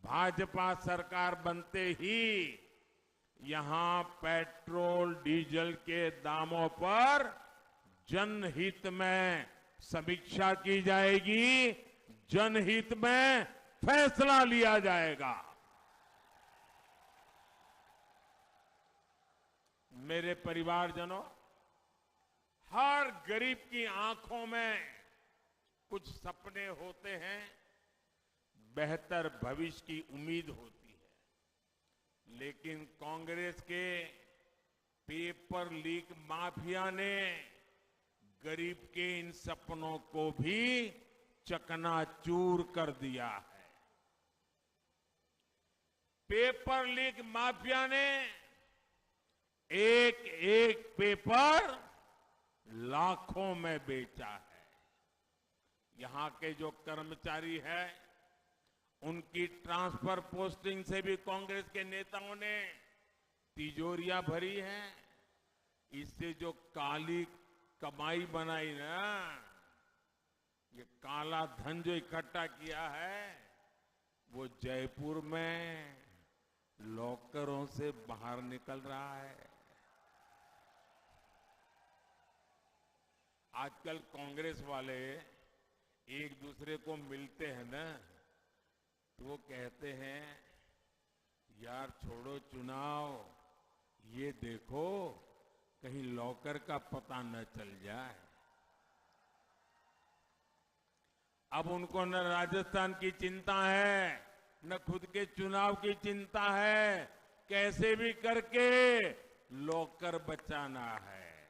भाजपा सरकार बनते ही यहां पेट्रोल डीजल के दामों पर जनहित में समीक्षा की जाएगी, जनहित में फैसला लिया जाएगा। मेरे परिवारजनों, हर गरीब की आंखों में कुछ सपने होते हैं, बेहतर भविष्य की उम्मीद होती है, लेकिन कांग्रेस के पेपर लीक माफिया ने गरीब के इन सपनों को भी चकनाचूर कर दिया है। पेपर लीक माफिया ने एक एक पेपर लाखों में बेचा है। यहां के जो कर्मचारी हैं, उनकी ट्रांसफर पोस्टिंग से भी कांग्रेस के नेताओं ने तिजोरियां भरी हैं। इससे जो काली कमाई बनाई ना, ये काला धन जो इकट्ठा किया है, वो जयपुर में लॉकरों से बाहर निकल रहा है। आजकल कांग्रेस वाले एक दूसरे को मिलते हैं ना, तो वो कहते हैं, "यार, छोड़ो चुनाव, ये देखो, कहीं लॉकर का पता न चल जाए।" अब उनको न राजस्थान की चिंता है, न खुद के चुनाव की चिंता है। कैसे भी करके लॉकर बचाना है।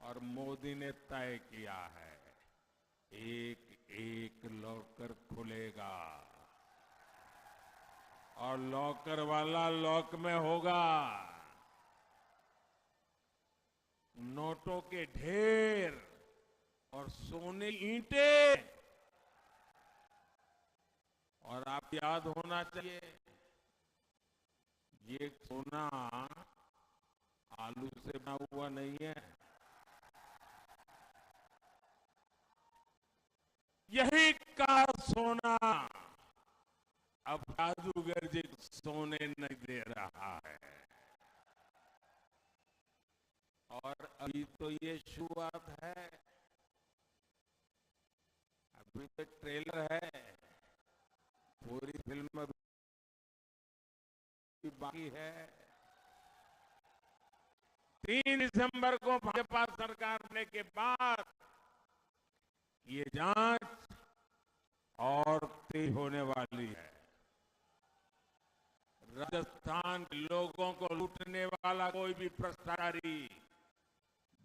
और मोदी ने तय किया है, एक एक लॉकर खुलेगा और लॉकर वाला लॉक में होगा। नोटों के ढेर और सोने ईंटें। और आप याद होना चाहिए, ये सोना आलू से बना हुआ नहीं है। यही का सोना अब जादूगर जी सोने नहीं दे रहा है। और अभी तो ये शुरुआत है, अभी तो ट्रेलर है, पूरी फिल्म अभी बाकी है। तीन दिसंबर को भाजपा सरकार बनने के बाद ये जांच और तेज होने वाली है। राजस्थान के लोगों को लूटने वाला कोई भी भ्रष्टाचारी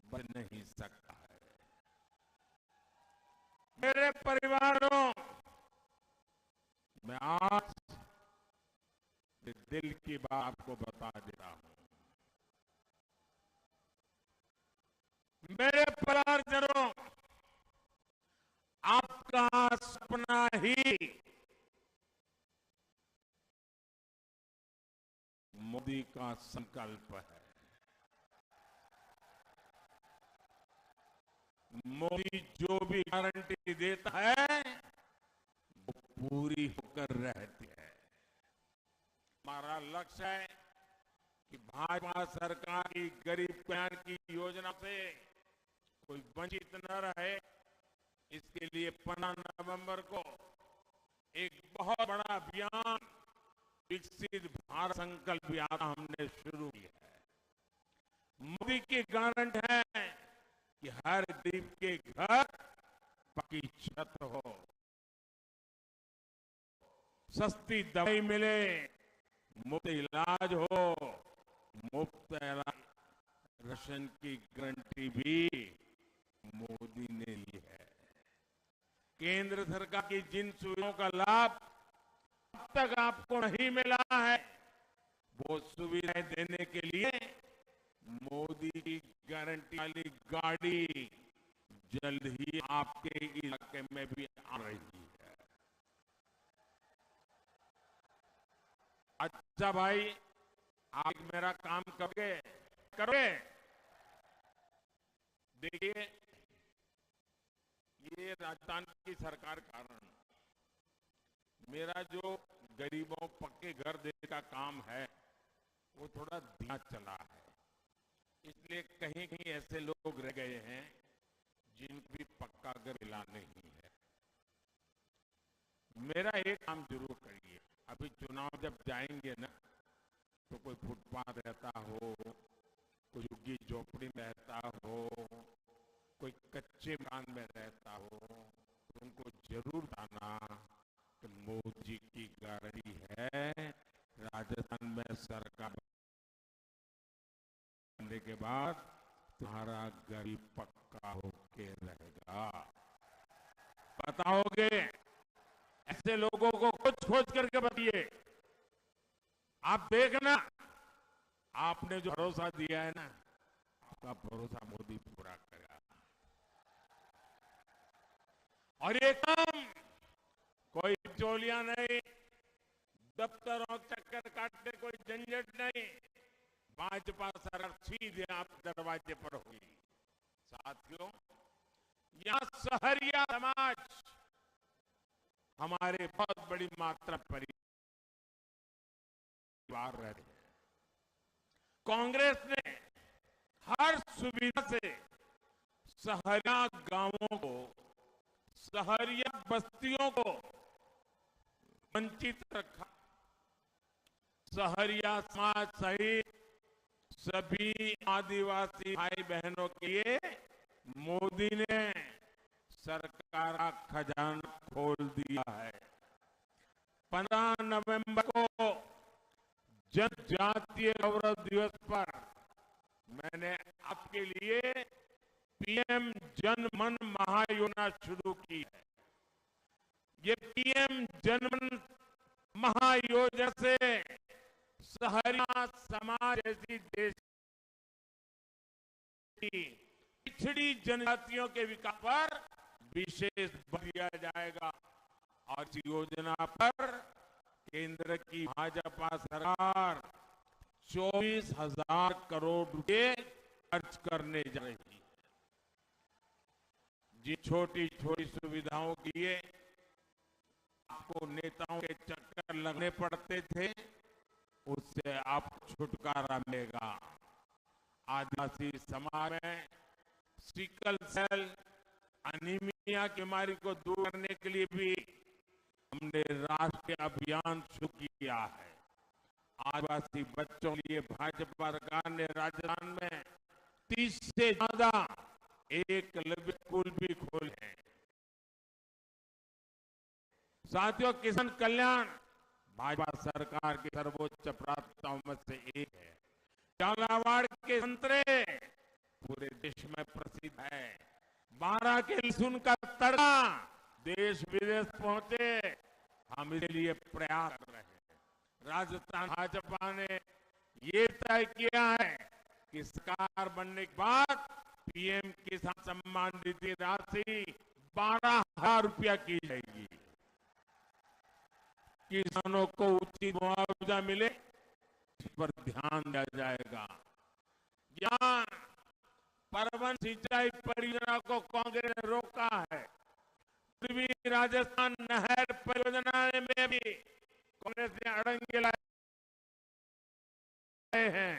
बच नहीं सकता है। मेरे परिवारों, मैं आज ये दिल की बात आपको बता देता हूं। मेरे परिवारजनों, आपका सपना ही मोदी का संकल्प है। मोदी जो भी गारंटी देता है, वो पूरी होकर रहती है। हमारा लक्ष्य है कि भाजपा सरकार की गरीब कल्याण की योजना से कोई वंचित न रहे, इसके लिए पन्द्रह नवंबर को एक बहुत बड़ा अभियान विकसित भारत संकल्प यात्रा हमने शुरू की है। मोदी की गारंटी है कि हर गरीब के घर पक्की छत हो, सस्ती दवाई मिले, मुफ्त इलाज हो, मुफ्त राशन की गारंटी भी मोदी ने ली है। केंद्र सरकार की जिन सुविधाओं का लाभ अब तक आपको नहीं मिला है, वो सुविधाएं देने के लिए मोदी की गारंटी वाली गाड़ी जल्द ही आपके इलाके में भी आ रही है। अच्छा भाई, आप मेरा काम करोगे? करोगे? देखिए, ये राजस्थान की सरकार कारण मेरा जो गरीबों पक्के घर देने का काम है, वो थोड़ा धीमा चला है, इसलिए कहीं कहीं ऐसे लोग रह गए हैं जिनको भी पक्का घर मिला नहीं है। मेरा एक काम जरूर करिए, अभी चुनाव जब जाएंगे ना, तो कोई फुटपाथ रहता हो, कोई झुग्गी झोपड़ी में रहता हो, कोई कच्चे मकान में रहता हो, तो उनको जरूर बताना कि मोदी जी की गारंटी है, राजस्थान में सरकार बनने के बाद तुम्हारा घर भी पक्का होके रहेगा। बताओगे, ऐसे लोगों को खोज खोज करके बताइए। आप देखना, आपने जो भरोसा दिया है ना, आपका भरोसा मोदी पूरा करेगा। और ये काम कोई बिचौलिया नहीं, दफ्तरों के चक्कर काटने कोई झंझट नहीं, भाजपा सरकार सीधे आप दरवाजे पर होगी। साथियों, यहाँ सहरिया समाज हमारे बहुत बड़ी मात्रा परिवार रहते हैं। कांग्रेस ने हर सुविधा से सहरिया गांवों को, सहरिया बस्तियों को वंचित रखा। सहरिया समाज सहित सभी आदिवासी भाई बहनों के लिए मोदी ने सरकार का खजाना खोल दिया है। पन्द्रह नवंबर को जनजातीय गौरव दिवस पर मैंने आपके लिए पीएम जन मन महायोजना शुरू की है। ये पीएम जनमन महायोजना से सहरिया समाज जैसी देश की पिछड़ी जनजातियों के विकास पर विशेष बल दिया जाएगा और इस योजना पर केंद्र की भाजपा सरकार चौबीस हजार करोड़ रुपए खर्च करने जा रही है। जिन छोटी छोटी सुविधाओं के लिए आपको नेताओं के चक्कर लगने पड़ते थे, उससे आपको छुटकारा मिलेगा। आदिवासी समाज में सिकल सेल एनीमिया की बीमारी को दूर करने के लिए भी हमने राष्ट्रीय अभियान शुरू किया है। आदिवासी बच्चों के लिए भाजपा सरकार ने राजस्थान में तीस से ज्यादा एकलव्य स्कूल भी खोले हैं। साथियों, किसान कल्याण भाजपा सरकार की सर्वोच्च प्राथमिकताओं में से एक है। झालावाड़ के संतरे पूरे देश में प्रसिद्ध है। बारा के लहसुन का तड़का देश विदेश पहुंचे, हम इसके लिए प्रयास कर रहे हैं। राजस्थान भाजपा ने ये तय किया है कि सरकार बनने के बाद पीएम किसान सम्मान निधि राशि बारह हजार रुपया की जाएगी। किसानों को उचित मुआवजा मिले, इस पर ध्यान दिया जाएगा। यहाँ पवन सिंचाई परियोजना को कांग्रेस ने रोका है। पूर्वी राजस्थान नहर परियोजना में भी कांग्रेस ने अड़ंगे लाए हैं।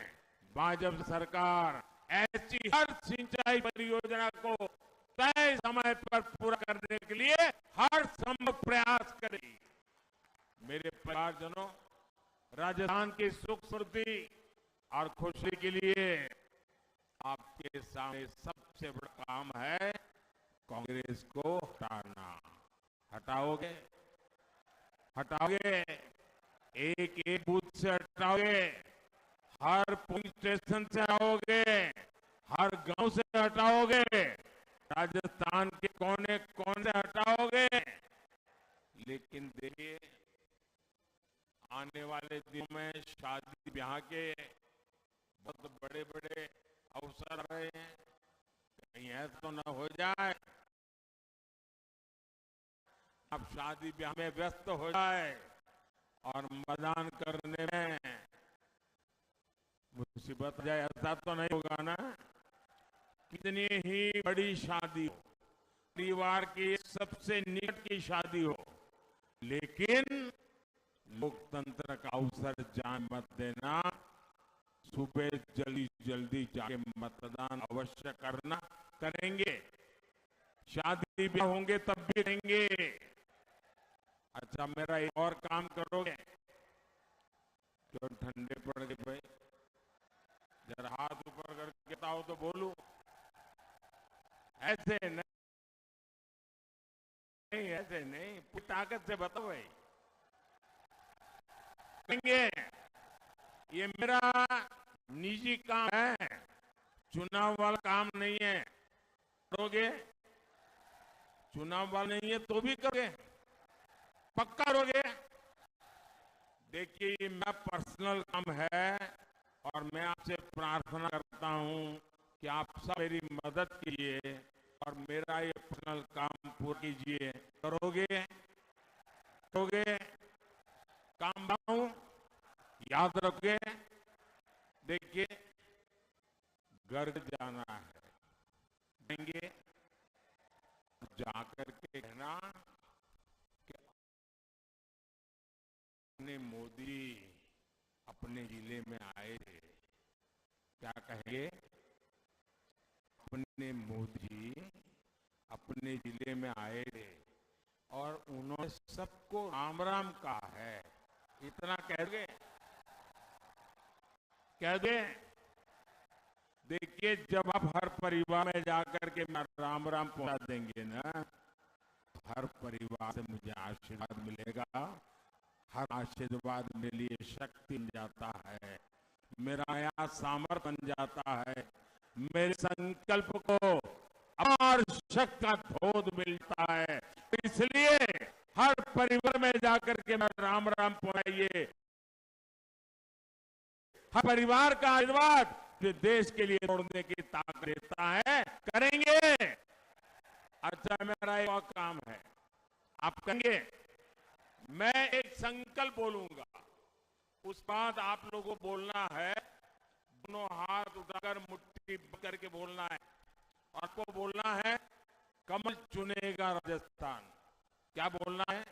भाजपा सरकार ऐसी हर सिंचाई परियोजना को तय समय पर पूरा करने के लिए हर संभव प्रयास करेगी। मेरे परिवारजनों, राजस्थान की सुख समृद्धि और खुशी के लिए आपके सामने सबसे बड़ा काम है कांग्रेस को हटाना। हटाओगे? हटाओगे? एक एक बूथ से हटाओगे? हर पोलिंग स्टेशन से हटाओगे? हर गांव से हटाओगे? राजस्थान के कोने कोने से हटाओगे? लेकिन देखिए, आने वाले दिनों में शादी ब्याह के बहुत बड़े बड़े अवसर आ रहे हैं। कहीं नहीं है तो ना हो जाए। आप शादी ब्याह में व्यस्त हो जाए और मतदान करने में मुसीबत आ जाए, ऐसा तो नहीं होगा ना? कितनी ही बड़ी शादी हो, परिवार की सबसे निकट की शादी हो, लेकिन लोकतंत्र का अवसर जाने मत देना। सुबह जल्दी जल्दी जाके मतदान अवश्य करना, करेंगे। शादी ब्याह होंगे तब भी करेंगे। अच्छा, मेरा एक और काम करोगे? क्यों ठंडे पड़ गए भाई? जरा हाथ ऊपर करके बताओ तो बोलूं। ऐसे नहीं, ऐसे नहीं, पूरी ताकत से बताओ भाई। करेंगे, ये मेरा निजी काम है, चुनाव वाला काम नहीं है। करोगे? चुनाव वाला नहीं है तो भी करोगे, पक्का करोगे। देखिए, ये मेरा पर्सनल काम है और मैं आपसे प्रार्थना करता हूं कि आप सब मेरी मदद कीजिए और मेरा ये पर्सनल काम पूरा कीजिए। करोगे? करोगे? काम बनाऊं? याद रखोगे? देखिए, घर जाना है, जाएंगे, जाकर के कहना कि अपने मोदी अपने जिले में आए थे। क्या कहेंगे? अपने मोदी जी अपने जिले में आए थे और उन्होंने सबको राम राम कहा है। इतना कह दोगे? कह दे। देखिए, जब आप हर परिवार में जाकर के मैं राम राम पहुंचा देंगे ना, हर परिवार से मुझे आशीर्वाद मिलेगा। हर आशीर्वाद मेरे लिए शक्ति बन जाता है, मेरा नया सामर्थ्य बन जाता है, मेरे संकल्प को अपार शक्ति का धोध मिलता है। इसलिए हर परिवार में जाकर के मैं राम राम पहुंचाइए। हर परिवार का आशीर्वाद जो देश के लिए तोड़ने की ताकत देता है, करेंगे। अच्छा, मेरा एक और काम है, आप करेंगे। मैं एक संकल्प बोलूंगा, उस बाद आप लोगों को बोलना है, दोनों हाथ उठाकर मुट्ठी बांध करके बोलना है, और आपको बोलना है, "कमल चुनेगा राजस्थान।" क्या बोलना है?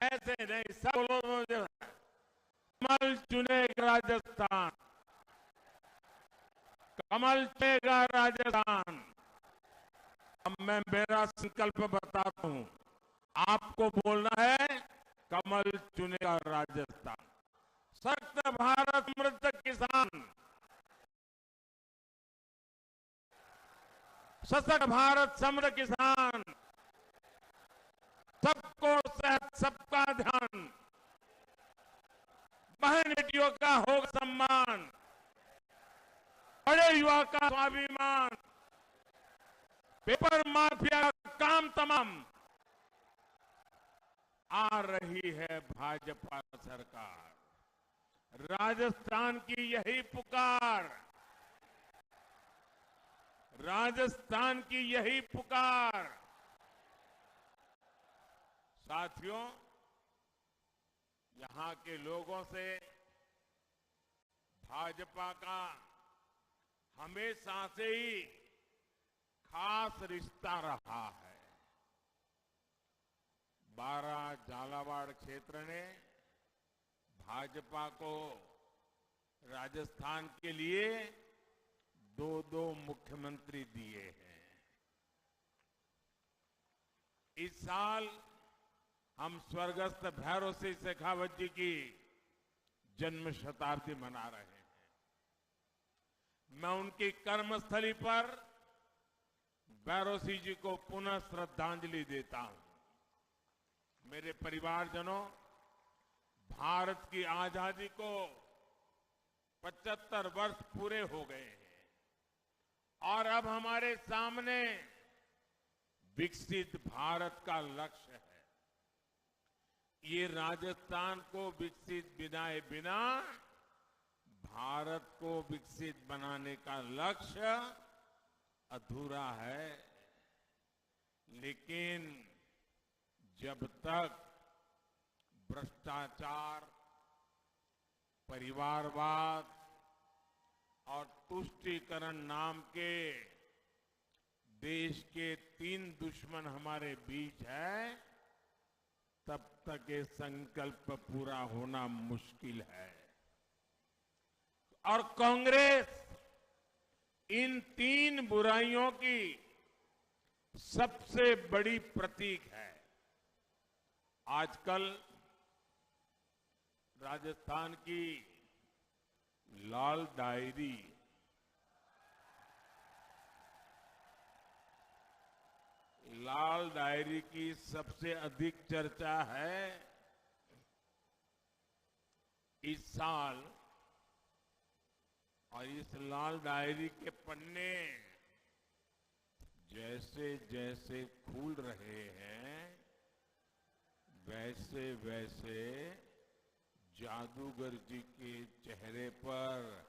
ऐसे नहीं, सब बोलो, "कमल चुनेगा राजस्थान, कमल चुनेगा राजस्थान।" अब मैं मेरा संकल्प बताता हूं, आपको बोलना है, "कमल चुनेगा राजस्थान।" सशक्त भारत समृद्ध किसान, सशक्त भारत समृद्ध किसान, सबको सेहत, सबका ध्यान, बहन बेटियों का होगा सम्मान, बड़े युवा का स्वाभिमान, पेपर माफिया का काम तमाम। आ रही है भाजपा सरकार, राजस्थान की यही पुकार, राजस्थान की यही पुकार। साथियों, यहां के लोगों से भाजपा का हमेशा से ही खास रिश्ता रहा है। बारा झालावाड़ क्षेत्र ने भाजपा को राजस्थान के लिए दो दो मुख्यमंत्री दिए हैं। इस साल हम स्वर्गस्थ भैरों सिंह शेखावत जी की जन्म शताब्दी मना रहे हैं। मैं उनकी कर्मस्थली पर भैरों सिंह जी को पुनः श्रद्धांजलि देता हूं। मेरे परिवारजनों, भारत की आजादी को पचहत्तर वर्ष पूरे हो गए हैं और अब हमारे सामने विकसित भारत का लक्ष्य है। ये राजस्थान को विकसित बनाए बिना भारत को विकसित बनाने का लक्ष्य अधूरा है, लेकिन जब तक भ्रष्टाचार, परिवारवाद और तुष्टीकरण नाम के देश के तीन दुश्मन हमारे बीच है, तब तक ये संकल्प पूरा होना मुश्किल है। और कांग्रेस इन तीन बुराइयों की सबसे बड़ी प्रतीक है। आजकल राजस्थान की लाल डायरी, लाल डायरी की सबसे अधिक चर्चा है। इस साल और इस लाल डायरी के पन्ने जैसे जैसे खुल रहे हैं, वैसे वैसे जादूगर जी के चेहरे पर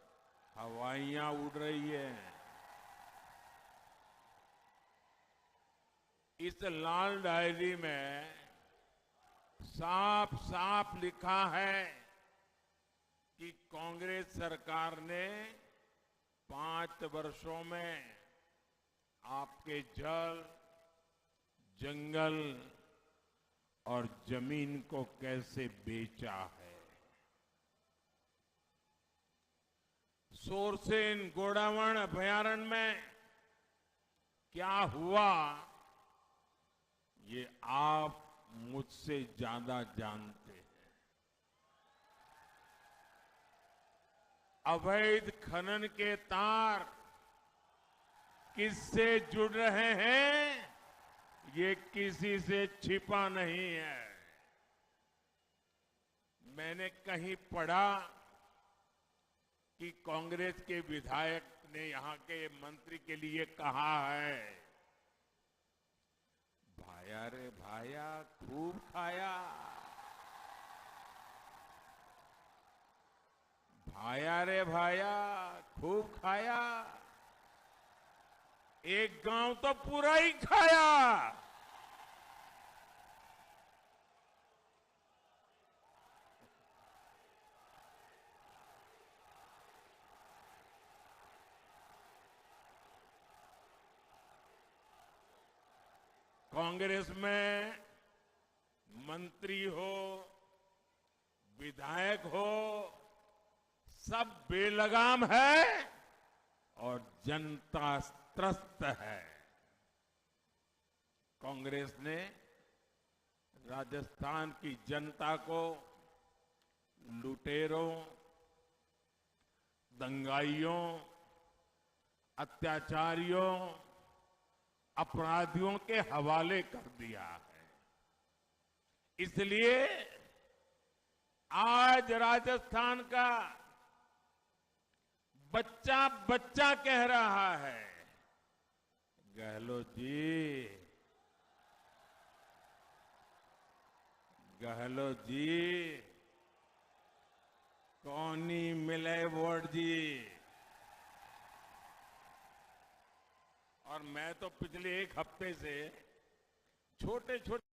हवाइयां उड़ रही हैं। इस लाल डायरी में साफ साफ लिखा है कि कांग्रेस सरकार ने पांच वर्षों में आपके जल, जंगल और जमीन को कैसे बेचा है। सोरसेन गोंडावण अभयारण्य में क्या हुआ, ये आप मुझसे ज्यादा जानते हैं। अवैध खनन के तार किससे जुड़ रहे हैं, ये किसी से छिपा नहीं है। मैंने कहीं पढ़ा कि कांग्रेस के विधायक ने यहाँ के मंत्री के लिए कहा है, भाया रे भाया, खूब खाया। भाया रे भाया, खूब खाया। एक गांव तो पूरा ही खाया। कांग्रेस में मंत्री हो, विधायक हो, सब बेलगाम है और जनता त्रस्त है। कांग्रेस ने राजस्थान की जनता को लुटेरों, दंगाइयों, अत्याचारियों, अपराधियों के हवाले कर दिया है। इसलिए आज राजस्थान का बच्चा बच्चा कह रहा है, गहलोत जी, गहलोत जी, कोनी मिले वोट जी। और मैं तो पिछले एक हफ्ते से छोटे छोटे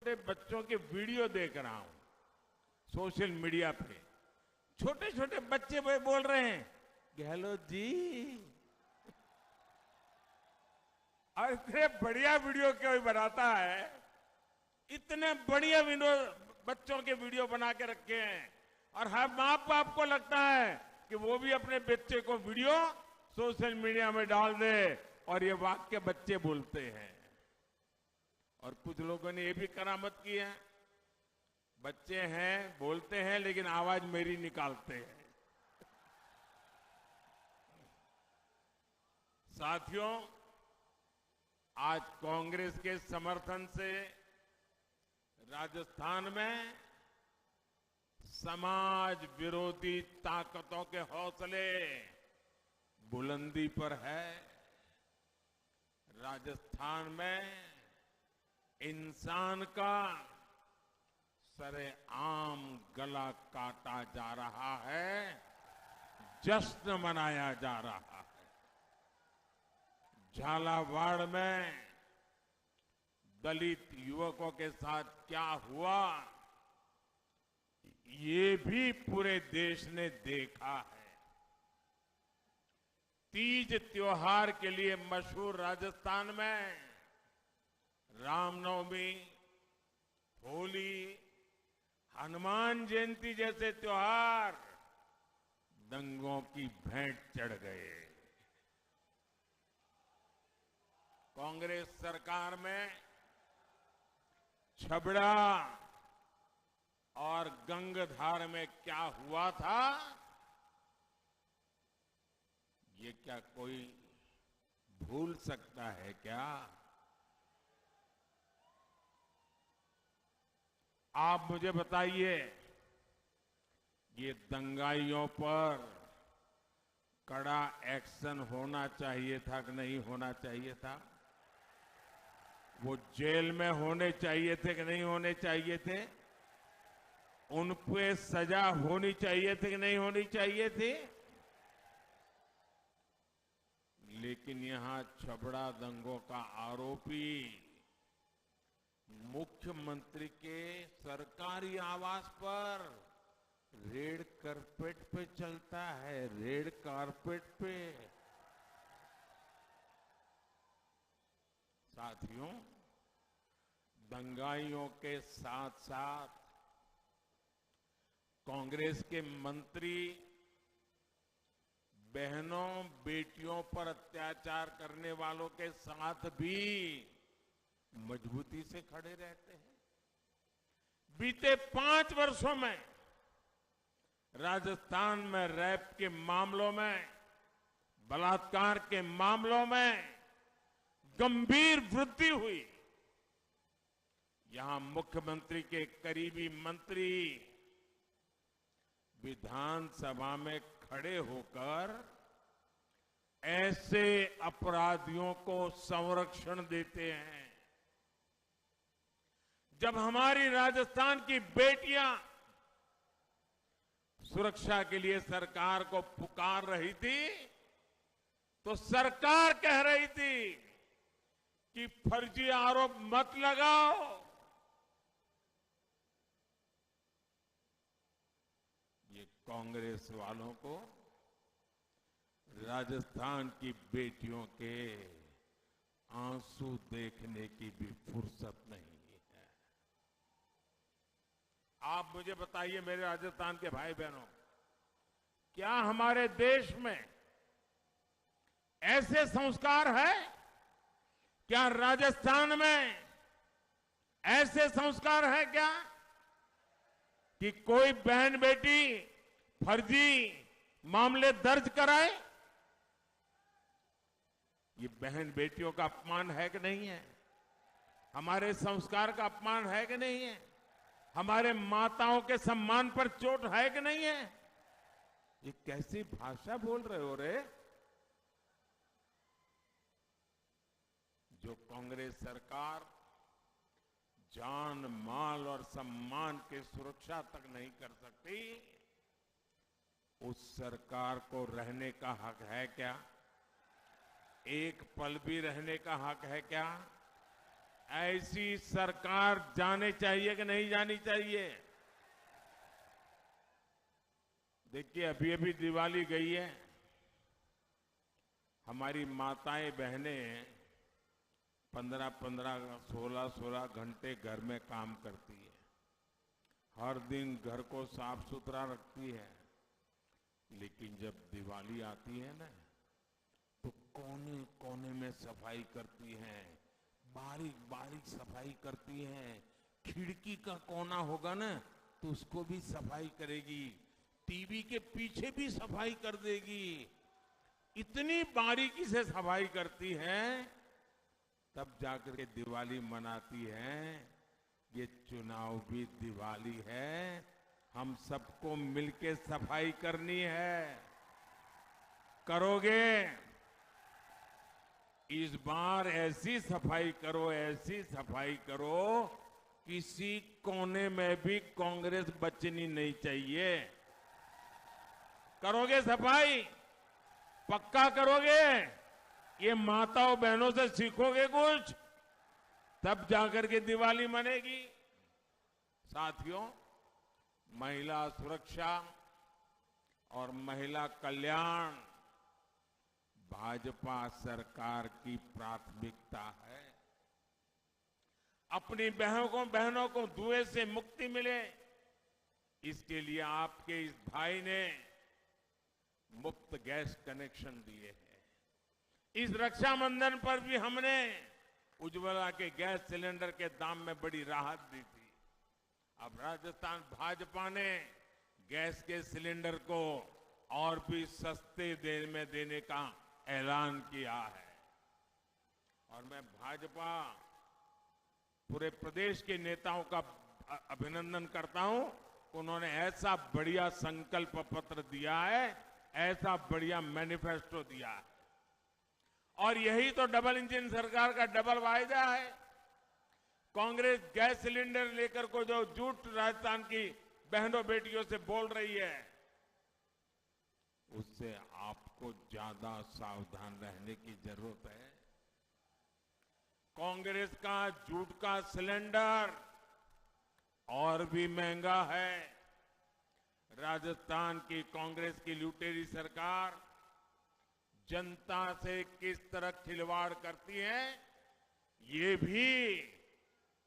छोटे बच्चों के वीडियो देख रहा हूं सोशल मीडिया पे। छोटे छोटे बच्चे वे बोल रहे हैं, "गहलोत जी।" और इतने बढ़िया वीडियो कोई बनाता है, इतने बढ़िया वीडियो, बच्चों के वीडियो बना के रखे हैं। और हर माँ बाप को लगता है कि वो भी अपने बच्चे को वीडियो सोशल मीडिया में डाल दे। और ये वाक्य बच्चे बोलते हैं। और कुछ लोगों ने ये भी करामत की है, बच्चे हैं, बोलते हैं, लेकिन आवाज मेरी निकालते हैं। साथियों, आज कांग्रेस के समर्थन से राजस्थान में समाज विरोधी ताकतों के हौसले बुलंदी पर है। राजस्थान में इंसान का सरेआम गला काटा जा रहा है, जश्न मनाया जा रहा है। झालावाड़ में दलित युवकों के साथ क्या हुआ, ये भी पूरे देश ने देखा है। तीज त्योहार के लिए मशहूर राजस्थान में रामनवमी, होली, हनुमान जयंती जैसे त्योहार दंगों की भेंट चढ़ गए। कांग्रेस सरकार में छबड़ा और गंगधार में क्या हुआ था, ये क्या कोई भूल सकता है क्या? आप मुझे बताइए, ये दंगाइयों पर कड़ा एक्शन होना चाहिए था कि नहीं होना चाहिए था? वो जेल में होने चाहिए थे कि नहीं होने चाहिए थे? उन पे सजा होनी चाहिए थी कि नहीं होनी चाहिए थी? लेकिन यहां छबड़ा दंगों का आरोपी मुख्यमंत्री के सरकारी आवास पर रेड कार्पेट पे चलता है, रेड कार्पेट पे। साथियों, दंगाइयों के साथ-साथ कांग्रेस के मंत्री बहनों, बेटियों पर अत्याचार करने वालों के साथ भी मजबूती से खड़े रहते हैं। बीते पांच वर्षों में राजस्थान में रेप के मामलों में, बलात्कार के मामलों में गंभीर वृद्धि हुई। यहां मुख्यमंत्री के करीबी मंत्री विधानसभा में खड़े होकर ऐसे अपराधियों को संरक्षण देते हैं। जब हमारी राजस्थान की बेटियां सुरक्षा के लिए सरकार को पुकार रही थी, तो सरकार कह रही थी कि फर्जी आरोप मत लगाओ। ये कांग्रेस वालों को राजस्थान की बेटियों के आंसू देखने की भी फुर्सत नहीं है। आप मुझे बताइए, मेरे राजस्थान के भाई बहनों, क्या हमारे देश में ऐसे संस्कार है? क्या राजस्थान में ऐसे संस्कार है क्या कि कोई बहन बेटी फर्जी मामले दर्ज कराए? ये बहन बेटियों का अपमान है कि नहीं है? हमारे संस्कार का अपमान है कि नहीं है? हमारे माताओं के सम्मान पर चोट है कि नहीं है? ये कैसी भाषा बोल रहे हो रे? जो कांग्रेस सरकार जान, माल और सम्मान की सुरक्षा तक नहीं कर सकती, उस सरकार को रहने का हक है क्या? एक पल भी रहने का हक है क्या? ऐसी सरकार जानी चाहिए कि नहीं जानी चाहिए? देखिए, अभी अभी दिवाली गई है, हमारी माताएं बहनें पन्द्रह पन्द्रह, सोलह सोलह घंटे घर में काम करती है, हर दिन घर को साफ सुथरा रखती है, लेकिन जब दिवाली आती है ना, तो कोने कोने में सफाई करती हैं, बारीक बारीक सफाई करती हैं। खिड़की का कोना होगा ना, तो उसको भी सफाई करेगी, टीवी के पीछे भी सफाई कर देगी। इतनी बारीकी से सफाई करती हैं, तब जाकर के दिवाली मनाती हैं। ये चुनाव भी दिवाली है, हम सबको मिलके सफाई करनी है। करोगे? इस बार ऐसी सफाई करो, ऐसी सफाई करो किसी कोने में भी कांग्रेस बचनी नहीं चाहिए। करोगे सफाई? पक्का करोगे? ये माताओं बहनों से सीखोगे कुछ, तब जाकर के दिवाली मनेगी। साथियों, महिला सुरक्षा और महिला कल्याण भाजपा सरकार की प्राथमिकता है। अपनी बहनों को, बहनों को धुएं से मुक्ति मिले, इसके लिए आपके इस भाई ने मुफ्त गैस कनेक्शन दिए हैं। इस रक्षाबंधन पर भी हमने उज्ज्वला के गैस सिलेंडर के दाम में बड़ी राहत दी थी। अब राजस्थान भाजपा ने गैस के सिलेंडर को और भी सस्ते दर में देने का ऐलान किया है। और मैं भाजपा पूरे प्रदेश के नेताओं का अ-, अभिनंदन करता हूं। उन्होंने ऐसा बढ़िया संकल्प पत्र दिया है, ऐसा बढ़िया मैनिफेस्टो दिया है। और यही तो डबल इंजन सरकार का डबल वायदा है। कांग्रेस गैस सिलेंडर लेकर को जो झूठ राजस्थान की बहनों बेटियों से बोल रही है, उससे आपको ज्यादा सावधान रहने की जरूरत है। कांग्रेस का झूठ का सिलेंडर और भी महंगा है। राजस्थान की कांग्रेस की लुटेरी सरकार जनता से किस तरह खिलवाड़ करती है, ये भी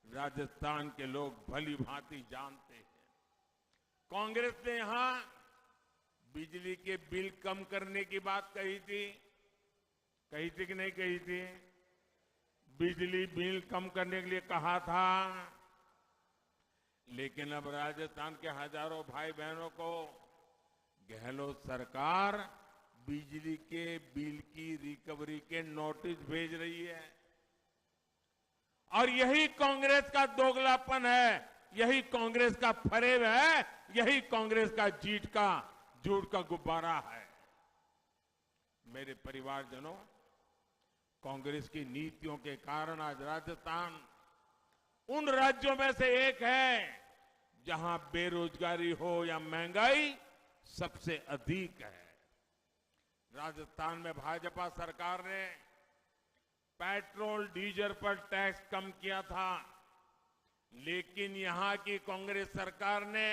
राजस्थान के लोग भली भांति जानते हैं। कांग्रेस ने यहां बिजली के बिल कम करने की बात कही थी, कही थी कि नहीं कही थी? बिजली बिल कम करने के लिए कहा था, लेकिन अब राजस्थान के हजारों भाई बहनों को गहलोत सरकार बिजली के बिल की रिकवरी के नोटिस भेज रही है। और यही कांग्रेस का दोगलापन है, यही कांग्रेस का फरेब है, यही कांग्रेस का झूठ का, झूठ का गुब्बारा है। मेरे परिवारजनों, कांग्रेस की नीतियों के कारण आज राजस्थान उन राज्यों में से एक है, जहां बेरोजगारी हो या महंगाई, सबसे अधिक है। राजस्थान में भाजपा सरकार ने पेट्रोल, डीजल पर टैक्स कम किया था, लेकिन यहां की कांग्रेस सरकार ने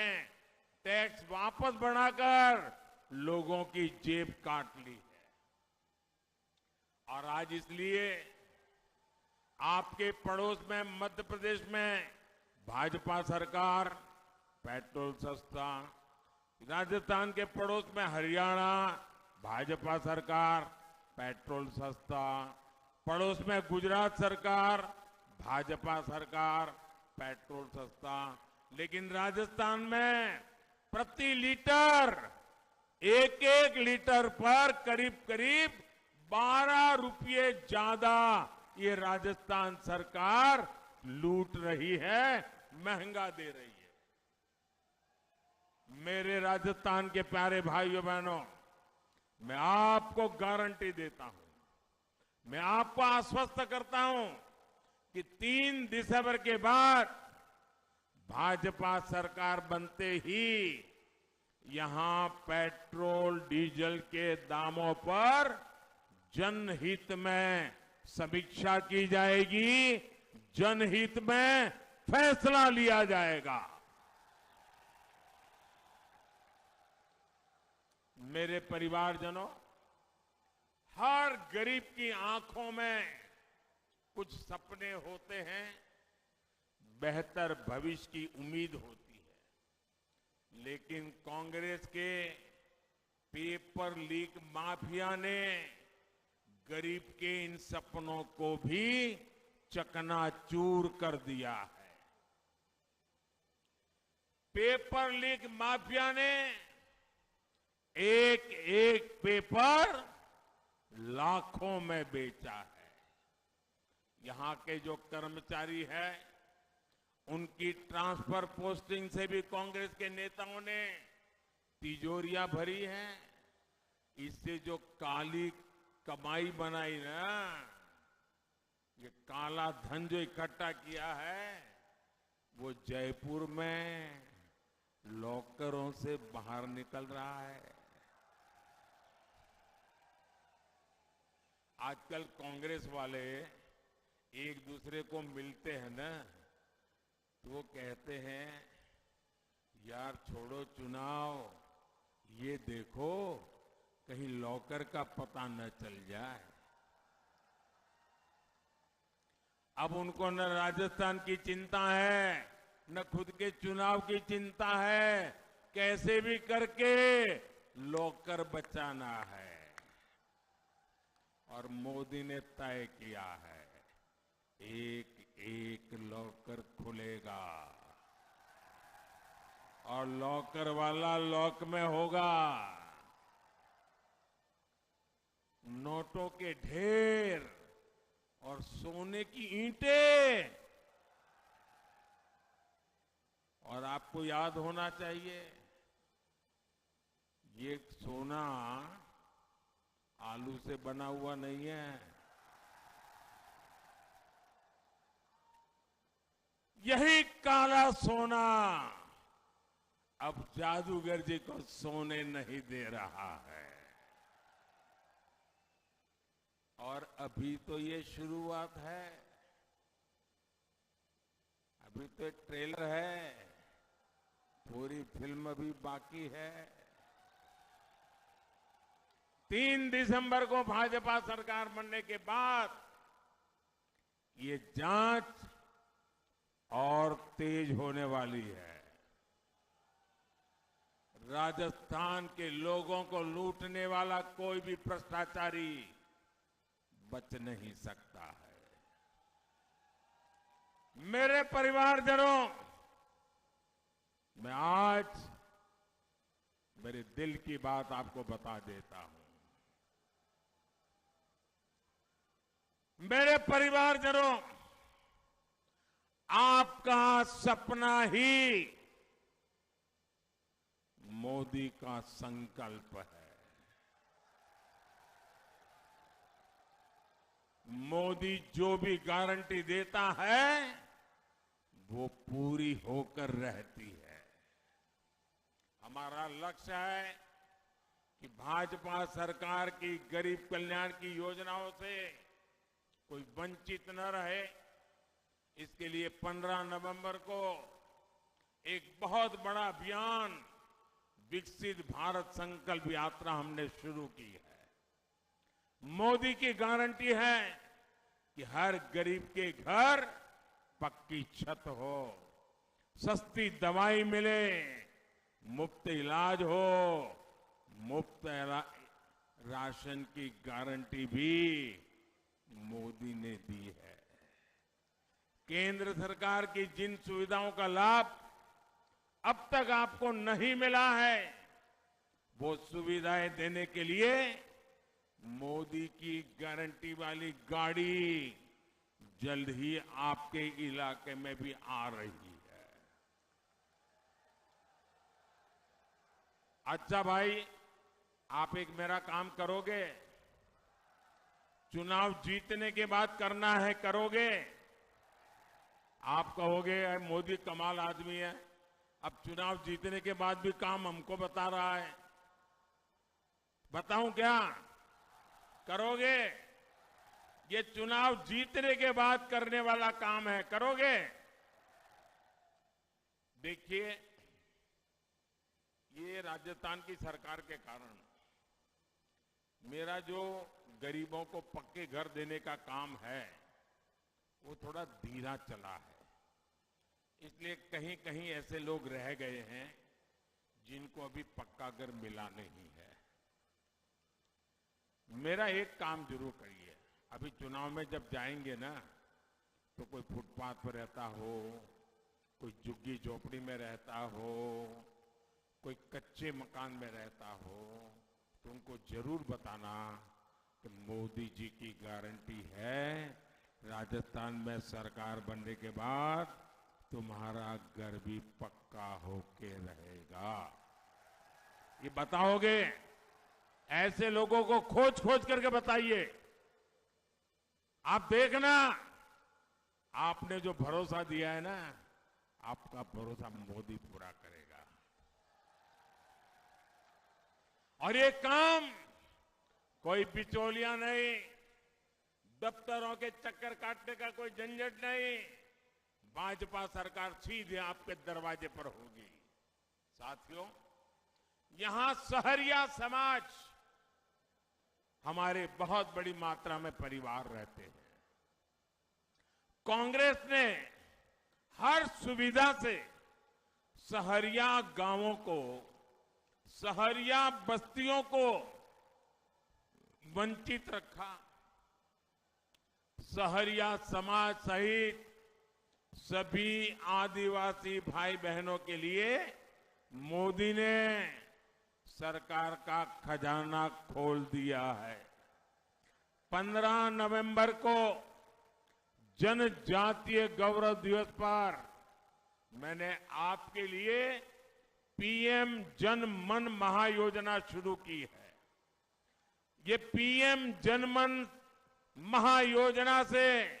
टैक्स वापस बढ़ाकर लोगों की जेब काट ली है। और आज इसलिए आपके पड़ोस में, मध्य प्रदेश में, भाजपा सरकार, पेट्रोल सस्ता, राजस्थान के पड़ोस में हरियाणा, भाजपा सरकार, पेट्रोल सस्ता, पड़ोस में गुजरात सरकार, भाजपा सरकार, पेट्रोल सस्ता, लेकिन राजस्थान में प्रति लीटर एक एक लीटर पर करीब करीब बारह रुपये ज्यादा ये राजस्थान सरकार लूट रही है, महंगा दे रही है। मेरे राजस्थान के प्यारे भाइयों बहनों, मैं आपको गारंटी देता हूं, मैं आपको आश्वस्त करता हूं कि तीन दिसंबर के बाद भाजपा सरकार बनते ही यहां पेट्रोल डीजल के दामों पर जनहित में समीक्षा की जाएगी, जनहित में फैसला लिया जाएगा। मेरे परिवारजनों, हर गरीब की आंखों में कुछ सपने होते हैं, बेहतर भविष्य की उम्मीद होती है, लेकिन कांग्रेस के पेपर लीक माफिया ने गरीब के इन सपनों को भी चकनाचूर कर दिया है। पेपर लीक माफिया ने एक एक पेपर लाखों में बेचा है। यहां के जो कर्मचारी है, उनकी ट्रांसफर पोस्टिंग से भी कांग्रेस के नेताओं ने तिजोरियां भरी हैं। इससे जो काली कमाई बनाई ना, ये काला धन जो इकट्ठा किया है, वो जयपुर में लॉकरों से बाहर निकल रहा है। आजकल कांग्रेस वाले एक दूसरे को मिलते हैं ना, तो वो कहते हैं, "यार, छोड़ो चुनाव, ये देखो, कहीं लॉकर का पता न चल जाए।" अब उनको न राजस्थान की चिंता है, न खुद के चुनाव की चिंता है, कैसे भी करके लॉकर बचाना है। और मोदी ने तय किया है, एक एक लॉकर खुलेगा और लॉकर वाला लॉक में होगा। नोटों के ढेर और सोने की ईंटें। और आपको याद होना चाहिए, ये सोना आलू से बना हुआ नहीं है। यही काला सोना अब जादूगर जी को सोने नहीं दे रहा है। और अभी तो ये शुरुआत है, अभी तो ट्रेलर है, पूरी फिल्म अभी बाकी है। तीन दिसंबर को भाजपा सरकार बनने के बाद ये जांच और तेज होने वाली है। राजस्थान के लोगों को लूटने वाला कोई भी भ्रष्टाचारी बच नहीं सकता है। मेरे परिवारजनों, मैं आज मेरे दिल की बात आपको बता देता हूं। मेरे परिवारजनों, आपका सपना ही मोदी का संकल्प है। मोदी जो भी गारंटी देता है, वो पूरी होकर रहती है। हमारा लक्ष्य है कि भाजपा सरकार की गरीब कल्याण की योजनाओं से कोई वंचित न रहे। इसके लिए पन्द्रह नवंबर को एक बहुत बड़ा अभियान विकसित भारत संकल्प यात्रा हमने शुरू की है। मोदी की गारंटी है कि हर गरीब के घर पक्की छत हो, सस्ती दवाई मिले, मुफ्त इलाज हो, मुफ्त रा-, राशन की गारंटी भी मोदी ने दी है। केंद्र सरकार की जिन सुविधाओं का लाभ अब तक आपको नहीं मिला है, वो सुविधाएं देने के लिए मोदी की गारंटी वाली गाड़ी जल्द ही आपके इलाके में भी आ रही है। अच्छा भाई, आप एक मेरा काम करोगे? चुनाव जीतने के बाद करना है, करोगे? आप कहोगे, "अरे, मोदी कमाल आदमी है, अब चुनाव जीतने के बाद भी काम हमको बता रहा है।" बताऊं क्या? करोगे? ये चुनाव जीतने के बाद करने वाला काम है, करोगे? देखिए, ये राजस्थान की सरकार के कारण मेरा जो गरीबों को पक्के घर देने का काम है, वो थोड़ा धीरा चला है, इसलिए कहीं-कहीं ऐसे लोग रह गए हैं जिनको अभी पक्का घर मिला नहीं है। मेरा एक काम जरूर करिए, अभी चुनाव में जब जाएंगे ना, तो कोई फुटपाथ पर रहता हो, कोई झुग्गी झोपड़ी में रहता हो, कोई कच्चे मकान में रहता हो, तो उनको जरूर बताना कि मोदी जी की गारंटी है, राजस्थान में सरकार बनने के बाद तुम्हारा घर भी पक्का होके रहेगा। ये बताओगे? ऐसे लोगों को खोज खोज करके बताइए। आप देखना, आपने जो भरोसा दिया है ना, आपका भरोसा मोदी पूरा करेगा। और ये काम कोई बिचौलिया नहीं, दफ्तरों के चक्कर काटने का कोई झंझट नहीं। भाजपा सरकार सीधे आपके दरवाजे पर होगी। साथियों, यहां सहरिया समाज हमारे बहुत बड़ी मात्रा में परिवार रहते हैं। कांग्रेस ने हर सुविधा से सहरिया गांवों को, सहरिया बस्तियों को वंचित रखा। सहरिया समाज सहित सभी आदिवासी भाई बहनों के लिए मोदी ने सरकार का खजाना खोल दिया है। पन्द्रह नवंबर को जनजातीय गौरव दिवस पर मैंने आपके लिए पीएम जन मन महायोजना शुरू की है। ये पीएम जनमन महायोजना से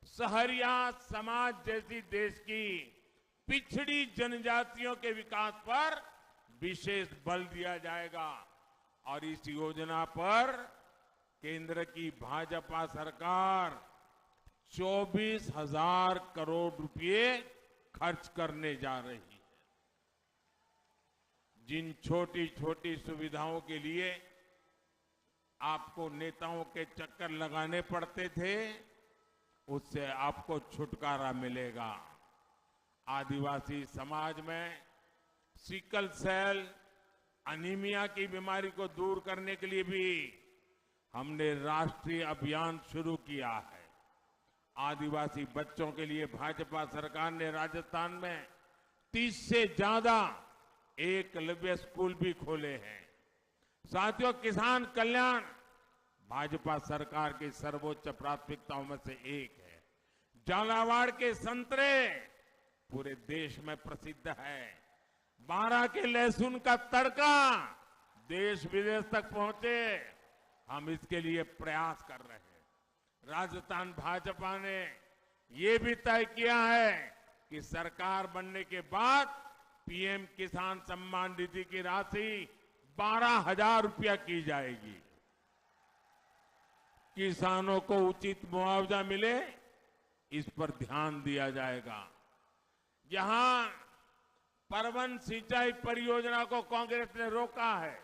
सहरिया समाज जैसी देश की पिछड़ी जनजातियों के विकास पर विशेष बल दिया जाएगा और इस योजना पर केंद्र की भाजपा सरकार चौबीस हज़ार करोड़ रुपए खर्च करने जा रही है। जिन छोटी-छोटी सुविधाओं के लिए आपको नेताओं के चक्कर लगाने पड़ते थे, उससे आपको छुटकारा मिलेगा। आदिवासी समाज में सिकल सेल एनीमिया की बीमारी को दूर करने के लिए भी हमने राष्ट्रीय अभियान शुरू किया है। आदिवासी बच्चों के लिए भाजपा सरकार ने राजस्थान में तीस से ज्यादा एकलव्य स्कूल भी खोले हैं। साथियों, किसान कल्याण भाजपा सरकार की सर्वोच्च प्राथमिकताओं में से एक है। झालावाड़ के संतरे पूरे देश में प्रसिद्ध है। बारा के लहसुन का तड़का देश विदेश तक पहुंचे, हम इसके लिए प्रयास कर रहे हैं। राजस्थान भाजपा ने ये भी तय किया है कि सरकार बनने के बाद पीएम किसान सम्मान निधि की राशि बारह हज़ार रुपया की जाएगी। किसानों को उचित मुआवजा मिले, इस पर ध्यान दिया जाएगा। जहां परवन सिंचाई परियोजना को कांग्रेस ने रोका है,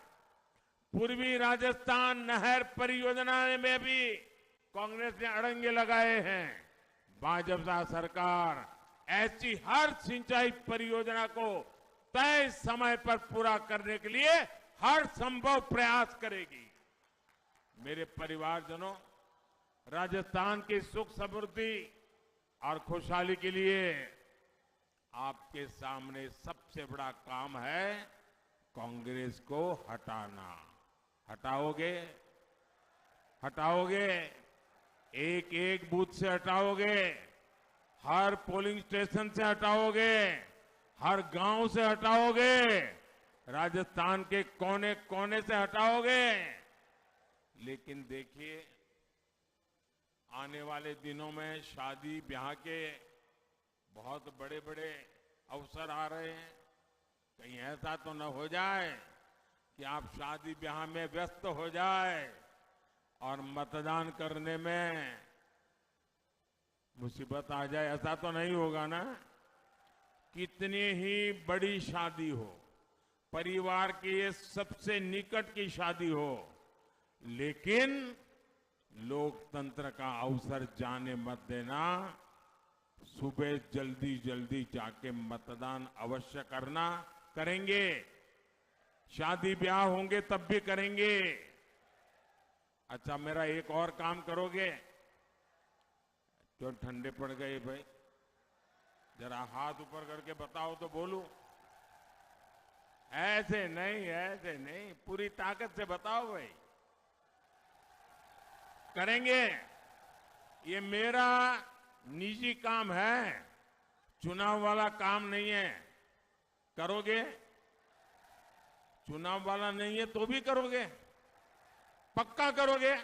पूर्वी राजस्थान नहर परियोजना में भी कांग्रेस ने अड़ंगे लगाए हैं। भाजपा सरकार ऐसी हर सिंचाई परियोजना को तय समय पर पूरा करने के लिए हर संभव प्रयास करेगी। मेरे परिवारजनों, राजस्थान की सुख समृद्धि और खुशहाली के लिए आपके सामने सबसे बड़ा काम है कांग्रेस को हटाना। हटाओगे? हटाओगे? एक एक बूथ से हटाओगे? हर पोलिंग स्टेशन से हटाओगे? हर गांव से हटाओगे? राजस्थान के कोने कोने से हटाओगे? लेकिन देखिए, आने वाले दिनों में शादी ब्याह के बहुत बड़े-बड़े अवसर आ रहे हैं। कहीं ऐसा तो न हो जाए कि आप शादी ब्याह में व्यस्त हो जाए और मतदान करने में मुसीबत आ जाए, ऐसा तो नहीं होगा ना? कितनी ही बड़ी शादी हो, परिवार के ये सबसे निकट की शादी हो, लेकिन लोकतंत्र का अवसर जाने मत देना। सुबह जल्दी जल्दी जाके मतदान अवश्य करना, करेंगे। शादी ब्याह होंगे तब भी करेंगे। अच्छा, मेरा एक और काम करोगे? क्यों ठंडे पड़ गए भाई? जरा हाथ ऊपर करके बताओ तो बोलूं। ऐसे नहीं, ऐसे नहीं, पूरी ताकत से बताओ भाई। करेंगे। ये मेरा निजी काम है, चुनाव वाला काम नहीं है। करोगे? चुनाव वाला नहीं है तो भी करोगे? पक्का करोगे?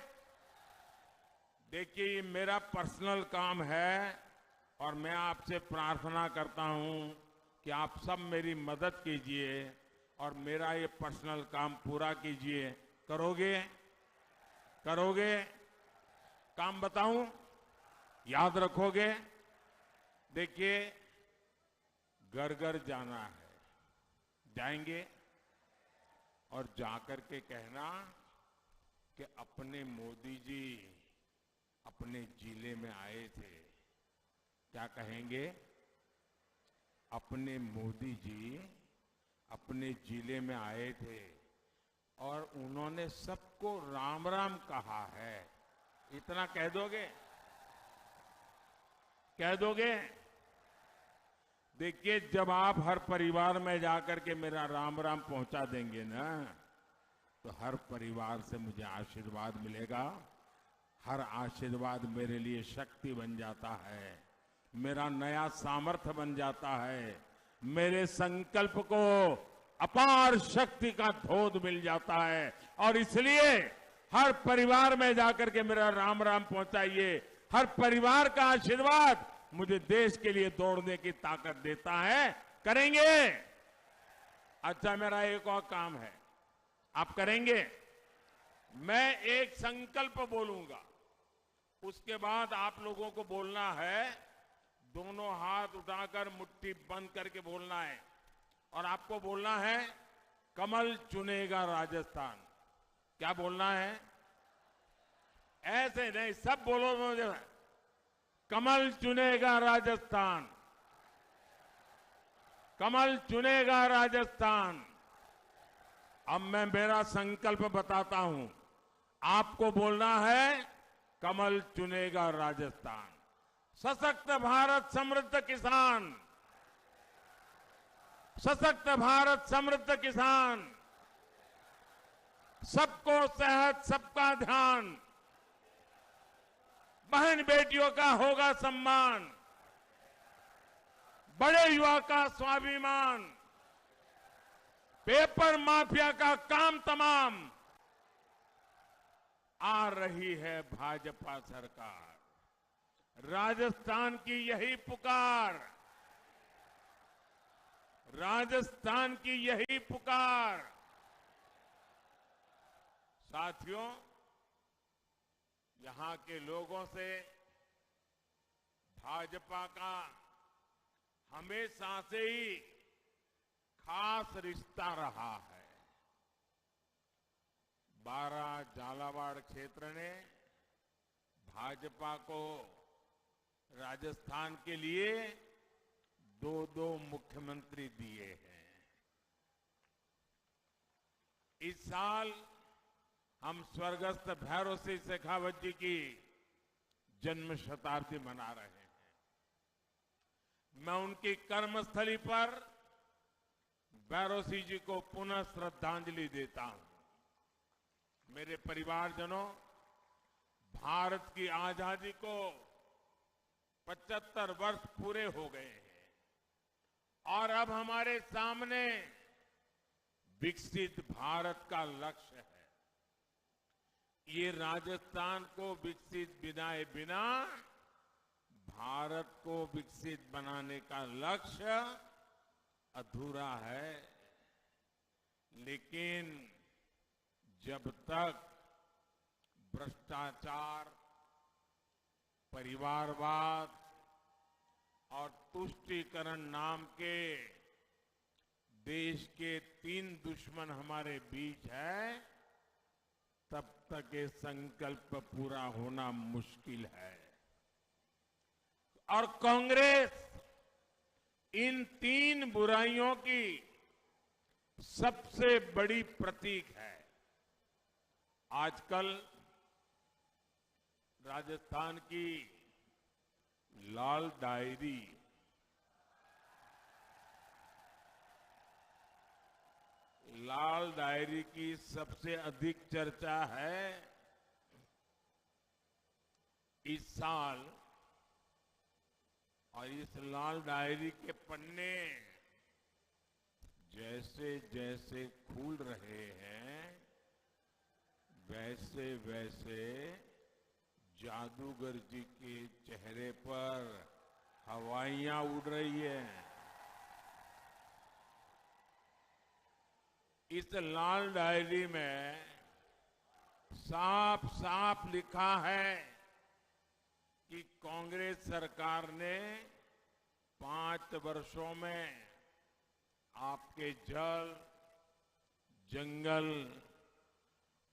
देखिए, ये मेरा पर्सनल काम है, और मैं आपसे प्रार्थना करता हूं कि आप सब मेरी मदद कीजिए और मेरा ये पर्सनल काम पूरा कीजिए। करोगे? करोगे? काम बताऊं? याद रखोगे? देखिए, घर घर जाना है, जाएंगे और जाकर के कहना कि अपने मोदी जी अपने जिले में आए थे। क्या कहेंगे? अपने मोदी जी अपने जिले में आए थे और उन्होंने सबको राम राम कहा है। इतना कह दोगे? कह दोगे? देखिए, जब आप हर परिवार में जाकर के मेरा राम राम पहुंचा देंगे ना, तो हर परिवार से मुझे आशीर्वाद मिलेगा। हर आशीर्वाद मेरे लिए शक्ति बन जाता है, मेरा नया सामर्थ्य बन जाता है, मेरे संकल्प को अपार शक्ति का धोध मिल जाता है। और इसलिए हर परिवार में जाकर के मेरा राम राम पहुंचाइए। हर परिवार का आशीर्वाद मुझे देश के लिए दौड़ने की ताकत देता है। करेंगे? अच्छा, मेरा एक और काम है, आप करेंगे? मैं एक संकल्प बोलूंगा, उसके बाद आप लोगों को बोलना है, दोनों हाथ उठाकर मुट्ठी बंद करके बोलना है। और आपको बोलना है, कमल चुनेगा राजस्थान। क्या बोलना है? ऐसे नहीं, सब बोलो, बोलो। कमल चुनेगा राजस्थान, कमल चुनेगा राजस्थान। अब मैं मेरा संकल्प बताता हूं, आपको बोलना है, कमल चुनेगा राजस्थान। सशक्त भारत समृद्ध किसान, सशक्त भारत समृद्ध किसान, सबको सेहत, सबका ध्यान, बहन बेटियों का होगा सम्मान, बड़े युवा का स्वाभिमान, पेपर माफिया का काम तमाम। आ रही है भाजपा सरकार। राजस्थान की यही पुकार, राजस्थान की यही पुकार। साथियों, यहां के लोगों से भाजपा का हमेशा से ही खास रिश्ता रहा है। बारा झालावाड़ क्षेत्र ने भाजपा को राजस्थान के लिए दो दो मुख्यमंत्री दिए हैं। इस साल हम स्वर्गस्थ भैरों सिंह शेखावत जी की जन्म शताब्दी मना रहे हैं। मैं उनकी कर्मस्थली पर भैरों सिंह जी को पुनः श्रद्धांजलि देता हूं। मेरे परिवारजनों, भारत की आजादी को पचहत्तर वर्ष पूरे हो गए हैं और अब हमारे सामने विकसित भारत का लक्ष्य है। ये राजस्थान को विकसित बनाए बिना भारत को विकसित बनाने का लक्ष्य अधूरा है। लेकिन जब तक भ्रष्टाचार, परिवारवाद और तुष्टीकरण नाम के देश के तीन दुश्मन हमारे बीच है, तब तक ये संकल्प पूरा होना मुश्किल है। और कांग्रेस इन तीन बुराइयों की सबसे बड़ी प्रतीक है। आजकल राजस्थान की लाल डायरी, लाल डायरी की सबसे अधिक चर्चा है। इस साल और इस लाल डायरी के पन्ने जैसे जैसे खुल रहे हैं, वैसे वैसे जादूगर जी के चेहरे पर हवाइयां उड़ रही है। इस लाल डायरी में साफ साफ लिखा है कि कांग्रेस सरकार ने पांच वर्षों में आपके जल, जंगल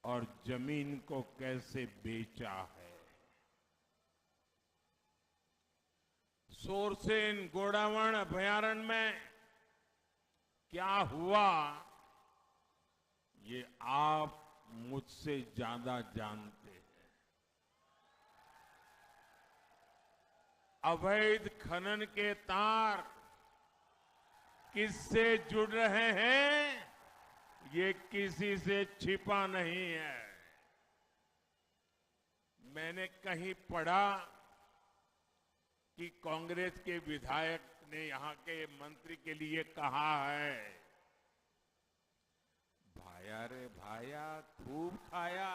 और जमीन को कैसे बेचा है। सोरसेन गोंडावण अभयारण्य में क्या हुआ, ये आप मुझसे ज्यादा जानते हैं। अवैध खनन के तार किससे जुड़ रहे हैं, ये किसी से छिपा नहीं है। मैंने कहीं पढ़ा कि कांग्रेस के विधायक ने यहां के मंत्री के लिए कहा है, भाया रे भाया, खूब खाया।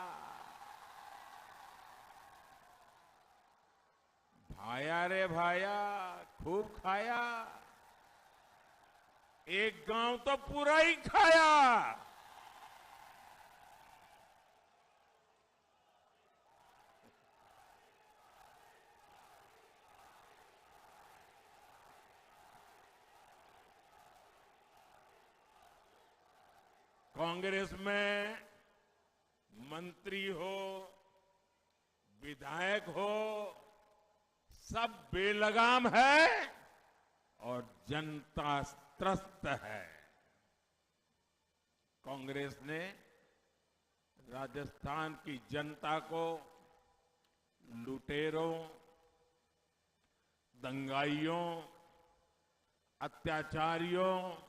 भाया रे भाया, खूब खाया। एक गांव तो पूरा ही खाया। कांग्रेस में मंत्री हो, विधायक हो, सब बेलगाम है और जनता त्रस्त है। कांग्रेस ने राजस्थान की जनता को लुटेरों, दंगाइयों, अत्याचारियों,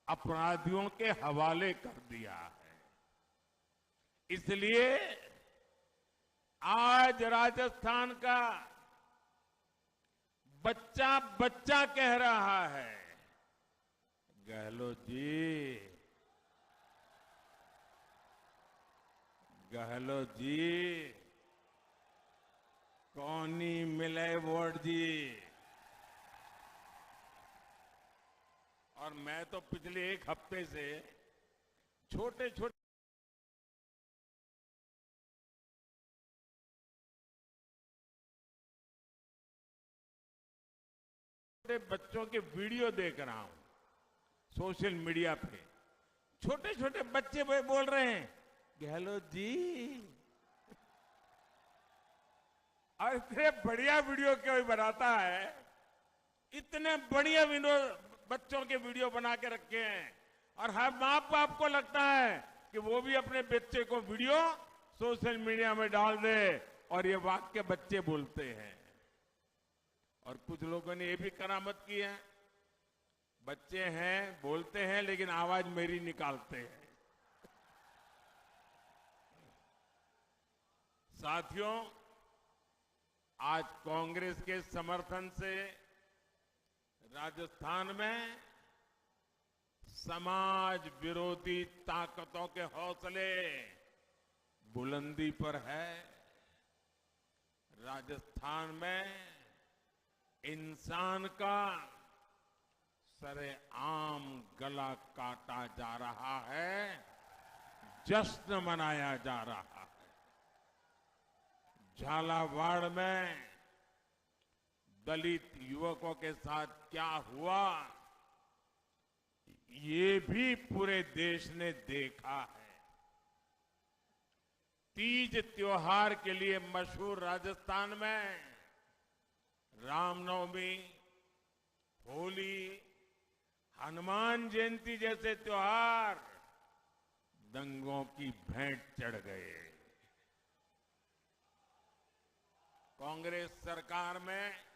अपराधियों के हवाले कर दिया है। इसलिए आज राजस्थान का बच्चा बच्चा कह रहा है, गहलोत जी, गहलोत जी, कोनी मिले वोट जी। और मैं तो पिछले एक हफ्ते से छोटे छोटे छोटे बच्चों के वीडियो देख रहा हूं सोशल मीडिया पे। छोटे छोटे बच्चे बो-, बोल रहे हैं, "गहलोत जी।" और इतने बढ़िया वीडियो कोई बनाता है, इतने बढ़िया वीडियो, बच्चों के वीडियो बना के रखे हैं, और हर माँ बाप को लगता है कि वो भी अपने बच्चे को वीडियो सोशल मीडिया में डाल दे, और ये वाक्य बच्चे बोलते हैं। और कुछ लोगों ने ये भी करामत की है, बच्चे हैं, बोलते हैं, लेकिन आवाज मेरी निकालते हैं। साथियों, आज कांग्रेस के समर्थन से राजस्थान में समाज विरोधी ताकतों के हौसले बुलंदी पर है। राजस्थान में इंसान का सरेआम गला काटा जा रहा है, जश्न मनाया जा रहा है। झालावाड़ में दलित युवकों के साथ क्या हुआ, ये भी पूरे देश ने देखा है। तीज त्योहार के लिए मशहूर राजस्थान में रामनवमी, होली, हनुमान जयंती जैसे त्योहार दंगों की भेंट चढ़ गए। कांग्रेस सरकार में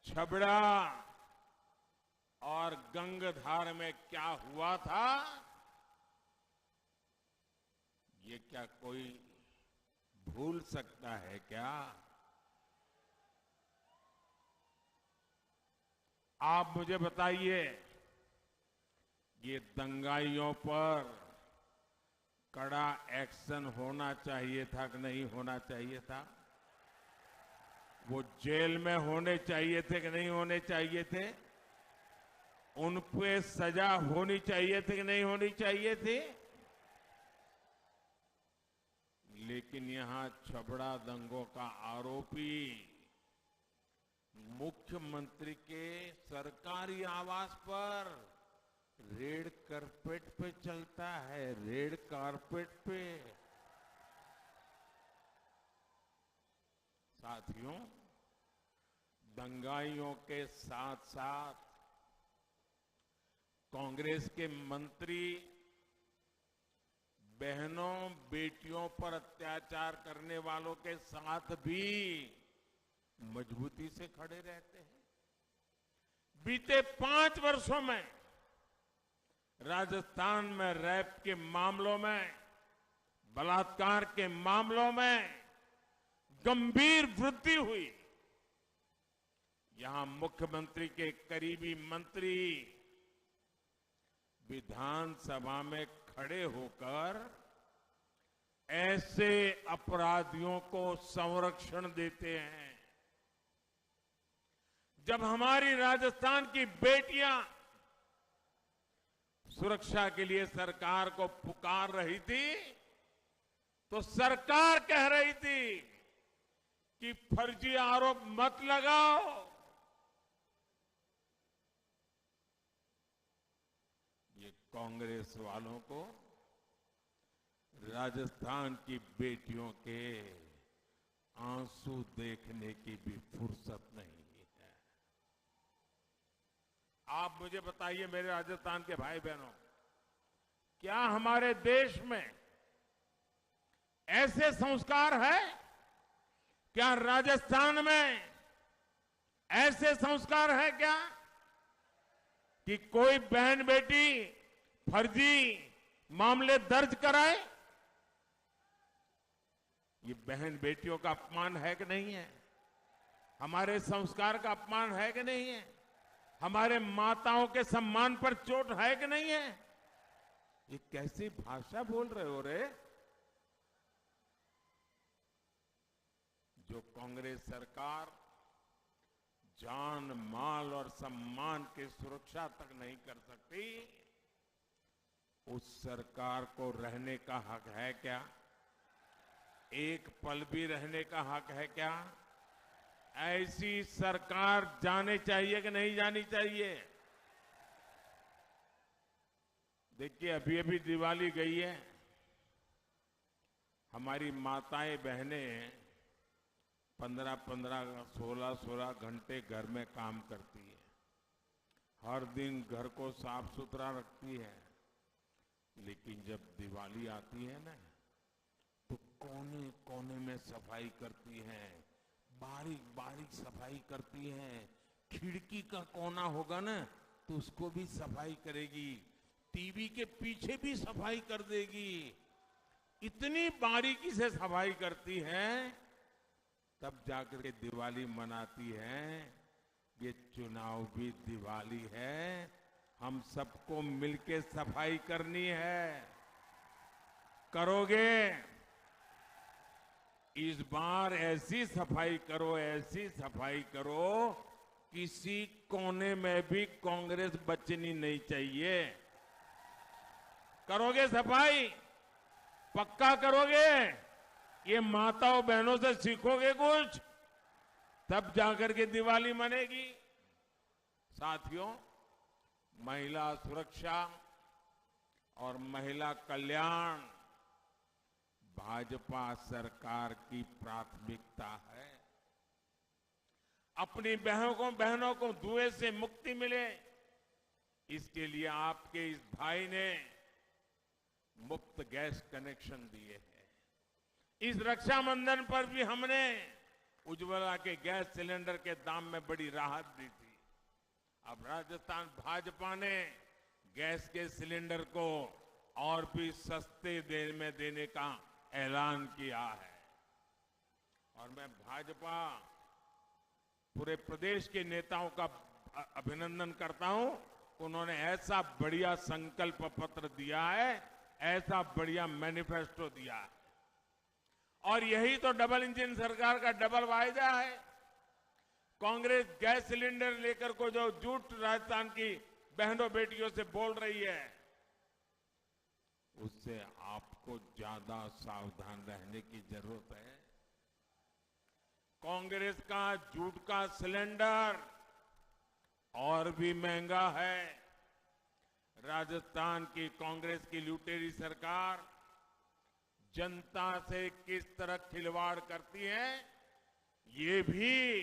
छबड़ा और गंगधार में क्या हुआ था, ये क्या कोई भूल सकता है क्या? आप मुझे बताइए, ये दंगाइयों पर कड़ा एक्शन होना चाहिए था कि नहीं होना चाहिए था? वो जेल में होने चाहिए थे कि नहीं होने चाहिए थे? उन पे सजा होनी चाहिए थी कि नहीं होनी चाहिए थी? लेकिन यहां छबड़ा दंगों का आरोपी मुख्यमंत्री के सरकारी आवास पर रेड कार्पेट पे चलता है, रेड कार्पेट पे। साथियों, दंगाइयों के साथ-साथ कांग्रेस के मंत्री बहनों, बेटियों पर अत्याचार करने वालों के साथ भी मजबूती से खड़े रहते हैं। बीते पांच वर्षों में राजस्थान में रेप के मामलों में, बलात्कार के मामलों में गंभीर वृद्धि हुई। यहां मुख्यमंत्री के करीबी मंत्री विधानसभा में खड़े होकर ऐसे अपराधियों को संरक्षण देते हैं। जब हमारी राजस्थान की बेटियां सुरक्षा के लिए सरकार को पुकार रही थी, तो सरकार कह रही थी कि फर्जी आरोप मत लगाओ। ये कांग्रेस वालों को राजस्थान की बेटियों के आंसू देखने की भी फुर्सत नहीं है। आप मुझे बताइए, मेरे राजस्थान के भाई बहनों, क्या हमारे देश में ऐसे संस्कार है? क्या राजस्थान में ऐसे संस्कार है क्या कि कोई बहन बेटी फर्जी मामले दर्ज कराए? ये बहन बेटियों का अपमान है कि नहीं है? हमारे संस्कार का अपमान है कि नहीं है? हमारे माताओं के सम्मान पर चोट है कि नहीं है? ये कैसी भाषा बोल रहे हो रे? जो कांग्रेस सरकार जान, माल और सम्मान की सुरक्षा तक नहीं कर सकती, उस सरकार को रहने का हक है क्या? एक पल भी रहने का हक है क्या? ऐसी सरकार जानी चाहिए कि नहीं जानी चाहिए? देखिए, अभी अभी दिवाली गई है, हमारी माताएं बहनें पन्द्रह पन्द्रह, सोलह सोलह घंटे घर में काम करती है, हर दिन घर को साफ सुथरा रखती है, लेकिन जब दिवाली आती है ना, तो कोने कोने में सफाई करती हैं, बारीक बारीक सफाई करती हैं। खिड़की का कोना होगा ना, तो उसको भी सफाई करेगी, टीवी के पीछे भी सफाई कर देगी। इतनी बारीकी से सफाई करती हैं, तब जाकर के दिवाली मनाती हैं। ये चुनाव भी दिवाली है, हम सबको मिलके सफाई करनी है। करोगे? इस बार ऐसी सफाई करो, ऐसी सफाई करो, किसी कोने में भी कांग्रेस बचनी नहीं चाहिए। करोगे सफाई? पक्का करोगे? ये माताओं बहनों से सीखोगे कुछ, तब जाकर के दिवाली मनेगी। साथियों, महिला सुरक्षा और महिला कल्याण भाजपा सरकार की प्राथमिकता है। अपनी बहनों को, बहनों को धुएं से मुक्ति मिले, इसके लिए आपके इस भाई ने मुफ्त गैस कनेक्शन दिए हैं। इस रक्षाबंधन पर भी हमने उज्ज्वला के गैस सिलेंडर के दाम में बड़ी राहत दी थी। अब राजस्थान भाजपा ने गैस के सिलेंडर को और भी सस्ते दर में देने का ऐलान किया है। और मैं भाजपा पूरे प्रदेश के नेताओं का अ-, अभिनंदन करता हूं, उन्होंने ऐसा बढ़िया संकल्प पत्र दिया है, ऐसा बढ़िया मैनिफेस्टो दिया है। और यही तो डबल इंजन सरकार का डबल वायदा है। कांग्रेस गैस सिलेंडर लेकर को जो झूठ राजस्थान की बहनों बेटियों से बोल रही है, उससे आपको ज्यादा सावधान रहने की जरूरत है। कांग्रेस का झूठ का सिलेंडर और भी महंगा है। राजस्थान की कांग्रेस की लुटेरी सरकार जनता से किस तरह खिलवाड़ करती है, ये भी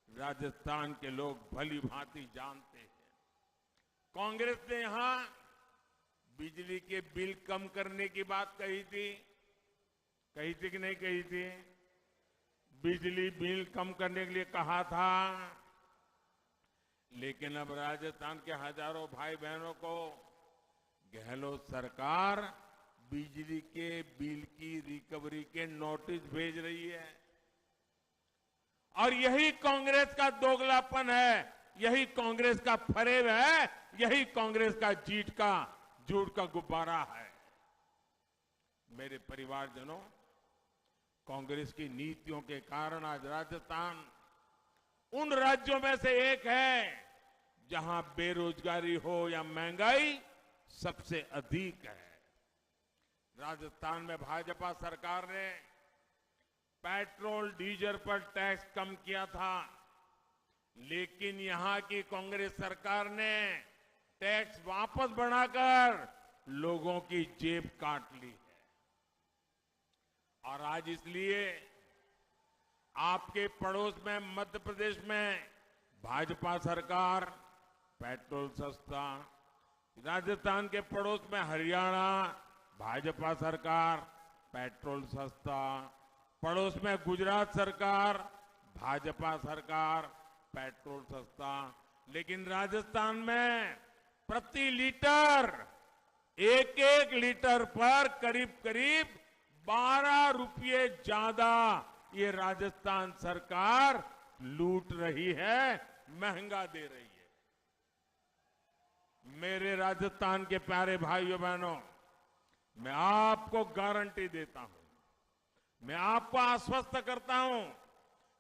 राजस्थान के लोग भली भांति जानते हैं। कांग्रेस ने यहां बिजली के बिल कम करने की बात कही थी, कही थी कि नहीं कही थी? बिजली बिल कम करने के लिए कहा था, लेकिन अब राजस्थान के हजारों भाई बहनों को गहलोत सरकार बिजली के बिल की रिकवरी के नोटिस भेज रही है। और यही कांग्रेस का दोगलापन है, यही कांग्रेस का फरेब है, यही कांग्रेस का जीट का, झूठ का गुब्बारा है। मेरे परिवारजनों, कांग्रेस की नीतियों के कारण आज राजस्थान उन राज्यों में से एक है, जहां बेरोजगारी हो या महंगाई, सबसे अधिक है। राजस्थान में भाजपा सरकार ने पेट्रोल, डीजल पर टैक्स कम किया था, लेकिन यहां की कांग्रेस सरकार ने टैक्स वापस बढ़ाकर लोगों की जेब काट ली है। और आज इसलिए आपके पड़ोस में मध्य प्रदेश में भाजपा सरकार पेट्रोल सस्ता, राजस्थान के पड़ोस में हरियाणा, भाजपा सरकार, पेट्रोल सस्ता, पड़ोस में गुजरात सरकार, भाजपा सरकार, पेट्रोल सस्ता, लेकिन राजस्थान में प्रति लीटर, एक एक लीटर पर करीब करीब बारह रुपये ज्यादा ये राजस्थान सरकार लूट रही है, महंगा दे रही है। मेरे राजस्थान के प्यारे भाइयों बहनों, मैं आपको गारंटी देता हूं, मैं आपको आश्वस्त करता हूं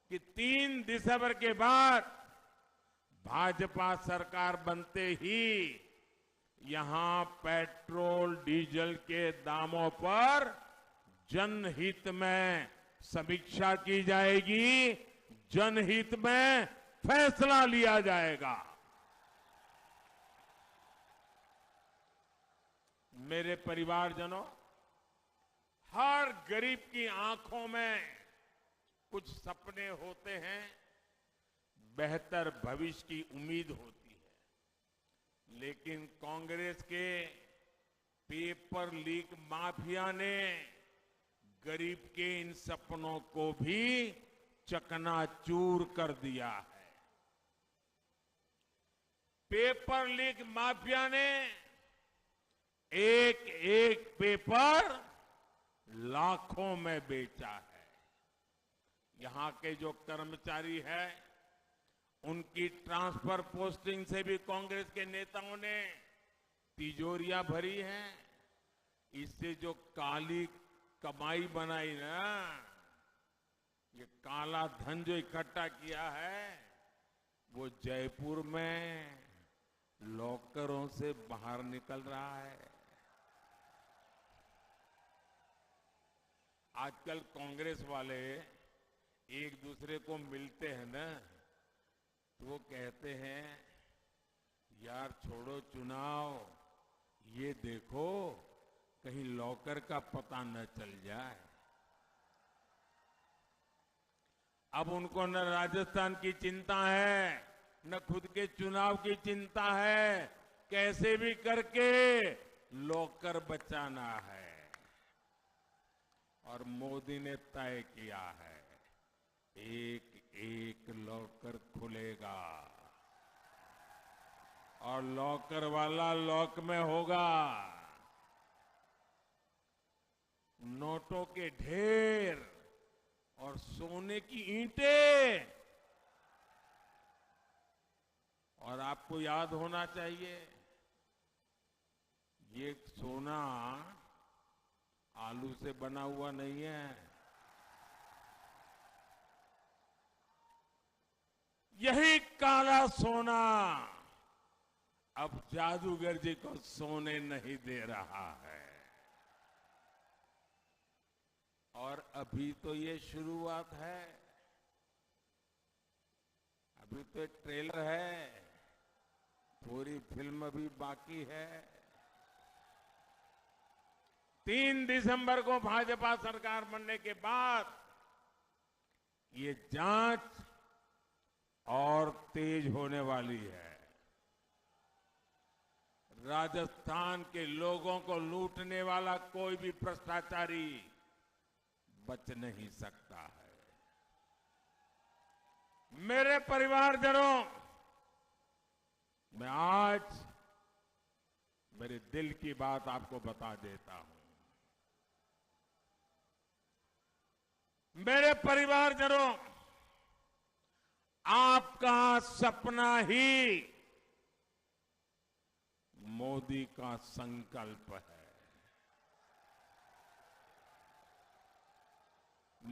कि तीन दिसंबर के बाद भाजपा सरकार बनते ही यहां पेट्रोल डीजल के दामों पर जनहित में समीक्षा की जाएगी, जनहित में फैसला लिया जाएगा। मेरे परिवारजनों, हर गरीब की आंखों में कुछ सपने होते हैं, बेहतर भविष्य की उम्मीद होती है, लेकिन कांग्रेस के पेपर लीक माफिया ने गरीब के इन सपनों को भी चकनाचूर कर दिया है। पेपर लीक माफिया ने एक एक पेपर लाखों में बेचा है। यहां के जो कर्मचारी हैं, उनकी ट्रांसफर पोस्टिंग से भी कांग्रेस के नेताओं ने तिजोरियां भरी हैं। इससे जो काली कमाई बनाई ना, ये काला धन जो इकट्ठा किया है, वो जयपुर में लॉकरों से बाहर निकल रहा है। आजकल कांग्रेस वाले एक दूसरे को मिलते हैं ना, तो वो कहते हैं, "यार, छोड़ो चुनाव, ये देखो, कहीं लॉकर का पता न चल जाए।" अब उनको न राजस्थान की चिंता है, न खुद के चुनाव की चिंता है, कैसे भी करके लॉकर बचाना है। और मोदी ने तय किया है, एक एक लॉकर खुलेगा और लॉकर वाला लॉक में होगा। नोटों के ढेर और सोने की ईंटें। और आपको याद होना चाहिए, ये सोना आलू से बना हुआ नहीं है। यही काला सोना अब जादूगर जी को सोने नहीं दे रहा है। और अभी तो ये शुरुआत है, अभी तो ट्रेलर है, पूरी फिल्म अभी बाकी है। तीन दिसंबर को भाजपा सरकार बनने के बाद ये जांच और तेज होने वाली है। राजस्थान के लोगों को लूटने वाला कोई भी भ्रष्टाचारी बच नहीं सकता है। मेरे परिवारजनों, मैं आज मेरे दिल की बात आपको बता देता हूं। मेरे परिवारजनों, आपका सपना ही मोदी का संकल्प है।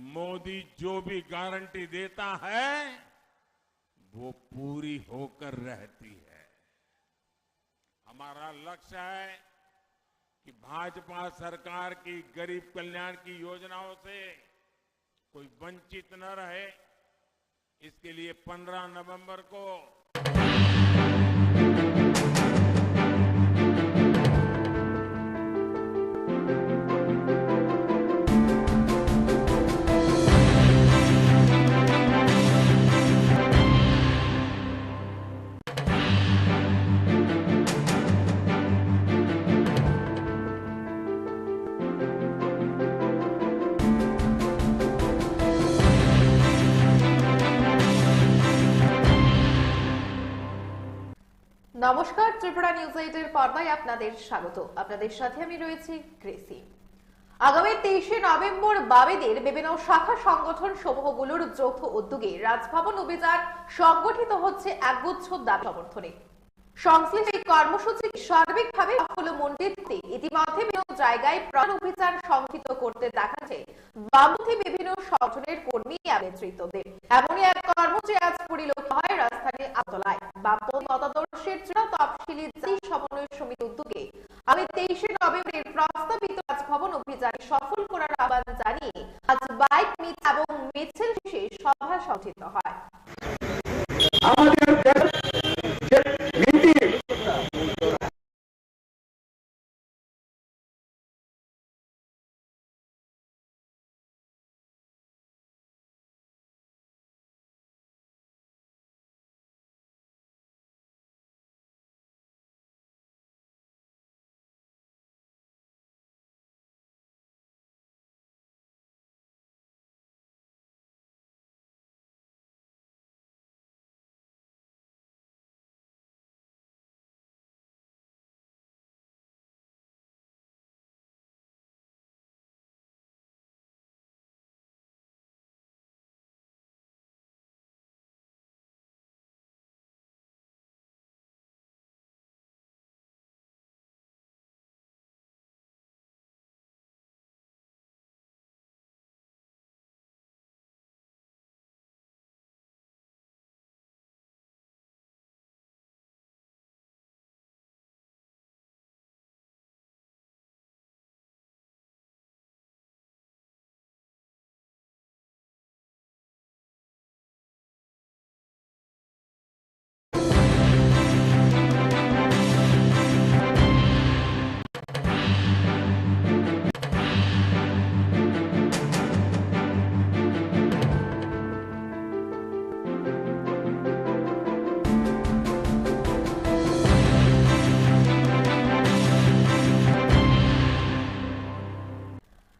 मोदी जो भी गारंटी देता है, वो पूरी होकर रहती है। हमारा लक्ष्य है कि भाजपा सरकार की गरीब कल्याण की योजनाओं से कोई वंचित न रहे। इसके लिए पन्द्रह नवंबर को নমস্কার, ত্রিপুরা নিউজ এইটের পর্দায় আপনাদের স্বাগত। আপনাদের সাথে আমি রয়েছি ক্রেসি। আগামী তেইশে নভেম্বর বামেদের বিভিন্ন শাখা সংগঠন সমূহগুলোর যৌথ উদ্যোগে রাজভবন অভিযান সংগঠিত হচ্ছে একগুচ্ছ দাবি সমর্থনে। সংশ্লিষ্ট এই কর্মসূচি সার্বিকভাবে সাফল্যমণ্ডিত করতে ইতিমধ্যে বিভিন্ন জায়গায় প্রচার অভিযান সংগঠিত করতে দেখা গেছে বামপন্থী বিভিন্ন সংগঠনের কর্মী এবং নেতৃত্বদের। এমনই এক কর্মসূচি আজ পরিলক্ষিত হয় রাজধানীর আগরতলায়। বামপন্থী মতাদর্শের জন্য তফসিলি জাতি সমন্বয় সমিতির উদ্যোগে আগামী তেইশে নভেম্বরের প্রস্তাবিত রাজভবন অভিযান সফল করার আহ্বান জানিয়ে আজ বাইক মিছিল এবং মিছিল শেষে সভা সংগঠিত হয়। আমাদের দেশের যে নীতি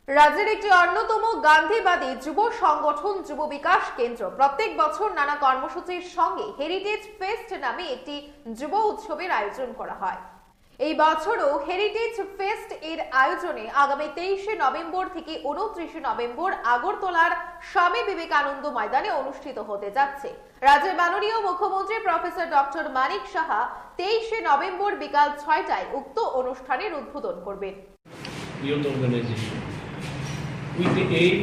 রাজ্যের একটি অন্যতম গান্ধীবাদী যুব সংগঠন যুব বিকাশ কেন্দ্র প্রত্যেক বছর নানা কর্মসূচির সঙ্গে হেরিটেজ ফেস্ট নামে একটি যুব উৎসবের আয়োজন করা হয়। এই বছরও হেরিটেজ ফেস্ট এর আয়োজনে আগামী তেইশে নভেম্বর থেকে ঊনত্রিশে নভেম্বর আগরতলার স্বামী বিবেকানন্দ ময়দানে অনুষ্ঠিত হতে যাচ্ছে। রাজ্যের মাননীয় মুখ্যমন্ত্রী প্রফেসর ডক্টর মানিক সাহা তেইশে নভেম্বর বিকাল ছয়টায় উক্ত অনুষ্ঠানের উদ্বোধন করবেন। Youth organization with the aim,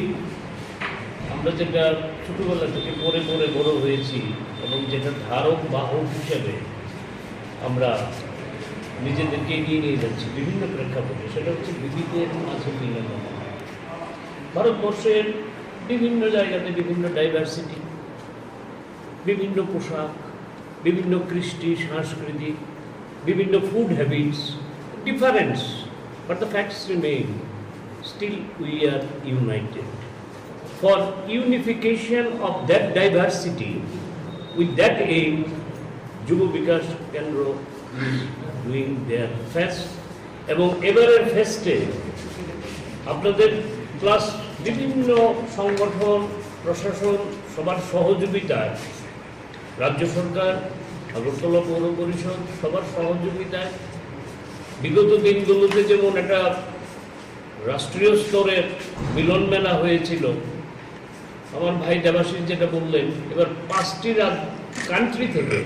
আমরা যেটা ছোটবেলা থেকে পড়ে পড়ে বড় হয়েছি এবং যেটা ধারক বাহক হিসেবে আমরা নিজেদেরকে এগিয়ে নিয়ে যাচ্ছি বিভিন্ন প্রেক্ষাপটে, সেটা হচ্ছে বিবিধের মাঝে মিলন। ভারতবর্ষের বিভিন্ন জায়গাতে বিভিন্ন ডাইভার্সিটি, বিভিন্ন পোশাক, বিভিন্ন কৃষ্টি সংস্কৃতি, বিভিন্ন food habits, difference, but the facts remain, still we are united. For unification of that diversity, with that aim, Jubo Bikash Kendra is doing their fest. এবং এবারের ফেস্টে আপনাদের প্লাস বিভিন্ন সংগঠন, প্রশাসন, সবার সহযোগিতায়, রাজ্য সরকার, আগরতলা পৌর পরিষদ, সবার সহযোগিতায় বিগত দিনগুলোতে যেমন একটা রাষ্ট্রীয় স্তরের মিলন মেলা হয়েছিল, আমার ভাই দেবাশিস যেটা বললেন, এবার পাঁচটি রাজ কান্ট্রি থেকে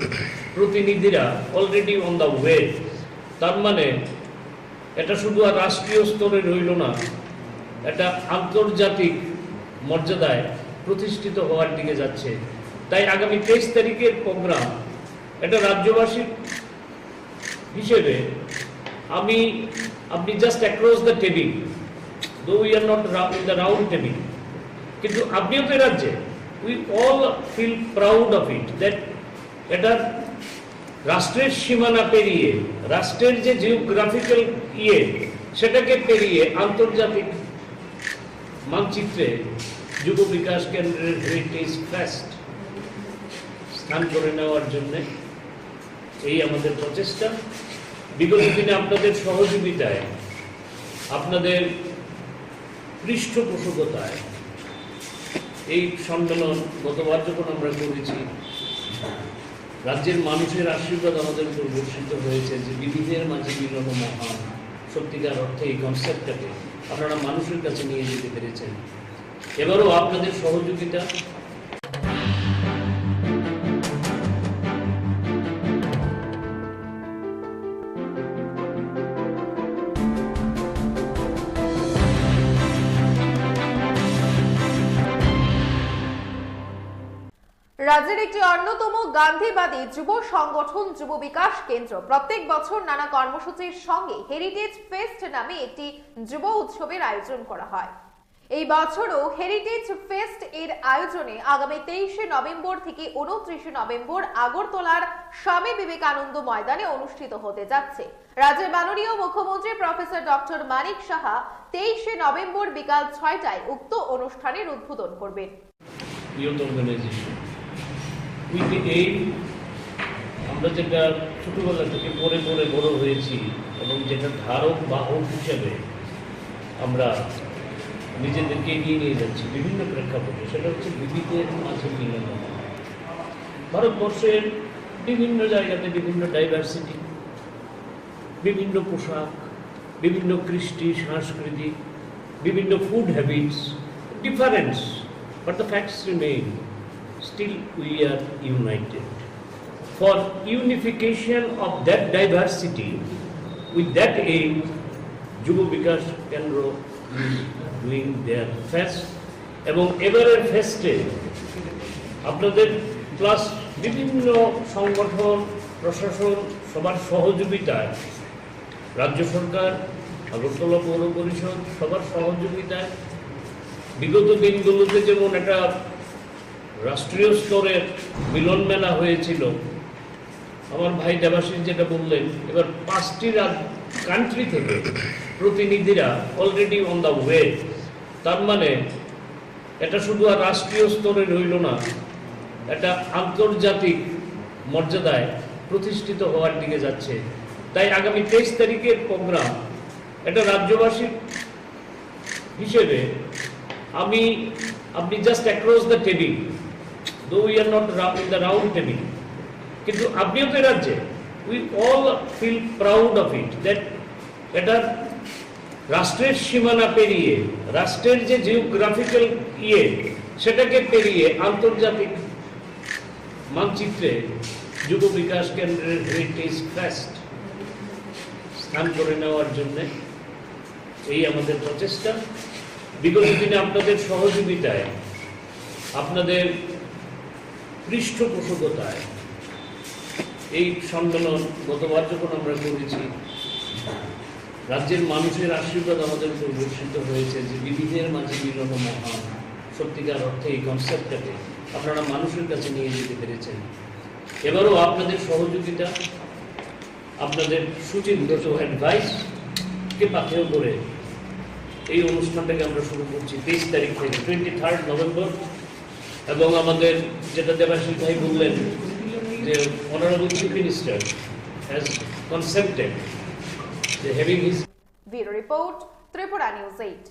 প্রতিনিধিরা already on the way। তার মানে এটা শুধু আর রাষ্ট্রীয় স্তরে রইল না, এটা আন্তর্জাতিক মর্যাদায় প্রতিষ্ঠিত হওয়ার দিকে যাচ্ছে। তাই আগামী তেইশ তারিখের প্রোগ্রাম এটা রাজ্যবাসীর হিসেবে আমি, আপনি just across the table, though we are not in the round table, কিন্তু আপনিও তো এ রাজ্যে, we all feel proud of it, that এটা রাষ্ট্রের সীমানা পেরিয়ে, রাষ্ট্রের যে জিওগ্রাফিক্যাল ইয়ে, সেটাকে পেরিয়ে আন্তর্জাতিক মানচিত্রে যুব বিকাশ কেন্দ্রের হেরিটেজ ফেস্ট স্থান করে নেওয়ার জন্যে এই আমাদের প্রচেষ্টা। বিগত দিনে আপনাদের সহযোগিতায়, আপনাদের পৃষ্ঠপোষকতায় এই সম্মেলন গতবার যখন আমরা করেছি, রাজ্যের মানুষের আশীর্বাদ আমাদের উপর বর্ষিত হয়েছে যে বিবিধের মাঝে মিলন মহান। সত্যিকার অর্থে এই কনসেপ্টটাকে আপনারা মানুষের কাছে নিয়ে যেতে পেরেছেন। এবারও আপনাদের সহযোগিতা। রাজ্যের একটি অন্যতম গান্ধীবাদী যুব সংগঠন যুব বিকাশ কেন্দ্র প্রত্যেক বছর নানা কর্মসূচির সঙ্গে হেরিটেজ ফেস্ট নামে একটি যুব উৎসবের আয়োজন করা হয়। এই বছরও হেরিটেজ ফেস্ট এর আয়োজনে আগামী তেইশে নভেম্বর থেকে ঊনত্রিশে নভেম্বর আগরতলার স্বামী বিবেকানন্দ ময়দানে অনুষ্ঠিত হতে যাচ্ছে। রাজ্যের মাননীয় মুখ্যমন্ত্রী প্রফেসর ডক্টর মানিক সাহা তেইশে নভেম্বর বিকাল ছয়টায় উক্ত অনুষ্ঠানের উদ্বোধন করবেন। Youth Organization, with the aim, আমরা যেটা ছোটবেলা থেকে পড়ে পড়ে বড় হয়েছি এবং যেটা ধারক বাহক হিসেবে আমরা নিজেদেরকে এগিয়ে নিয়ে যাচ্ছি বিভিন্ন প্রেক্ষাপটে, সেটা হচ্ছে বিবিধের মাঝে মিলন। ভারতবর্ষের বিভিন্ন জায়গাতে বিভিন্ন ডাইভার্সিটি, বিভিন্ন পোশাক, বিভিন্ন কৃষ্টি সংস্কৃতি, বিভিন্ন food habits, difference, but the facts remain, still we are united. For unification of that diversity, with that aim, Jubo Bikash Kendra is doing their fest. এবং এবারের ফেস্টে আপনাদের প্লাস বিভিন্ন সংগঠন, প্রশাসন, সবার সহযোগিতায়, রাজ্য সরকার, আগরতলা পৌর পরিষদ, সবার সহযোগিতায় বিগত দিনগুলোতে যেমন একটা রাষ্ট্রীয় স্তরের মিলন মেলা হয়েছিল, আমার ভাই দেবাশিস যেটা বললেন, এবার পাঁচটি রাজ কান্ট্রি থেকে প্রতিনিধিরা already on the way। তার মানে এটা শুধু আর রাষ্ট্রীয় স্তরে রইল না, এটা আন্তর্জাতিক মর্যাদায় প্রতিষ্ঠিত হওয়ার দিকে যাচ্ছে। তাই আগামী তেইশ তারিখের প্রোগ্রাম এটা রাজ্যবাসীর হিসেবে আমি, আপনি just across the table, though we are not in the round table, কিন্তু আপনিও তো এ রাজ্যে, we all feel proud of it, that এটা রাষ্ট্রের সীমানা পেরিয়ে, রাষ্ট্রের যে জিওগ্রাফিক্যাল ইয়ে, সেটাকে পেরিয়ে আন্তর্জাতিক মানচিত্রে যুব বিকাশ কেন্দ্রের হেরিটেজ ফেস্ট স্থান করে নেওয়ার জন্য এই আমাদের প্রচেষ্টা। বিগত দিনে আপনাদের সহযোগিতায় আপনাদের পৃষ্ঠপোষকতায় এই সম্মেলন গতবার যখন আমরা করেছি, রাজ্যের মানুষের আশীর্বাদ আমাদের উপর বর্ষিত হয়েছে যে বিবিধের মাঝে মিলন মহান, সত্যিকার অর্থে এই কনসেপ্টটাকে আপনারা মানুষের কাছে নিয়ে যেতে পেরেছেন। এবারও আপনাদের সহযোগিতা, আপনাদের সুচিন্তিত অ্যাডভাইসকে পাথেয় করে এই অনুষ্ঠানটাকে আমরা শুরু করছি তেইশ তারিখ থেকে, টোয়েন্টি থার্ড নভেম্বর। এবং আমাদের যেটা দেবাশিস ভাই বললেন যে অনারেবল চিফ মিনিস্টার হ্যাজ কনসেন্টেড যে having his Bureau report, Tripura News eight.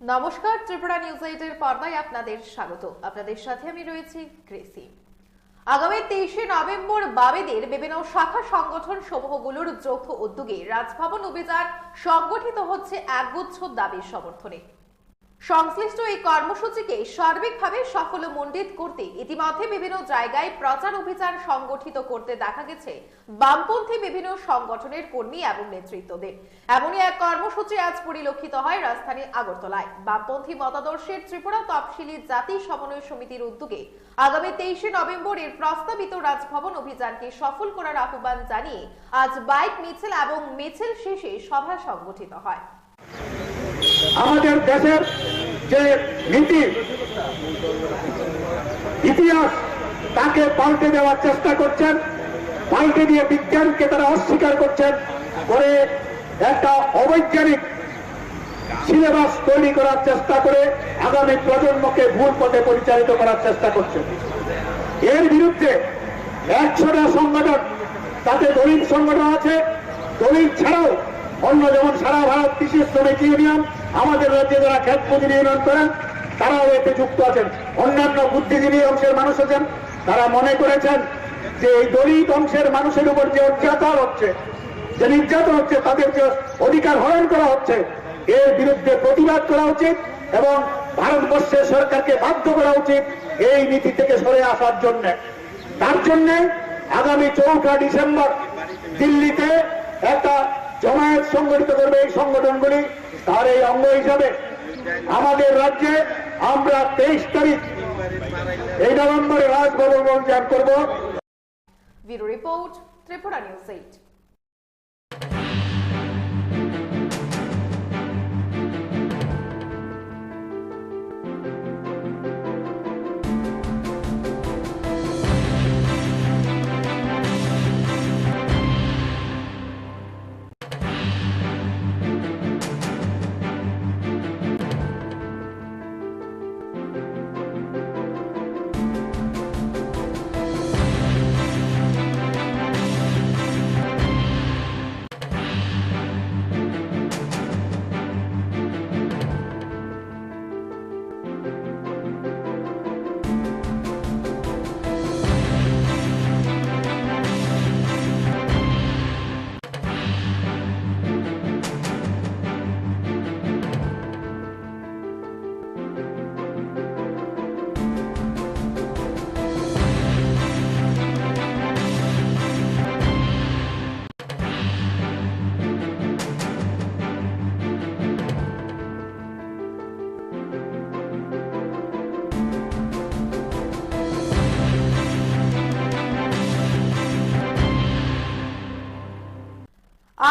নমস্কার, ত্রিপুরা নিউজ এইট এর পর্দায় আপনাদের স্বাগত। আপনাদের সাথে আমি রয়েছি গ্রেসি। আগামী তেইশে নভেম্বর বামেদের বিভিন্ন শাখা সংগঠন সমূহগুলোর যৌথ উদ্যোগে রাজভবন অভিযান সংগঠিত হচ্ছে একগুচ্ছ দাবির সমর্থনে। সংশ্লিষ্ট এই কর্মসূচিকে সার্বিকভাবে সাফল্যমণ্ডিত করতে ইতিমধ্যে বিভিন্ন জায়গায় প্রচার অভিযান সংগঠিত করতে দেখা গেছে বামপন্থী বিভিন্ন সংগঠনের কর্মী এবং নেতৃত্বদের। এমনই এক কর্মসূচি আজ পরিলক্ষিত হয় রাজধানী আগরতলায়। বামপন্থী মতাদর্শের ত্রিপুরা তফসিলি জাতি সমন্বয় সমিতির উদ্যোগে আগামী তেইশে নভেম্বর এর প্রস্তাবিত রাজভবন অভিযানকে সফল করার আহ্বান জানিয়ে আজ বাইক মিছিল এবং মিছিল শেষে সভা সংগঠিত হয়। আমাদের দেশের যে নীতি, ইতিহাস, তাকে পাল্টে দেওয়ার চেষ্টা করছেন, পাল্টে দিয়ে বিজ্ঞানকে তারা অস্বীকার করছেন, করে একটা অবৈজ্ঞানিক সিলেবাস তৈরি করার চেষ্টা করে আগামী প্রজন্মকে ভুল পথে পরিচালিত করার চেষ্টা করছেন। এর বিরুদ্ধে একশোটা সংগঠন, তাতে দলিত সংগঠন আছে, দলিত ছাড়াও অন্য যেমন সারা ভারত কৃষি শ্রমিক ইউনিয়ন, আমাদের রাজ্যে যারা ক্ষেত মজুরি ইউনিয়ন করেন, তারাও এতে যুক্ত আছেন। অন্যান্য বুদ্ধিজীবী অংশের মানুষ আছেন, তারা মনে করেছেন যে এই দলিত অংশের মানুষের উপর যে অত্যাচার হচ্ছে, যে নির্যাতন হচ্ছে, তাদের যে অধিকার হরণ করা হচ্ছে, এর বিরুদ্ধে প্রতিবাদ করা উচিত এবং ভারতবর্ষের সরকারকে বাধ্য করা উচিত এই নীতি থেকে সরে আসার জন্য। তার জন্য আগামী চৌঠা ডিসেম্বর দিল্লিতে একটা জমায়েত সংগঠিত করবে এই সংগঠনগুলি। তার এই অঙ্গ হিসাবে আমাদের রাজ্যে আমরা তেইশ তারিখ এই নভেম্বরে রাজভবন অভিযান করব। Bureau report, Tripura News eight.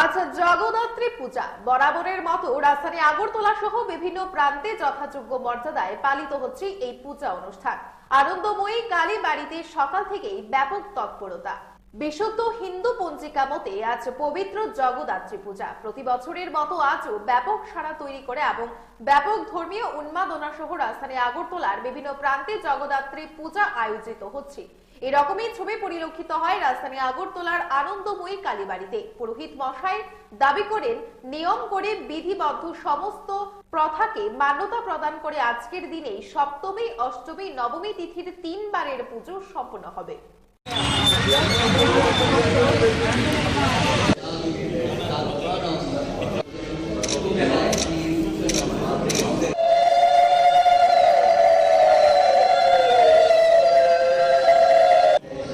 আজ জগদ্ধাত্রী পূজা। বরাবরের মতো রাজধানী আগরতলা সহ বিভিন্ন প্রান্তে যথাযোগ্য মর্যাদায় পালিত হচ্ছে এই পূজা অনুষ্ঠান। আনন্দময়ী কালী বাড়িতে সকাল থেকেই ব্যাপক তৎপরতা। বিশুদ্ধ হিন্দু পঞ্জিকা মতে আজ পবিত্র জগদ্ধাত্রী পূজা। প্রতি বছরের মতো আজও ব্যাপক সাড়া তৈরি করে এবং ব্যাপক ধর্মীয় উন্মাদনা সহ রাজধানী আগরতলার বিভিন্ন প্রান্তে জগদ্ধাত্রী পূজা আয়োজিত হচ্ছে। এরকমই ছবি পরিলক্ষিত হয় রাজধানী আগরতলার আনন্দময়ী কালীবাড়িতে। পুরোহিত মশাই দাবি করেন, নিয়ম করে বিধিবদ্ধ সমস্ত প্রথাকে মান্যতা প্রদান করে আজকের দিনেই সপ্তমী, অষ্টমী, নবমী তিথির তিনবারের পুজো সম্পন্ন হবে।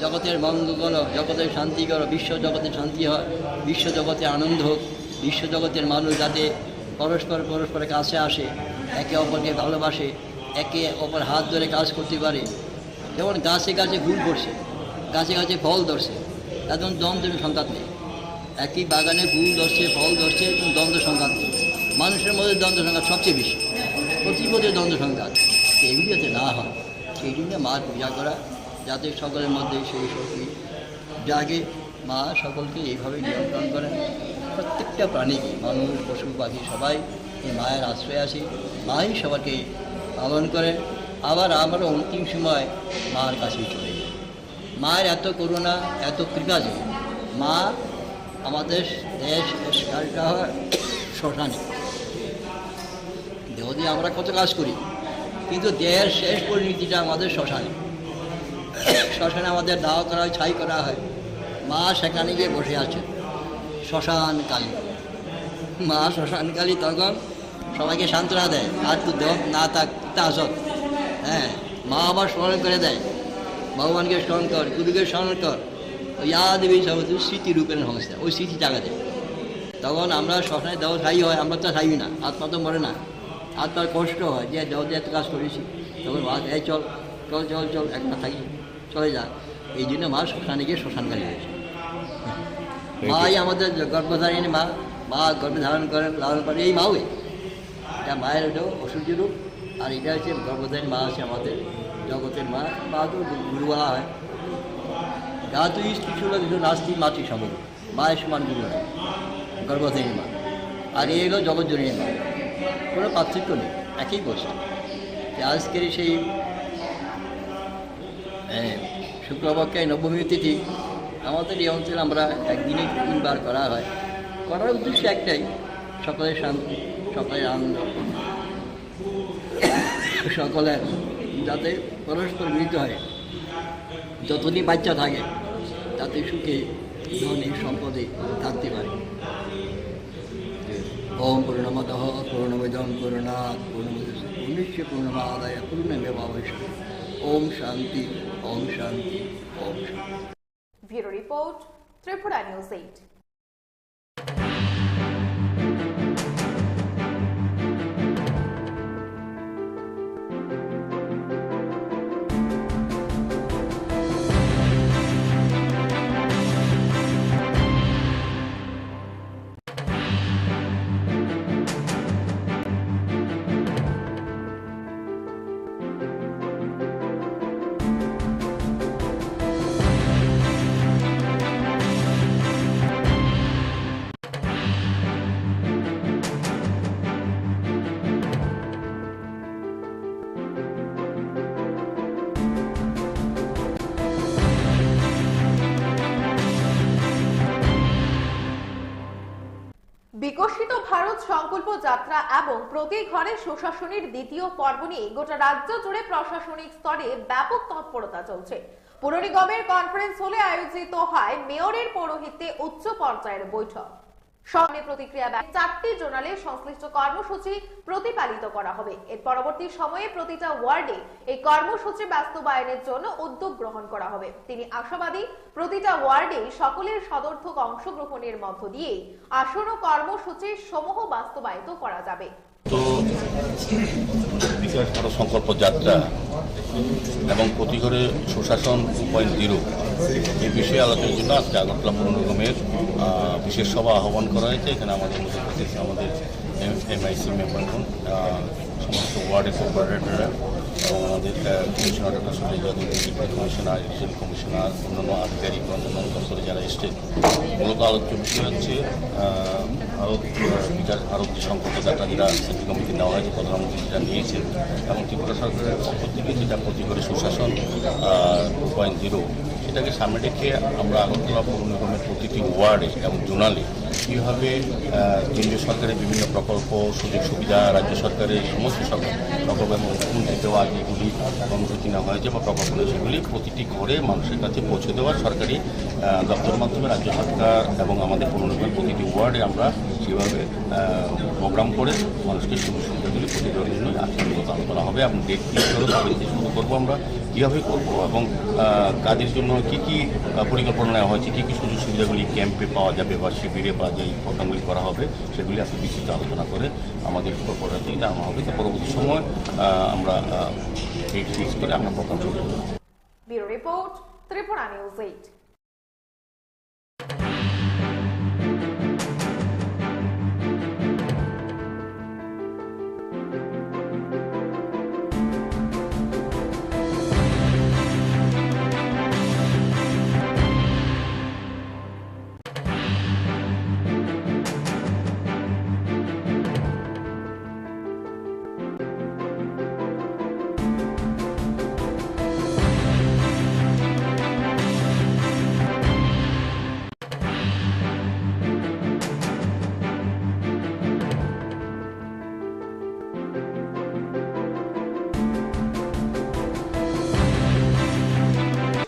জগতের মঙ্গল করো, জগতের শান্তি করো, বিশ্ব জগতে শান্তি হয়, বিশ্ব জগতে আনন্দ হোক, বিশ্ব জগতের মানুষ যাতে পরস্পর পরস্পরের কাছে আসে, একে অপরকে ভালোবাসে, একে অপর হাত ধরে কাজ করতে পারে। যেমন গাছে গাছে ফুল ধরছে, গাছে গাছে ফল ধরছে, এখন দ্বন্দ্ব সংঘাত নেই। একই বাগানে ফুল ধরছে, ফল ধরছে, কোনো দ্বন্দ্ব সংঘাত নেই। মানুষের মধ্যে দ্বন্দ্ব সংঘাত সবচেয়ে বেশি, প্রতি পদে দ্বন্দ্ব সংঘাত। এগুলি যাতে না হয়, সেই জন্য মার পূজা করা, যাতে সকলের মধ্যে সেই শক্তি জাগে। মা সকলকে এইভাবে নিয়ন্ত্রণ করেন। প্রত্যেকটা প্রাণীকে, মানুষ, পশু পাখি, সবাই এই মায়ের আশ্রয়ে আসি। মাই সবাইকে পালন করেন। আবার আমরা অন্তিম সময় মার কাছেই চলে যাই। মায়ের এত করুণা, এত কৃপা যে মা আমাদের দেশ শেষ কালটা হয় শ্মশানে। যদি আমরা কত কাজ করি, কিন্তু দেশ শেষ পরিণতিটা আমাদের শ্মশানে। শ্মশানে আমাদের দাহ করা হয়, ছাই করা হয়। মা সেখানে গিয়ে বসে আছেন শ্মশান কালী। মা শ্মশান কালী তখন সবাইকে সান্ত্বনা দেয়, আর তুই দেহ না থাক, তা আসত। হ্যাঁ, মা আবার স্মরণ করে দেয়, ভগবানকে স্মরণ কর, গুরুকে স্মরণ কর। ওই ইয়া দেবী সর্বতু স্মৃতি রূপেণ সংস্থা, ওই স্মৃতি জাগাতে। তখন আমরা শ্মশানে দেহ ছাই হয়, আমরা তো ছাই না, আত্মা তো মরে না। আত্মার কষ্ট হয় যে দেহ দিয়ে এত কাজ করেছি, তখন মা, "এই চল, চল, চল, চল, একবার থাকি, চলে যা।" এই জন্য মা শ্মশানে গিয়ে শ্মশান কালী হয়েছে। মাই আমাদের যে গর্ভধারিণী মা, মা গর্ভে ধারণ করেন, লালন করেন, এই মাওই। এটা মায়ের হলো অসুর রূপ, আর এটা হচ্ছে গর্ভধারিণী মা আছে আমাদের, জগতের মা, মা তো গুরু বলা হয়। ধাতু স্থিতি হলো কিছু নাস্তি মাতৃ সমরূপ। মায়ের সমান গুরু হয়, গর্ভধারিণী মা। আর এই হলো জগৎ জননী মা, কোনো পার্থক্য নেই, একই বস্তু। তো আজকের সেই, হ্যাঁ, শুক্লপক্ষে নবমী তিথি আমাদের এই অঞ্চলে আমরা একদিনে তিনবার করা হয়। করার উদ্দেশ্য একটাই, সকলের শান্তি, সকলের আনন্দ, সকলের যাতে পরস্পর মিলিত হয়, যতদিন বাচ্চা থাকে, তাতে সুখে ধনে সম্পদে থাকতে পারে। ওম পূর্ণমদঃ পূর্ণমিদং পূর্ণাৎ পূর্ণমুদচ্যতে পূর্ণস্য পূর্ণমাদায় পূর্ণমেবাবশিষ্যতে। ওম শান্তি, ওম শান্তি, ওম শান্তি। Bureau report, Tripura News eight. বিকশিত ভারত সংকল্প যাত্রা এবং প্রতি ঘরে সুশাসনের দ্বিতীয় পর্ব নিয়ে গোটা রাজ্য জুড়ে প্রশাসনিক স্তরে ব্যাপক তৎপরতা চলছে। পৌর নিগমের কনফারেন্স হলে আয়োজিত হয় মেয়রের পৌরোহিত্যে উচ্চ পর্যায়ের বৈঠক। সঙ্গে প্রতিক্রিয়া ব্যক্ত চারটি জোনালে সংশ্লিষ্ট কর্মসূচি প্রতিপালিত করা হবে। এর পরবর্তী সময়ে প্রতিটা ওয়ার্ডে এই কর্মসূচি বাস্তবায়নের জন্য উদ্যোগ গ্রহণ করা হবে। তিনি আশাবাদী, প্রতিটা ওয়ার্ডে সকলের সদর্থক অংশগ্রহণের মধ্য দিয়েই আসন্ন কর্মসূচি সমূহ বাস্তবায়িত করা যাবে। তো বিকাশ ভারত সংকল্প যাত্রা এবং প্রতি ঘরে সুশাসন টু পয়েন্ট জিরো, এই বিষয়ে আলোচনার জন্য আজকে আগরতলা পৌর নিগমের, আহ, বিশেষ সভা আহ্বান করা হয়েছে। এখানে আমাদের মধ্যে উপস্থিত আমাদের এম-, এমআইসি মেম্বারগণ, আহ, ওয়ার্ডের কোঅর্ডিনেটররা এবং আমাদের, ah, commissioner doctor Sunil Yadav, deputy commissioner, additional commissioner, অন্যান্য আধিকারিক বা অন্যান্য দপ্তরে যারা এসছেন, মূলত আলোচ্য বিষয় হচ্ছে, আহ, ভারত, আহ, বিচার, ভারত যে সংকল্প যাত্রা যেটা সেন্ট্রাল কমিটি নেওয়া হয়েছে, প্রধানমন্ত্রী যেটা নিয়েছেন এবং ত্রিপুরা সরকারের পক্ষ থেকে যেটা প্রতি ঘরে সুশাসন, আহ, টু পয়েন্ট জিরো, সেটাকে সামনে রেখে আমরা আগরতলা পৌর নিগমের প্রতিটি ওয়ার্ডে এবং জোনালে কীভাবে, আহ, কেন্দ্রীয় সরকারের বিভিন্ন প্রকল্প, সুযোগ সুবিধা, রাজ্য সরকারের সমস্ত সব প্রকল্প এবং মুখ্যমন্ত্রী দেওয়া যেগুলি কর্মসূচি নেওয়া হয়েছে বা প্রকল্প নেই, সেগুলি প্রতিটি ঘরে মানুষের কাছে পৌঁছে দেওয়ার সরকারি, আহ, দপ্তরের মাধ্যমে রাজ্য সরকার এবং আমাদের পৌর নিগমের প্রতিটি ওয়ার্ডে আমরা সেভাবে, আহ, প্রোগ্রাম করে মানুষকে সুযোগ সুবিধাগুলি প্রতিটি ঘরে জন্য আজকে মূলত আলোচনা হবে এবং ডেট ফিক্স করে তবে শুরু করবো আমরা। কীভাবে করবো এবং, আহ, কাদের জন্য কী কী, আহ, পরিকল্পনা নেওয়া হয়েছে, কী কী সুযোগ সুবিধাগুলি ক্যাম্পে পাওয়া যাবে বা শিবিরে বা যেই প্রোগ্রামগুলি করা হবে, সেগুলি আজকে বিস্তৃত আলোচনা করে আমাদের উপর পর্যায়ে জানানো হবে। তো পরবর্তী সময়, আহ, আমরা, আহ, ডেট ফিক্স করে আমরা প্রোগ্রাম শুরু করবো। Bureau report, Tripura News eight.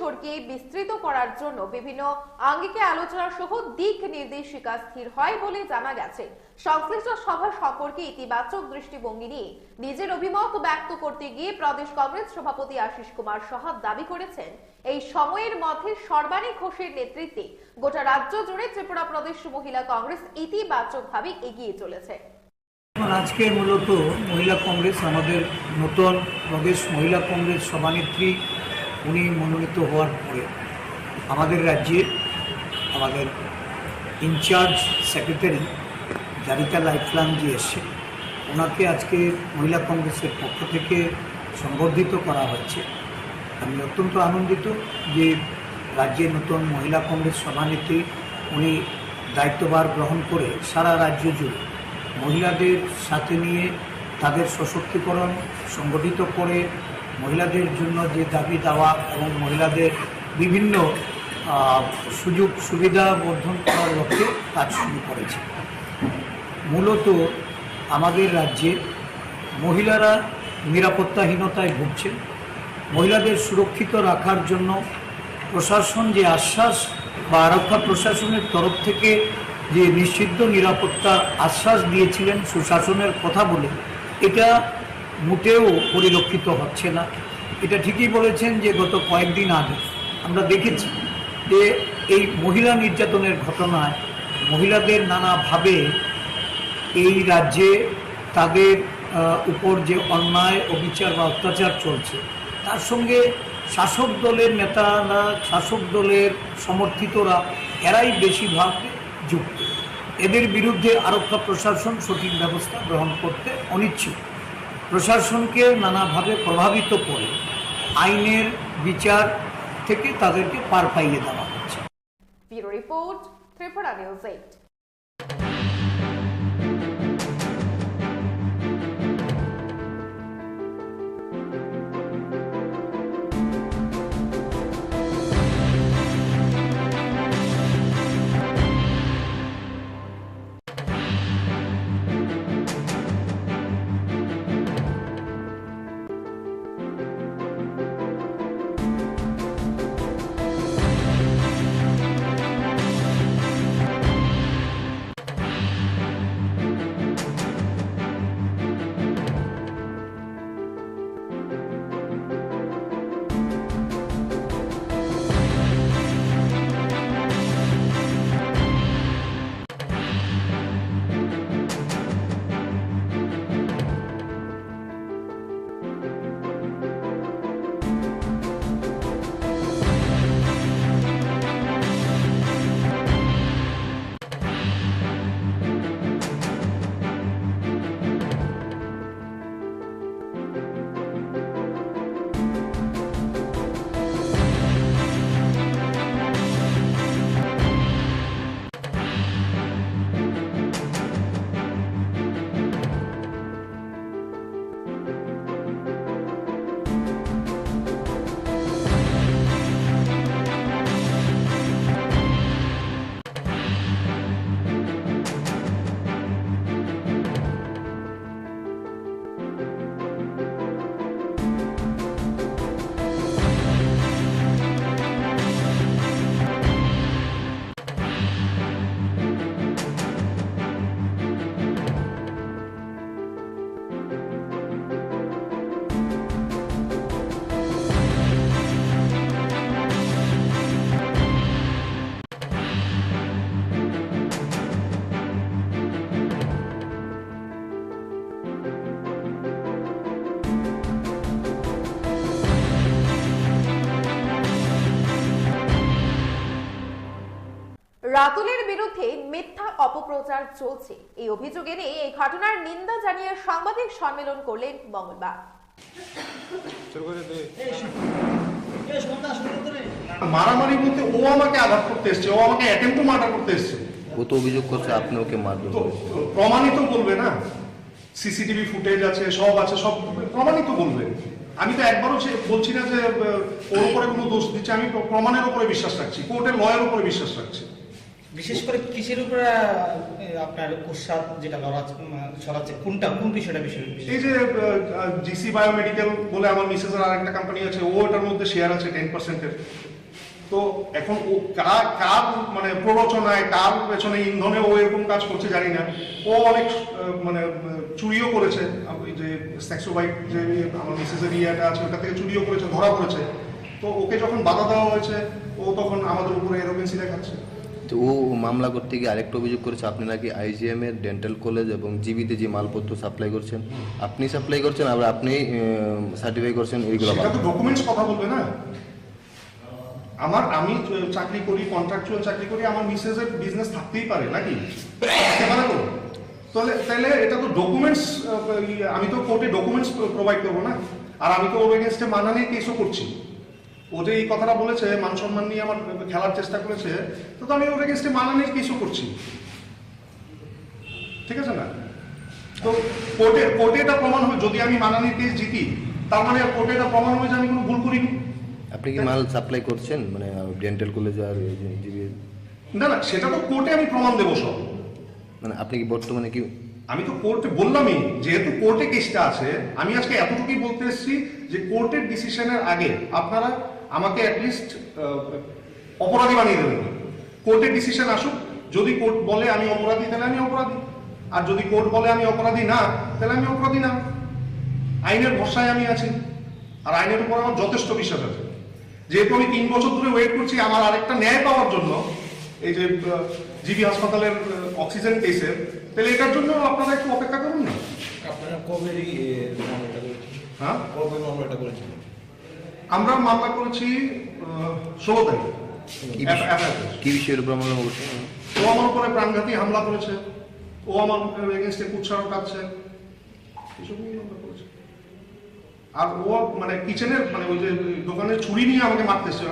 সরকে বিস্তৃত করার জন্য বিভিন্ন আঙ্গিকে আলোচনা সহ দিক নির্দেশিকা স্থির হয় বলে জানা গেছে। সংশ্লিষ্ট সভা সম্পর্কে ইতিবাচক দৃষ্টিভঙ্গি নিয়ে নিজের অভিমত ব্যক্ত করতে গিয়ে প্রদেশ কংগ্রেস সভাপতি আশিস কুমার সাহা দাবি করেছেন, এই সময়ের মধ্যে সর্বাণী ঘোষের নেতৃত্বে গোটা রাজ্য জুড়ে ত্রিপুরা প্রদেশ মহিলা কংগ্রেস ইতিবাচকভাবে এগিয়ে চলেছে। এখন আজকে মূলত মহিলা কংগ্রেস, আমাদের নতুন প্রদেশ মহিলা কংগ্রেস সভানেত্রী উনি মনোনীত হওয়ার পরে আমাদের রাজ্যে আমাদের ইনচার্জ সেক্রেটারি জারিকা লাইফলাম যে এসছে, ওনাকে আজকে মহিলা কংগ্রেসের পক্ষ থেকে সম্বর্ধিত করা হয়েছে। আমি অত্যন্ত আনন্দিত যে রাজ্যের নতুন মহিলা কংগ্রেস সভানেত্রী উনি দায়িত্বভার গ্রহণ করে সারা রাজ্য জুড়ে মহিলাদের সাথে নিয়ে তাদের সশক্তিকরণ সংগঠিত করে মহিলাদের জন্য যে দাবি দাওয়া এবং মহিলাদের বিভিন্ন, আহ, সুযোগ সুবিধা বর্ধন করার লক্ষ্যে কাজ শুরু করেছে। মূলত আমাদের রাজ্যে মহিলারা নিরাপত্তাহীনতায় ভুগছেন। মহিলাদের সুরক্ষিত রাখার জন্য প্রশাসন যে আশ্বাস বা আরক্ষা প্রশাসনের তরফ থেকে যে নিশ্চিদ্র নিরাপত্তার আশ্বাস দিয়েছিলেন সুশাসনের কথা বলে, এটা মোটেও পরিলক্ষিত হচ্ছে না। এটা ঠিকই বলেছেন যে গত কয়েকদিন আগে আমরা দেখেছি যে এই মহিলা নির্যাতনের ঘটনায় মহিলাদের নানাভাবে এই রাজ্যে তাদের, আহ, উপর যে অন্যায়, অবিচার বা অত্যাচার চলছে, তার সঙ্গে শাসক দলের নেতারা, শাসক দলের সমর্থিতরা, এরাই বেশিরভাগ যুক্ত। এদের বিরুদ্ধে আরক্ষা প্রশাসন সঠিক ব্যবস্থা গ্রহণ করতে অনিচ্ছুক। প্রশাসনকে নানাভাবে প্রভাবিত করে আইনের বিচার থেকে তাদেরকে পার পাইয়ে দেওয়া হচ্ছে। Bureau report, Tripura News eight. রাতুলের বিরুদ্ধে মিথ্যা অপপ্রচার চলছে। এই অভিযোগ এনে এই ঘটনার নিন্দা জানিয়ে সাংবাদিক সম্মেলন করলেন মঙ্গলবার। মারামারি বলতে ও আমাকে আঘাত করতে এসছে, ও আমাকে অ্যাটেম্প টু মার্ডার করতে এসছে। ও তো অভিযোগ করছে আপনি ওকে মারধর তো করেছেন। প্রমাণই তো বলবে না, সিসিটিভি ফুটেজ আছে, সব আছে, সব প্রমাণই তো বলবে। আমি তো একবারও সে বলছি না যে আহ, ওর উপরে কোনো দোষ দিচ্ছে, আমি প্র- প্রমাণের উপরে বিশ্বাস রাখছি, কোর্টের লয়ের উপরে বিশ্বাস রাখছি। বিশেষ করে কিসের উপরে আহ, আপনার উৎসাহ যেটা লড়াচ্ছে, উম, ছড়াচ্ছে, কোনটা, কোন বিষয়টা বিষয়? এই যে জিসি বায়োমেডিকেল বলে আমার মিসেসের আর একটা কোম্পানি আছে, ও এটার মধ্যে শেয়ার আছে টেন পার্সেন্টের। তো এখন ও কার কার মানে প্ররোচনায়, কার পেছনে ইন্ধনে ও এরকম কাজ করছে জানি না। ও অনেক আহ, মানে আহ, চুরিও করেছে। আম- এই যে স্যাক্সোবাইট যে ইয়ে, আমার মিসেসের ইয়েটা আছে, ওটা থেকে চুরিও করেছে, ধরা পড়েছে। তো ওকে যখন বাধা দেওয়া হয়েছে, ও তখন আমাদের উপরে অ্যারোগেন্সি দেখাচ্ছে। তো ও মামলা করতে গিয়ে আরেকটা অভিযোগ করেছে, আপনি নাকি আইজিএম এর ডেন্টাল কলেজ এবং জিবিতে যে মালপত্র সাপ্লাই করছেন, আপনি সাপ্লাই করছেন, আবার আপনি সার্টিফাই করছেন, এইগুলো সেটা তো ডকুমেন্টস কথা বলবে না। আমার আমি চ- চাকরি করি, কন্ট্রাকচুয়াল চাকরি করি, আমার মিসেসের বিজনেস থাকতেই পারে নাকি? থাকতে পারে তো। তাহলে তাহলে এটা তো ডকুমেন্টস, আমি তো কোর্টে ডকুমেন্টস প্রোভাইড করবো না। আর আমি তো ওর এগেনস্টে মানহানির কেসও করছি। ও যে এই কথাটা বলেছে, মান সম্মান নিয়ে আমার খেলার চেষ্টা করেছে, তো তো আমি ওর এগেনস্টে মানহানির কেসও করছি। ঠিক আছে না? তো কোর্টে কোর্টে এটা প্রমাণ হবে, যদি আমি মানহানির কেস জিতি, তার মানে কোর্টে এটা প্রমাণ হবে যে আমি কোনো ভুল করিনি। আপনি কি মাল সাপ্লাই করছেন, মানে ডেন্টাল কলেজ আর এই যে জিবি? না না, সেটা তো কোর্টে আমি প্রমাণ দেবো সব। মানে আপনি কি বর্তমানে কি? আমি তো কোর্টে বললামই, যেহেতু কোর্টে কেসটা আছে, আমি আজকে এতটুকুই বলতে এসেছি যে কোর্টের ডিসিশনের আগে আপনারা আমাকে অ্যাটলিস্ট অপরাধী বানিয়ে দেবেন। কোর্টের ডিসিশন আসুক, যদি কোর্ট বলে আমি অপরাধী, তাহলে আমি অপরাধী। আর যদি কোর্ট বলে আমি অপরাধী না, তাহলে আমি অপরাধী না। আইনের ভরসায় আমি আছি, আর আইনের উপর আমার যথেষ্ট বিশ্বাস আছে। যেহেতু আমি তিন বছর ধরে ওয়েট করছি আমার আরেকটা ন্যায় পাওয়ার জন্য, এই যে জিবি হাসপাতালের অক্সিজেন কেসের, তাহলে এটার জন্য আপনারা একটু অপেক্ষা করুন না। আপনারা কবে এই মামলাটা করেছেন? হ্যাঁ, কবে মামলাটা করেছিলেন? আমরা মামলা করেছি ষোলো তারিখ। কি এফ- বিষয়- এফআইআর করেছি। কি বিষয়ের উপর মামলা করছেন? ও আমার উপরে প্রাণঘাতী হামলা করেছে, ও আমার এগেনস্টে কুৎসা কাটছে, এসব নিয়ে আমরা করেছি। আর ও মানে কিচেনের মানে ওই যে দোকানে ছুরি নিয়ে আমাকে মারতেছে।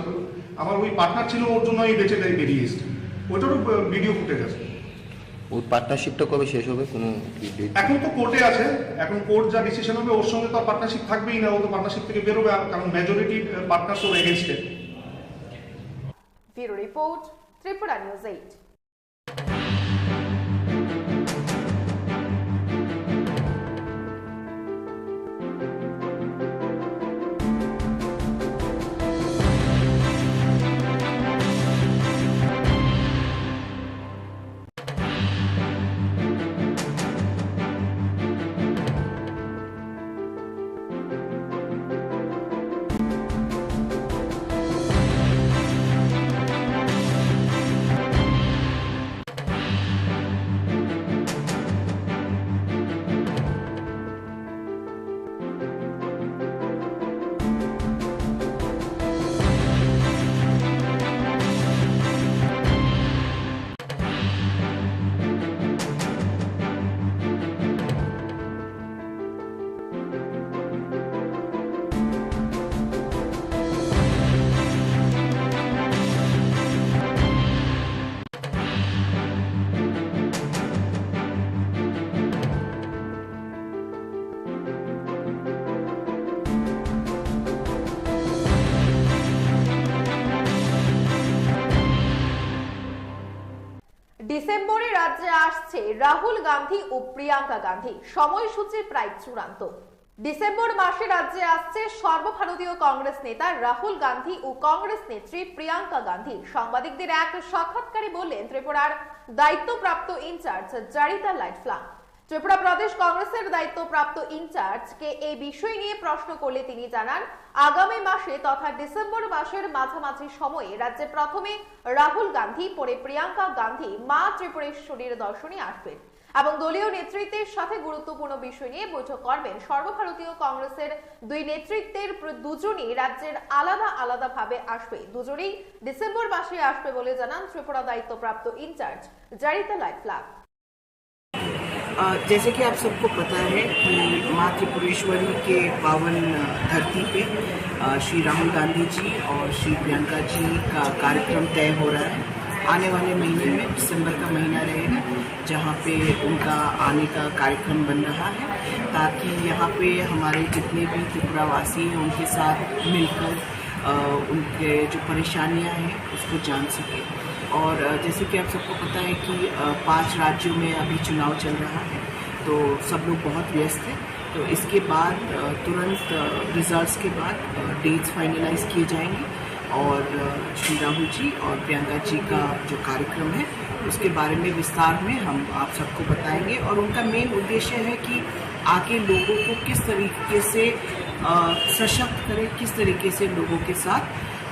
আমার ওই পার্টনার ছিল, ওর জন্য আমি বেঁচে যাই, বেরিয়ে এসেছি। ওইটারও ভিডিও ফুটেজ আছে। ওই পার্টনারশিপটা কবে শেষ হবে, কোনো কি ডেট? এখন তো কোর্টে আছে, এখন কোর্ট যা ডিসিশন হবে ওর সঙ্গে তো আর পার্টনারশিপ থাকবেই না, ও তো পার্টনারশিপ থেকে বেরোবে, আর কারণ মেজরিটি পার্টনার্স ওর এগেনস্টে। Bureau report, Tripura news eight. ডিসেম্বরে রাজ্যে আসছে রাহুল গান্ধী ও প্রিয়াঙ্কা গান্ধী, সময়সূচি প্রায় চূড়ান্ত। ডিসেম্বর মাসে রাজ্যে আসছে সর্বভারতীয় কংগ্রেস নেতা রাহুল গান্ধী ও কংগ্রেস নেত্রী প্রিয়াঙ্কা গান্ধী। সাংবাদিকদের এক সাক্ষাৎকারে বললেন ত্রিপুরার দায়িত্বপ্রাপ্ত ইনচার্জ জারিতা লাইটফ্লাং। ত্রিপুরা প্রদেশ কংগ্রেসের দায়িত্বপ্রাপ্ত ইনচার্জকে এই বিষয় নিয়ে প্রশ্ন করলে তিনি জানান, আগামী মাসে তথা ডিসেম্বর মাসের মাঝামাঝি সময়ে রাজ্যে প্রথমে রাহুল গান্ধী, পরে প্রিয়াঙ্কা গান্ধী মা ত্রিপুরেশ্বরীর দর্শনে আসবেন এবং দলীয় নেতৃত্বের সাথে গুরুত্বপূর্ণ বিষয় নিয়ে বৈঠক করবেন। সর্বভারতীয় কংগ্রেসের দুই নেতৃত্বের প্র-, দুজনই রাজ্যের আলাদা আলাদাভাবে আসবে। দুজনেই ডিসেম্বর মাসে আসবে বলে জানান ত্রিপুরা দায়িত্বপ্রাপ্ত ইনচার্জ জারিতা লাইফলাভ। अ, जैसे कि आप सबको पता है कि माँ त्रिपुरेश्वरी के पावन, अ, धरती पे, अ, श्री राहुल गांधी जी और श्री प्रियंका जी का कार्यक्रम तय हो रहा है। आने वाले महीने में, दिसंबर का महीना रहेगा, जहाँ पे उनका आने का कार्यक्रम बन रहा है, ताकि यहाँ पे हमारे जितने भी त्रिपुरावासी हैं, उनके साथ मिलकर, अ, उनके जो परेशानियाँ हैं, उसको जान सके। और, अ, जैसे कि आप सबको पता है कि, अ, पांच राज्यों में अभी चुनाव चल रहा है, तो सब लोग बहुत व्यस्त हैं। तो इसके बाद, अ, तुरंत, अ, रिजल्ट्स के बाद, अ, डेट्स फाइनलाइज किए जाएंगे और, अ, श्री राहुल जी और प्रियंका जी का जो कार्यक्रम है, उसके बारे में विस्तार में हम आप सबको बताएंगे। और उनका मेन उद्देश्य है कि आके लोगों को किस तरीके से, अ, सशक्त करें, किस तरीके से लोगों के साथ,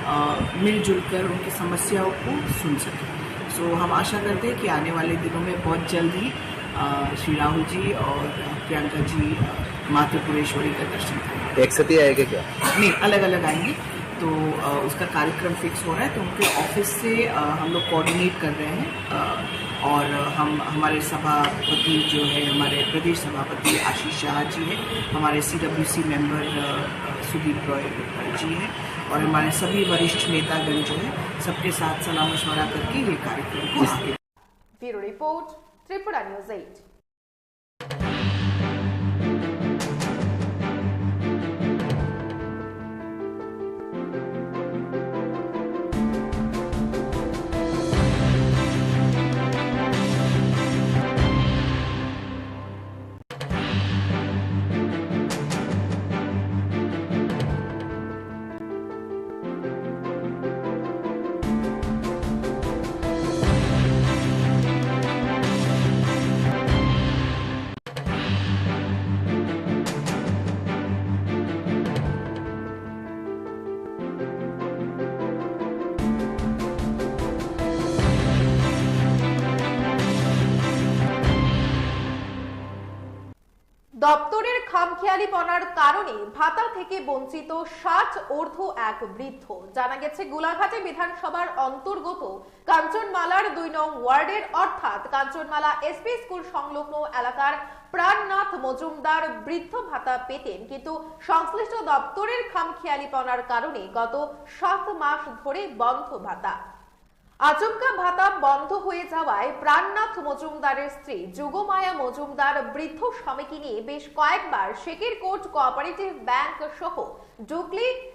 अ, मिलजुल कर उनकी समस्याओं को सुन सकें। सो हम आशा करते हैं कि आने वाले दिनों में बहुत जल्द ही, अ, श्री राहुल जी और प्रियंका जी, अ, माँ त्रिपुरेश्वरी का दर्शन करेंगे। एक साथ ही आएगा क्या? नहीं, अलग-अलग आएंगे। तो, अ, उसका कार्यक्रम फिक्स हो रहा है, तो उनके ऑफिस से, अ, हम लोग कोऑर्डिनेट कर रहे हैं, अ, और हम, हमारे सभापति जो है, हमारे प्रदेश सभापति आशीष शाह जी हैं, हमारे सीडब्ल्यूसी मेंबर, अ, अ, सुदीप रॉय जी हैं, और हमारे सभी वरिष्ठ नेतागण जो हैं, सबके साथ सलाह मशवरा करके ये कार्यक्रम को आगे। Bureau Report, Tripura News eight. দপ্তরের খামখেয়ালিপনার কারণে ভাতা থেকে বঞ্চিত ষাট ঊর্ধ্ব এক বৃদ্ধ। জানা গেছে, গোলাঘাটে বিধানসভার অন্তর্গত কাঞ্চনমালার দুই নং ওয়ার্ডের অর্থাৎ কাঞ্চনমালা এসপি স্কুল সংলগ্ন এলাকার প্রাণনাথ মজুমদার বৃদ্ধ ভাতা পেতেন, কিন্তু সংশ্লিষ্ট দপ্তরের খামখেয়ালিপনার কারণে গত সাত মাস ধরে বন্ধ ভাতা। আচমকা ভাতা বন্ধ হয়ে যাওয়ায় প্রাণনাথ মজুমদারের স্ত্রী যুগমায়া মজুমদার বৃদ্ধ স্বামীকে নিয়ে বেশ কয়েকবার শেকেরকোট কোঅপারেটিভ ব্যাংক সহ ডুকলি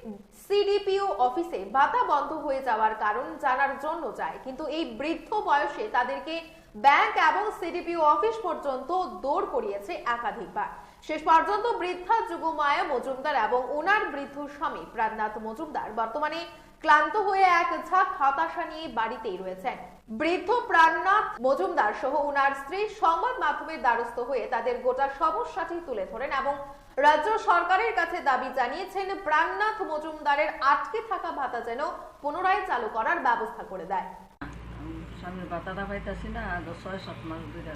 সিডিপিও অফিসে ভাতা বন্ধ হয়ে যাওয়ার কারণ জানার জন্য যায়, কিন্তু এই বৃদ্ধ বয়সে তাদেরকে ব্যাংক এবং সিডিপিও অফিস পর্যন্ত দৌড় করিয়েছে একাধিকবার। শেষ পর্যন্ত বৃদ্ধা যুগমায়া মজুমদার এবং ওনার বৃদ্ধ স্বামী প্রাণনাথ মজুমদার বর্তমানে ক্লান্ত হয়ে এক ঝাঁক হতাশা নিয়ে বাড়িতেই রয়েছেন। বৃদ্ধ প্রাণনাথ মজুমদার সহ ওনার স্ত্রী সংবাদ মাধ্যমের দ্বারস্থ হয়ে তাদের গোটা সমস্যাটি তুলে ধরেন এবং রাজ্য সরকারের কাছে দাবি জানিয়েছেন প্রাণনাথ মজুমদারের আটকে থাকা ভাতা যেন পুনরায় চালু করার ব্যবস্থা করে দেয়। আমি স্বামীর ভাতাটা পাইতাছি না, আজ ছয় সাত মাস ধরে।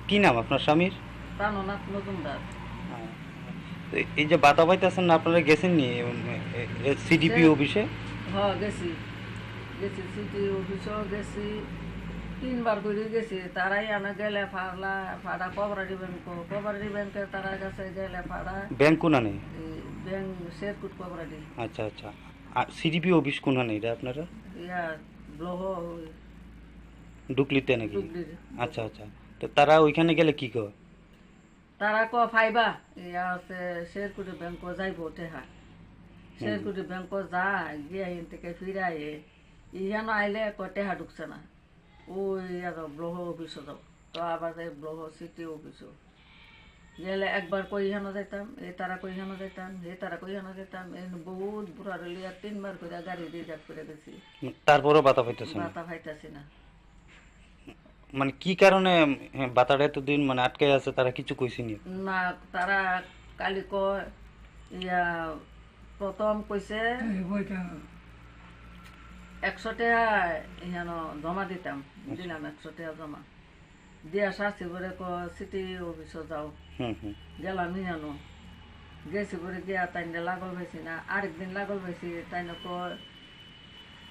কি নাম আপনার স্বামীর? প্রাণনাথ মজুমদার। হ্যাঁ। তো এই যে ভাতা পাইতেছেন না, আপনারা গেছেন নি, উম, এ, এ, সিডিপি সে অফিসে? হ্যাঁ, গেছি। গেছি, সিডি অফিসও গেছি। তিনবার করে গেছি। তারাই আনা গেলে ফাড়া, ফাড়া কোঅপারেটিভ ব্যাংক, কোঅপারেটিভ ব্যাংকে তারা গেছে গেলে ফাড়া। ব্যাংক কোনানে? এই ব্যাংক শেরকুট কোঅপারেটিভ। আচ্ছা, আচ্ছা। আর সিডিপি অফিস কোনানে এটা আপনারা? ইয়া, ব্লহ ওই ডুকলিতে নাকি? ডুকলির। আচ্ছা, আচ্ছা। তো তারা ওইখানে গেলে কি কয়? তারা ক ফাইবা, ইয়া আছে, শেরকুটি ব্যাংক যাইব টেহা। হুম। শেরকুটি ব্যাংক যা, গিয়া হিন থেকে ফিরায়। ইহানো আইলে ক টেহা ঢুকছে না। ওই আর ব্লহ অফিসে যাও। তো আবার যাই ব্লহ সিটি অফিসে। গেলে একবার কই ইহানো যাইতাম, এ তারা কই ইহানো যাইতাম, হে তারা কই ইহানো যাইতাম। এই বহুত বুড়া রেলিয়া তিনবার করে গাড়ি রিজার্ভ করে গেছি। তারপরও ভাতা পাইতেছে না? ভাতা পাইতেছি না। মানে কি কারণে, হ্যাঁ, ভাতাটা এতদিন মানে আটকে আছে, তারা কিছু কইছে নি? না, তারা কালি কয়, ইয়া, প্রথম কইছে এই বইটা। একশো টাকা ইয়ানো জমা দিতাম, আচ্ছা। দিলাম একশো টাকা জমা। দিয়া শাস্তি করে ক সিটি অফিসে যাও। হুম, হুম। গেলাম ইয়ানো। গেছি করে গিয়া তাইনরে লাগল পাইছি না। আরেকদিন লাগল পাইছি, তাইন ক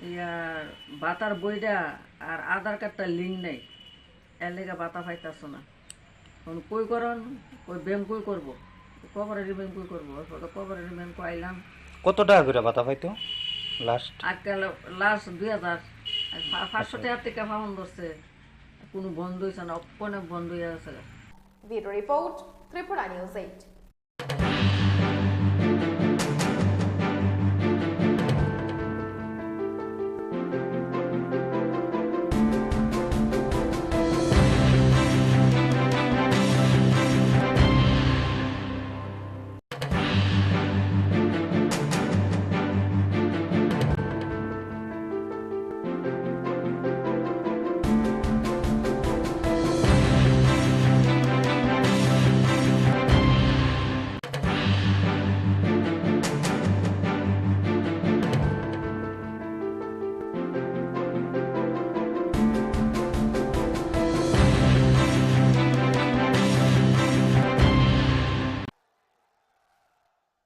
ইয়া ভাতার বইটা আর আধার কার্ডটা লিঙ্ক নেই। এর লেগে ভাতা পাইতাছো না। এখন কই করেন, কই ব্যাংক কই করবো? কবরের ব্যাংক কই করবো? ওর পরে কবরের ব্যাংক আইলাম। কত টাকা করে ভাতা পাইতো লাস্ট? আজকাল লাস্ট দুই হাজার। আর পা-, পাঁচশো আচ্ছা। টাকা থেকে ফাউন্ড ধরছে। কোনো বন্ধ হইছে না, অক্ষণে বন্ধ হয়ে গেছে। Bureau report, Tripura News eight.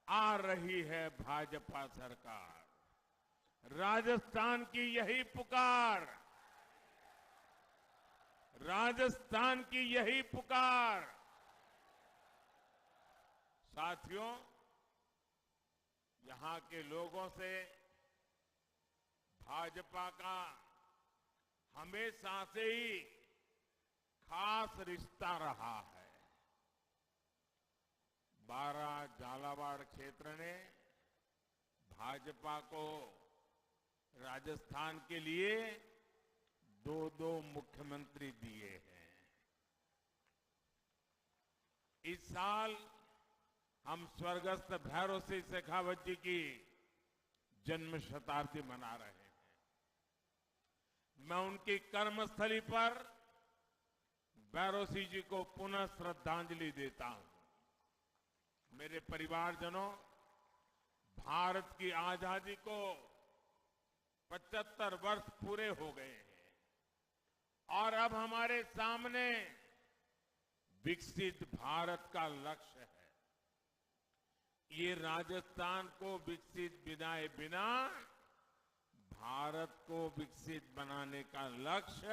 आ रही है भाजपा सरकार। राजस्थान की यही पुकार, राजस्थान की यही पुकार। साथियों, यहाँ के लोगों से भाजपा का हमेशा से ही खास रिश्ता रहा है। बारा झालावाड़ क्षेत्र ने भाजपा को राजस्थान के लिए दो दो मुख्यमंत्री दिए हैं। इस साल हम स्वर्गस्थ भैरव सिंह शेखावत जी की जन्म शताब्दी मना रहे हैं। मैं उनकी कर्मस्थली पर भैरव सिंह जी को पुनः श्रद्धांजलि देता हूं। मेरे परिवारजनों, भारत की आजादी को पचहत्तर वर्ष पूरे हो गए हैं और अब हमारे सामने विकसित भारत का लक्ष्य है। ये राजस्थान को विकसित बनाए बिना भारत को विकसित बनाने का लक्ष्य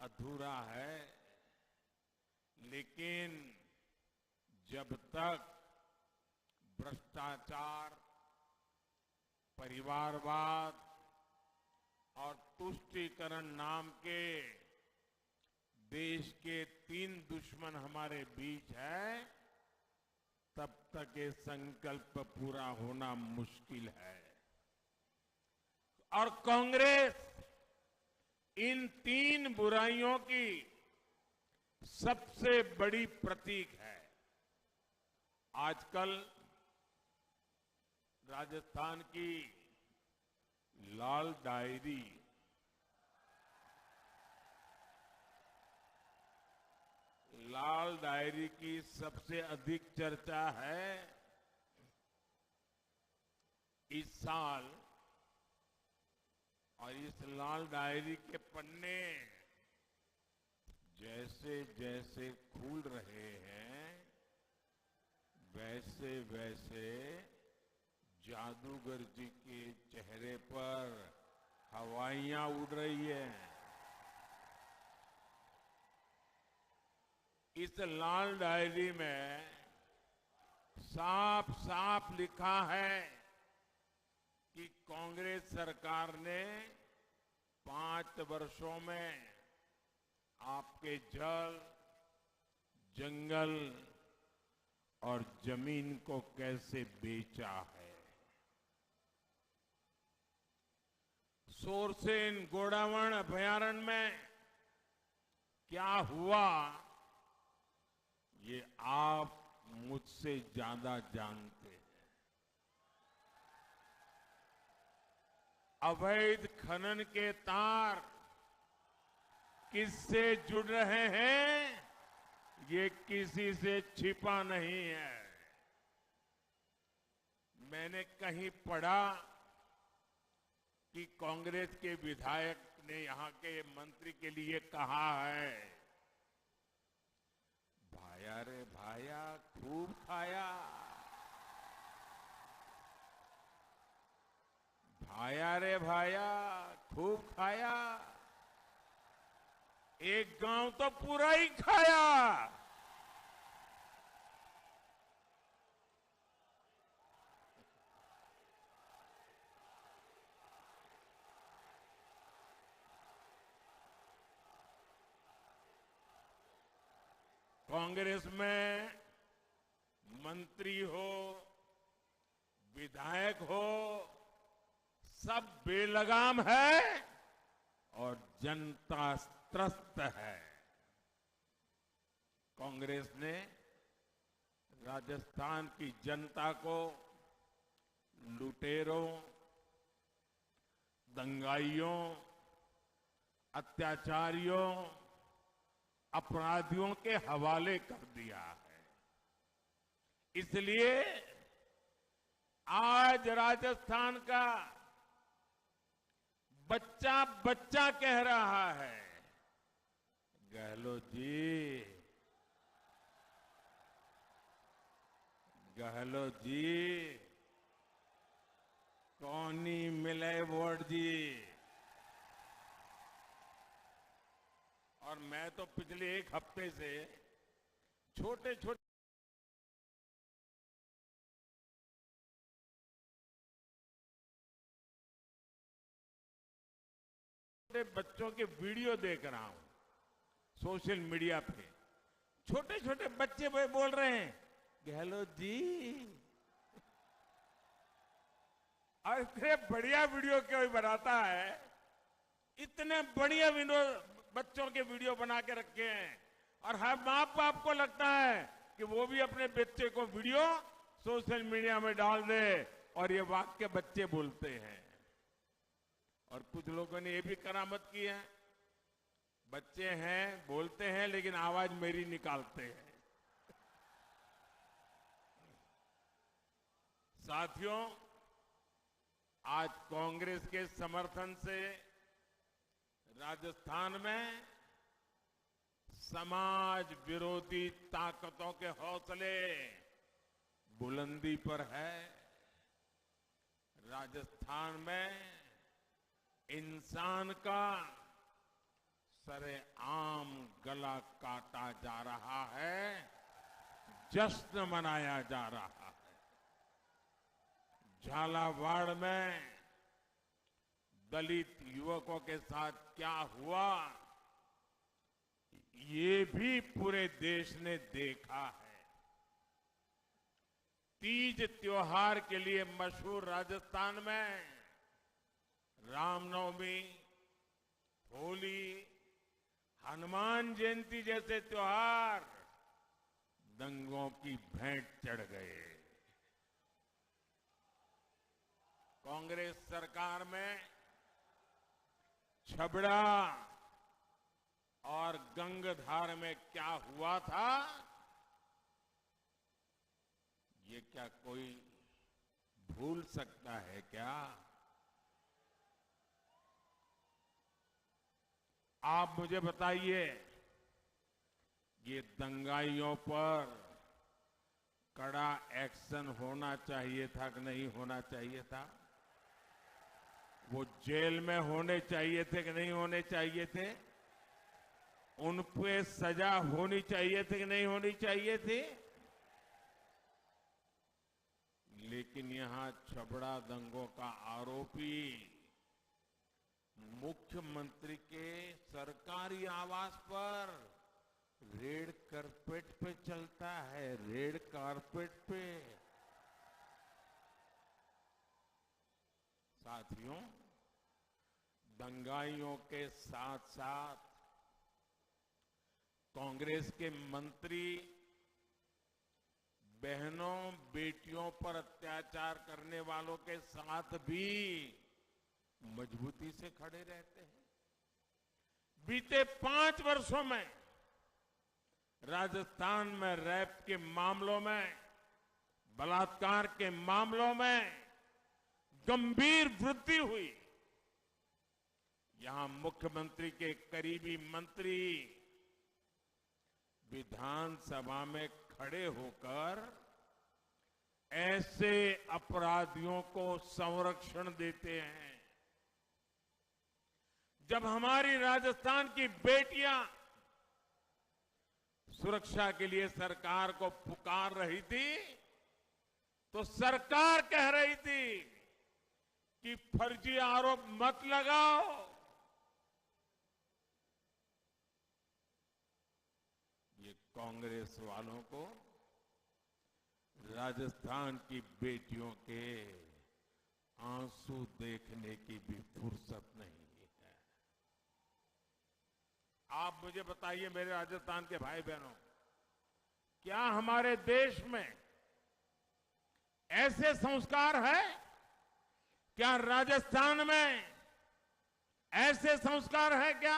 अधूरा है। लेकिन जब तक भ्रष्टाचार, परिवारवाद और तुष्टीकरण नाम के देश के तीन दुश्मन हमारे बीच है, तब तक ये संकल्प पूरा होना मुश्किल है। और कांग्रेस इन तीन बुराइयों की सबसे बड़ी प्रतीक है। आजकल राजस्थान की लाल डायरी, लाल डायरी की सबसे अधिक चर्चा है। इस साल और इस लाल डायरी के पन्ने जैसे जैसे खुल रहे हैं, वैसे वैसे जादूगर जी के चेहरे पर हवाइयां उड़ रही है। इस लाल डायरी में साफ साफ लिखा है कि कांग्रेस सरकार ने पांच वर्षों में आपके जल, जंगल और जमीन को कैसे बेचा है। सोरसेन गोंडावण अभयारण्य में क्या हुआ, ये आप मुझसे ज्यादा जानते हैं। अवैध खनन के तार किससे जुड़ रहे हैं, ये किसी से छिपा नहीं है। मैंने कहीं पढ़ा कि कांग्रेस के विधायक ने यहाँ के मंत्री के लिए कहा है, भाया रे भाया, खूब खाया। भाया रे भाया, खूब खाया। एक गांव तो पूरा ही खाया। कांग्रेस में मंत्री हो, विधायक हो, सब बेलगाम है और जनता त्रस्त है। कांग्रेस ने राजस्थान की जनता को लुटेरों, दंगाइयों, अत्याचारियों, अपराधियों के हवाले कर दिया है। इसलिए आज राजस्थान का बच्चा बच्चा कह रहा है, गहलोत जी, गहलोत जी, कौन नहीं मिले वोट जी। और मैं तो पिछले एक हफ्ते से छोटे छोटे बच्चों के वीडियो देख रहा हूं सोशल मीडिया पे। छोटे छोटे बच्चे बो-, बोल रहे हैं, "गहलोत जी।" और इतने बढ़िया वीडियो कोई बनाता है, इतने बढ़िया विनोद, बच्चों के वीडियो बना के रखे हैं, और हर माँ बाप को लगता है कि वो भी अपने बच्चे को वीडियो सोशल मीडिया में डाल दे, और ये वाक्य बच्चे बोलते हैं। और कुछ लोगों ने ये भी करामत की है, बच्चे हैं, बोलते हैं, लेकिन आवाज मेरी निकालते हैं। साथियों, आज कांग्रेस के समर्थन से राजस्थान में समाज विरोधी ताकतों के हौसले बुलंदी पर है। राजस्थान में इंसान का सरेआम गला काटा जा रहा है, जश्न मनाया जा रहा है। झालावाड़ में दलित युवकों के साथ क्या हुआ, ये भी पूरे देश ने देखा है। तीज त्योहार के लिए मशहूर राजस्थान में रामनवमी, होली, हनुमान जयंती जैसे त्योहार दंगों की भेंट चढ़ गए। कांग्रेस सरकार में छबड़ा और गंगधार में क्या हुआ था, ये क्या कोई भूल सकता है क्या? आप मुझे बताइए, ये दंगाइयों पर कड़ा एक्शन होना चाहिए था कि नहीं होना चाहिए था? वो जेल में होने चाहिए थे कि नहीं होने चाहिए थे? उन पे सजा होनी चाहिए थी कि नहीं होनी चाहिए थी? लेकिन यहाँ छबड़ा दंगों का आरोपी मुख्यमंत्री के सरकारी आवास पर रेड कार्पेट पे चलता है, रेड कार्पेट पे। साथियों, दंगाइयों के साथ-साथ कांग्रेस के मंत्री बहनों, बेटियों पर अत्याचार करने वालों के साथ भी मजबूती से खड़े रहते हैं। बीते पांच वर्षों में राजस्थान में रेप के मामलों में, बलात्कार के मामलों में गंभीर वृद्धि हुई। यहां मुख्यमंत्री के करीबी मंत्री विधानसभा में खड़े होकर ऐसे अपराधियों को संरक्षण देते हैं। जब हमारी राजस्थान की बेटियां सुरक्षा के लिए सरकार को पुकार रही थी, तो सरकार कह रही थी कि फर्जी आरोप मत लगाओ। ये कांग्रेस वालों को राजस्थान की बेटियों के आंसू देखने की भी फुर्सत नहीं है। आप मुझे बताइए, मेरे राजस्थान के भाई बहनों, क्या हमारे देश में ऐसे संस्कार है? क्या राजस्थान में ऐसे संस्कार है क्या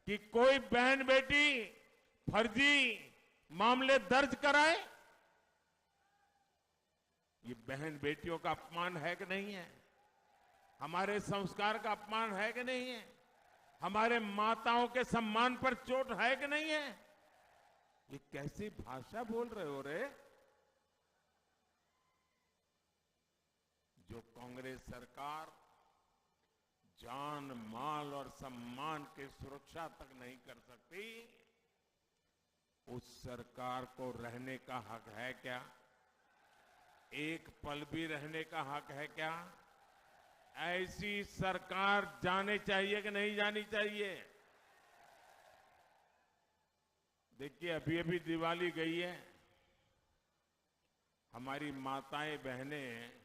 कि कोई बहन बेटी फर्जी मामले दर्ज कराए? ये बहन बेटियों का अपमान है कि नहीं है? हमारे संस्कार का अपमान है कि नहीं है? हमारे माताओं के सम्मान पर चोट है कि नहीं है? ये कैसी भाषा बोल रहे हो रे? जो कांग्रेस सरकार जान, माल और सम्मान की सुरक्षा तक नहीं कर सकती, उस सरकार को रहने का हक है क्या? एक पल भी रहने का हक है क्या? ऐसी सरकार जाने चाहिए कि नहीं जानी चाहिए? देखिए, अभी अभी दिवाली गई है, हमारी माताएं बहनें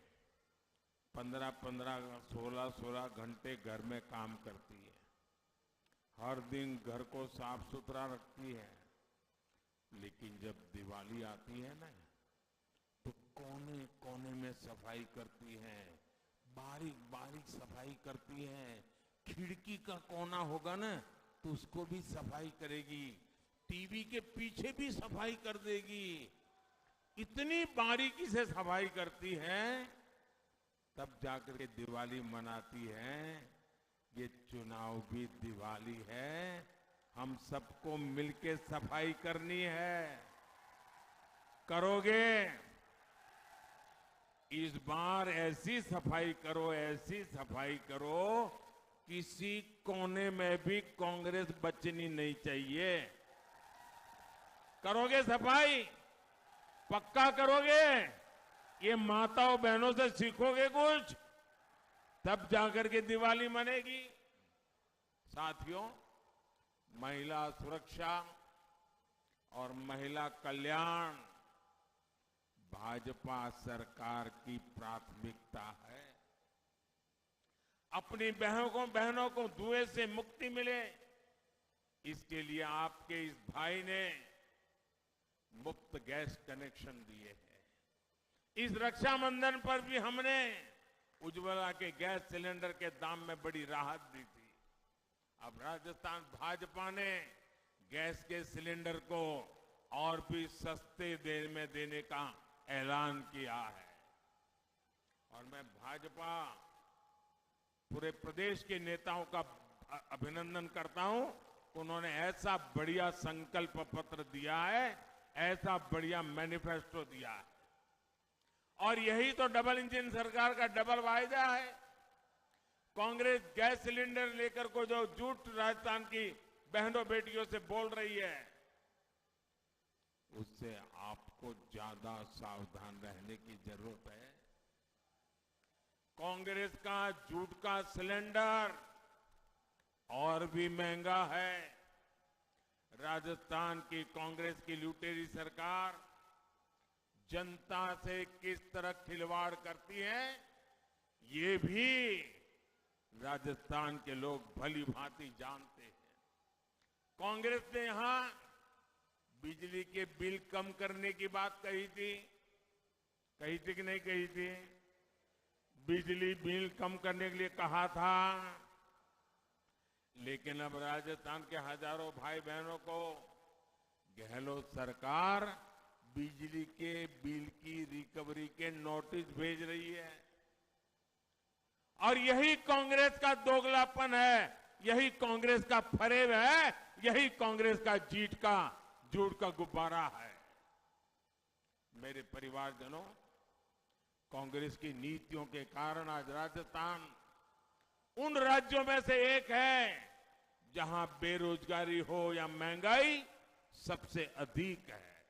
पन्द्रह पन्द्रह, सोलह सोलह घंटे घर में काम करती है, हर दिन घर को साफ सुथरा रखती है, लेकिन जब दिवाली आती है ना, तो कोने कोने में सफाई करती है, बारीक बारीक सफाई करती है। खिड़की का कोना होगा ना, तो उसको भी सफाई करेगी, टीवी के पीछे भी सफाई कर देगी। इतनी बारीकी से सफाई करती है, तब जाकर के दिवाली मनाती है। ये चुनाव भी दिवाली है, हम सबको मिलके सफाई करनी है। करोगे? इस बार ऐसी सफाई करो, ऐसी सफाई करो, किसी कोने में भी कांग्रेस बचनी नहीं चाहिए। करोगे सफाई? पक्का करोगे? ये माताओं बहनों से सीखोगे कुछ, तब जाकर के दिवाली मनेगी। साथियों, महिला सुरक्षा और महिला कल्याण भाजपा सरकार की प्राथमिकता है। अपनी बहनों को, बहनों को धुएं से मुक्ति मिले, इसके लिए आपके इस भाई ने मुफ्त गैस कनेक्शन दिए हैं। इस रक्षाबंधन पर भी हमने उज्ज्वला के गैस सिलेंडर के दाम में बड़ी राहत दी थी। अब राजस्थान भाजपा ने गैस के सिलेंडर को और भी सस्ते दर में देने का ऐलान किया है। और मैं भाजपा पूरे प्रदेश के नेताओं का अ-, अभिनंदन करता हूं। उन्होंने ऐसा बढ़िया संकल्प पत्र दिया है, ऐसा बढ़िया मैनिफेस्टो दिया है। और यही तो डबल इंजन सरकार का डबल वायदा है। कांग्रेस गैस सिलेंडर लेकर को जो झूठ राजस्थान की बहनों बेटियों से बोल रही है, उससे आपको ज्यादा सावधान रहने की जरूरत है। कांग्रेस का झूठ का सिलेंडर और भी महंगा है। राजस्थान की कांग्रेस की लुटेरी सरकार जनता से किस तरह खिलवाड़ करती है, ये भी राजस्थान के लोग भली भांति जानते हैं। कांग्रेस ने यहां बिजली के बिल कम करने की बात कही थी, कही थी कि नहीं कही थी? बिजली बिल कम करने के लिए कहा था, लेकिन अब राजस्थान के हजारों भाई बहनों को गहलोत सरकार बिजली के बिल की रिकवरी के नोटिस भेज रही है। और यही कांग्रेस का दोगलापन है, यही कांग्रेस का फरेब है, यही कांग्रेस का जीत का, झूठ का गुब्बारा है। मेरे परिवारजनों, कांग्रेस की नीतियों के कारण आज राजस्थान उन राज्यों में से एक है, जहां बेरोजगारी हो या महंगाई, सबसे अधिक है।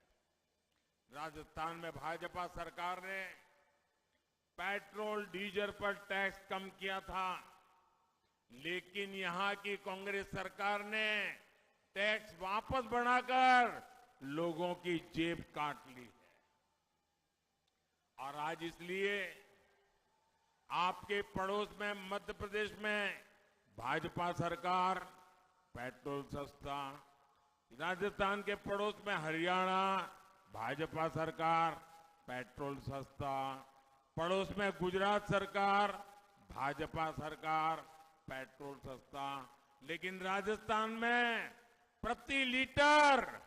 राजस्थान में भाजपा सरकार ने पेट्रोल, डीजल पर टैक्स कम किया था, लेकिन यहां की कांग्रेस सरकार ने टैक्स वापस बढ़ाकर लोगों की जेब काट ली है। और आज इसलिए आपके पड़ोस में, मध्य प्रदेश में, भाजपा सरकार, पेट्रोल सस्ता, राजस्थान के पड़ोस में हरियाणा, भाजपा सरकार, पेट्रोल सस्ता, पड़ोस में गुजरात सरकार, भाजपा सरकार, पेट्रोल सस्ता, लेकिन राजस्थान में प्रति लीटर,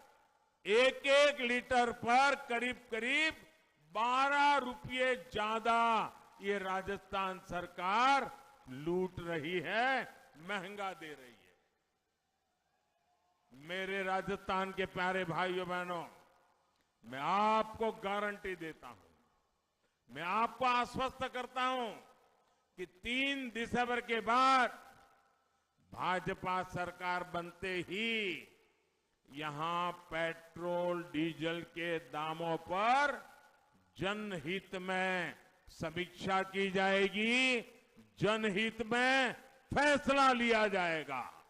एक एक लीटर पर करीब करीब बारह रुपये ज्यादा ये राजस्थान सरकार लूट रही है, महंगा दे रही है। मेरे राजस्थान के प्यारे भाइयों बहनों, मैं आपको गारंटी देता हूं, मैं आपको आश्वस्त करता हूं कि तीन दिसंबर के बाद भाजपा सरकार बनते ही यहां पेट्रोल डीजल के दामों पर जनहित में समीक्षा की जाएगी, जनहित में फैसला लिया जाएगा।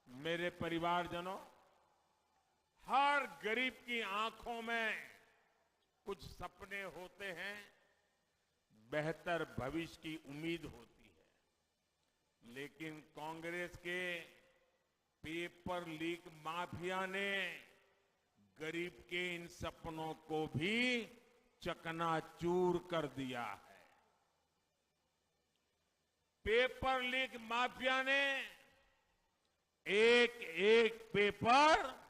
मेरे परिवारजनों, हर गरीब की आंखों में कुछ सपने होते हैं, बेहतर भविष्य की उम्मीद होती है, लेकिन कांग्रेस के पेपर लीक माफिया ने गरीब के इन सपनों को भी चकनाचूर कर दिया है। पेपर लीक माफिया ने एक एक पेपर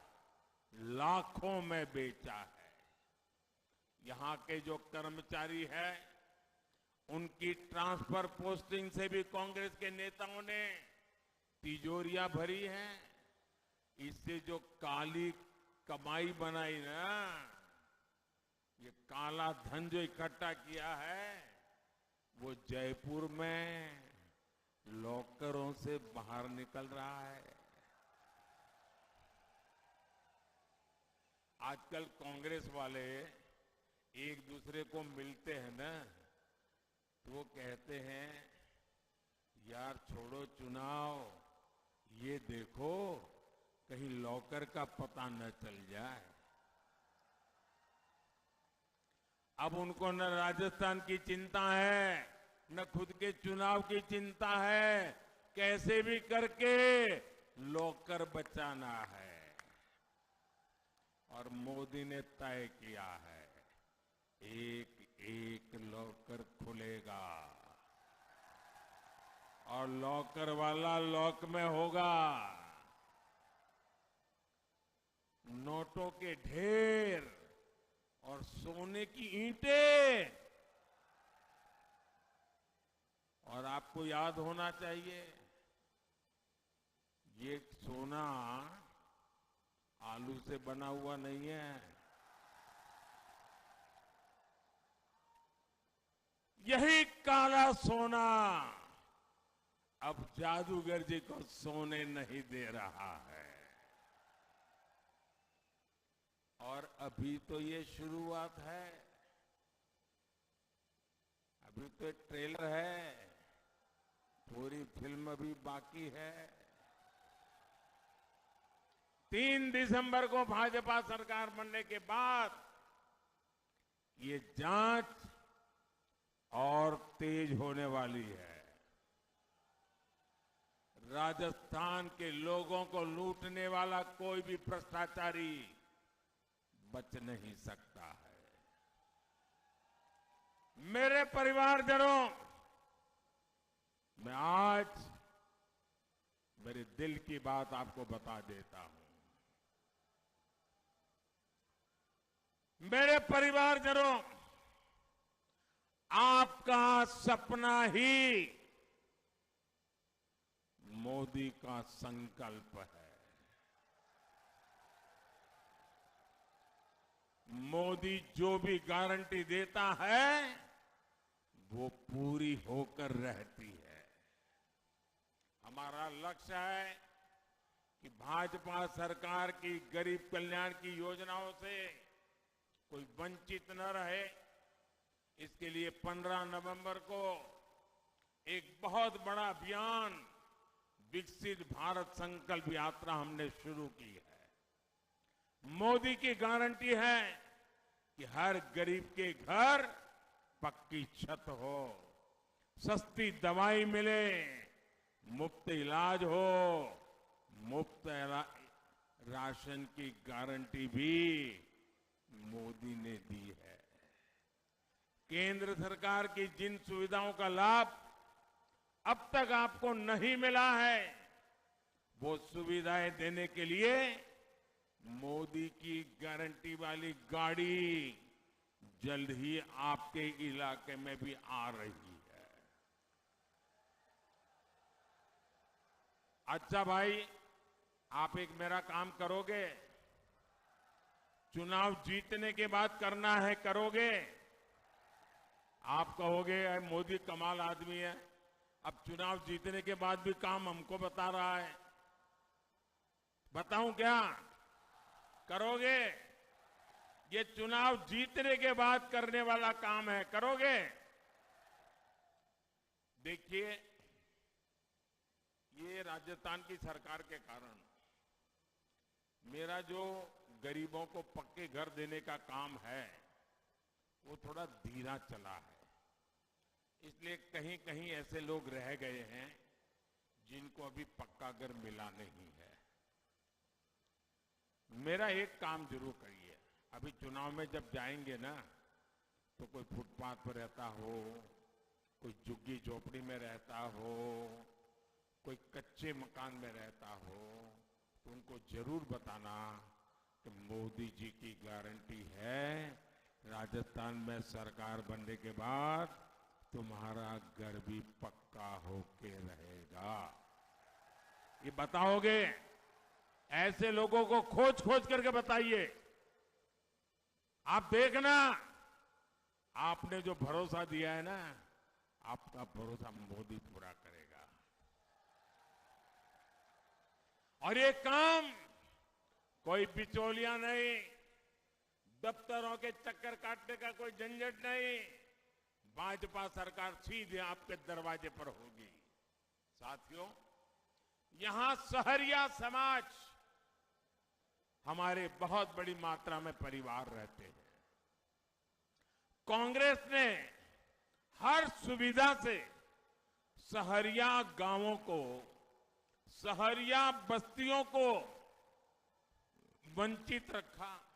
लाखों में बेचा है। यहां के जो कर्मचारी हैं, उनकी ट्रांसफर पोस्टिंग से भी कांग्रेस के नेताओं ने तिजोरियां भरी हैं। इससे जो काली कमाई बनाई ना, ये काला धन जो इकट्ठा किया है, वो जयपुर में लॉकरों से बाहर निकल रहा है। आजकल कांग्रेस वाले एक दूसरे को मिलते हैं ना, तो वो कहते हैं, "यार, छोड़ो चुनाव, ये देखो, कहीं लॉकर का पता न चल जाए।" अब उनको न राजस्थान की चिंता है, न खुद के चुनाव की चिंता है, कैसे भी करके लॉकर बचाना है। और मोदी ने तय किया है, एक एक लॉकर खुलेगा और लॉकर वाला लॉक में होगा। नोटों के ढेर और सोने की ईंटें। और आपको याद होना चाहिए, ये सोना आलू से बना हुआ नहीं है, यही काला सोना अब जादूगर जी को सोने नहीं दे रहा है। और अभी तो ये शुरुआत है, अभी तो ट्रेलर है, पूरी फिल्म अभी बाकी है। तीन दिसंबर को भाजपा सरकार बनने के बाद ये जांच और तेज होने वाली है। राजस्थान के लोगों को लूटने वाला कोई भी भ्रष्टाचारी बच नहीं सकता है। मेरे परिवारजनों, मैं आज मेरे दिल की बात आपको बता देता हूं। मेरे परिवारजनों, आपका सपना ही मोदी का संकल्प है। मोदी जो भी गारंटी देता है, वो पूरी होकर रहती है। हमारा लक्ष्य है कि भाजपा सरकार की गरीब कल्याण की योजनाओं से कोई वंचित न रहे। इसके लिए पन्द्रह नवंबर को एक बहुत बड़ा अभियान विकसित भारत संकल्प यात्रा हमने शुरू की है। मोदी की गारंटी है कि हर गरीब के घर पक्की छत हो, सस्ती दवाई मिले, मुफ्त इलाज हो, मुफ्त रा-, राशन की गारंटी भी मोदी ने दी है। केंद्र सरकार की जिन सुविधाओं का लाभ अब तक आपको नहीं मिला है, वो सुविधाएं देने के लिए मोदी की गारंटी वाली गाड़ी जल्द ही आपके इलाके में भी आ रही है। अच्छा भाई, आप एक मेरा काम करोगे? चुनाव जीतने के बाद करना है, करोगे? आप कहोगे, "अरे, मोदी कमाल आदमी है, अब चुनाव जीतने के बाद भी काम हमको बता रहा है।" बताऊं क्या? करोगे? ये चुनाव जीतने के बाद करने वाला काम है, करोगे? देखिए, ये राजस्थान की सरकार के कारण मेरा जो गरीबों को पक्के घर देने का काम है, वो थोड़ा धीरा चला है, इसलिए कहीं-कहीं ऐसे लोग रह गए हैं जिनको अभी पक्का घर मिला नहीं है। मेरा एक काम जरूर करिए, अभी चुनाव में जब जाएंगे ना, तो कोई फुटपाथ पर रहता हो, कोई झुग्गी झोपड़ी में रहता हो, कोई कच्चे मकान में रहता हो, तो उनको जरूर बताना कि मोदी जी की गारंटी है, राजस्थान में सरकार बनने के बाद तुम्हारा घर भी पक्का होके रहेगा। ये बताओगे? ऐसे लोगों को खोज खोज करके बताइए। आप देखना, आपने जो भरोसा दिया है ना, आपका भरोसा मोदी पूरा करेगा। और ये काम कोई बिचौलिया नहीं, दफ्तरों के चक्कर काटने का कोई झंझट नहीं, भाजपा सरकार सीधे आपके दरवाजे पर होगी। साथियों, यहां सहरिया समाज हमारे बहुत बड़ी मात्रा में परिवार रहते हैं। कांग्रेस ने हर सुविधा से सहरिया गांवों को, सहरिया बस्तियों को वंचित रखा।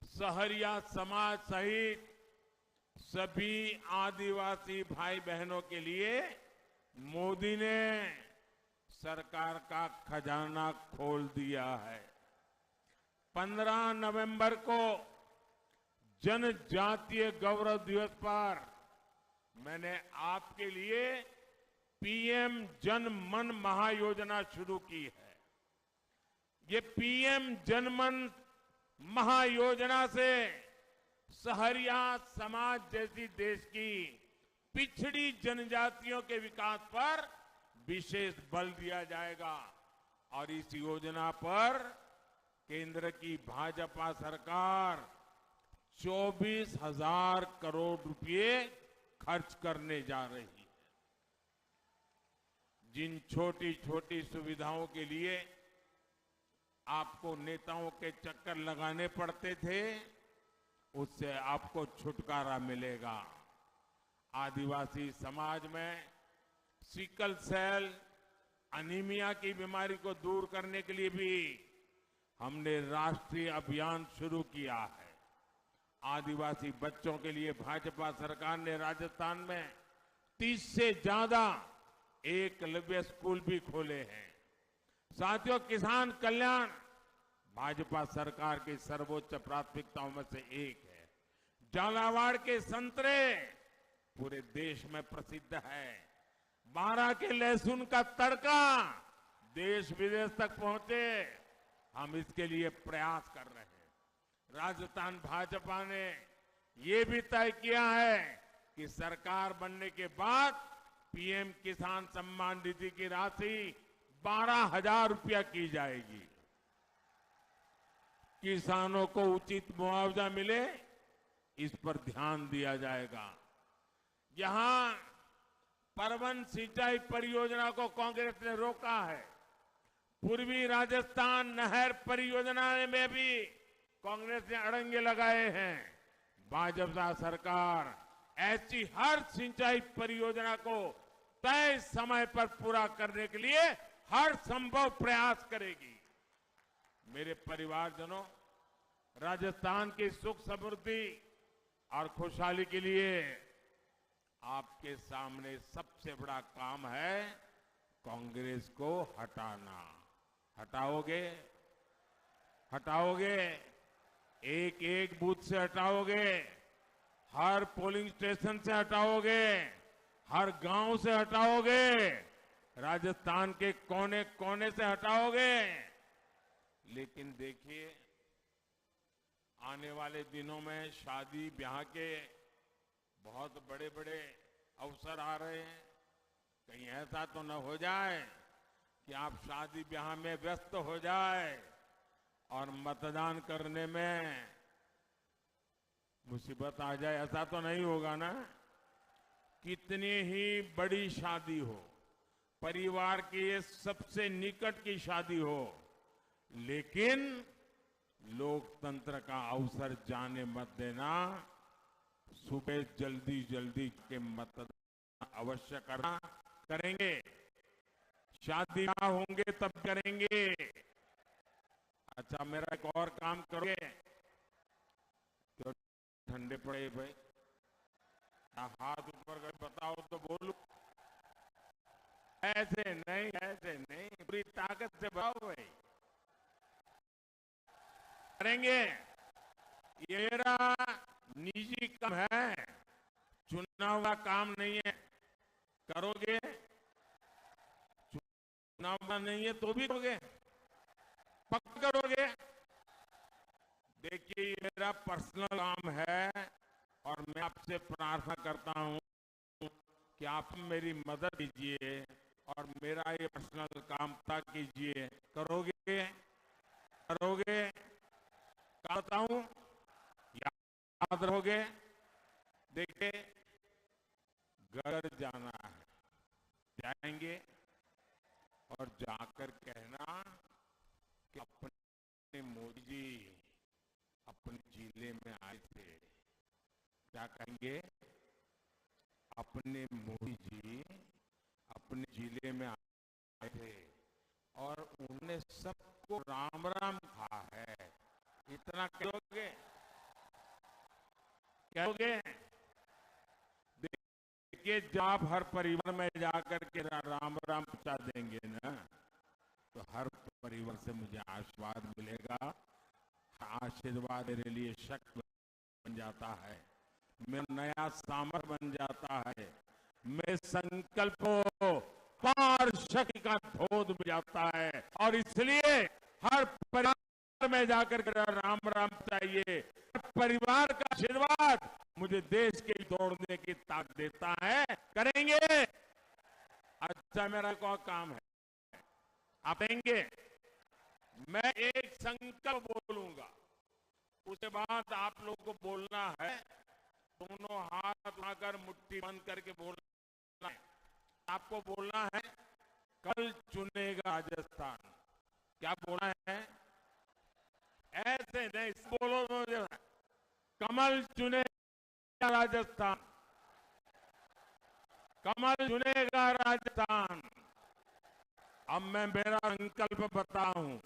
सहरिया समाज सहित सभी आदिवासी भाई बहनों के लिए मोदी ने सरकार का खजाना खोल दिया है। पन्द्रह नवंबर को जनजातीय गौरव दिवस पर मैंने आपके लिए पीएम जन मन महायोजना शुरू की है। ये पीएम जनमन महायोजना से सहरिया समाज जैसी देश की पिछड़ी जनजातियों के विकास पर विशेष बल दिया जाएगा और इस योजना पर केंद्र की भाजपा सरकार चौबीस हज़ार करोड़ रुपए खर्च करने जा रही है। जिन छोटी-छोटी सुविधाओं के लिए आपको नेताओं के चक्कर लगाने पड़ते थे, उससे आपको छुटकारा मिलेगा। आदिवासी समाज में सिकल सेल एनीमिया की बीमारी को दूर करने के लिए भी हमने राष्ट्रीय अभियान शुरू किया है। आदिवासी बच्चों के लिए भाजपा सरकार ने राजस्थान में तीस से ज्यादा एकलव्य स्कूल भी खोले हैं। साथियों, किसान कल्याण भाजपा सरकार की सर्वोच्च प्राथमिकताओं में से एक है। झालावाड़ के संतरे पूरे देश में प्रसिद्ध है। बारा के लहसुन का तड़का देश विदेश तक पहुंचे, हम इसके लिए प्रयास कर रहे हैं। राजस्थान भाजपा ने ये भी तय किया है कि सरकार बनने के बाद पीएम किसान सम्मान निधि की राशि बारह हज़ार रुपया की जाएगी। किसानों को उचित मुआवजा मिले, इस पर ध्यान दिया जाएगा। जहां परवन सिंचाई परियोजना को कांग्रेस ने रोका है, पूर्वी राजस्थान नहर परियोजना में भी कांग्रेस ने अड़ंगे लगाए हैं। भाजपा सरकार ऐसी हर सिंचाई परियोजना को तय समय पर पूरा करने के लिए हर संभव प्रयास करेगी। मेरे परिवारजनों, राजस्थान की सुख समृद्धि और खुशहाली के लिए आपके सामने सबसे बड़ा काम है कांग्रेस को हटाना। हटाओगे? हटाओगे? एक एक बूथ से हटाओगे, हर पोलिंग स्टेशन से हटाओगे, हर गांव से हटाओगे, राजस्थान के कोने कोने से हटाओगे। लेकिन देखिए, आने वाले दिनों में शादी ब्याह के बहुत बड़े बड़े अवसर आ रहे हैं। कहीं ऐसा तो न हो जाए कि आप शादी ब्याह में व्यस्त हो जाए और मतदान करने में मुसीबत आ जाए, ऐसा तो नहीं होगा ना? कितनी ही बड़ी शादी हो, परिवार के ये सबसे निकट की शादी हो, लेकिन लोकतंत्र का अवसर जाने मत देना। सुबह जल्दी जल्दी के मतदान अवश्य करना, करेंगे। शादी ब्याह होंगे तब करेंगे। अच्छा, मेरा एक और काम करोगे? क्यों ठंडे पड़े भाई? हाथ ऊपर कर बताओ तो बोलूं। ऐसे नहीं, ऐसे नहीं, पूरी ताकत से बताओ भाई। करेंगे। ये मेरा निजी काम है, चुनाव का काम नहीं है। करोगे? चुनाव का नहीं है तो भी करोगे, पक्का करोगे। देखिए, ये मेरा पर्सनल काम है और मैं आपसे प्रार्थना करता हूं कि आप मेरी मदद कीजिए और मेरा ये पर्सनल काम तय कीजिए। करोगे? करोगे? क्या बताऊं? याद रहोगे? देखिए, घर जाना है, जाएंगे और जाकर कहना कि अपने मोदी जी अपने जिले में आए थे। क्या कहेंगे? अपने मोदी जी अपने जिले में आए थे और उन्होंने सबको राम राम कहा है। इतना कहोगे? कहोगे? देखिए, जब आप हर परिवार में जाकर के रा-, राम राम पहुंचा देंगे ना, तो हर परिवार से मुझे आशीर्वाद मिलेगा। आशीर्वाद मेरे लिए शक्ति बन जाता है, मेरा नया सामर्थ्य बन जाता है, मेरे संकल्पों पार शक्ति का धोध मिल जाता है। और इसलिए हर परिवार में जाकर के राम राम चाहिए, हर परिवार का आशीर्वाद मुझे देश के लिए दौड़ने की ताकत देता है। करेंगे। अच्छा, मेरा एक और काम है, आप करेंगे। मैं एक संकल्प बोलूंगा, उसके बाद आप लोगों को बोलना है, दोनों हाथ उठाकर मुट्ठी बंद करके बोलना है। आपको बोलना है, कमल चुनेगा राजस्थान। क्या बोलना है? ऐसे नहीं, बोलो तो जरा, कमल चुनेगा राजस्थान, कमल चुनेगा राजस्थान। अब मैं मेरा संकल्प बताऊं,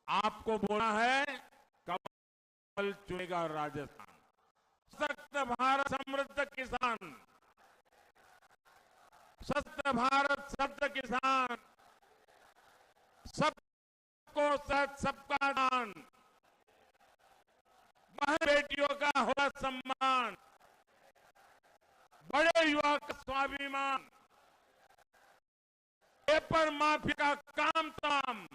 आपको बोलना है, कमल चुनेगा राजस्थान। सशक्त भारत, समृद्ध किसान, स्वस्थ भारत, स्वस्थ किसान, सबको साथ, सबका ध्यान, बहन बेटियों का होगा सम्मान, बड़े युवा का स्वाभिमान, पेपर माफिया का काम तमाम।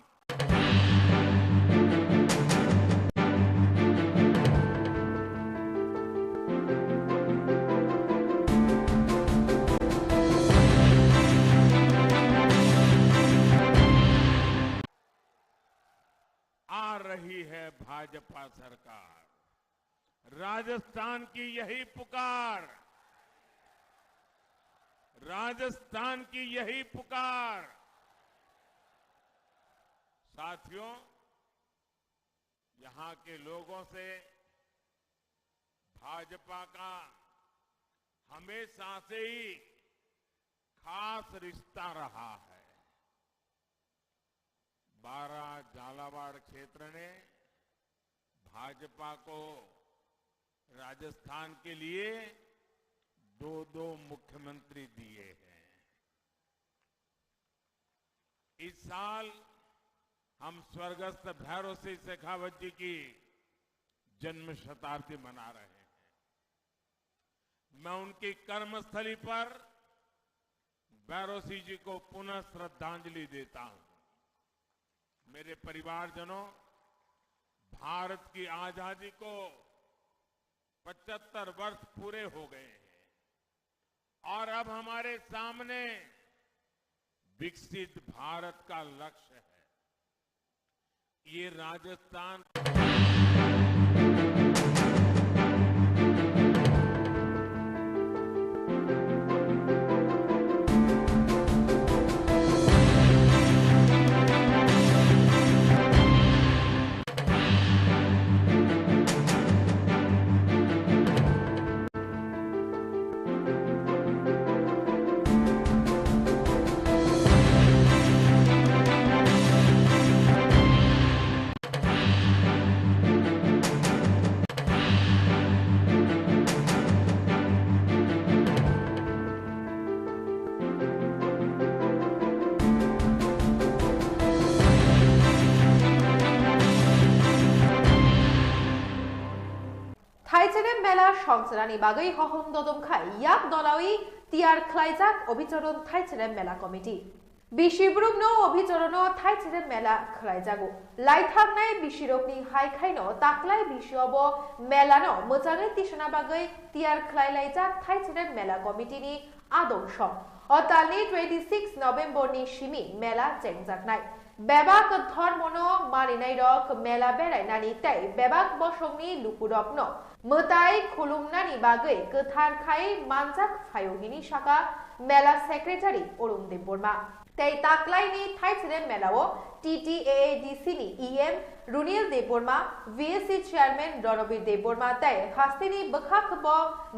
आ रही है भाजपा सरकार। राजस्थान की यही पुकार, राजस्थान की यही पुकार। साथियों, यहाँ के लोगों से भाजपा का हमेशा से ही खास रिश्ता रहा है। बारा झालावाड़ क्षेत्र ने भाजपा को राजस्थान के लिए दो दो मुख्यमंत्री दिए हैं। इस साल हम स्वर्गस्थ भैरव सिंह शेखावत जी की जन्म शताब्दी मना रहे हैं। मैं उनकी कर्मस्थली पर भैरव सिंह जी को पुनः श्रद्धांजलि देता हूं। मेरे परिवारजनों, भारत की आजादी को पचहत्तर वर्ष पूरे हो गए हैं और अब हमारे सामने विकसित भारत का लक्ष्य है। ये Rajasthan Thaicherem mela songchanani bagwi hohom dodom khai yak dolawi tiyar khlaijak Obichoron Thaicherem Mela Committee. Bisi borokno Obichoron-o Thaicherem mela khlaijago. Laithangnai bisirokni hai khaino taklai bisio bo melano mwchangwi tisana bagwi tiyar khlai laijak Thaicherem Mela Committee-ni adong song. O talni twenty six November-ni simi mela chengjaknai. Bebak dhormono maninairok mela berainani tei bebak bosongni lukurokno mwtai khulumnani bagwi kwthar khai manjak phaio hini saka mela secretary Arun Debbarma. Tei taklaini Thaicherem melao T T A A D C ni E M Runil Debbarma, V A C chairman Ronobir Debbarma tei hasteni bwkhakbo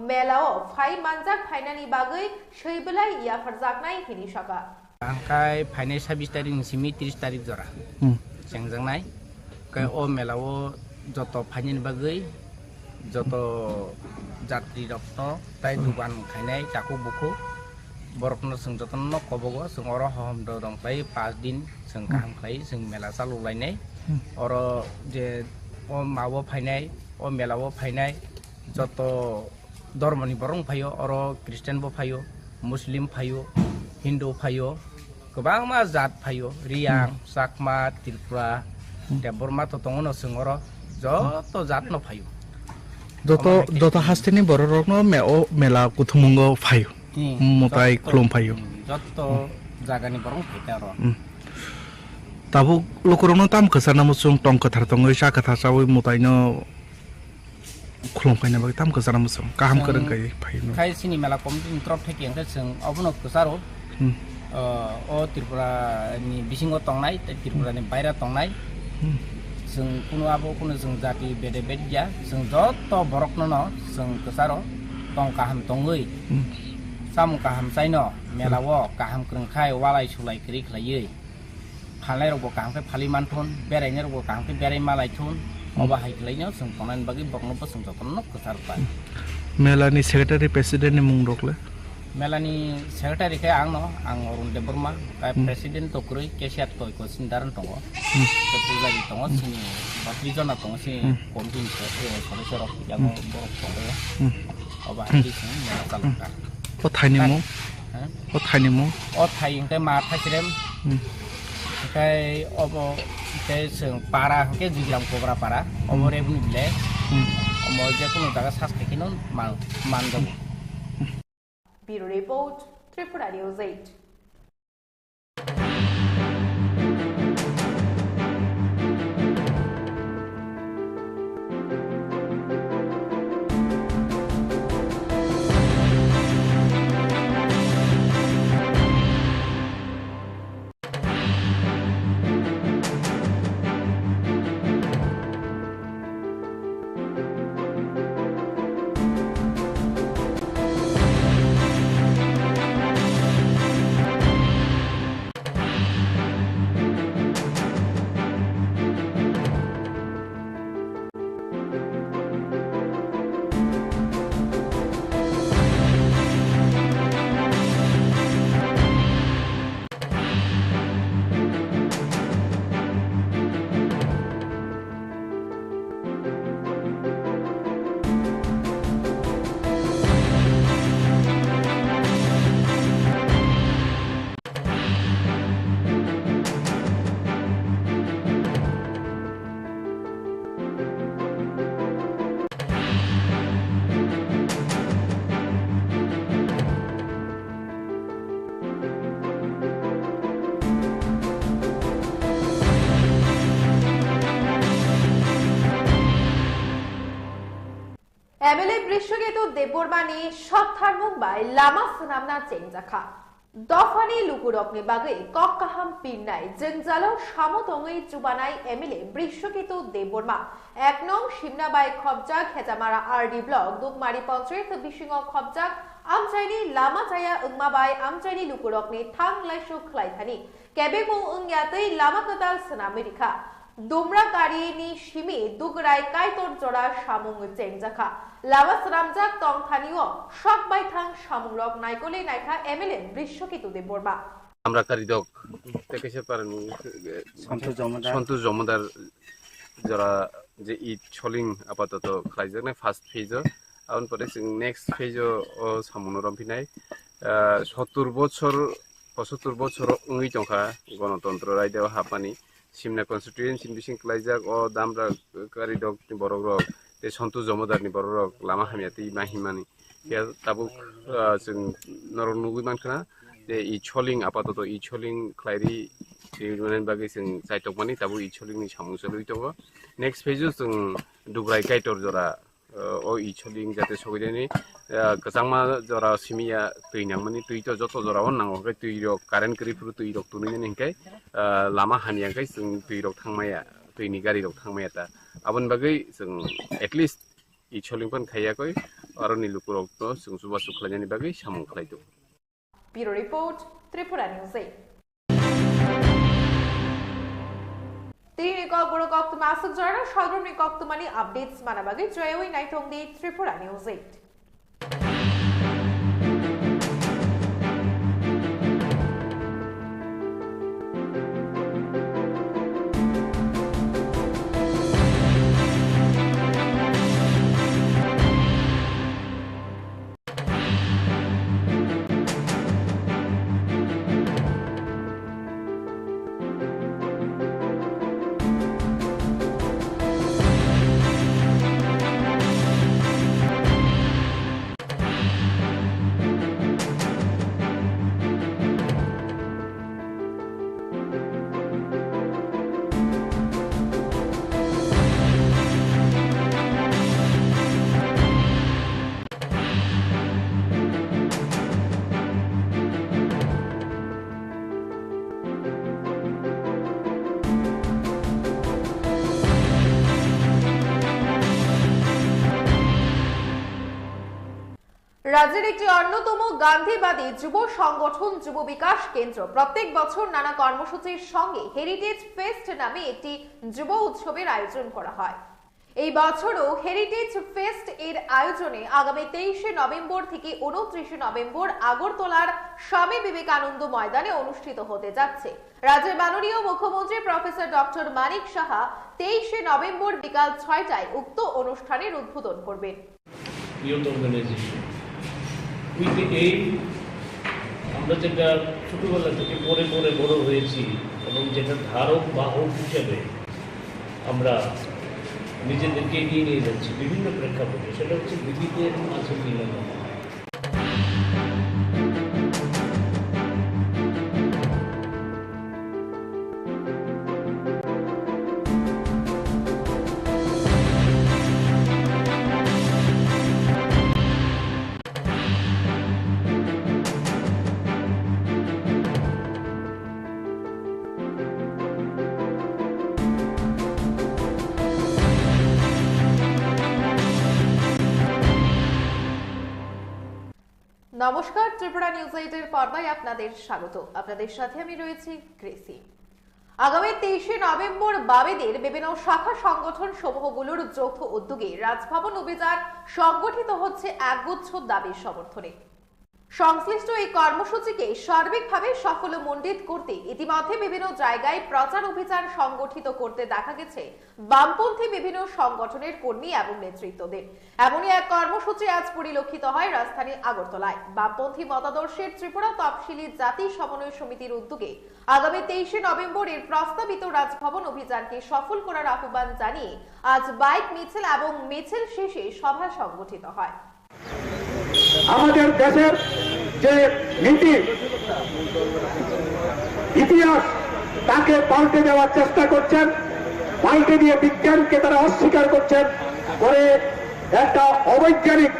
melao phai manjak phainani bagwi swi belai yapharjaknai hini saka. Hingkhai phainai sabis tarik ni simi tris tarik jora Hmm. chengjaknai. Kai o mela o joto phainani bagwi joto jatri rok no tai Hmm. dugan khainai takhuk bukhuk borok no chwng joto no kobogo, chwng oro hohom dodom khlai paanch din chwng Hmm. kaham khlai chwng mela chalu lainai. Hmm. Oro je o ma o phainai, o mela o phainai joto dhormoni borok phaio, oro Christian bo phaio, Muslim phaio, Hindu phaio, kwbangma jat phaio, Riyang, Hmm. Chakma, Tripura, Hmm. Debbarma to tongo no chwng oro joto jat no phaio. Joto, Omo hai khe joto hasteni borok rok no me-, o mela kuthumungo phaio. Hmm, Mutai joto, khulum phaio. Hmm, joto Hmm. jagani borok phai ta oro. Hmm. Tabuk lukurok no tam kwchar namo chwng tong kwthar tongwi cha kwthar chawi mutai no khulum khaina bagwi tam kwcharo mwchang kaham Chwng kwrwng kaiwi phaino. Khai chini mela committee ni torop thai khe hwnkhe chwng obono kwcharo, Hmm. o, o Tripura ni bisingo tongnai tei Tripura ni baira tongnai. Hmm. Chwng kunu abo kunu chwng jati bede bed ya, chwng joto borok no no chwng kwcharo tong kaham tongwi Hmm. chamung kaham chaino mela Hmm. o kaham kwrwng khai walai sulai kwrwi khlaiwi. Phalnai rok bo kaham khe phali manthun, berainai rok bo kaham khe berai malai thun, Hmm. obo hai khlai no chwng tongnani bagwi borok no bo chwng jotono no kwchar pai. Mela ni secretary president ni mung rok le? Melani secretary khe ang no, ang Arun Debbarma, kai Hmm. president to kwrwi, cashier to iko sini daran tongo. Hmm. Tei pujari tongo, Hmm. sini batri jona tongo, sini Hmm. committee ni se-, eh, sodosyo rok, yango Hmm. borok tongo. Hmm. Oba Hmm. hai sini mela chalokha. O thaini mung? Ha? O thaini mung? O thai hwnkhe ma thaisirem. Hmm. Hwnkhe obo hwnkhe chwng para hwnkhe Jigram Kobra para. Obo Hmm. revenue village. Hmm. Omo jekunu jaga sas khe kheno man-, manjago. Bureau Report, Tripura News eight. M L A Brishoketu Debbarmani saktharmung bai lama swnamna chengjakha. Dophani lukurokni bagwi kok kaham pinnai jwngjalo samo tongwi chubanai M L A Brishoketu Debbarma, ek nong Simna bai khopjak Khejamara R D block Dukmari Panchayat bisingo khopjak amchaini lama chaya wngma bai amchaini lukurokni thang laisuk khlaithani kebengmung wngya tei lama kwtal swnamwi rikha. Dumrakari ni simi Dugrai Kaitor jora samung chengjakha. Lama swnamjak tongthani o sok baithang samungrok naikolwi naikha M L A Brishoketu Debbarma. Amra karidok, tei kaisa parani, eh, Santosh Jamodar. Santosh Jamodar jora je i choling apatoto khlaijaknai first phase o. Aboni pore chwng next phase o, o samungrok romphinai. Ah, sottur bochor, pochottor bochor wngwi tongkha Ganatantro Raida o hapmani. Simna constituency ni bising klaijak o Damra karidok ni borok rok tei Santosh Jamodar ni borok rok lama hamya tei ma himani. Phiya tabuk, ah, chwng norok nugwi mankha na je i choling apatoto i choling khlairi tei rwnani bagwi chwng chaitokmani tabuk i choling ni samung chalwi tongo. Next phase o chwng Dugrai Kaitor jora, ah, o i choling jate sogwi deni, ah, kwchangma jora simi ya twi nangmani, twi to joto jora o nango, hwnkhe twi rok current kwrwi phuru twi rok tunui nani hwnkhe, ah, lama hamya hwnkhe chwng twi rok thangmaya, twi ni gari rok thangmaya ta. Aboni bagwi chwng at least i choling phan khaiya koi, aroni lukurok no chwng chubachu khlainani bagwi samung khlai tongo. Bureau Report, Tripura News eight. Tini kok borok koktwma aswk jorano salbrumni koktwmani updates mana bagwi joyawi naitongdi Tripura News eight. রাজ্যের একটি অন্যতম গান্ধীবাদী যুব সংগঠন যুব বিকাশ কেন্দ্র প্রত্যেক বছর নানা কর্মসূচির সঙ্গে হেরিটেজ ফেস্ট নামে একটি যুব উৎসবের আয়োজন করা হয়। এই বছরও হেরিটেজ ফেস্ট এর আয়োজনে আগামী তেইশে নভেম্বর থেকে ঊনত্রিশে নভেম্বর আগরতলার স্বামী বিবেকানন্দ ময়দানে অনুষ্ঠিত হতে যাচ্ছে। রাজ্যের মাননীয় মুখ্যমন্ত্রী প্রফেসর ডক্টর মানিক সাহা তেইশে নভেম্বর বিকাল ছয়টায় উক্ত অনুষ্ঠানের উদ্বোধন করবেন। Youth organisation. উইথ এইম, আমরা যেটা ছোটোবেলা থেকে পড়ে পড়ে বড় হয়েছি এবং যেটা ধারক বাহক হিসেবে আমরা নিজেদেরকে এগিয়ে নিয়ে যাচ্ছি বিভিন্ন প্রেক্ষাপটে, সেটা হচ্ছে বিবিধের মাঝে মিলন। নমস্কার, ত্রিপুরা নিউজ এইটের পর্দায় আপনাদের স্বাগত। আপনাদের সাথে আমি রয়েছি গ্রেসি। আগামী তেইশে নভেম্বর বামেদের বিভিন্ন শাখা সংগঠন সমূহগুলোর যৌথ উদ্যোগে রাজভবন অভিযান সংগঠিত হচ্ছে একগুচ্ছ দাবি সমর্থনে। সংশ্লিষ্ট এই কর্মসূচিকে সার্বিকভাবে সাফল্যমণ্ডিত করতে ইতিমধ্যে বিভিন্ন জায়গায় প্রচার অভিযান সংগঠিত করতে দেখা গেছে বামপন্থী বিভিন্ন সংগঠনের কর্মী এবং নেতৃত্বদের। এমনই এক কর্মসূচি আজ পরিলক্ষিত হয় রাজধানী আগরতলায়। বামপন্থী মতাদর্শের ত্রিপুরা তফসিলি জাতি সমন্বয় সমিতির উদ্যোগে আগামী তেইশে নভেম্বর এর প্রস্তাবিত রাজভবন অভিযানকে সফল করার আহ্বান জানিয়ে আজ বাইক মিছিল এবং মিছিল শেষে সভা সংগঠিত হয়। আমাদের দেশের যে নীতি ইতিহাস, তাকে পাল্টে দেওয়ার চেষ্টা করছেন, পাল্টে দিয়ে বিজ্ঞানকে তারা অস্বীকার করছেন, করে একটা অবৈজ্ঞানিক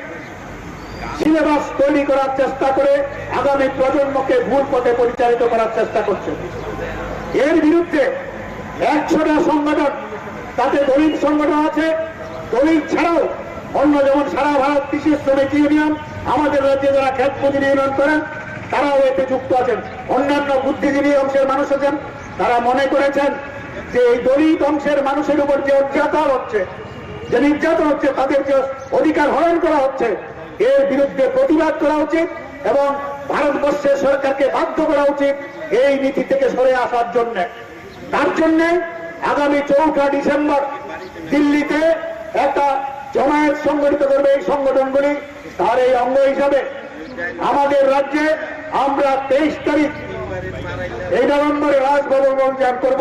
সিলেবাস তৈরি করার চেষ্টা করে আগামী প্রজন্মকে ভুল পথে পরিচালিত করার চেষ্টা করছেন। এর বিরুদ্ধে একশোটা সংগঠন, তাতে দলিত সংগঠন আছে, দলিত ছাড়াও অন্য যেমন সারা ভারত কৃষি শ্রমিক ইউনিয়ন, আমাদের রাজ্যে যারা ক্ষেত মজুরি ইউনিয়ন করেন, তারাও এতে যুক্ত আছেন। অন্যান্য বুদ্ধিজীবী অংশের মানুষ আছেন, তারা মনে করেছেন যে এই দলিত অংশের মানুষের উপর যে অত্যাচার হচ্ছে, যে নির্যাতন হচ্ছে, তাদের যে অধিকার হরণ করা হচ্ছে, এর বিরুদ্ধে প্রতিবাদ করা উচিত এবং ভারতবর্ষের সরকারকে বাধ্য করা উচিত এই নীতি থেকে সরে আসার জন্য। তার জন্য আগামী চৌঠা ডিসেম্বর দিল্লিতে একটা জমায়েত সংগঠিত করবে এই সংগঠনগুলি। তার এই অঙ্গ হিসাবে আমাদের রাজ্যে আমরা তেইশ তারিখ এই নভেম্বরে রাজভবন অভিযান করব।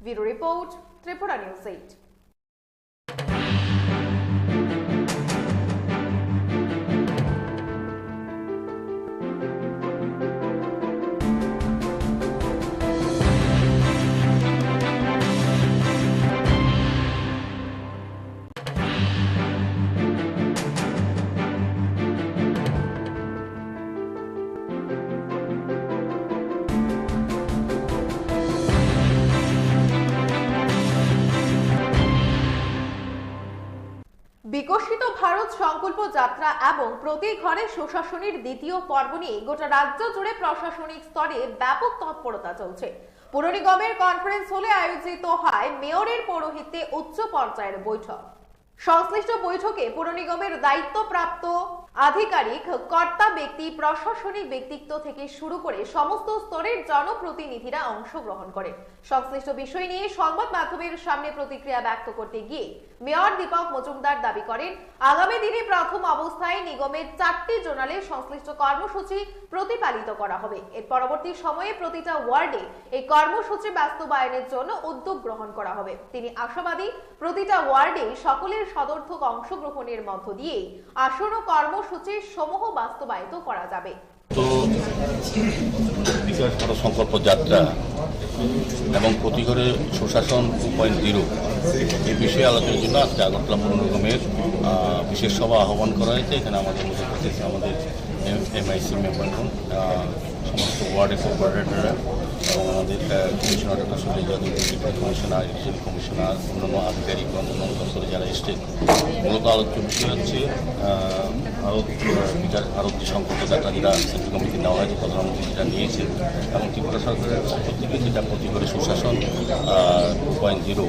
Bureau report, Tripura news eight. বিকশিত ভারত সংকল্প যাত্রা এবং প্রতি ঘরে সুশাসনের দ্বিতীয় পর্ব নিয়ে গোটা রাজ্য জুড়ে প্রশাসনিক স্তরে ব্যাপক তৎপরতা চলছে। পৌর নিগমের কনফারেন্স হলে আয়োজিত হয় মেয়রের পৌরোহিত্যে উচ্চ পর্যায়ের বৈঠক। সংশ্লিষ্ট বৈঠকে পৌর নিগমের দায়িত্বপ্রাপ্ত আধিকারিক, কর্তা ব্যক্তি, প্রশাসনিক ব্যক্তিত্ব থেকে শুরু করে সমস্ত স্তরের জনপ্রতিনিধিরা অংশগ্রহণ করেন। সংশ্লিষ্ট বিষয় নিয়ে সংবাদ মাধ্যমের সামনে প্রতিক্রিয়া ব্যক্ত করতে গিয়ে মেয়র দীপক মজুমদার দাবি করেন, আগামী দিনে প্রথম অবস্থায় নিগমের চারটি জোনালে সংশ্লিষ্ট কর্মসূচি প্রতিপালিত করা হবে। এর পরবর্তী সময়ে প্রতিটা ওয়ার্ডে এই কর্মসূচি বাস্তবায়নের জন্য উদ্যোগ গ্রহণ করা হবে। তিনি আশাবাদী, প্রতিটা ওয়ার্ডে সকলের সদর্থক অংশগ্রহণের মধ্য দিয়েই আসন্ন কর্মসূচি সমূহ বাস্তবায়িত করা যাবে। তো বিকাশ ভারত সংকল্প যাত্রা এবং প্রতি ঘরে সুশাসন টু পয়েন্ট জিরো এই বিষয়ে আলোচনার জন্য আজকে আগরতলা পৌর নিগমের আহ, বিশেষ সভা আহ্বান করা হয়েছে। এখানে আমাদের মধ্যে উপস্থিত আমাদের এমআইসি মেম্বারগণ, আহ, সমস্ত ওয়ার্ডের কর্পোরেটররা এবং আমাদের ah, commissioner doctor Sunil Yadav, deputy commissioner, election commissioner, অন্যান্য আধিকারিক বা অন্যান্য দপ্তরে যারা এসছেন, মূলত আলোচ্য বিষয় হচ্ছে আহ, ভারত আহ, বিকাশ ভারত যে সংকল্প যাত্রা যেটা সেন্ট্রাল কমিটি নেওয়া হয়েছে, প্রধানমন্ত্রী যেটা নিয়েছেন এবং ত্রিপুরা সরকারের পক্ষ থেকে যেটা প্রতি ঘরে সুশাসন টু পয়েন্ট জিরো,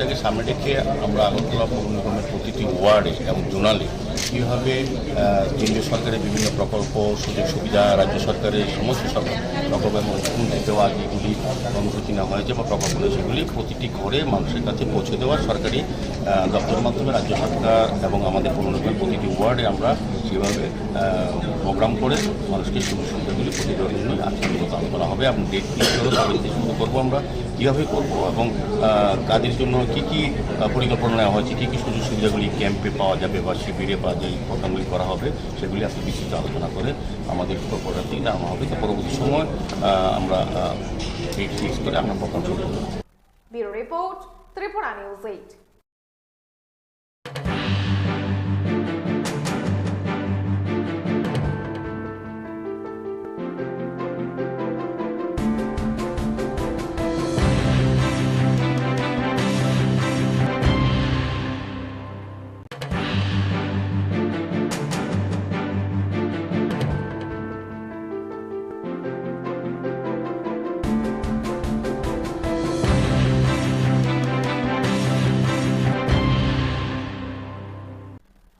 এটাকে সামনে রেখে আমরা আগরতলা পৌর নিগমের প্রতিটি ওয়ার্ডে এবং জোনালে কীভাবে, আহ, কেন্দ্রীয় সরকারের বিভিন্ন প্রকল্প, সুযোগ সুবিধা, রাজ্য সরকারের সমস্ত সব প্রকল্প এবং অনুদান দেওয়া যেগুলি কর্মসূচি নেওয়া হয়েছে বা প্রকল্প রয়েছে, সেগুলি প্রতিটি ঘরে মানুষের কাছে পৌঁছে দেওয়া সরকারি, আহ, দপ্তরের মাধ্যমে রাজ্য সরকার এবং আমাদের পৌর নিগমের প্রতিটি ওয়ার্ডে আমরা সেভাবে, আহ, প্রোগ্রাম করে মানুষকে সুযোগ সুবিধাগুলি পৌঁছে দেওয়ার জন্য আজকে মূলত আলোচনা হবে এবং ডেট ফিক্স করে তবে শুরু করবো আমরা। কীভাবে করব এবং, আহ, কাদের জন্য কী কী, আহ, পরিকল্পনা নেওয়া হয়েছে, কী কী সুযোগ সুবিধাগুলি ক্যাম্পে পাওয়া যাবে বা শিবিরে বা যে প্রোগ্রামগুলি করা হবে, সেগুলি আজকে বিস্তৃত আলোচনা করে আমাদের পরবর্তী জানানো হবে। তো পরবর্তী সময়, আহ, আমরা, আহ, ডেট ফিক্স করে আমরা প্রোগ্রাম শুরু করব। Bureau report, Tripura News eight.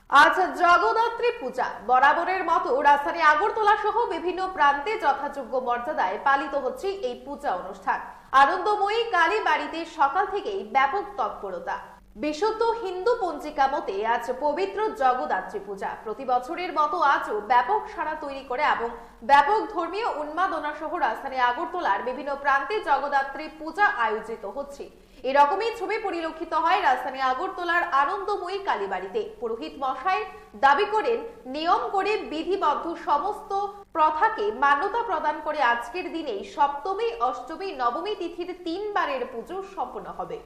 আজ জগদ্ধাত্রী পূজা। বরাবরের মতো রাজধানী আগরতলা সহ বিভিন্ন প্রান্তে যথাযোগ্য মর্যাদায় পালিত হচ্ছে এই পূজা অনুষ্ঠান। আনন্দময়ী কালী বাড়িতে সকাল থেকেই ব্যাপক তৎপরতা। বিশুদ্ধ হিন্দু পঞ্জিকা মতে আজ পবিত্র জগদ্ধাত্রী পূজা। প্রতি বছরের মতো আজও ব্যাপক সাড়া তৈরি করে এবং ব্যাপক ধর্মীয় উন্মাদনা সহ রাজধানী আগরতলার বিভিন্ন প্রান্তে জগদ্ধাত্রী পূজা আয়োজিত হচ্ছে। এরকমই ছবি পরিলক্ষিত হয় রাজধানী আগরতলার আনন্দময়ী কালীবাড়িতে। পুরোহিত মশাই দাবি করেন, নিয়ম করে বিধিবদ্ধ সমস্ত প্রথাকে মান্যতা প্রদান করে আজকের দিনেই সপ্তমী, অষ্টমী, নবমী তিথির তিনবারের পুজো সম্পন্ন হবে।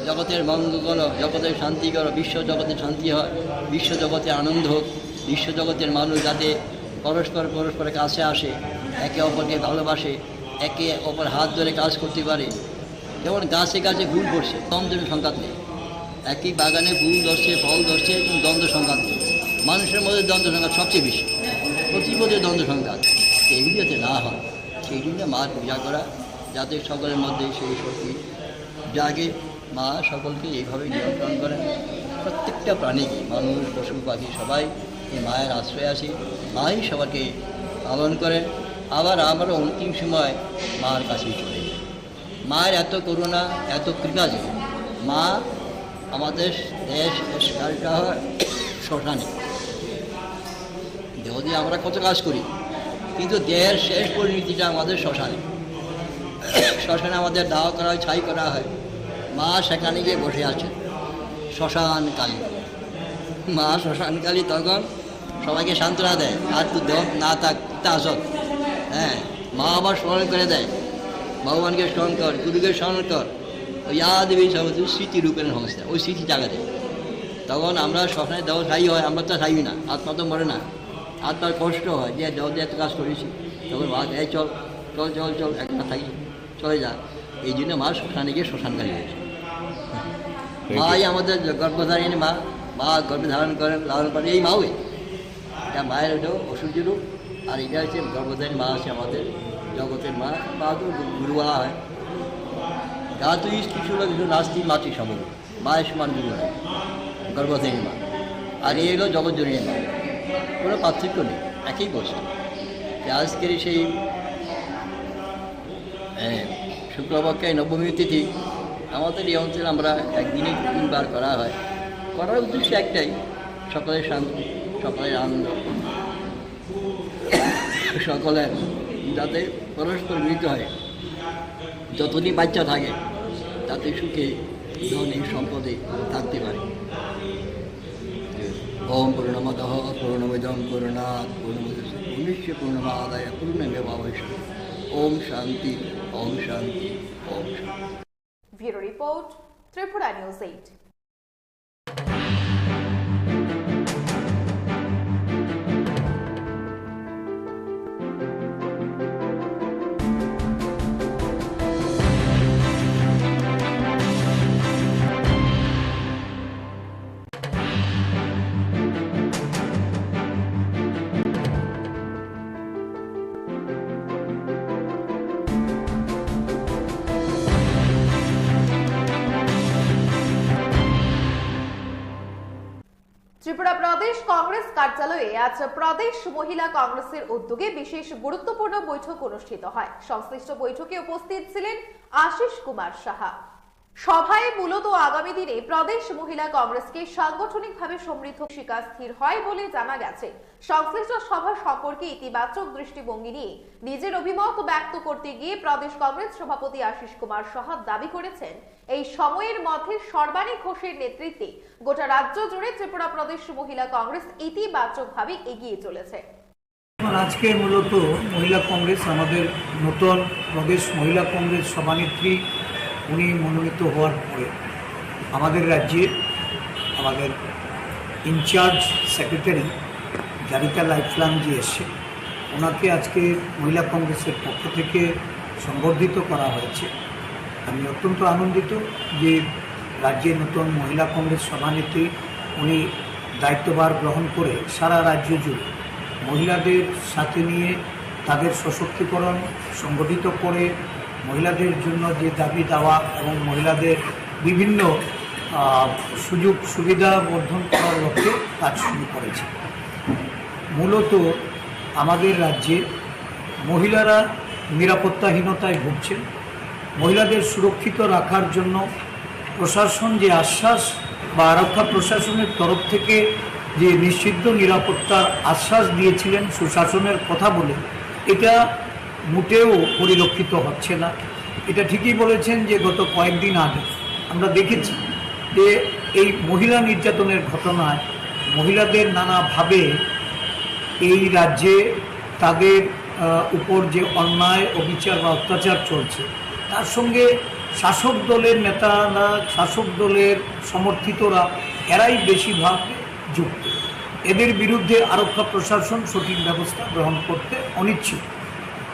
জগতের মঙ্গল করো, জগতের শান্তি করো, বিশ্ব জগতে শান্তি হয়, বিশ্ব জগতে আনন্দ হোক, বিশ্ব জগতের মানুষ যাতে পরস্পর পরস্পরের কাছে আসে, একে অপরকে ভালোবাসে, একে অপর হাত ধরে কাজ করতে পারে। যেমন গাছে গাছে ফুল ফোটে, দ্বন্দ্ব সংঘাত নেই। একই বাগানে ফুল ধরছে, ফল ধরছে, কিন্তু দ্বন্দ্ব সংঘাত নেই। মানুষের মধ্যে দ্বন্দ্ব সংঘাত সবচেয়ে বেশি, প্রতি পদে দ্বন্দ্ব সংঘাত। এইগুলি যাতে না হয়, সেই জন্য মার পূজা করা, যাতে সকলের মধ্যে সেই শক্তি জাগে। মা সকলকে এইভাবে নিয়ন্ত্রণ করেন। প্রত্যেকটা প্রাণীকে, মানুষ, পশু, পাখি, সবাই এই মায়ের আশ্রয় আছে। মাই সবাইকে পালন করেন। আবার আমরা অন্তিম সময় মার কাছেই চলে যাই। মায়ের এত করুণা, এত কৃপা যে মা আমাদের দেহ শেষ কালটা হয় শ্মশানে। যদি আমরা কত কাজ করি, কিন্তু দেহের শেষ পরিণতিটা আমাদের শ্মশানে। শ্মশানে আমাদের দাহ করা হয়, ছাই করা হয়। মা সেখানে গিয়ে বসে আছেন, শ্মশান কালী। মা শ্মশান কালী তখন সবাইকে সান্ত্বনা দেয়, "আর তুই দেহ না থাক, তা আসত।" হ্যাঁ, মা আবার স্মরণ করে দেয়, "ভগবানকে স্মরণ কর, গুরুকে স্মরণ কর।" ওই ইয়া দেবী সর্বতী স্মৃতি রূপেণ সংস্থা, ওই স্মৃতি জায়গা দেয়। তখন আমরা শ্মশানে দেহ ছাই হয়, আমরা তো ছাই না, আত্মা তো মরে না। আত্মার কষ্ট হয় যে দেহ দিয়ে এত কাজ করেছি, তখন মা, "এই চল, চল, চল, চল, একটা থাকি, চলে যা।" এই জন্য মা শ্মশানে গিয়ে শ্মশানকালী হয়েছে। মাই আমাদের গর্ভধারিণী মা, মা গর্ভে ধারণ করেন, লালন করেন, এই মাওই। এটা মায়ের হলো অসুরজি রূপ, আর এটা হচ্ছে গর্ভধারিণী মা, আছে আমাদের জগতের মা। মা তো গুরু বলা হয়। ধাতু স্ত্রী ছিল কিছু নাস্তি মাতৃ সমগ্র। মায়ের সমান গুরু হয়, গর্ভধারিণী মা। আর এই হলো জগৎ জননী মা, কোনো পার্থক্য নেই, একই বস্তু। তো আজকের সেই, এ, শুক্লপক্ষে নবমী তিথি আমাদের এই অঞ্চলে আমরা একদিনে তিনবার করা হয়। করার উদ্দেশ্য একটাই, সকলের শান্তি, সকলের আনন্দ, সকলের যাতে পরস্পর মিলিত হয়, যতদিন বাচ্চা থাকে, তাতে সুখে ধনে সম্পদে থাকতে পারে। ওম পূর্ণমদঃ পূর্ণমিদং পূর্ণাৎ পূর্ণমুদচ্যতে পূর্ণস্য পূর্ণমাদায় পূর্ণমেবাবশিষ্যতে। ওম শান্তি, ওম শান্তি, ওম শান্তি। Bureau report, Tripura News eight. প্রদেশ কংগ্রেস কার্যালয়ে আজ প্রদেশ মহিলা কংগ্রেসের উদ্যোগে বিশেষ গুরুত্বপূর্ণ বৈঠক অনুষ্ঠিত হয়। সংশ্লিষ্ট বৈঠকে উপস্থিত ছিলেন আশিস কুমার সাহা। সভায় মূলত আগামী দিনে প্রদেশ মহিলা কংগ্রেসকে সাংগঠনিকভাবে সমৃদ্ধ শিকা স্থির হয় বলে জানা গেছে। সংশ্লিষ্ট সভা সম্পর্কে ইতিবাচক দৃষ্টিভঙ্গি নিয়ে নিজের অভিমত ব্যক্ত করতে গিয়ে প্রদেশ কংগ্রেস সভাপতি আশিস কুমার সাহা দাবি করেছেন, এই সময়ের মধ্যে সর্বাণী ঘোষের নেতৃত্বে গোটা রাজ্য জুড়ে ত্রিপুরা প্রদেশ মহিলা কংগ্রেস ইতিবাচকভাবে এগিয়ে চলেছে। এখন আজকে মূলত মহিলা কংগ্রেস, আমাদের নতুন প্রদেশ মহিলা কংগ্রেস সভানেত্রী উনি মনোনীত হওয়ার পরে আমাদের রাজ্যে আমাদের ইনচার্জ সেক্রেটারি জারিকা লাইফলাম জি এসছে, ওনাকে আজকে মহিলা কংগ্রেসের পক্ষ থেকে সংবর্ধিত করা হয়েছে। আমি অত্যন্ত আনন্দিত যে রাজ্যের নতুন মহিলা কংগ্রেস সভানেত্রী উনি দায়িত্বভার গ্রহণ করে সারা রাজ্য জুড়ে মহিলাদের সাথে নিয়ে তাদের সশক্তিকরণ সংগঠিত করে মহিলাদের জন্য যে দাবি দাওয়া এবং মহিলাদের বিভিন্ন, আহ, সুযোগ সুবিধা বর্ধন করার লক্ষ্যে কাজ শুরু করেছে। মূলত আমাদের রাজ্যে মহিলারা নিরাপত্তাহীনতায় ভুগছেন। মহিলাদের সুরক্ষিত রাখার জন্য প্রশাসন যে আশ্বাস বা আরক্ষা প্রশাসনের তরফ থেকে যে নিশ্চিদ্র নিরাপত্তার আশ্বাস দিয়েছিলেন সুশাসনের কথা বলে, এটা মোটেও পরিলক্ষিত হচ্ছে না। এটা ঠিকই বলেছেন যে গত কয়েকদিন আগে আমরা দেখেছি যে এই মহিলা নির্যাতনের ঘটনায় মহিলাদের নানাভাবে এই রাজ্যে তাদের, আহ, উপর যে অন্যায়, অবিচার বা অত্যাচার চলছে, তার সঙ্গে শাসক দলের নেতারা, শাসক দলের সমর্থিতরা, এরাই বেশিরভাগ যুক্ত। এদের বিরুদ্ধে আরক্ষা প্রশাসন সঠিক ব্যবস্থা গ্রহণ করতে অনিচ্ছুক।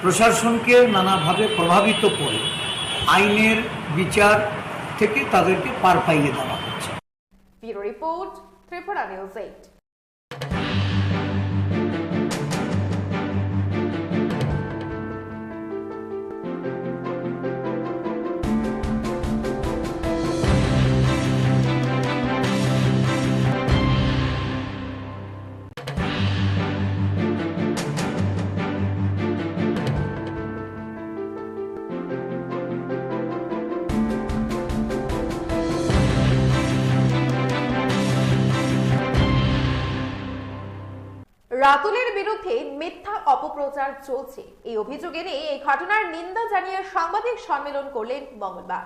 প্রশাসনকে নানাভাবে প্রভাবিত করে আইনের বিচার থেকে তাদেরকে পার পাইয়ে দেওয়া হচ্ছে। Bureau report, Tripura News eight. রাতুলের বিরুদ্ধে মিথ্যা অপপ্রচার চলছে, এই অভিযোগ এনে এই ঘটনার নিন্দা জানিয়ে সাংবাদিক সম্মেলন করলেন মঙ্গলবার।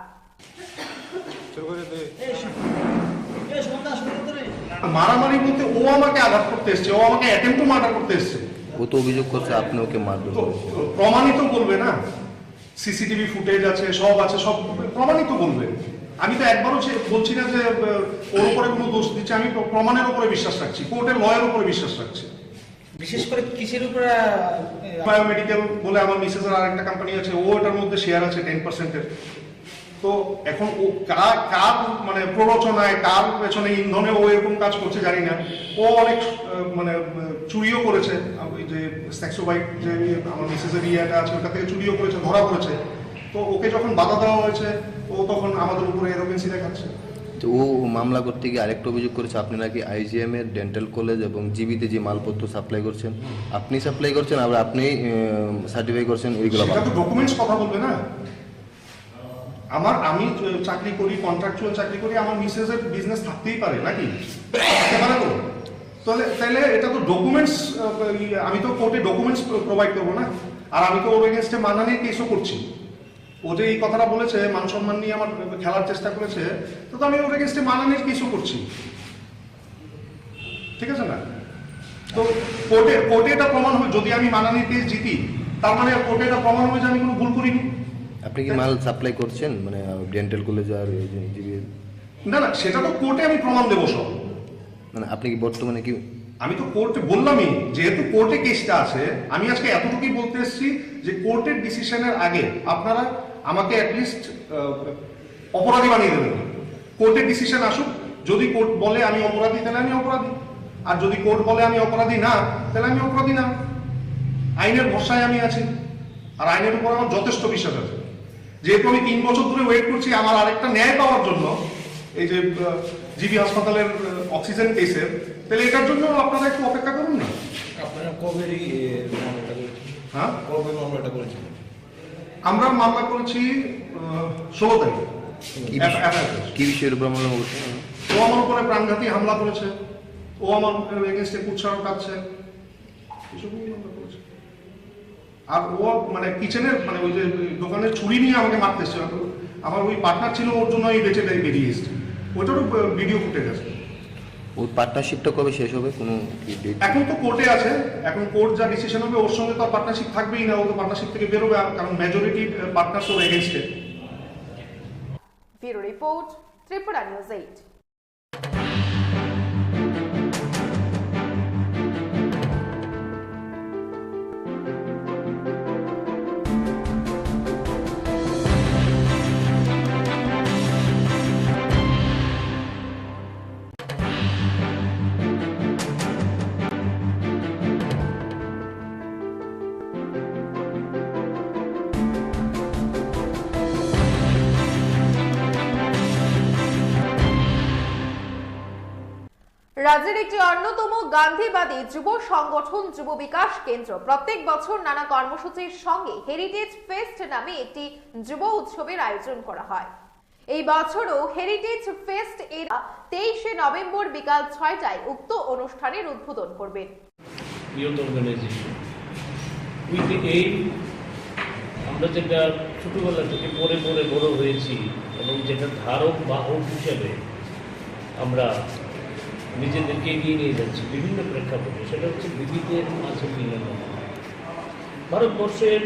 মারামারি বলতে ও আমাকে আঘাত করতে এসছে, ও আমাকে অ্যাটেম্প টু মার্ডার করতে এসছে। ও তো অভিযোগ করছে আপনি ওকে মারধর তো করেছেন। প্রমাণই তো বলবে না, সিসিটিভি ফুটেজ আছে, সব আছে, সব প্রমাণই তো বলবে। আমি তো একবারও সে বলছি না যে, আহ, ওর উপরে কোনো দোষ দিচ্ছে, আমি প্র-, প্রমাণের উপরে বিশ্বাস রাখছি, কোর্টের লয়ের উপরে বিশ্বাস রাখছি। বিশেষ করে কিসের উপরে, আহ, বায়োমেডিকেল বলে আমার মিসেসের আর একটা কোম্পানি আছে, ও এটার মধ্যে শেয়ার আছে টেন পার্সেন্টের। তো এখন ও কার, কার মানে প্ররোচনায়, কার পেছনে ইন্ধনে ও এরকম কাজ করছে জানি না। ও অনেক, আহ, মানে, আহ, চুরিও করেছে। ওই যে স্যাক্সো বাইক, যে আমার মিসেসের ইয়েটা আছে, ওটা থেকে চুরিও করেছে, ধরা পড়েছে। তো ওকে যখন বাধা দেওয়া হয়েছে, ও তখন আমাদের উপরে অ্যারোগেন্সি দেখাচ্ছে। তো ও মামলা করতে গিয়ে আরেকটা অভিযোগ করেছে, আপনি নাকি আইজিএম এর ডেন্টাল কলেজ এবং জিবিতে যে মালপত্র সাপ্লাই করছেন, আপনি সাপ্লাই করছেন, আবার আপনি, আহ, সার্টিফাই করছেন, এইগুলো সেটা তো বাদ। ডকুমেন্টস কথা বলবে না। আমার, আমি চ-, চাকরি করি, কন্ট্রাকচুয়াল চাকরি করি, আমার মিসেসের বিজনেস থাকতেই পারে নাকি? থাকতে পারে তো? তাহলে, তাহলে এটা তো ডকুমেন্টস, আহ, ইয়ে, আমি তো কোর্টে ডকুমেন্টস প্রো-, প্রোভাইড করবো না। আর আমি তো ওর এগেনস্টে মানহানির কেসও করছি। ও যে এই কথাটা বলেছে, মান সম্মান নিয়ে আমার খেলার চেষ্টা করেছে, তো, তো আমি ওর এগেনস্টে মানহানির কেসও করছি। ঠিক আছে না? তো কোর্টে, কোর্টে এটা প্রমাণ হবে, যদি আমি মানহানির কেস জিতি, তার মানে কোর্টে এটা প্রমাণ হবে যে আমি কোনো ভুল করিনি। আপনি কি মাল সাপ্লাই করছেন, মানে, ডেন্টাল কলেজ আর এই যে জিবি? না, না, সেটা তো কোর্টে আমি প্রমাণ দেবো সব। মানে, আপনি কি বর্তমানে কি? আমি তো কোর্টে বললামই, যেহেতু কোর্টে কেসটা আছে, আমি আজকে এতটুকুই বলতে এসেছি যে কোর্টের ডিসিশনের আগে আপনারা আমাকে অ্যাটলিস্ট, আহ, অপরাধী বানিয়ে দেবেন। কোর্টের ডিসিশন আসুক, যদি কোর্ট বলে আমি অপরাধী, তাহলে আমি অপরাধী, আর যদি কোর্ট বলে আমি অপরাধী না, তাহলে আমি অপরাধী না। আইনের ভরসায় আমি আছি, আর আইনের উপর আমার যথেষ্ট বিশ্বাস আছে। যেহেতু আমি তিন বছর ধরে ওয়েট করছি আমার আরেকটা ন্যায় পাওয়ার জন্য, এই যে জিবি হাসপাতালের অক্সিজেন কেসের, তাহলে এটার জন্য আপনারা একটু অপেক্ষা করুন না। আপনারা কবে রি- এ, মামলাটা করেছেন? হ্যাঁ? কবে মামলাটা করেছেন? আমরা মামলা করেছি ষোলো তারিখ। কি এফ- বিষয়- এফআইআর করেছি। কি বিষয়ের উপর মামলা করেছেন? ও আমার উপরে প্রাণঘাতী হামলা করেছে, ও আমার এগেনস্টে কুৎসারও কাটছে, এসব নিয়ে মামলা করেছে। আর ও মানে কিচেনের মানে ওই যে ওই দোকানের ছুরি নিয়ে আমাকে মারতে এসেছিল। তো আমার ওই পার্টনার ছিল, ওর জন্য আমি বেঁচে বে- বেরিয়ে এসেছি। ওটারও ভিডিও ফুটেজ আছে। ওই পার্টনারশিপটা কবে শেষ হবে? কোনো কি ডেট? এখন তো কোর্টে আছে, এখন কোর্ট যা ডিসিশন হবে, ওর সঙ্গে তো আর পার্টনারশিপ থাকবেই না, ও তো পার্টনারশিপ থেকে বেরোবে, আর কারণ মেজরিটি পার্টনার্স ওর এগেনস্টে। Bureau report, Tripura News eight. রাজ্যের একটি অন্যতম গান্ধীবাদী যুব সংগঠন যুব বিকাশ কেন্দ্র প্রত্যেক বছর নানা কর্মসূচির সঙ্গে হেরিটেজ ফেস্ট নামে একটি যুব উৎসবের আয়োজন করা হয়। এই বছরও হেরিটেজ ফেস্ট এরা তেইশে নভেম্বর বিকাল ছয়টায় উক্ত অনুষ্ঠানের উদ্বোধন করবেন। Youth organization with the aim, আমরা যেটা ছোটবেলা থেকে পড়ে পড়ে বড় হয়েছি এবং যেটা ধারক বাহক হিসেবে আমরা নিজেদেরকে এগিয়ে নিয়ে যাচ্ছি বিভিন্ন প্রেক্ষাপটে, সেটা হচ্ছে বিবিধের মাঝে মিলন। ভারতবর্ষের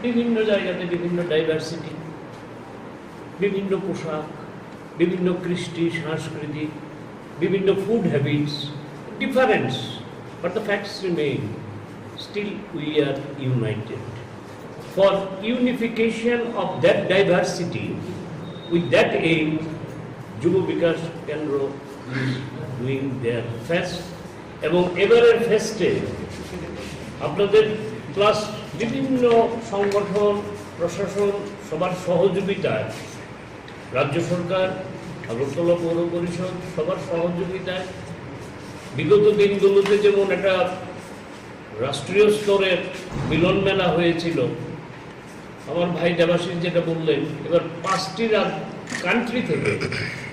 বিভিন্ন জায়গাতে বিভিন্ন ডাইভার্সিটি, বিভিন্ন পোশাক, বিভিন্ন কৃষ্টি সংস্কৃতি, বিভিন্ন food habits, difference, but the facts remain, still we are united. For unification of that diversity, with that aim, Jubo Bikash Kendra is doing their fest. এবং এবারের ফেস্টে আপনাদের প্লাস বিভিন্ন সংগঠন, প্রশাসন, সবার সহযোগিতায়, রাজ্য সরকার, আগরতলা পৌর পরিষদ, সবার সহযোগিতায় বিগত দিনগুলোতে যেমন একটা রাষ্ট্রীয় স্তরের মিলন মেলা হয়েছিল, আমার ভাই দেবাশিস যেটা বললেন, এবার পাঁচটি রাজ কান্ট্রি থেকে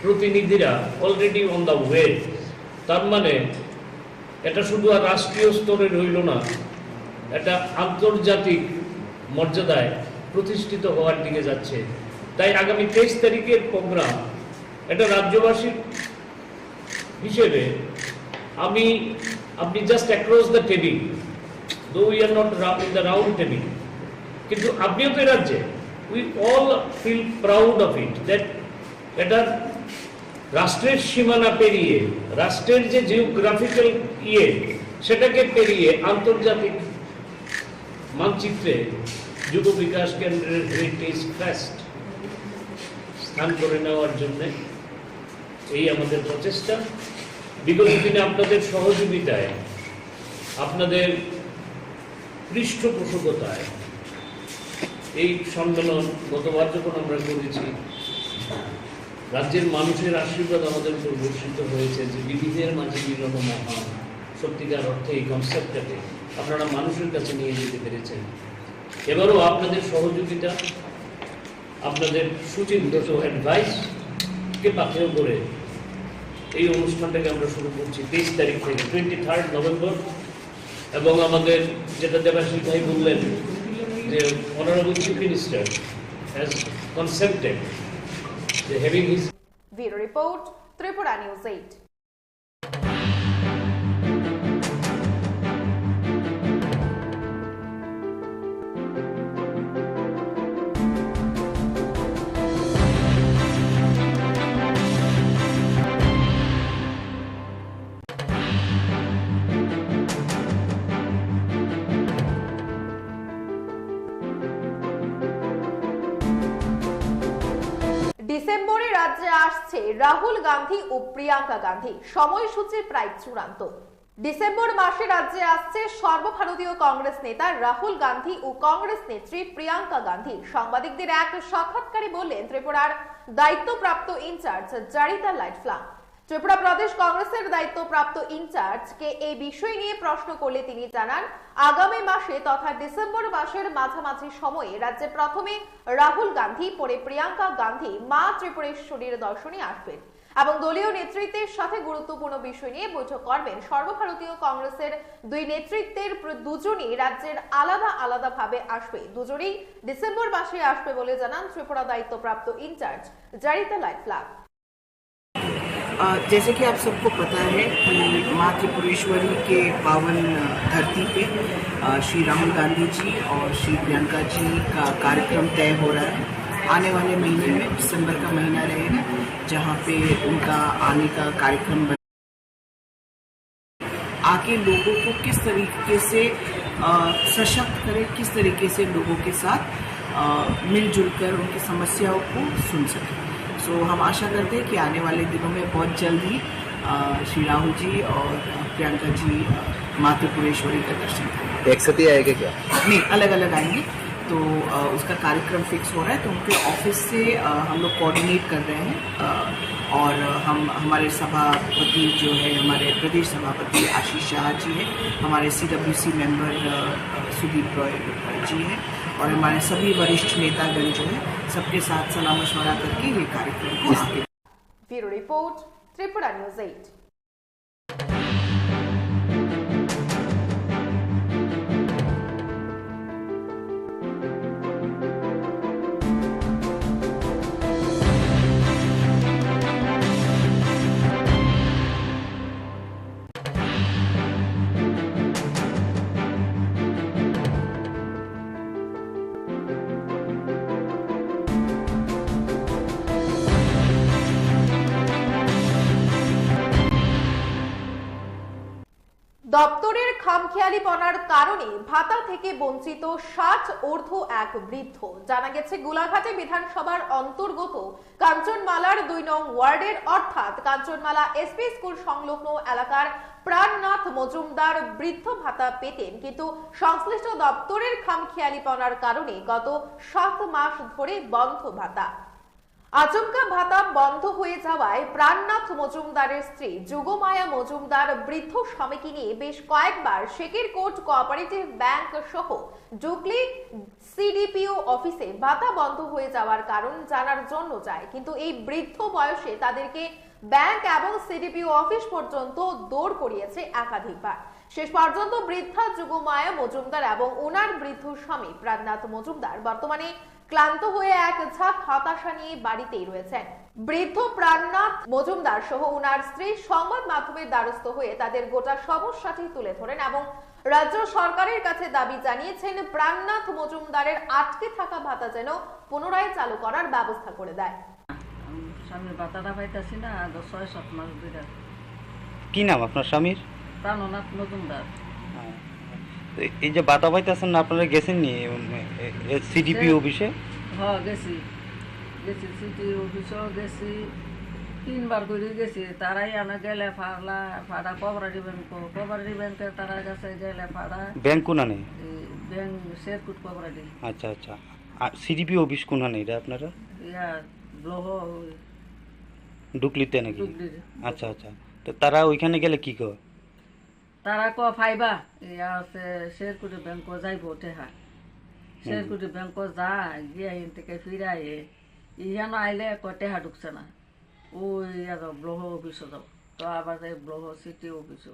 প্রতিনিধিরা অলরেডি অন দ্য ওয়ে। তার মানে এটা শুধু আর রাষ্ট্রীয় স্তরে রইল না, এটা আন্তর্জাতিক মর্যাদায় প্রতিষ্ঠিত হওয়ার দিকে যাচ্ছে। তাই আগামী তেইশ তারিখের প্রোগ্রাম এটা রাজ্যবাসীর হিসেবে আমি, আপনি just across the table, though we are not in the round table, কিন্তু আপনিও তো এ রাজ্যে, we all feel proud of it, that এটা রাষ্ট্রের সীমানা পেরিয়ে, রাষ্ট্রের যে জিওগ্রাফিক্যাল ইয়ে, সেটাকে পেরিয়ে আন্তর্জাতিক মানচিত্রে যুব বিকাশ কেন্দ্রের হেরিটেজ ফেস্ট স্থান করে নেওয়ার জন্যে এই আমাদের প্রচেষ্টা। বিগত দিনে আপনাদের সহযোগিতায়, আপনাদের পৃষ্ঠপোষকতায় এই সম্মেলন গতবার যখন আমরা করেছি, রাজ্যের মানুষের আশীর্বাদ আমাদের উপর বর্ষিত হয়েছে যে বিবিধের মাঝে মিলন মহান, সত্যিকার অর্থে এই কনসেপ্টটাকে আপনারা মানুষের কাছে নিয়ে যেতে পেরেছেন। এবারও আপনাদের সহযোগিতা, আপনাদের সুচিন্তিত অ্যাডভাইসকে পাথেয় করে এই অনুষ্ঠানটাকে আমরা শুরু করছি তেইশ তারিখ থেকে, টোয়েন্টি থার্ড নভেম্বর। এবং আমাদের যেটা দেবাশিস ভাই বললেন যে Honorable Chief Minister has consented যে having his Bureau report, Tripura News eight. ডিসেম্বরে রাজ্যে আসছে রাহুল গান্ধী ও প্রিয়াঙ্কা গান্ধী, সময়সূচি প্রায় চূড়ান্ত। ডিসেম্বর মাসে রাজ্যে আসছে সর্বভারতীয় কংগ্রেস নেতা রাহুল গান্ধী ও কংগ্রেস নেত্রী প্রিয়াঙ্কা গান্ধী। সাংবাদিকদের এক সাক্ষাৎকারে বললেন ত্রিপুরার দায়িত্বপ্রাপ্ত ইনচার্জ জারিতা লাইটফ্লাম। ত্রিপুরা প্রদেশ কংগ্রেসের দায়িত্বপ্রাপ্ত ইনচার্জকে এই বিষয় নিয়ে প্রশ্ন করলে তিনি জানান, আগামী মাসে তথা ডিসেম্বর মাসের মাঝামাঝি সময়ে রাজ্যে প্রথমে রাহুল গান্ধী, পরে প্রিয়াঙ্কা গান্ধী মা ত্রিপুরেশ্বরীর দর্শনে আসবেন এবং দলীয় নেতৃত্বের সাথে গুরুত্বপূর্ণ বিষয় নিয়ে বৈঠক করবেন। সর্বভারতীয় কংগ্রেসের দুই নেতৃত্বের প্র-, দুজনই রাজ্যের আলাদা আলাদাভাবে আসবে। দুজনেই ডিসেম্বর মাসে আসবে বলে জানান ত্রিপুরা দায়িত্বপ্রাপ্ত ইনচার্জ জারিতা লাইটফ্লাম। अ, जैसे कि आप सबको पता है कि माँ त्रिपुरेश्वरी के पावन, अ, धरती पे, अ, श्री राहुल गांधी जी और श्री प्रियंका जी का कार्यक्रम तय हो रहा है। आने वाले महीने में, दिसंबर का महीना रहेगा, जहाँ पे उनका आने का कार्यक्रम बन- आके लोगों को किस तरीके से, अ, सशक्त करें, किस तरीके से लोगों के साथ, अ, मिलजुल कर उनकी समस्याओं को सुन सकें। सो हम आशा करते हैं कि आने वाले दिनों में बहुत जल्द ही, अ, श्री राहुल जी और प्रियंका जी, अ, माँ त्रिपुरेश्वरी का दर्शन करेंगे। एक साथ ही आएगा क्या? नहीं, अलग अलग आएंगे। तो, अ, उसका कार्यक्रम फिक्स हो रहा है, तो उनके ऑफिस से, अ, हम लोग कोऑर्डिनेट कर रहे हैं, अ, और हम, हमारे सभापति जो है, हमारे प्रदेश सभापति आशीष शाह जी हैं, हमारे सीडब्ल्यूसी मेंबर, अ, अ, सुदीप रॉय जी हैं, और हमारे सभी वरिष्ठ नेतागण जो है, सबके साथ सलाह मशवरा करके ये कार्यक्रम को आगे bureau report, Tripura news eight. দপ্তরের খামখেয়ালিপনার কারণে ভাতা থেকে বঞ্চিত ষাট ঊর্ধ্ব এক বৃদ্ধ। জানা গেছে, গোলাঘাটে বিধানসভার অন্তর্গত কাঞ্চনমালার দুই নং ওয়ার্ডের অর্থাৎ কাঞ্চনমালা এসপি স্কুল সংলগ্ন এলাকার প্রাণনাথ মজুমদার বৃদ্ধ ভাতা পেতেন, কিন্তু সংশ্লিষ্ট দপ্তরের খামখেয়ালিপনার কারণে গত সাত মাস ধরে বন্ধ ভাতা। আচমকা ভাতা বন্ধ হয়ে যাওয়ায় প্রাণনাথ মজুমদারের স্ত্রী যুগমায়া মজুমদার বৃদ্ধ স্বামীকে নিয়ে বেশ কয়েকবার শেকেরকোট কোঅপারেটিভ ব্যাংক সহ ডুকলি সিডিপিও অফিসে ভাতা বন্ধ হয়ে যাওয়ার কারণ জানার জন্য যায়, কিন্তু এই বৃদ্ধ বয়সে তাদেরকে ব্যাংক এবং সিডিপিও অফিস পর্যন্ত দৌড় করিয়েছে একাধিকবার। শেষ পর্যন্ত বৃদ্ধা যুগমায়া মজুমদার এবং ওনার বৃদ্ধ স্বামী প্রাণনাথ মজুমদার বর্তমানে ক্লান্ত হয়ে এক ঝাঁক হতাশা নিয়ে বাড়িতেই রয়েছেন। বৃদ্ধ প্রাণনাথ মজুমদার সহ ওনার স্ত্রী সংবাদ মাধ্যমের দ্বারস্থ হয়ে তাদের গোটা সমস্যাটি তুলে ধরেন এবং রাজ্য সরকারের কাছে দাবি জানিয়েছেন প্রাণনাথ মজুমদারের আটকে থাকা ভাতা যেন পুনরায় চালু করার ব্যবস্থা করে দেয়। আমি স্বামীর ভাতাটা পাইতাছি না, আজ ছয় সাত মাস ধরে। কি নাম আপনার স্বামীর? প্রাণনাথ মজুমদার। তো এই যে ভাতা পাইতেছেন না, আপনারা গেছেন নি সিডিপি সে- অফিসে? হ্যাঁ, গেছি, গেছি সিটি অফিসও গেছি, তিনবার করে গেছি। তারাই আনা গেলে ফাড়া ফাড়া কোঅপারেটিভ ব্যাংক, কোঅপারেটিভ ব্যাংকে তারা গেছে গেলে ফাড়া ব্যাংক কোনানে? এই ব্যাংক শেরকুট কোঅপারেটিভ। আচ্ছা আচ্ছা। আর সিডিপি অফিস কোনানে এটা আপনারা? ইয়া ব্লহ ওই ডুকলিতে নাকি? ডুকলির। আচ্ছা আচ্ছা। তো তারা ওইখানে গেলে কি কয়? তারা ক ফাইবা ইয়া আছে শেরকুটি ব্যাংক যাইব টেহা। শেরকুটি ব্যাংক যা গিয়া হিন থেকে ফিরে আয়ে। ইয়ানো আইলে ক টেহা ঢুকছে না। ওই আর ব্লহ অফিসে যাও। তো আবার যাই ব্লহ সিটি অফিসে।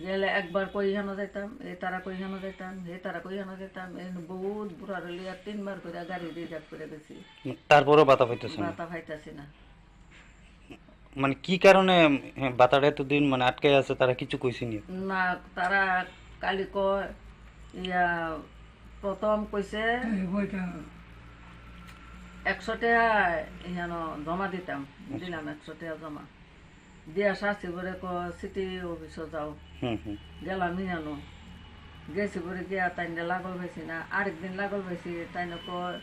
গেলে একবার কই হেন যাইতাম, এ তারা কই হেন যাইতাম, হে তারা কই হেন যাইতাম, এই বহুত বুড়া লিয়া তিনবার করে গাড়ি রিজার্ভ করে গেছি। তারপরেও ভাতা পাইতেছেন না? ভাতা পাইতাছি না। মানে কি কারণে, হ্যাঁ, ভাতাটা এতদিন মানে আটকে আছে, তারা কিছু কইছে নি? না, তারা কালি কয় ইয়া প্রথম কইছে একশো টাকা ইহানো জমা দিতাম, দিলাম একশো টাকা জমা। দিয়া শাস্তি করে ক সিটি অফিসে যাও। হুম হুম। গেলাম ইহানো, গেছি করে গিয়া তাইনে লাগল পাইছি না। আরেকদিন লাগল পাইছি, তাইনে ক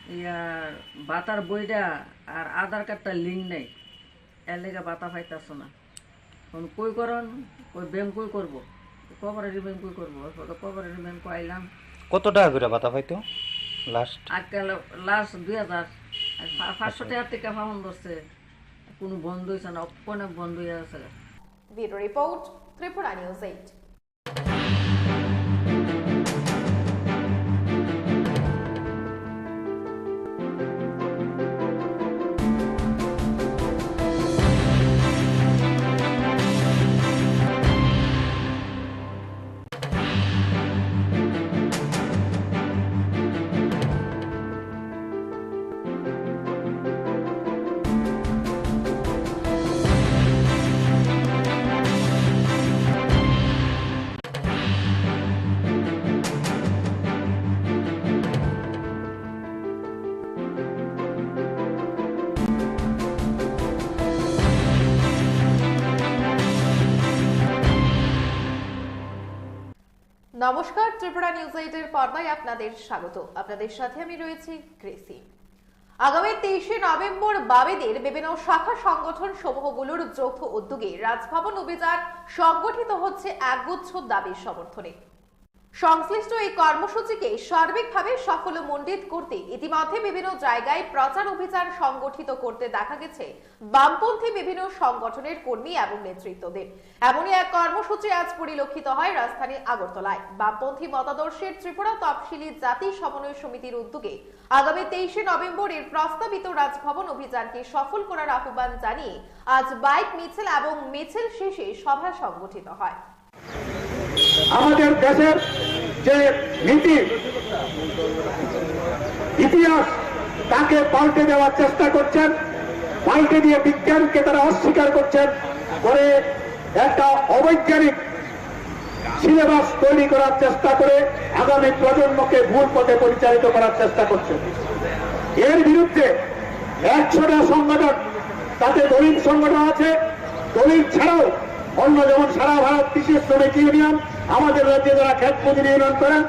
ইয়া ভাতার বইটা আর আধার কার্ডটা লিঙ্ক নেই, এর লেগে ভাতা পাইতাছ না। এখন কই করেন, কই ব্যাংক কই করবো, কোঅপারেটিভ ব্যাংক কই করবো, ওই তো কোঅপারেটিভ ব্যাংক কো আইলাম। কত টাকা করে ভাতা পাইতো লাস্ট? আজকাল লাস্ট দুই হাজার, আর পা-, পাঁচশো টাকার টেকা ফাউন্ড ধরছে, কোনো বন্ধ হয়েছে না, অক্ষণে বন্ধ হয়ে গেছে। Bureau report, Tripura news eight. নমস্কার, ত্রিপুরা নিউজ এইটের পর্দায় আপনাদের স্বাগত। আপনাদের সাথে আমি রয়েছি গ্রেসি। আগামী তেইশে নভেম্বর বামেদের বিভিন্ন শাখা সংগঠন সমূহগুলোর যৌথ উদ্যোগে রাজভবন অভিযান সংগঠিত হচ্ছে একগুচ্ছ দাবির সমর্থনে। সংশ্লিষ্ট এই কর্মসূচিকে সার্বিকভাবে সাফল্যমণ্ডিত করতে ইতিমধ্যে বিভিন্ন জায়গায় প্রচার অভিযান সংগঠিত করতে দেখা গেছে বামপন্থী বিভিন্ন সংগঠনের কর্মী এবং নেতৃত্বদের। এমনই এক কর্মসূচি আজ পরিলক্ষিত হয় রাজধানী আগরতলায়। বামপন্থী মতাদর্শের ত্রিপুরা তফসিলি জাতি সমন্বয় সমিতির উদ্যোগে আগামী তেইশে নভেম্বরের প্রস্তাবিত রাজভবন অভিযানকে সফল করার আহ্বান জানিয়ে আজ বাইক মিছিল এবং মিছিল শেষে সভা সংগঠিত হয়। আমাদের দেশের যে নীতি ইতিহাস, তাকে পাল্টে দেওয়ার চেষ্টা করছেন, পাল্টে দিয়ে বিজ্ঞানকে তারা অস্বীকার করছেন, করে একটা অবৈজ্ঞানিক সিলেবাস তৈরি করার চেষ্টা করে আগামী প্রজন্মকে ভুল পথে পরিচালিত করার চেষ্টা করছেন। এর বিরুদ্ধে একশোটা সংগঠন, তাতে দলিত সংগঠন আছে, দলিত ছাড়াও অন্য, যেমন সারা ভারত কৃষি শ্রমিক ইউনিয়ন, আমাদের রাজ্যে যারা ক্ষেত মজুরি ইউনিয়ন করেন,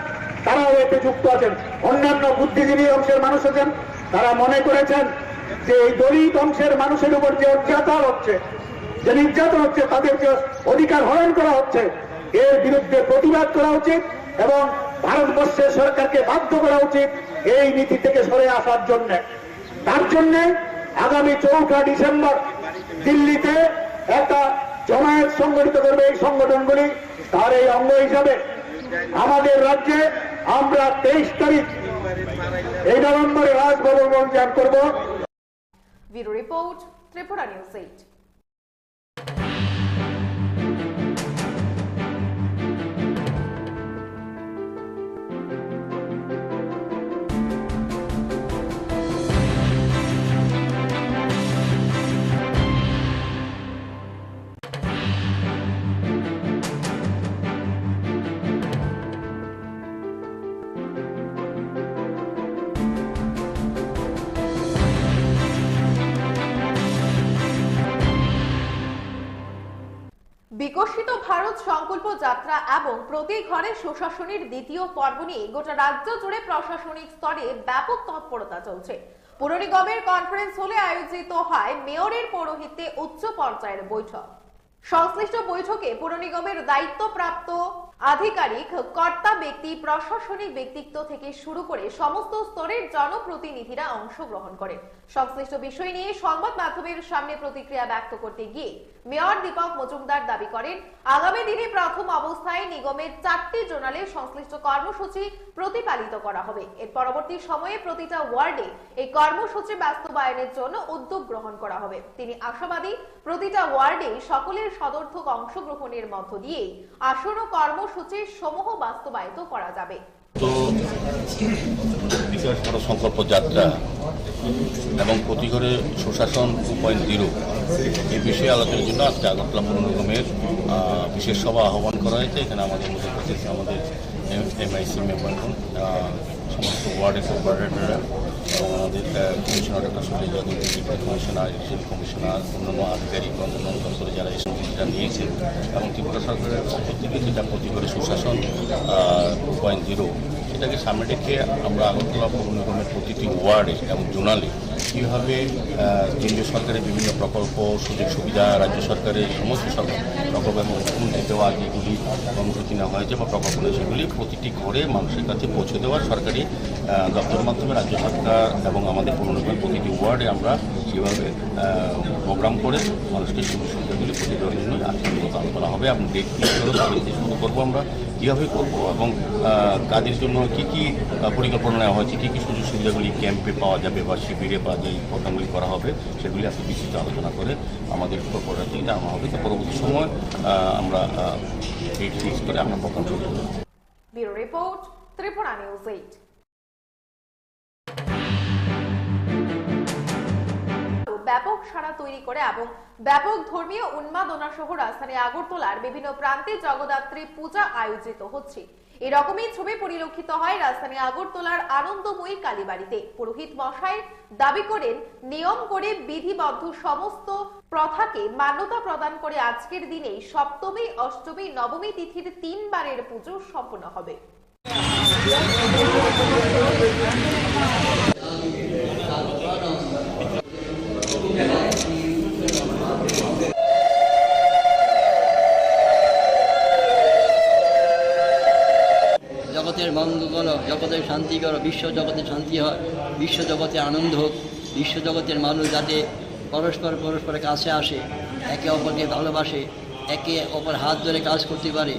তারাও এতে যুক্ত আছেন। অন্যান্য বুদ্ধিজীবী অংশের মানুষ আছেন, তারা মনে করেছেন যে এই দলিত অংশের মানুষের উপর যে অত্যাচার হচ্ছে, যে নির্যাতন হচ্ছে, তাদের যে অধিকার হরণ করা হচ্ছে, এর বিরুদ্ধে প্রতিবাদ করা উচিত এবং ভারতবর্ষের সরকারকে বাধ্য করা উচিত এই নীতি থেকে সরে আসার জন্য। তার জন্য আগামী চৌঠা ডিসেম্বর দিল্লিতে একটা জমায়েত সংগঠিত করবে এই সংগঠনগুলি। তার এই অঙ্গ হিসাবে আমাদের রাজ্যে আমরা তেইশ তারিখ এই নভেম্বরে রাজভবন অভিযান করব। Bureau report, Tripura news eight. বিকশিত ভারত সংকল্প যাত্রা এবং প্রতি ঘরে সুশাসনের দ্বিতীয় পর্ব নিয়ে গোটা রাজ্য জুড়ে প্রশাসনিক স্তরে ব্যাপক তৎপরতা চলছে। পুর নিগমের কনফারেন্স হলে আয়োজিত হয় মেয়রের পৌরোহিত্যে উচ্চ পর্যায়ের বৈঠক। সংশ্লিষ্ট বৈঠকে পুর নিগমের দায়িত্বপ্রাপ্ত আধিকারিক, কর্তা ব্যক্তি, প্রশাসনিক ব্যক্তিত্ব থেকে শুরু করে সমস্ত স্তরের জনপ্রতিনিধিরা অংশগ্রহণ করেন। সংশ্লিষ্ট বিষয় নিয়ে সংবাদ মাধ্যমের সামনে প্রতিক্রিয়া ব্যক্ত করতে গিয়ে মেয়র দীপক মজুমদার দাবি করেন, আগামী দিনে প্রথম অবস্থায় নিগমের চারটি জোনালে সংশ্লিষ্ট কর্মসূচি প্রতিপালিত করা হবে। এর পরবর্তী সময়ে প্রতিটা ওয়ার্ডে এই কর্মসূচি বাস্তবায়নের জন্য উদ্যোগ গ্রহণ করা হবে। তিনি আশাবাদী, প্রতিটা ওয়ার্ডে সকলের সদর্থক অংশগ্রহণের মধ্য দিয়েই আসন্ন কর্মসূচি সমূহ বাস্তবায়িত করা যাবে। তো বিকাশ ভারত সংকল্প যাত্রা এবং প্রতি ঘরে সুশাসন টু পয়েন্ট জিরো এই বিষয়ে আলোচনার জন্য আজকে আগরতলা পৌর নিগমের আহ, বিশেষ সভা আহ্বান করা হয়েছে। এখানে আমাদের মধ্যে উপস্থিত আমাদের এমআইসি মেম্বারগণ, আহ, সমস্ত ওয়ার্ডের কোঅর্ডিনেটররা এবং আমাদের ah, commissioner doctor Sunil Yadav, deputy commissioner, election commissioner, অন্যান্য আধিকারিকগণ, অন্যান্য দপ্তরে যারা এসেছেন, যারা নিয়েছেন এবং ত্রিপুরা সরকারের পক্ষ থেকে যেটা প্রতি ঘরে সুশাসন টু পয়েন্ট জিরো, এটাকে সামনে রেখে আমরা আগরতলা পৌর নিগমের প্রতিটি ওয়ার্ডে এবং জোনালে কীভাবে, আহ, কেন্দ্রীয় সরকারের বিভিন্ন প্রকল্প, সুযোগ সুবিধা, রাজ্য সরকারের সমস্ত সব প্রকল্প এবং অনুমোদিত দেওয়া যেগুলি কর্মসূচি নেওয়া হয়েছে বা প্রকল্প নেই, সেগুলি প্রতিটি ঘরে মানুষের কাছে পৌঁছে দেওয়ার সরকারি, আহ, দপ্তরের মাধ্যমে রাজ্য সরকার এবং আমাদের পৌর নিগমের প্রতিটি ওয়ার্ডে আমরা সেভাবে, আহ, প্রোগ্রাম করে মানুষকে সুযোগ সুবিধাগুলি প্রতিটি ঘরে নিয়ে আজকে মূলত আলোচনা হবে এবং ডেট ফিক্স করে তারিখ শুরু করবো আমরা। কীভাবে করবো এবং, আহ, কাদের জন্য কী কী, আহ, পরিকল্পনা নেওয়া হয়েছে, কী কী সুযোগ সুবিধাগুলি ক্যাম্পে পাওয়া যাবে বা শিবিরে বা যেই প্রোগ্রামগুলি করা হবে, সেগুলি আজকে বিস্তৃত আলোচনা করে আমাদের উপর পর্যায়ে জানানো হবে। তো পরবর্তী সময়, আহ, আমরা, আহ, ডেট ফিক্স করে আমরা প্রোগ্রাম শুরু করবো। Bureau report, Tripura news eight. ব্যাপক সাড়া তৈরি করে এবং ব্যাপক ধর্মীয় উন্মাদনা সহ রাজধানী আগরতলার বিভিন্ন প্রান্তে জগদ্ধাত্রী পূজা আয়োজিত হচ্ছে। এরকমই ছবি পরিলক্ষিত হয় রাজধানী আগরতলার আনন্দময়ী কালীবাড়িতে। পুরোহিত মশাই দাবি করেন, নিয়ম করে বিধিবদ্ধ সমস্ত প্রথাকে মান্যতা প্রদান করে আজকের দিনেই সপ্তমী, অষ্টমী, নবমী তিথির তিনবারের পুজো সম্পন্ন হবে। জগতের মঙ্গল করো, জগতের শান্তি করো, বিশ্ব জগতে শান্তি হয়, বিশ্ব জগতে আনন্দ হোক, বিশ্ব জগতের মানুষ যাতে পরস্পর পরস্পরের কাছে আসে, একে অপরকে ভালোবাসে, একে অপর হাত ধরে কাজ করতে পারে।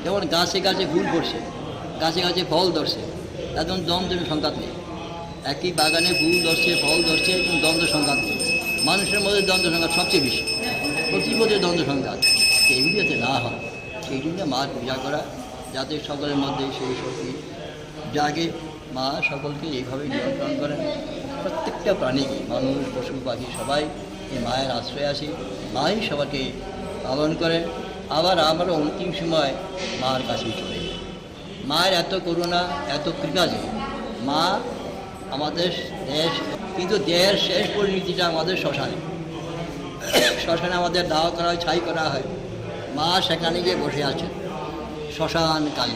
যেমন গাছে গাছে ফুল পড়ছে, গাছে গাছে ফল ধরছে, এখন দ্বন্দ্বের সংঘাত নেই। একই বাগানে ফুল ধরছে, ফল ধরছে, কিন্তু দ্বন্দ্ব সংঘাত নেই। মানুষের মধ্যে দ্বন্দ্ব সংঘাত সবচেয়ে বেশি, প্রতিপদে দ্বন্দ্ব সংঘাত। এইগুলি যাতে না হয়, সেই জন্য মার পূজা করা, যাতে সকলের মধ্যে সেই শক্তি জাগে। মা সকলকে এইভাবে নিয়ন্ত্রণ করেন। প্রত্যেকটা প্রাণীকে, মানুষ, পশু, পাখি, সবাই এই মায়ের আশ্রয়ে আসি। মাই সবাইকে পালন করেন। আবার আমরা অন্তিম সময় মার কাছেই চলে যাই। মায়ের এত করুণা, এত কৃপা যে মা আমাদের দেশ, কিন্তু দেহের শেষ পরিণতিটা আমাদের শ্মশানে। শ্মশানে আমাদের দাহ করা হয়, ছাই করা হয়। মা সেখানে গিয়ে বসে আছেন শ্মশান কালী।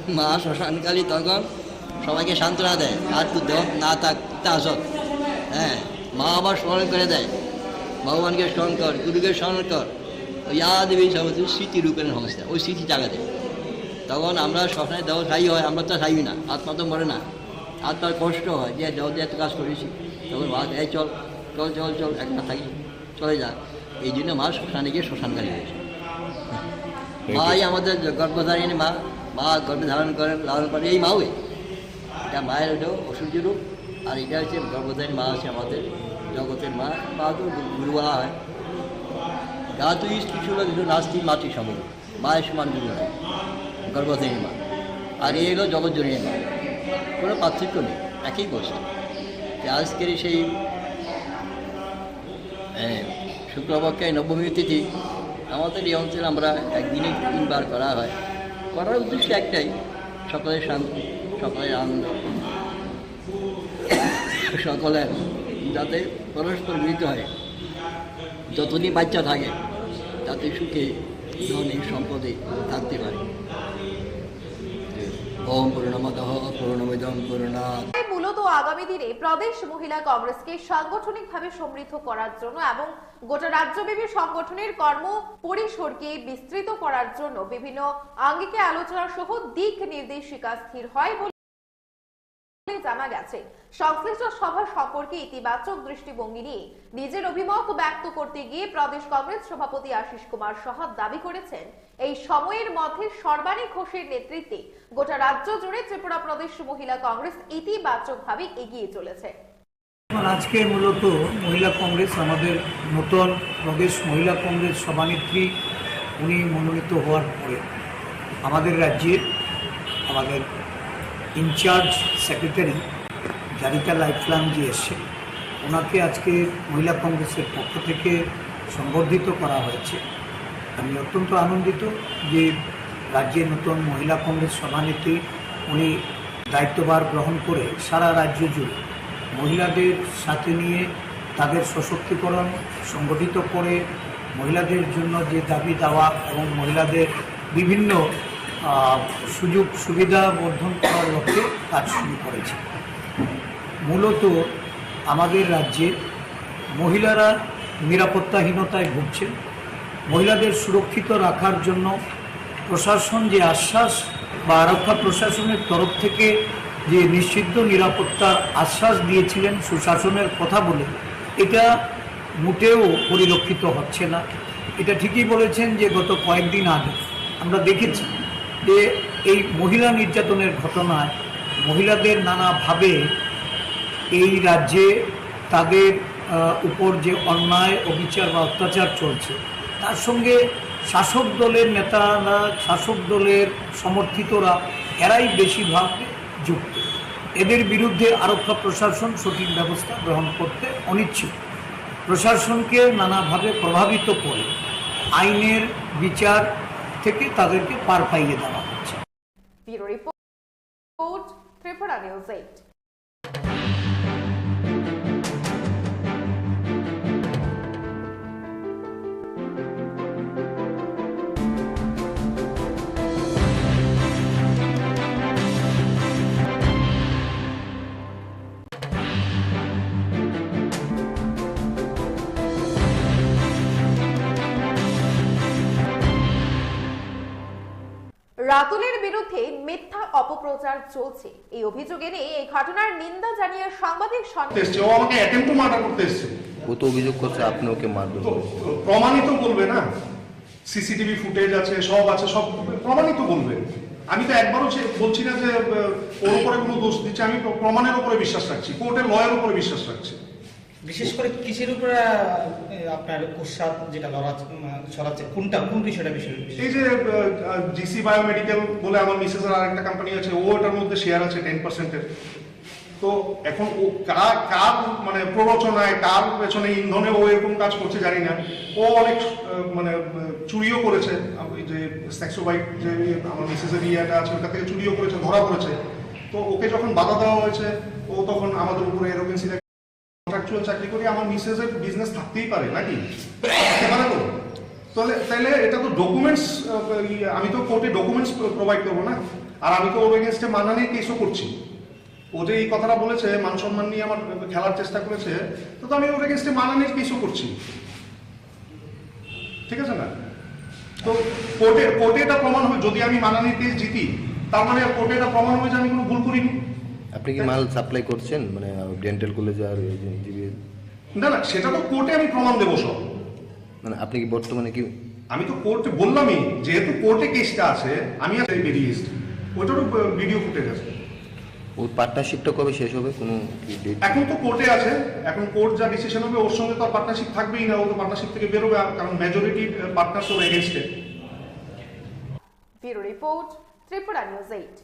মা শ্মশান কালী তখন সবাইকে সান্ত্বনা দেয়, আর তুই দেহ না থাক, তা আসত। হ্যাঁ, মা আবার স্মরণ করে দেয়, ভগবানকে স্মরণ কর, গুরুকে স্মরণ কর। ওই ইয়া দেবী সর্বতী স্মৃতি রূপেণ সংস্থা, ওই স্মৃতি জাগাতে। তখন আমরা শ্মশানে দেহ ছাই হয়, আমরা তো ছাই না, আত্মা তো মরে না। আত্মার কষ্ট হয় যে দেহ দিয়ে এত কাজ করেছি। তখন মা, "এই চল, চল, চল, চল, একবার থাকি, চলে যা।" এই জন্য মা শ্মশানে গিয়ে শ্মশান কালী হয়েছে। Thank you. মাই আমাদের যে গর্ভধারিণী মা, মা গর্ভে ধারণ করেন, লালন করেন, এই মাওই। এটা মায়ের হলো অসুরজি রূপ, আর এটা হচ্ছে গর্ভধারিণী মা, হচ্ছে আমাদের জগতের মা। মা তো গুরু বলা হয়। ধাতু স্থিতিশীল কিছু নাস্তি মাতৃ সমরূপ। মায়ের সমান গুরু হয় গর্ভধারিণী মা, আর এই হলো জগৎ জননী মা। কোনো পার্থক্য নেই, একই গোষ্ঠী। তো আজকের সেই, এ, শুক্লপক্ষে নবমী তিথি আমাদের এই অঞ্চলে আমরা একদিনে তিনবার করা হয়। করার উদ্দেশ্য একটাই, সকলের শান্তি, সকলের আনন্দ, সকলের যাতে পরস্পর মিলিত হয়, যতদিন বাচ্চা থাকে, তাতে সুখে ধনে সম্পদে থাকতে পারে। ওম পূর্ণমদঃ পূর্ণমিদং পূর্ণাৎ। তাই মূলত আগামী দিনে প্রদেশ মহিলা কংগ্রেসকে সাংগঠনিকভাবে সমৃদ্ধ করার জন্য এবং গোটা রাজ্যব্যাপী সংগঠনের কর্ম পরিসরকে বিস্তৃত করার জন্য বিভিন্ন আঙ্গিকে আলোচনা সহ দিক নির্দেশিকা স্থির হয় বলে জানা গেছে। সংশ্লিষ্ট সভা সম্পর্কে ইতিবাচক দৃষ্টিভঙ্গি নিয়ে নিজের অভিমত ব্যক্ত করতে গিয়ে প্রদেশ কংগ্রেস সভাপতি আশিস কুমার সাহা দাবি করেছেন, এই সময়ের মধ্যে সর্বাণী ঘোষের নেতৃত্বে গোটা রাজ্য জুড়ে ত্রিপুরা প্রদেশ মহিলা কংগ্রেস ইতিবাচকভাবে এগিয়ে চলেছে। এখন আজকে মূলত মহিলা কংগ্রেস, আমাদের নতুন প্রদেশ মহিলা কংগ্রেস সভানেত্রী উনি মনোনীত হওয়ার পরে আমাদের রাজ্যের আমাদের ইনচার্জ সেক্রেটারি জারিকা লাইফলাম যে এসছে, ওনাকে আজকে মহিলা কংগ্রেসের পক্ষ থেকে সম্বর্ধিত করা হয়েছে। আমি অত্যন্ত আনন্দিত যে রাজ্যের নতুন মহিলা কংগ্রেস সভানেত্রী উনি দায়িত্বভার গ্রহণ করে সারা রাজ্য জুড়ে মহিলাদের সাথে নিয়ে তাদের সশক্তিকরণ সংগঠিত করে মহিলাদের জন্য যে দাবি দাওয়া এবং মহিলাদের বিভিন্ন, আহ, আহ, সুযোগ সুবিধা বর্ধন করার লক্ষ্যে কাজ শুরু করেছে। মূলত আমাদের রাজ্যে মহিলারা নিরাপত্তাহীনতায় ভুগছেন। মহিলাদের সুরক্ষিত রাখার জন্য প্রশাসন যে আশ্বাস বা আরক্ষা প্রশাসনের তরফ থেকে যে নিষিদ্ধ নিরাপত্তার আশ্বাস দিয়েছিলেন সুশাসনের কথা বলে, এটা মোটেও পরিলক্ষিত হচ্ছে না। এটা ঠিকই বলেছেন যে গত কয়েকদিন আগে আমরা দেখেছি যে এই মহিলা নির্যাতনের ঘটনায় মহিলাদের নানাভাবে এই রাজ্যে তাদের, আহ, উপর যে অন্যায়, অবিচার বা অত্যাচার চলছে, তার সঙ্গে শাসক দলের নেতারা, শাসক দলের সমর্থিতরা, এরাই বেশিরভাগ যুক্ত। এদের বিরুদ্ধে আরক্ষা প্রশাসন সঠিক ব্যবস্থা গ্রহণ করতে অনিচ্ছুক। প্রশাসনকে নানাভাবে প্রভাবিত করে আইনের বিচার থেকে তাদেরকে পার পাইয়ে দেওয়া হচ্ছে। Bureau report, Tripura News eight. রাতুলের বিরুদ্ধে মিথ্যা অপপ্রচার চলছে। এই অভিযোগ এনে এই ঘটনার নিন্দা জানিয়ে সাংবাদিক সন- করতে এসছে, ও আমাকে অ্যাটেম্প টু মার্ডার করতে এসছে। ও তো অভিযোগ করছে আপনি ওকে মারধর তো করেছেন। প্রমাণিত বলবে না, সিসিটিভি ফুটেজ আছে, সব আছে, সব প্রমাণিত বলবে। আমি তো একবারও সে বলছি না যে, আহ, ওর উপরে কোনো দোষ দিচ্ছে, আমি প্র-, প্রমাণের উপরে বিশ্বাস রাখছি, কোর্টের লয়ের উপরে বিশ্বাস রাখছি। বিশেষ করে কিসের উপরে, আহ, আপনার কুৎসা যেটা লড়া-, উম, ছড়াচ্ছে, কোনটা, কোন বিষয়টা বিষয়, বিষয়? এই যে, আহ, আহ, জিসি বায়োমেডিকেল বলে আমার মিসেসের আর একটা কোম্পানি আছে, ও এটার মধ্যে শেয়ার আছে টেন পার্সেন্টের। তো এখন ও কার, কার মানে প্ররোচনায়, কার পেছনে ইন্ধনে ও এরকম কাজ করছে জানি না। ও অনেক, আহ, মানে, আহ, চুরিও করেছে। আম-, এই যে স্যাক্সোবাইট যে আমার মিসেসের ইয়েটা আছে, ওটা থেকে চুরিও করেছে, ধরা পড়েছে। তো ওকে যখন বাধা দেওয়া হয়েছে, ও তখন আমাদের উপরে অ্যারোগেন্সি কন্ট্রাকচুয়াল চাকরি করি, আমার মিসেসের বিজনেস থাকতেই পারে নাকি? থাকতে পারে তো? তাহলে, তাহলে এটা তো ডকুমেন্টস, আহ, ইয়ে, আমি তো কোর্টে ডকুমেন্টস প্রোভাইড করবো না, আর আমি তো ওর এগেনস্টে মানহানির কেসও করছি। ও যে এই কথাটা বলেছে, মান সম্মান নিয়ে আমার খেলার চেষ্টা করেছে, তো, তো আমি ওর এগেনস্টে মানহানির কেসও করছি, ঠিক আছে না? তো কোর্টে, কোর্টে এটা প্রমাণ হবে, যদি আমি মানহানির কেস জিতি, তার মানে কোর্টে এটা প্রমাণ হবে যে আমি কোনো ভুল করিনি। আপনি কি মাল সাপ্লাই করছেন, মানে, ডেন্টাল কলেজে আর এই যে, এই যে না, না, সেটা তো কোর্টে আমি প্রমাণ দেবো সব। মানে, আপনি কি বর্তমানে কি আমি তো কোর্টে বললামই, যেহেতু কোর্টে কেসটা আছে, আমি আর বেরিয়ে এসেছি। ওটারও ভিডিও ফুটেজ আছে। ওর পার্টনারশিপটা কবে শেষ হবে? কোনো কি ডেট? এখন তো কোর্টে আছে, এখন কোর্ট যা ডিসিশন হবে, ওর সঙ্গে তো আর পার্টনারশিপ থাকবেই না, ও তো পার্টনারশিপ থেকে বেরোবে, আর কারণ মেজরিটি পার্টনার্স ওর এগেনস্টে। Bureau report, Tripura News eight.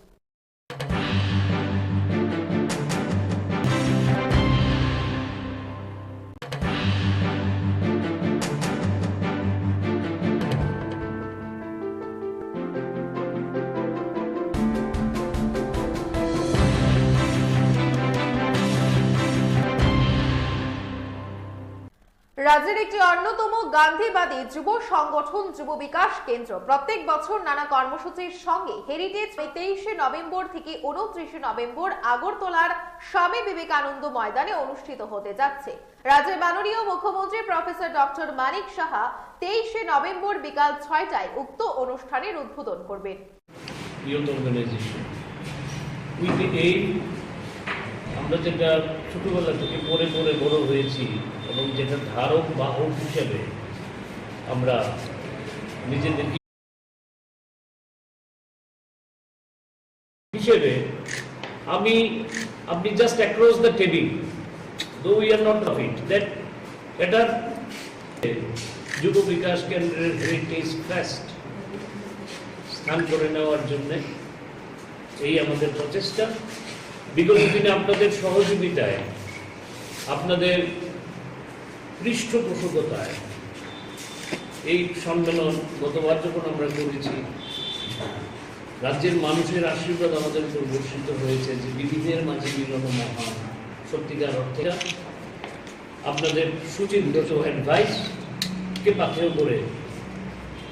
রাজ্যের একটি অন্যতম গান্ধীবাদী যুব সংগঠন যুব বিকাশ কেন্দ্র প্রত্যেক বছর নানা কর্মসূচির সঙ্গে হেরিটেজ তেইশে নভেম্বর থেকে ঊনত্রিশে নভেম্বর আগরতলার স্বামী বিবেকানন্দ ময়দানে অনুষ্ঠিত হতে যাচ্ছে। রাজ্যের মাননীয় মুখ্যমন্ত্রী প্রফেসর ডক্টর মানিক সাহা তেইশে নভেম্বর বিকাল ছয়টায় উক্ত অনুষ্ঠানের উদ্বোধন করবেন। Youth organization with the aim, আমরা যেটা ছোটবেলা থেকে পড়ে পড়ে বড় হয়েছি এবং যেটা ধারক বাহক হিসেবে আমরা নিজেদেরকে হিসেবে আমি, আপনি just across the table, though we are not of it, that এটা যুব বিকাশ কেন্দ্রের হেরিটেজ ফেস্ট স্থান করে নেওয়ার জন্য এই আমাদের প্রচেষ্টা। বিগত দিনে আপনাদের সহযোগিতায়, আপনাদের পৃষ্ঠপোষকতায় এই সম্মেলন গতবার যখন আমরা করেছি, রাজ্যের মানুষের আশীর্বাদ আমাদের উপর বর্ষিত হয়েছে যে বিবিধের মাঝে মিলন মহান, সত্যিকার অর্থে আপনাদের সুচিন্তিত অ্যাডভাইসকে পাথেয় করে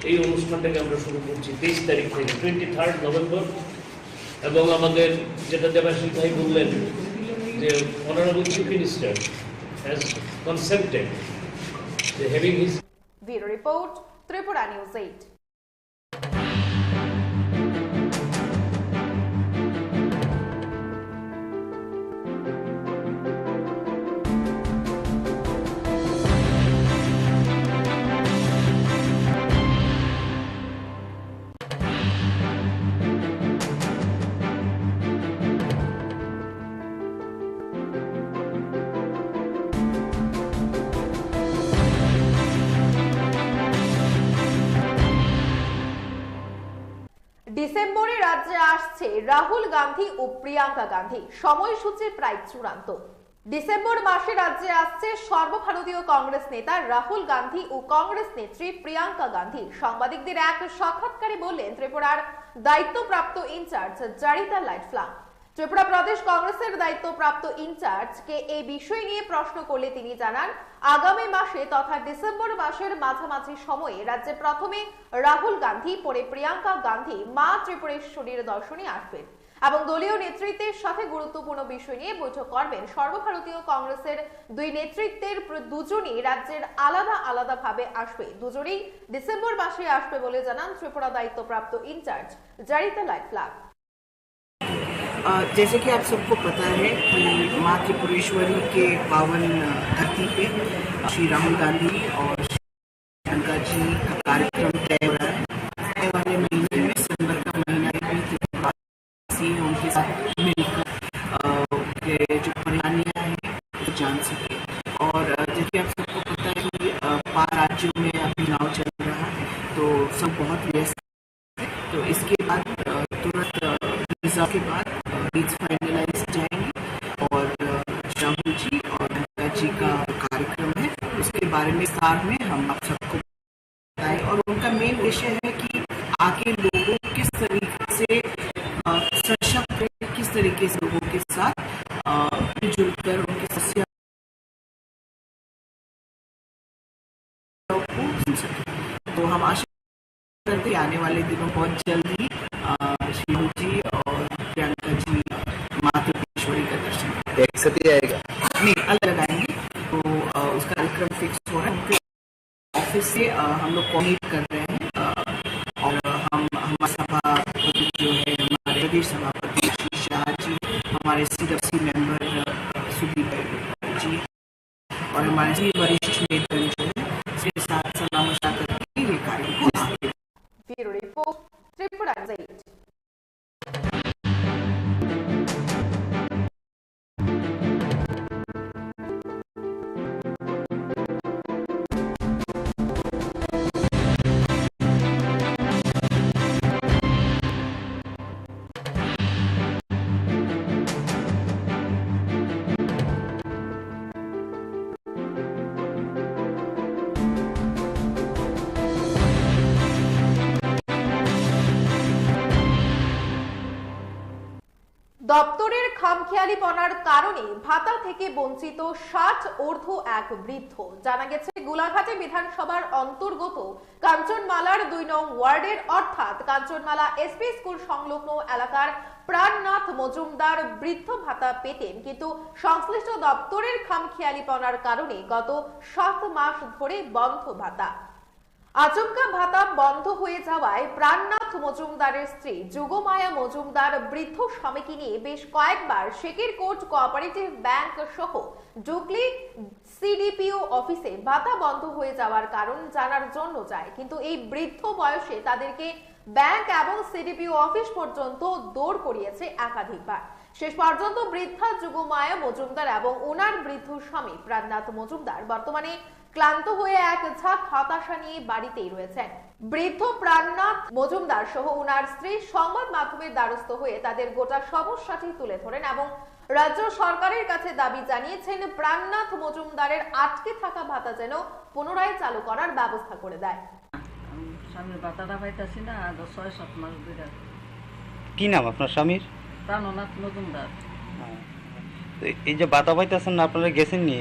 এই অনুষ্ঠানটাকে আমরা শুরু করছি তেইশ তারিখ থেকে, টোয়েন্টি থার্ড নভেম্বর। এবং আমাদের, যেটা দেবাশিস ভাই বললেন, যে Honorable Chief Minister has consented, যে having his Bureau report, Tripura News eight. ডিসেম্বরে রাজ্যে আসছে রাহুল গান্ধী ও প্রিয়াঙ্কা গান্ধী, সময়সূচি প্রায় চূড়ান্ত। ডিসেম্বর মাসে রাজ্যে আসছে সর্বভারতীয় কংগ্রেস নেতা রাহুল গান্ধী ও কংগ্রেস নেত্রী প্রিয়াঙ্কা গান্ধী। সাংবাদিকদের এক সাক্ষাৎকারে বললেন ত্রিপুরার দায়িত্বপ্রাপ্ত ইনচার্জ জারিতা লাইটফ্লাম। ত্রিপুরা প্রদেশ কংগ্রেসের দায়িত্বপ্রাপ্ত ইনচার্জকে এই বিষয় নিয়ে প্রশ্ন করলে তিনি জানান, আগামী মাসে তথা ডিসেম্বর মাসের মাঝামাঝি সময়ে রাজ্যে প্রথমে রাহুল গান্ধী, পরে প্রিয়াঙ্কা গান্ধী মা ত্রিপুরেশ্বরীর দর্শনে আসবেন এবং দলীয় নেতৃত্বের সাথে গুরুত্বপূর্ণ বিষয় নিয়ে বৈঠক করবেন। সর্বভারতীয় কংগ্রেসের দুই নেতৃত্বের প্র-, দুজনই রাজ্যের আলাদা আলাদাভাবে আসবে। দুজনেই ডিসেম্বর মাসে আসবে বলে জানান ত্রিপুরা দায়িত্বপ্রাপ্ত ইনচার্জ জারিতা লাইটফ্লাম। अ, जैसे कि आप सबको पता है कि माँ त्रिपुरेश्वरी के पावन, अ, धरती पे श्री राहुल गांधी और श्री प्रियंका जी का कार्यक्रम तय हो रहा है। आने वाले महीने में, सितंबर का महीना है, भी त्रिपुरासी उनके साथ मिलकर, अ, उनके जो परेशानियां हैं, उसको जान सके। और, अ, जैसे कि आप सबको पता है कि, अ, पार राज्यों में अभी चुनाव चल रहा है, तो सब बहुत व्यस्त। तो इसके बाद, अ, तुरंत, अ, रिजल्ट के बाद, अ, डेट्स फाइनलाइज जाएंगे और, अ, राहुल जी और गंगा जी का कार्यक्रम है, उसके बारे में विस्तार में हम आप सबको बताएं। और उनका मेन उद्देश्य है कि आगे लोगों किस तरीके से, अ, सशक्त, किस तरीके से लोगों के साथ, अ, मिलजुल कर उनकी समस्या को सुन सके। तो हम आशा करते हैं आने वाले दिनों बहुत जल्द ही, अ, श्री जी और प्रियंका जी माँ त्रिपुरेश्वरी का दर्शन करें। एक साथ ही आएगा? नहीं, अलग आएंगे। तो, अ, उसका कार्यक्रम फिक्स हो रहा है। उनके ऑफिस से, अ, हम लोग कोऑर्डिनेट कर रहे हैं, अ, और हम, हमारे सभापति जो है, हमारे प्रदेश सभापति श्री शाह जी, हमारे सीडब्ल्यूसी मेंबर, अ, सुदीप जी, और हमारे सभी वरिष्ठ नेतृत्व जो है, उसके साथ सलाह मशवरा करके ये कार्यक्रम आगे Bureau report, Tripura Gazette. দপ্তরের খামখেয়ালিপনার কারণে ভাতা থেকে বঞ্চিত ষাট ঊর্ধ্ব এক বৃদ্ধ। জানা গেছে, গোলাঘাটে বিধানসভার অন্তর্গত কাঞ্চনমালার দুই নং ওয়ার্ডের অর্থাৎ কাঞ্চনমালা এসপি স্কুল সংলগ্ন এলাকার প্রাণনাথ মজুমদার বৃদ্ধ ভাতা পেতেন, কিন্তু সংশ্লিষ্ট দপ্তরের খামখেয়ালিপনার কারণে গত সাত মাস ধরে বন্ধ ভাতা। আচমকা ভাতা বন্ধ হয়ে যাওয়ায় প্রাণনাথ মজুমদারের স্ত্রী যোগমায়া মজুমদার বৃদ্ধ স্বামীকে নিয়ে বেশ কয়েকবার শেকেরকোট কোঅপারেটিভ ব্যাংক সহ ডুকলি সিডিপিও অফিসে ভাতা বন্ধ হয়ে যাওয়ার কারণ জানার জন্য যায়, কিন্তু এই বৃদ্ধ বয়সে তাদেরকে ব্যাংক এবং সিডিপিও অফিস পর্যন্ত দৌড় করিয়েছে একাধিকবার। শেষ পর্যন্ত বৃদ্ধা যোগমায়া মজুমদার এবং ওনার বৃদ্ধ স্বামী প্রাণনাথ মজুমদার বর্তমানে ক্লান্ত হয়ে এক ঝাঁক হতাশা নিয়ে বাড়িতেই রয়েছেন। বৃদ্ধ প্রাণনাথ মজুমদার সহ ওনার স্ত্রী সংবাদ মাধ্যমের দ্বারস্থ হয়ে তাদের গোটা সমস্যাটি তুলে ধরেন এবং রাজ্য সরকারের কাছে দাবি জানিয়েছেন প্রাণনাথ মজুমদারের আটকে থাকা ভাতা যেন পুনরায় চালু করার ব্যবস্থা করে দেয়। আমি স্বামীর ভাতাটা পাইতাছি না, আজ ছয় সাত মাস ধরে। কি নাম আপনার স্বামীর? প্রাণনাথ মজুমদার। তো এই যে ভাতা পাইতেছেন না, আপনারা গেছেন নি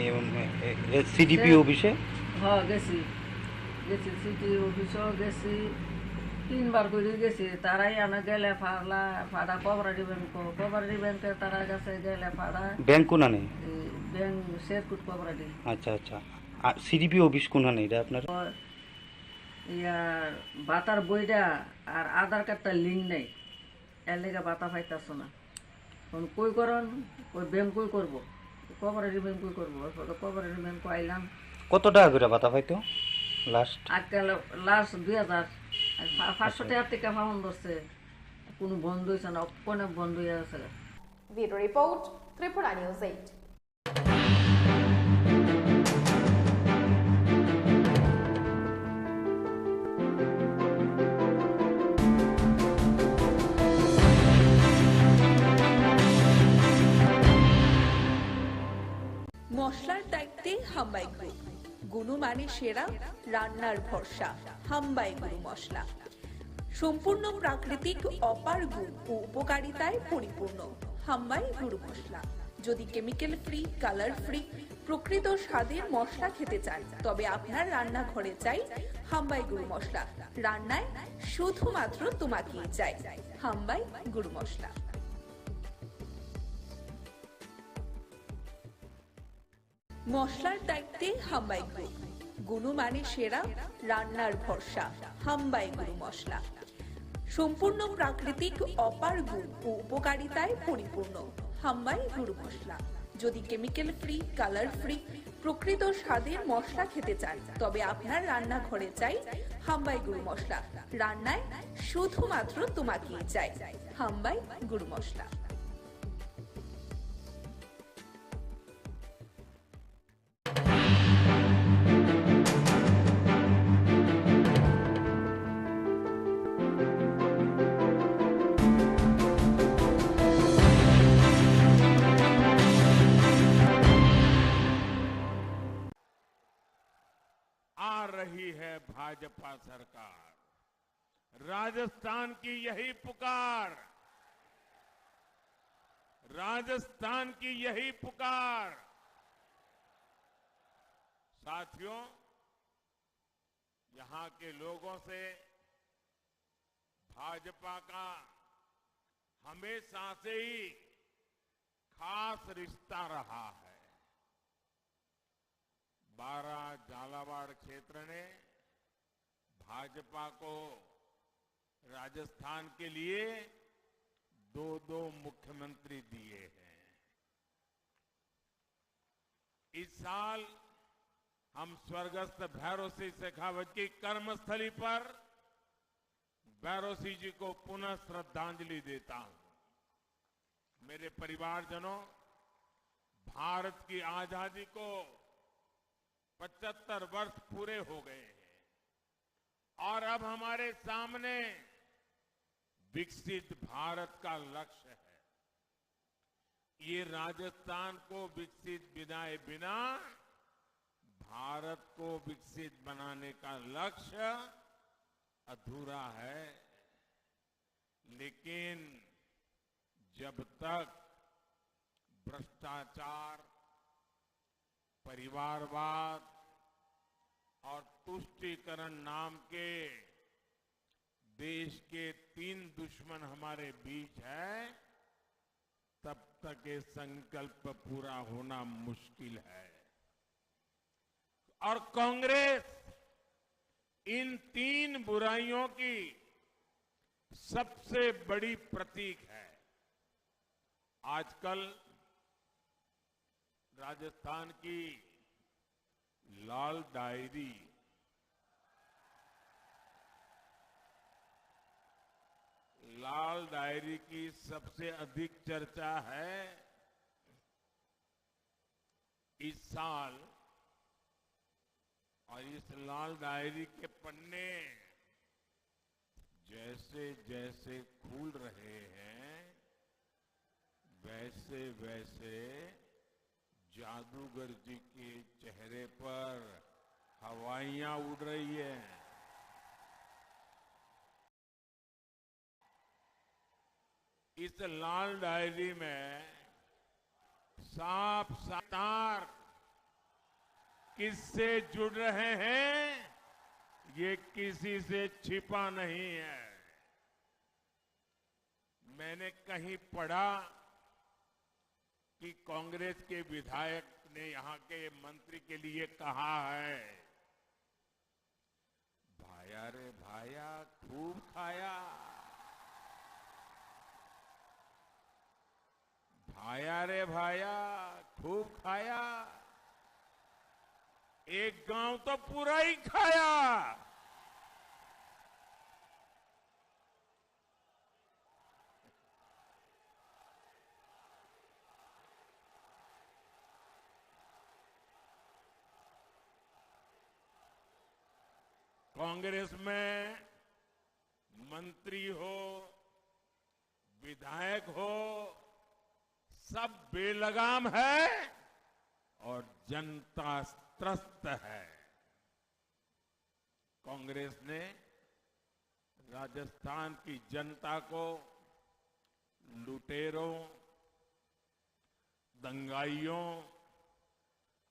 সিডিপিও অফিসে? হ্যাঁ, গেছি। গেছি, সিটি অফিসও গেছি, তিনবার করে গেছি। তারাই আনা গেলে ফাড়া, ফাড়া কোঅপারেটিভ ব্যাংক, কোঅপারেটিভ ব্যাংকে তারা গেছে গেলে ফাড়া। ব্যাংক কোনানে? এই ব্যাংক শেরকুট কোঅপারেটিভ। আচ্ছা, আচ্ছা। আর সিডিপি অফিস কোনানে এটা আপনার? ও, ইয়া, ভাতার বইটা আর আধার কার্ডটা লিঙ্ক নেই, এর লেগে ভাতা পাইতাছো না। এখন কই করন, কই ব্যাংক কই করবো, কোঅপারেটিভ ব্যাংক কই করবো, এরপরে কোঅপারেটিভ ব্যাংক আইলাম। কত টাকা করে ভাতা পাইতো লাস্ট? আজকাল লাস্ট দুই হাজার, আর পা-, পাঁচশো আচ্ছা। টাকা থেকে পাওন ধরছে, কোনো বন্ধ হয়েছে না, অক্ষণে বন্ধ হয়ে গেছে। Bureau report, Tripura News eight. মশলার দায়িত্বে হাম্বাই গ্রুপ। গুণমানে সেরা, রান্নার ভরসা, হাম্বাই গুরু মশলা। সম্পূর্ণ প্রাকৃতিক অপার গুণ ও উপকারিতায় পরিপূর্ণ হাম্বাই গুরু মশলা। যদি কেমিক্যাল ফ্রি, কালার ফ্রি, প্রকৃত স্বাদের মশলা খেতে চান, তবে আপনার রান্নাঘরে চাই হাম্বাই গুরু মশলা। রান্নায় শুধুমাত্র তোমাকেই চাই হাম্বাই গুরু মশলা। মশলার দায়িত্বে হাম্বাই গ্রুপ। গুণমানে সেরা, রান্নার ভরসা, হাম্বাই গুরু মশলা। সম্পূর্ণ প্রাকৃতিক অপার গুণ ও উপকারিতায় পরিপূর্ণ হাম্বাই গুরু মশলা। যদি কেমিক্যাল ফ্রি, কালার ফ্রি, প্রকৃত স্বাদের মশলা খেতে চান, তবে আপনার রান্নাঘরে চাই হাম্বাই গুরু মশলা। রান্নায় শুধুমাত্র তোমাকেই চাই হাম্বাই গুরু মশলা। आ रही है भाजपा सरकार। राजस्थान की यही पुकार, राजस्थान की यही पुकार। साथियों, यहाँ के लोगों से भाजपा का हमेशा से ही खास रिश्ता रहा है। बारा झालावाड़ क्षेत्र ने भाजपा को राजस्थान के लिए दो दो मुख्यमंत्री दिए हैं। इस साल हम स्वर्गस्थ भैरों सिंह शेखावत की कर्मस्थली पर भैरों सिंह जी को पुनः श्रद्धांजलि देता हूं। मेरे परिवारजनों, भारत की आजादी को पचहत्तर वर्ष पूरे हो गए हैं और अब हमारे सामने विकसित भारत का लक्ष्य है। ये राजस्थान को विकसित बनाए बिना भारत को विकसित बनाने का लक्ष्य अधूरा है। लेकिन जब तक भ्रष्टाचार, परिवारवाद और तुष्टीकरण नाम के देश के तीन दुश्मन हमारे बीच है, तब तक ये संकल्प पूरा होना मुश्किल है। और कांग्रेस इन तीन बुराइयों की सबसे बड़ी प्रतीक है। आजकल राजस्थान की लाल डायरी, लाल डायरी की सबसे अधिक चर्चा है। इस साल और इस लाल डायरी के पन्ने जैसे जैसे खुल रहे हैं, वैसे वैसे जादूगर जी के चेहरे पर हवाइयां उड़ रही हैं। इस लाल डायरी में साफ साफ किससे जुड़ रहे हैं, ये किसी से छिपा नहीं है। मैंने कहीं पढ़ा कि कांग्रेस के विधायक ने यहाँ के मंत्री के लिए कहा है, भाया रे भाया, खूब खाया। भाया रे भाया, खूब खाया। एक गांव तो पूरा ही खाया। कांग्रेस में मंत्री हो, विधायक हो, सब बेलगाम है और जनता त्रस्त है। कांग्रेस ने राजस्थान की जनता को लुटेरों, दंगाइयों,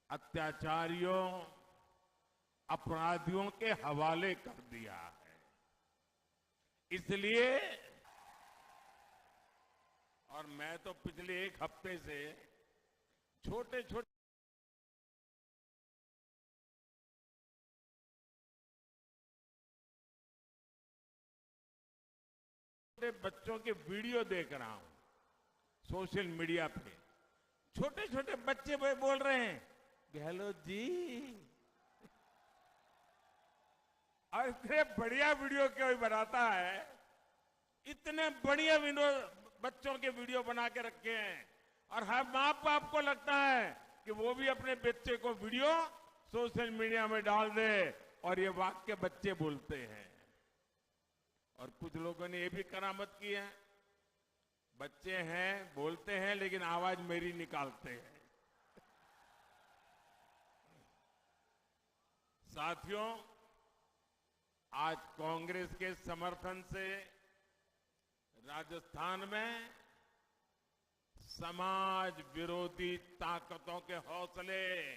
अत्याचारियों, अपराधियों के हवाले कर दिया है। इसलिए, और मैं तो पिछले एक हफ्ते से छोटे छोटे बच्चों के वीडियो देख रहा हूं सोशल मीडिया पे। छोटे छोटे बच्चे भाई बोल रहे हैं, "गहलोत जी।" और इतने बढ़िया वीडियो कोई बनाता है, इतने बढ़िया विनोद बच्चों के वीडियो बना के रखे हैं, और हर माँ बाप को लगता है कि वो भी अपने बच्चे को वीडियो सोशल मीडिया में डाल दे और ये वाक्य बच्चे बोलते हैं। और कुछ लोगों ने ये भी करामत की है, बच्चे हैं, बोलते हैं, लेकिन आवाज मेरी निकालते हैं। साथियों, आज कांग्रेस के समर्थन से राजस्थान में समाज विरोधी ताकतों के हौसले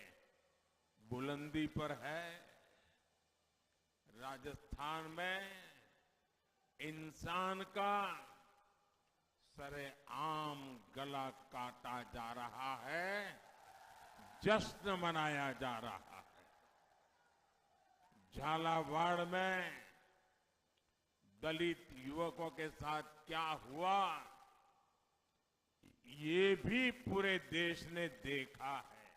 बुलंदी पर है। राजस्थान में इंसान का सरेआम गला काटा जा रहा है, जश्न मनाया जा रहा है। झालावाड़ में दलित युवकों के साथ क्या हुआ, ये भी पूरे देश ने देखा है।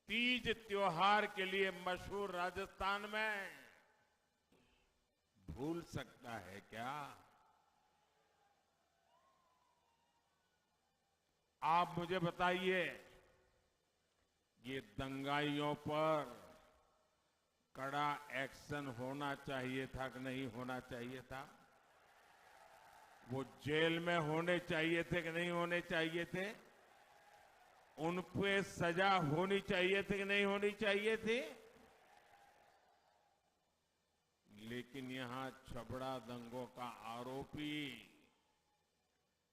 तीज त्योहार के लिए मशहूर राजस्थान में भूल सकता है क्या? आप मुझे बताइए, ये दंगाइयों पर कड़ा एक्शन होना चाहिए था कि नहीं होना चाहिए था? वो जेल में होने चाहिए थे कि नहीं होने चाहिए थे? उन पे सजा होनी चाहिए थी कि नहीं होनी चाहिए थी? लेकिन यहाँ छबड़ा दंगों का आरोपी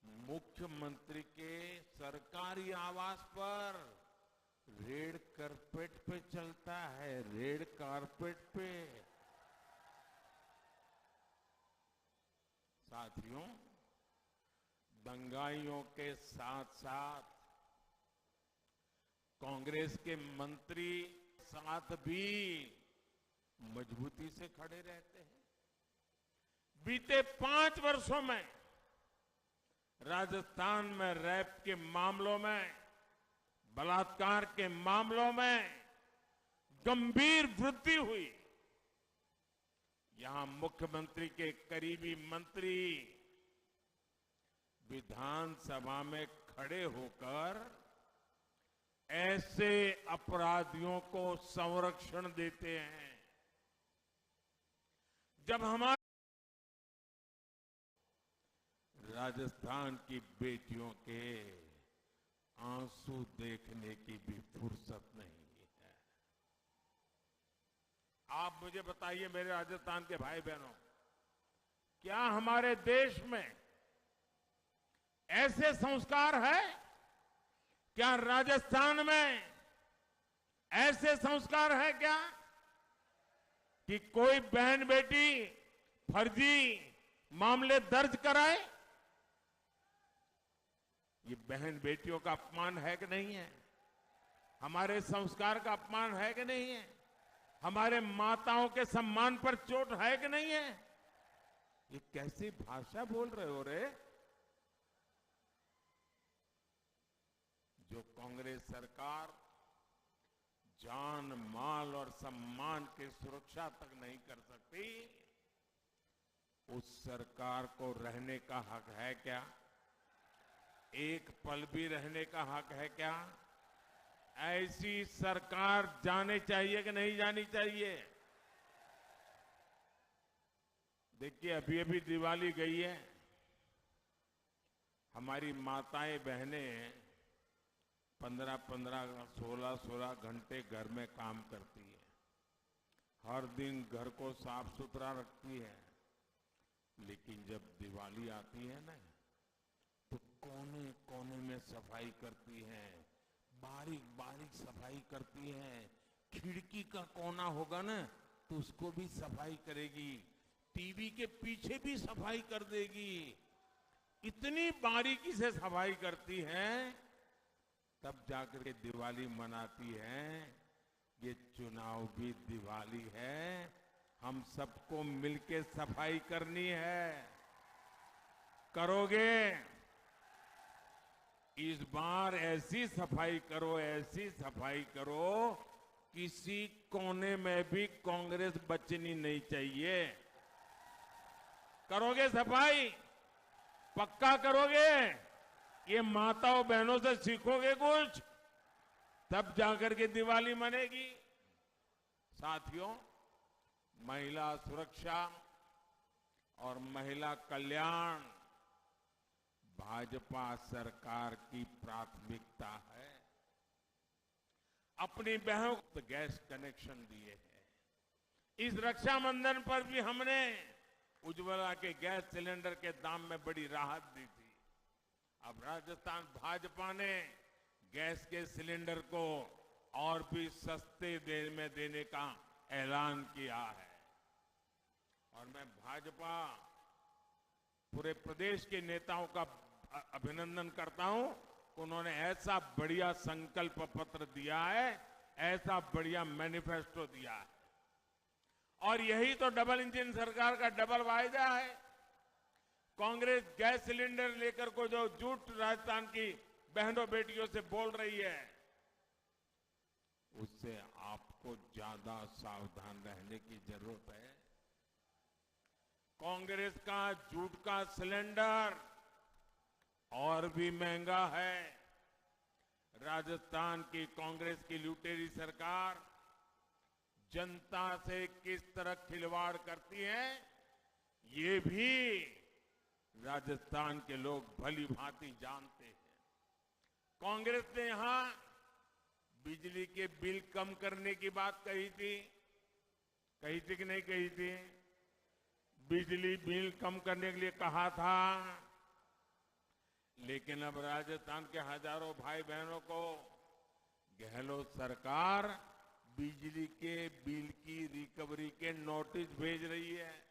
मुख्यमंत्री के सरकारी आवास पर रेड कार्पेट पे चलता है, रेड कार्पेट पे। साथियों, दंगाइयों के साथ-साथ कांग्रेस के मंत्री साथ भी मजबूती से खड़े रहते हैं। बीते पांच वर्षों में राजस्थान में रेप के मामलों में, बलात्कार के मामलों में गंभीर वृद्धि हुई। यहां मुख्यमंत्री के करीबी मंत्री विधानसभा में खड़े होकर ऐसे अपराधियों को संरक्षण देते हैं। जब हमारे राजस्थान की बेटियों के आंसू देखने की भी फुर्सत नहीं है। आप मुझे बताइए, मेरे राजस्थान के भाई बहनों, क्या हमारे देश में ऐसे संस्कार है? क्या राजस्थान में ऐसे संस्कार है क्या? कि कोई बहन बेटी फर्जी मामले दर्ज कराए? ये बहन बेटियों का अपमान है कि नहीं है? हमारे संस्कार का अपमान है कि नहीं है? हमारे माताओं के सम्मान पर चोट है कि नहीं है? ये कैसी भाषा बोल रहे हो रे? जो कांग्रेस सरकार जान, माल और सम्मान की सुरक्षा तक नहीं कर सकती, उस सरकार को रहने का हक है क्या? एक पल भी रहने का हक है क्या? ऐसी सरकार जानी चाहिए कि नहीं जानी चाहिए? देखिए, अभी अभी दिवाली गई है, हमारी माताएं बहनें पन्द्रह पन्द्रह, सोलह सोलह घंटे घर में काम करती हैं, हर दिन घर को साफ सुथरा रखती हैं, लेकिन जब दिवाली आती है ना, तो कोने कोने में सफाई करती हैं, बारीक बारीक सफाई करती हैं। खिड़की का कोना होगा ना, तो उसको भी सफाई करेगी, टीवी के पीछे भी सफाई कर देगी। इतनी बारीकी से सफाई करती हैं, तब जाकर के दिवाली मनाती हैं। ये चुनाव भी दिवाली है, हम सबको मिलके सफाई करनी है। करोगे? इस बार ऐसी सफाई करो, ऐसी सफाई करो, किसी कोने में भी कांग्रेस बचनी नहीं चाहिए। करोगे सफाई? पक्का करोगे? ये माताओं बहनों से सीखोगे कुछ, तब जाकर के दिवाली मनेगी। साथियों, महिला सुरक्षा और महिला कल्याण भाजपा सरकार की प्राथमिकता है। अपनी बहनों को गैस कनेक्शन दिए हैं। इस रक्षाबंधन पर भी हमने उज्ज्वला के गैस सिलेंडर के दाम में बड़ी राहत दी थी। अब राजस्थान भाजपा ने गैस के सिलेंडर को और भी सस्ते दर में देने का ऐलान किया है। और मैं भाजपा पूरे प्रदेश के नेताओं का अ-, अभिनंदन करता हूं, उन्होंने ऐसा बढ़िया संकल्प पत्र दिया है, ऐसा बढ़िया मैनिफेस्टो दिया है। और यही तो डबल इंजन सरकार का डबल वायदा है। कांग्रेस गैस सिलेंडर लेकर को जो झूठ राजस्थान की बहनों बेटियों से बोल रही है, उससे आपको ज्यादा सावधान रहने की जरूरत है। कांग्रेस का झूठ का सिलेंडर और भी महंगा है। राजस्थान की कांग्रेस की लुटेरी सरकार जनता से किस तरह खिलवाड़ करती है, ये भी राजस्थान के लोग भली भांति जानते हैं। कांग्रेस ने यहां बिजली के बिल कम करने की बात कही थी, कही थी कि नहीं कही थी? बिजली बिल कम करने के लिए कहा था, लेकिन अब राजस्थान के हजारों भाई बहनों को गहलोत सरकार बिजली के बिल की रिकवरी के नोटिस भेज रही है।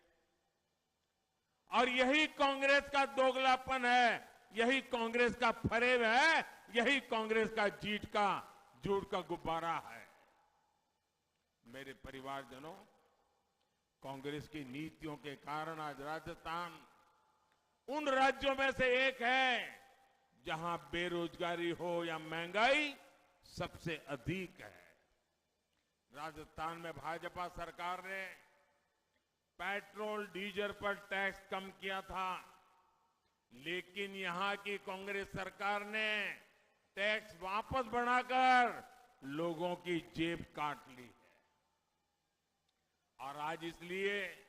और यही कांग्रेस का दोगलापन है, यही कांग्रेस का फरेब है, यही कांग्रेस का जीत का, झूठ का गुब्बारा है। मेरे परिवारजनों, कांग्रेस की नीतियों के कारण आज राजस्थान उन राज्यों में से एक है, जहां बेरोजगारी हो या महंगाई सबसे अधिक है। राजस्थान में भाजपा सरकार ने पेट्रोल, डीजल पर टैक्स कम किया था, लेकिन यहां की कांग्रेस सरकार ने टैक्स वापस बढ़ाकर लोगों की जेब काट ली है। और आज इसलिए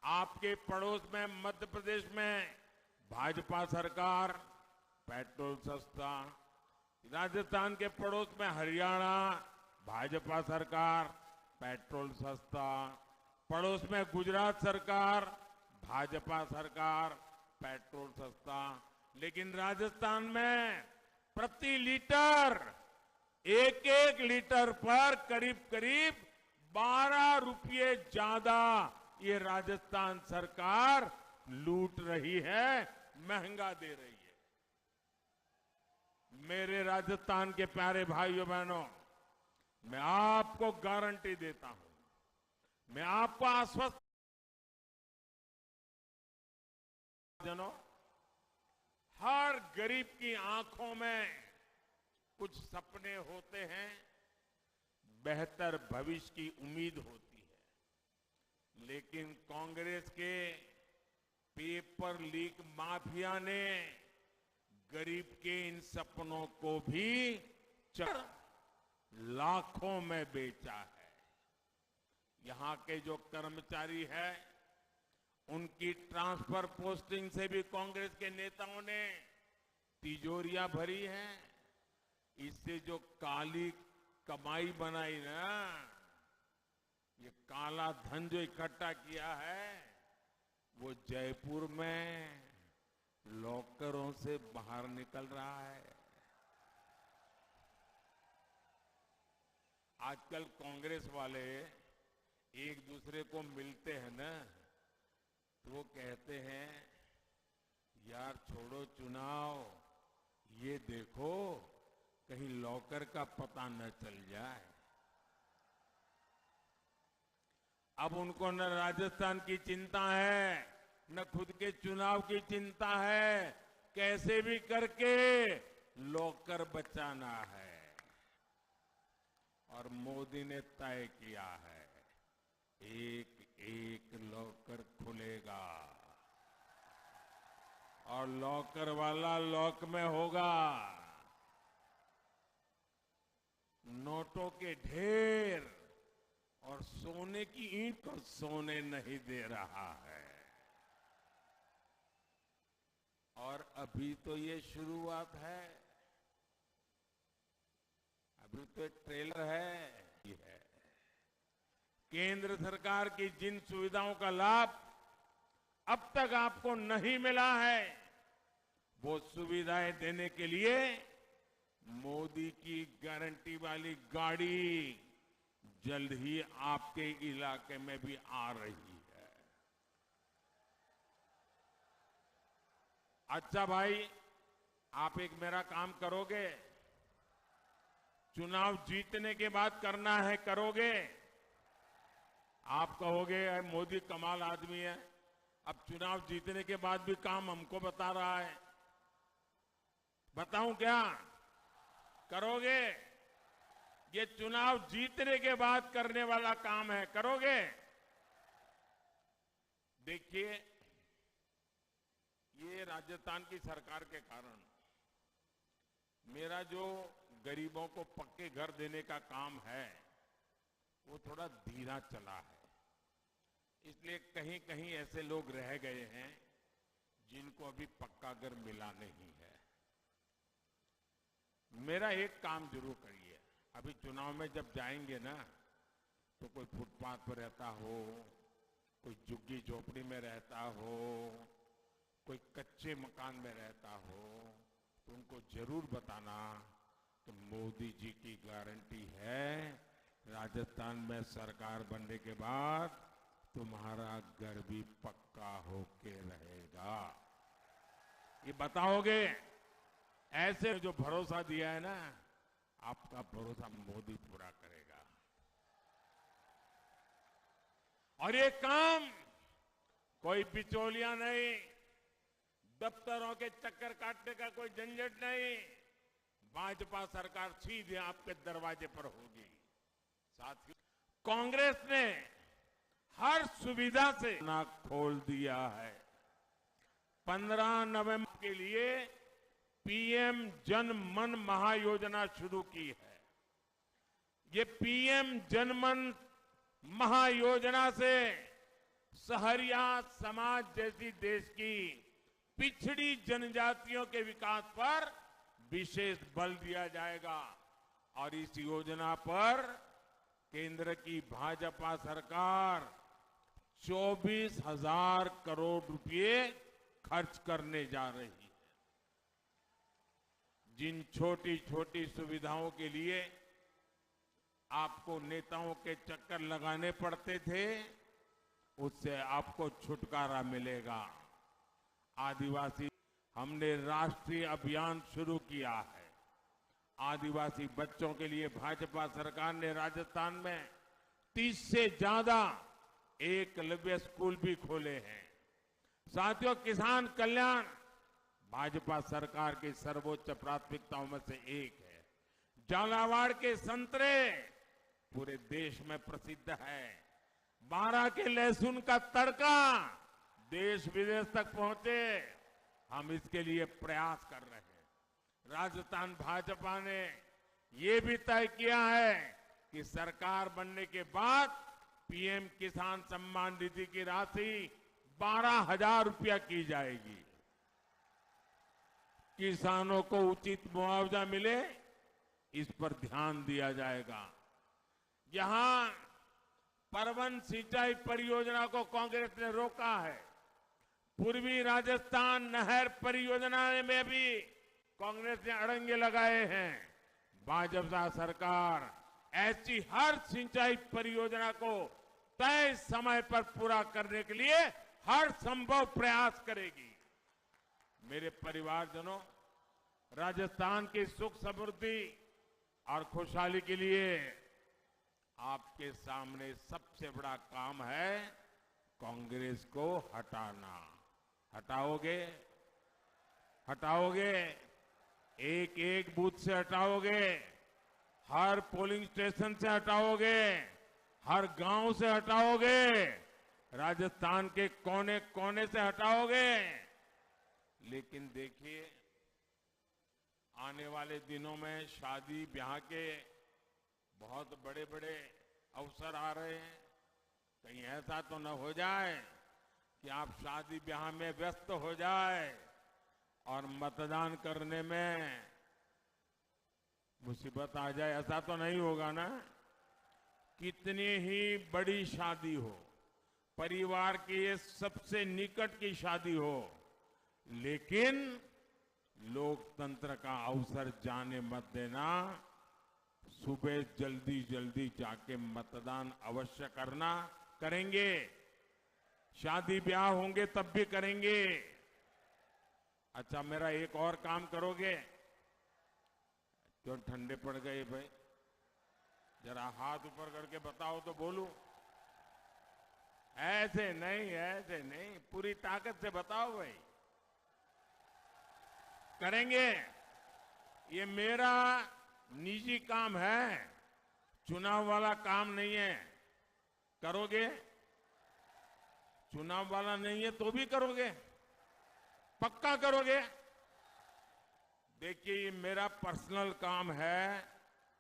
आपके पड़ोस में मध्य प्रदेश में भाजपा सरकार, पेट्रोल सस्ता, राजस्थान के पड़ोस में हरियाणा, भाजपा सरकार, पेट्रोल सस्ता, पड़ोस में गुजरात सरकार, भाजपा सरकार, पेट्रोल सस्ता, लेकिन राजस्थान में प्रति लीटर, एक एक लीटर पर करीब करीब बारह रुपये ज्यादा ये राजस्थान सरकार लूट रही है, महंगा दे रही है। मेरे राजस्थान के प्यारे भाइयों बहनों, मैं आपको गारंटी देता हूं, मैं आपको आश्वस्त जनों, हर गरीब की आंखों में कुछ सपने होते हैं, बेहतर भविष्य की उम्मीद होती है, लेकिन कांग्रेस के पेपर लीक माफिया ने गरीब के इन सपनों को भी चर लाखों में बेचा है। यहाँ के जो कर्मचारी हैं, उनकी ट्रांसफर पोस्टिंग से भी कांग्रेस के नेताओं ने तिजोरियां भरी हैं। इससे जो काली कमाई बनाई ना, ये काला धन जो इकट्ठा किया है, वो जयपुर में लॉकरों से बाहर निकल रहा है। आजकल कांग्रेस वाले एक दूसरे को मिलते हैं ना, तो वो कहते हैं, "यार, छोड़ो चुनाव, ये देखो, कहीं लॉकर का पता न चल जाए।" अब उनको न राजस्थान की चिंता है, न खुद के चुनाव की चिंता है, कैसे भी करके लॉकर बचाना है। और मोदी ने तय किया है, एक एक लॉकर खुलेगा और लॉकर वाला लॉक में होगा। नोटों के ढेर और सोने की ईंट को सोने नहीं दे रहा है। और अभी तो ये शुरुआत है, अभी तो ट्रेलर है। केंद्र सरकार की जिन सुविधाओं का लाभ अब तक आपको नहीं मिला है, वो सुविधाएं देने के लिए मोदी की गारंटी वाली गाड़ी जल्द ही आपके इलाके में भी आ रही है। अच्छा भाई, आप एक मेरा काम करोगे? चुनाव जीतने के बाद करना है, करोगे? आप कहोगे, "अरे, मोदी कमाल आदमी है, अब चुनाव जीतने के बाद भी काम हमको बता रहा है।" बताऊं क्या? करोगे? ये चुनाव जीतने के बाद करने वाला काम है, करोगे? देखिए, ये राजस्थान की सरकार के कारण मेरा जो गरीबों को पक्के घर देने का काम है, वो थोड़ा धीरा चला है, इसलिए कहीं-कहीं ऐसे लोग रह गए हैं जिनको अभी पक्का घर मिला नहीं है। मेरा एक काम जरूर करिए, अभी चुनाव में जब जाएंगे ना, तो कोई फुटपाथ पर रहता हो, कोई झुग्गी झोपड़ी में रहता हो, कोई कच्चे मकान में रहता हो, तो उनको जरूर बताना कि मोदी जी की गारंटी है, राजस्थान में सरकार बनने के बाद तुम्हारा घर भी पक्का होके रहेगा। ये बताओगे? ऐसे जो भरोसा दिया है ना, आपका भरोसा मोदी पूरा करेगा। और ये काम कोई बिचौलिया नहीं, दफ्तरों के चक्कर काटने का कोई झंझट नहीं, भाजपा सरकार सीधे आपके दरवाजे पर होगी। साथियों, कांग्रेस ने हर सुविधा से ना खोल दिया है। पन्द्रह नवंबर के लिए पीएम जन मन महायोजना शुरू की है। ये पीएम जनमन महायोजना से सहरिया समाज जैसी देश की पिछड़ी जनजातियों के विकास पर विशेष बल दिया जाएगा और इस योजना पर केंद्र की भाजपा सरकार चौबीस हज़ार करोड़ रुपये खर्च करने जा रही है। जिन छोटी-छोटी सुविधाओं के लिए आपको नेताओं के चक्कर लगाने पड़ते थे, उससे आपको छुटकारा मिलेगा। आदिवासी, हमने राष्ट्रीय अभियान शुरू किया है। आदिवासी बच्चों के लिए भाजपा सरकार ने राजस्थान में तीस से ज्यादा एकलव्य स्कूल भी खोले हैं। साथियों, किसान कल्याण भाजपा सरकार की सर्वोच्च प्राथमिकताओं में से एक है। झालावाड़ के संतरे पूरे देश में प्रसिद्ध है। बारा के लहसुन का तड़का देश विदेश तक पहुंचे, हम इसके लिए प्रयास कर रहे हैं। राजस्थान भाजपा ने ये भी तय किया है कि सरकार बनने के बाद पीएम किसान सम्मान निधि की राशि बारह हजार रुपया की जाएगी। किसानों को उचित मुआवजा मिले, इस पर ध्यान दिया जाएगा। जहां परवन सिंचाई परियोजना को कांग्रेस ने रोका है, पूर्वी राजस्थान नहर परियोजना में भी कांग्रेस ने अड़ंगे लगाए हैं। भाजपा सरकार ऐसी हर सिंचाई परियोजना को तय समय पर पूरा करने के लिए हर संभव प्रयास करेगी। मेरे परिवारजनों, राजस्थान की सुख समृद्धि और खुशहाली के लिए आपके सामने सबसे बड़ा काम है कांग्रेस को हटाना। हटाओगे? हटाओगे? एक एक बूथ से हटाओगे? हर पोलिंग स्टेशन से हटाओगे? हर गांव से हटाओगे? राजस्थान के कोने कोने से हटाओगे? लेकिन देखिए, आने वाले दिनों में शादी ब्याह के बहुत बड़े बड़े अवसर आ रहे हैं। कहीं ऐसा तो न हो जाए कि आप शादी ब्याह में व्यस्त हो जाए और मतदान करने में मुसीबत आ जाए। ऐसा तो नहीं होगा ना? कितनी ही बड़ी शादी हो, परिवार के ये सबसे निकट की शादी हो, लेकिन लोकतंत्र का अवसर जाने मत देना। सुबह जल्दी जल्दी जाके मतदान अवश्य करना। करेंगे, शादी ब्याह होंगे तब भी करेंगे। अच्छा, मेरा एक और काम करोगे? क्यों ठंडे पड़ गए भाई? जरा हाथ ऊपर करके बताओ तो बोलूं। ऐसे नहीं, ऐसे नहीं, पूरी ताकत से बताओ भाई। करेंगे। ये मेरा निजी काम है, चुनाव वाला काम नहीं है। करोगे? चुनाव वाला नहीं है तो भी करोगे? पक्का करोगे? देखिए, ये मेरा पर्सनल काम है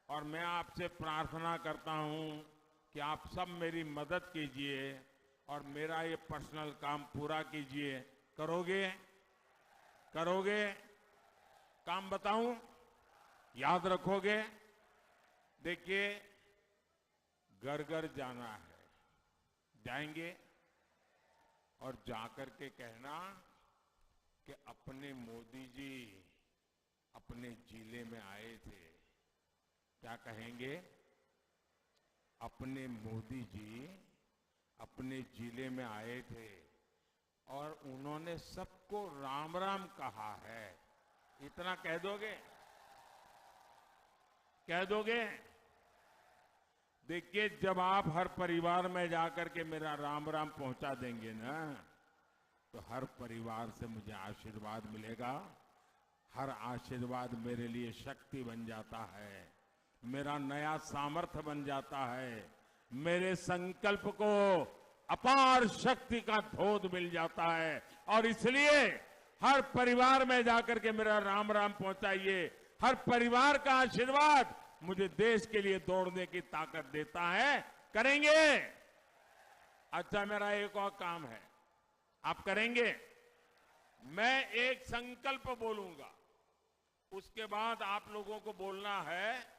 और मैं आपसे प्रार्थना करता हूं कि आप सब मेरी मदद कीजिए और मेरा ये पर्सनल काम पूरा कीजिए। करोगे? करोगे? काम बताऊं? याद रखोगे? देखिए, घर घर जाना है, जाएंगे और जाकर के कहना कि अपने मोदी जी अपने जिले में आए थे। क्या कहेंगे? अपने मोदी जी अपने जिले में आए थे और उन्होंने सबको राम राम कहा है। इतना कह दोगे? कह दोगे? देखिए, जब आप हर परिवार में जाकर के मेरा राम राम पहुंचा देंगे ना, तो हर परिवार से मुझे आशीर्वाद मिलेगा। हर आशीर्वाद मेरे लिए शक्ति बन जाता है, मेरा नया सामर्थ्य बन जाता है, मेरे संकल्प को अपार शक्ति का धोध मिल जाता है। और इसलिए हर परिवार में जाकर के मेरा राम राम पहुंचाइए। हर परिवार का आशीर्वाद मुझे देश के लिए दौड़ने की ताकत देता है। करेंगे। अच्छा, मेरा एक और काम है, आप करेंगे? मैं एक संकल्प बोलूंगा, उसके बाद आप लोगों को बोलना है,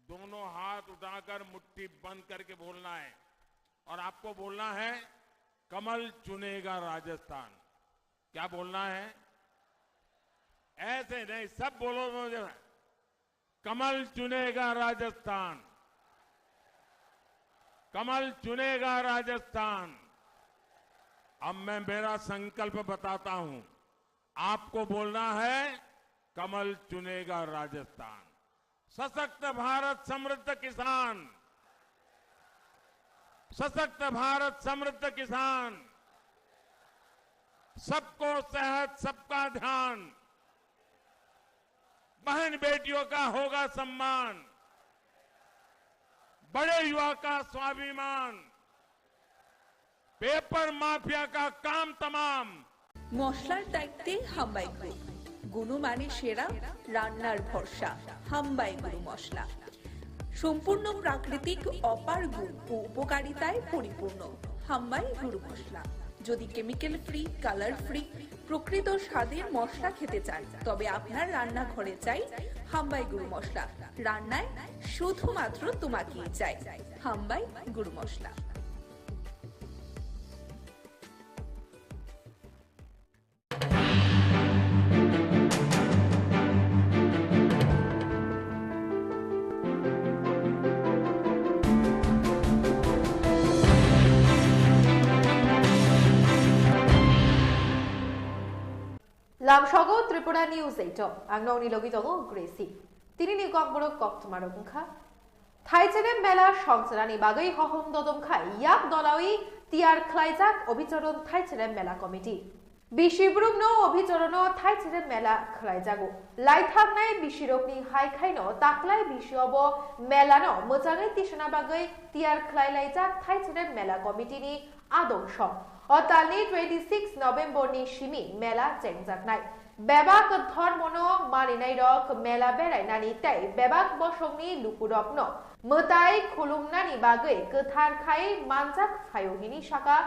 दोनों हाथ उठाकर मुट्ठी बंद करके बोलना है। और आपको बोलना है, "कमल चुनेगा राजस्थान।" क्या बोलना है? ऐसे नहीं, सब बोलो, बोलो। कमल चुनेगा राजस्थान, कमल चुनेगा राजस्थान। अब मैं मेरा संकल्प बताता हूं, आपको बोलना है, कमल चुनेगा राजस्थान। सशक्त भारत, समृद्ध किसान, सशक्त भारत, समृद्ध किसान, सबको सेहत, सबका ध्यान, बहन बेटियों का होगा सम्मान, बड़े युवा का स्वाभिमान, पेपर माफिया का काम तमाम। মশলার দায়িত্বে হাম্বাই গ্রুপ। গুণমানে সেরা, রান্নার ভরসা। হাম্বাই গুঁড়ো মশলা। সম্পূর্ণ প্রাকৃতিক অপার গুণ ও উপকারিতায় পরিপূর্ণ। হাম্বাই গুঁড়ো মশলা। যদি কেমিক্যাল ফ্রি, কালার ফ্রি, প্রকৃত স্বাদের মশলা খেতে চান, তবে আপনার রান্নাঘরে চাই হাম্বাই গুঁড়ো মশলা। রান্নায় শুধুমাত্র তোমাকেই চাই হাম্বাই গুঁড়ো মশলা। Lamsogo Tripura News eight o, ang nokni logi tongo Gracie. Tini ni kokborok koktwma rok wngkha. Thaicherem mela songchanani bagwi hohom dodom khai yak dolawi tiyar khlaijak Obichoron Thaicherem mela committee. Bisi brumno Obichorono Thaicherem mela khlaijago. Laithangnai bisirokni hai khaino taklai bisio bo melano mwchangwi tisana bagwi tiyar khlai laijak Thaicherem mela committee ni adong song. O talni twenty six November ni simi mela chengjaknai. Bebak dhormono maninairok mela berainani tei bebak bosongni lukurokno mwtai khulumnani bagwi kwthar khai manjak phaio hini saka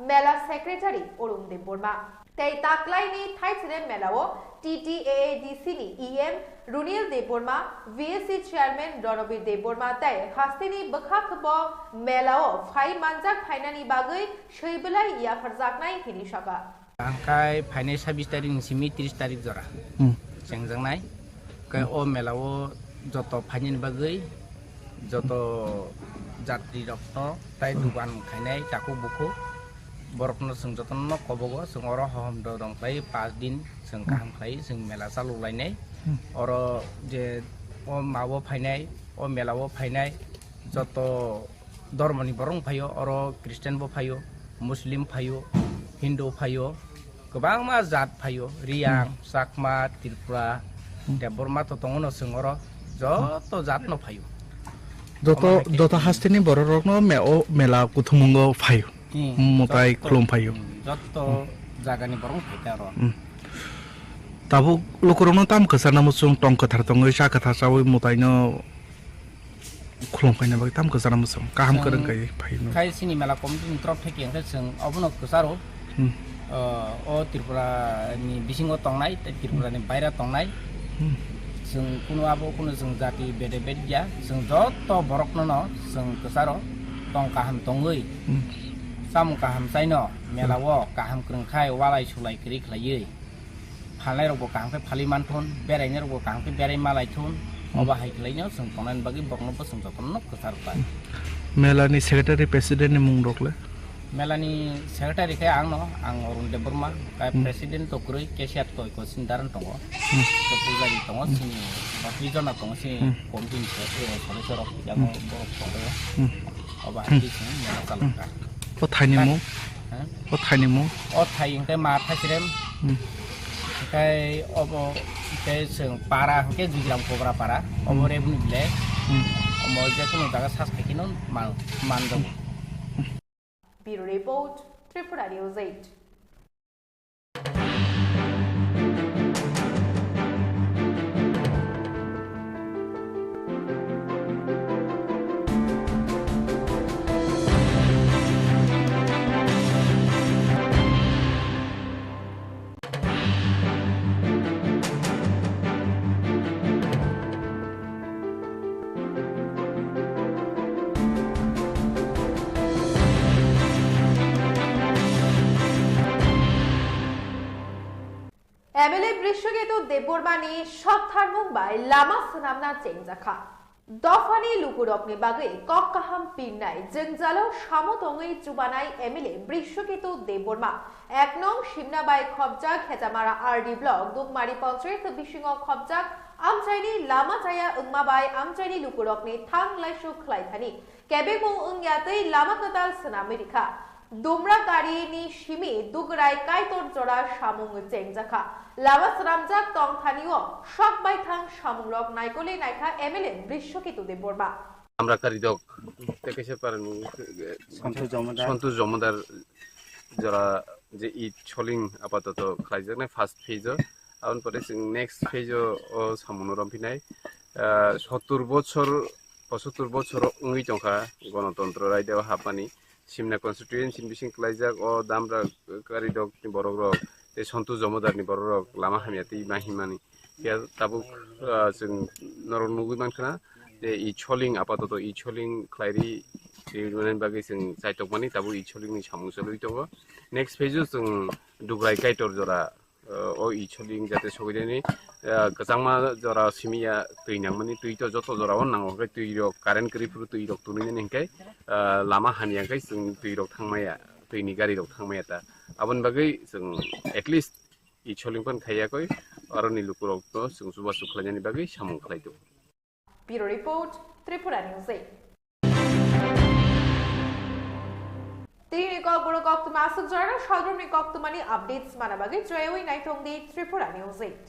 mela secretary Arun Debbarma. Tei taklaini Thaicherem melao T T A A D C ni E M Runil Debbarma, V A C chairman Ronobir Debbarma tei hasteni bwkhak bo melao phai manjak phainani bagwi swi belai yapharjaknai hini saka. Hangkai phainai sabis tarik ni simi tris tarik jora Hmm. chengjaknai. Kai o mela o joto phainani bagwi joto jatri rokno tai dugan khainai takhuk bukhuk borokno chwng jotono kobogo, chwng oro hohom dodom khlai pas din chwng kaham khlai chwng mela chalok lainai. Hmm. Oro je o ma o phainai, o mela o phainai joto dormoni borok phaio, oro Christian bo phaio, Muslim phaio, Hindu phaio, kwbangma jat phaio, Riyang, Hmm. Chakma, Tripura, Hmm. Debbarma to tongo no chwng oro, joto jat no phaio. Joto, Omo hai khe joto hasteni borok rokno me-, o mela kuthumungo phaio. Hmm, Mutai joto, khulum phaio. Hmm, joto Hmm. jagani borok phaikha oro. Hmm. Tabuk lukurokno tam kwcharna muchung tong kwthar tongwi cha kwthar chawi mutaino khulum khaina bagwi tam kwchana muchung kaham Chwng kwrwng kai phaino. Khai sini mela committee ni torop thai khe hwnkhe chwng obono kwcharo. Hmm. O, o Tripura ni bisingo tongnai tei Tripura ni baira tongnai. Hmm. Chwng kunu abo kunu chwng jati bede bed ya. Chwng joto borokno no chwng kwcharo tong kaham tongwi. Hmm. Chamung kaham chaino mela o kaham kwrwng khai walai sulai kwrwi khlaiwi. Phalnai rokbo kaham khe phalwi manthun, berainai rokbo kaham khe berai malaithun. Hmm. Obo hai khlaino chwng tongnani bagwi borokno bo chwng jotono kwchar khlai. Mela ni secretary president ni mung rok le? Mela ni secretary khe ang no, ang Arun Debbarma, kai Hmm. president to kwrwi, cashier to eko sini daran tongo. Hmm. To pujari tongo, Hmm. sini batwi jona tongo, sini Hmm. committee ni se-, eh, sodosyo rok, yango Hmm. borok tongo. Hmm. Obo hai Hmm. khe chwng mela chalokha. O thaini mung? Ha? O thaini mung? O thai hwnkhe ma Thaicherem. Hmm. Hwnkhe obo hwnkhe chwng para hwnkhe Jigram Kobra para. Obo Hmm. Revenue village. Hmm. Omo jekunu jaga search khai kheno man, manjago. Bureau Report, Tripura News eight. M L A Brishoketu Debbarmani soktharmung bai lama swnamna chengjakha. Dophani lukurokni bagwi kok kaham pinnai, jwngjalo samo tongwi chubanai M L A Brishoketu Debbarma, ek nong Simna bai khobjak Khechamara R D block, Dukmari panchayat bisingo khobjak amchaini lama chaya wngma bai amchaini lukurokni thang laisuk khlai thani kebengmung wngya tei lama kwtal swnamwi rikha. Dumra karini simi Dugrai Kaitor jora samung chengjakha. Lama swnamjak tong thani o sok baithang samungrok naikoli naikha M L A Brishoketu Debbarma. Amra karidok tei kaisa parani Santosh Jamodar. Santosh Jamodar jora je i choling apatoto khlaijaknai first phase o. Aboni pore chwng next phase o, o samungrok romphinai. Ah, sottur bochor, pochottor bochor wngwi tongkha Ganatantro Raida o hapmani. Simna constituency ni bising klaijak o Damra karidok ni borok rok tei Santosh Jamodar ni borok rok lama hamya tei ma himani. Phiya tabuk, ah, chwng norok nugwi mankha na je i choling apatoto i choling khlairi, ri rwna bagwi chwng chaitokmani tabuk i choling ni samung cholwi tongo. Next phase o chwng Dugrai Kaitor jora, ah, o i choling jate sogwi rwni, ah, kwchangma jora simi ya twi nangmani, twi to joto jora o nango, hwnkhe twi rok current kwrwi phuru twi rok tunui nani hwnkhe, ah, lama hamya hwnkhe chwng twi rok thangmaya, twi ni gari rok thangmaya ta. Aboni bagwi chwng at least i choling pan khaiya koi, aroni lukurok no chwng chubachu khlainani bagwi samung khlai tongo. Bureau Report, Tripura News eight. Tini kok borok kok tuma asuk jora saldrumni kok tumani updates mana bagwi joyoi naitong di Tripura News eight.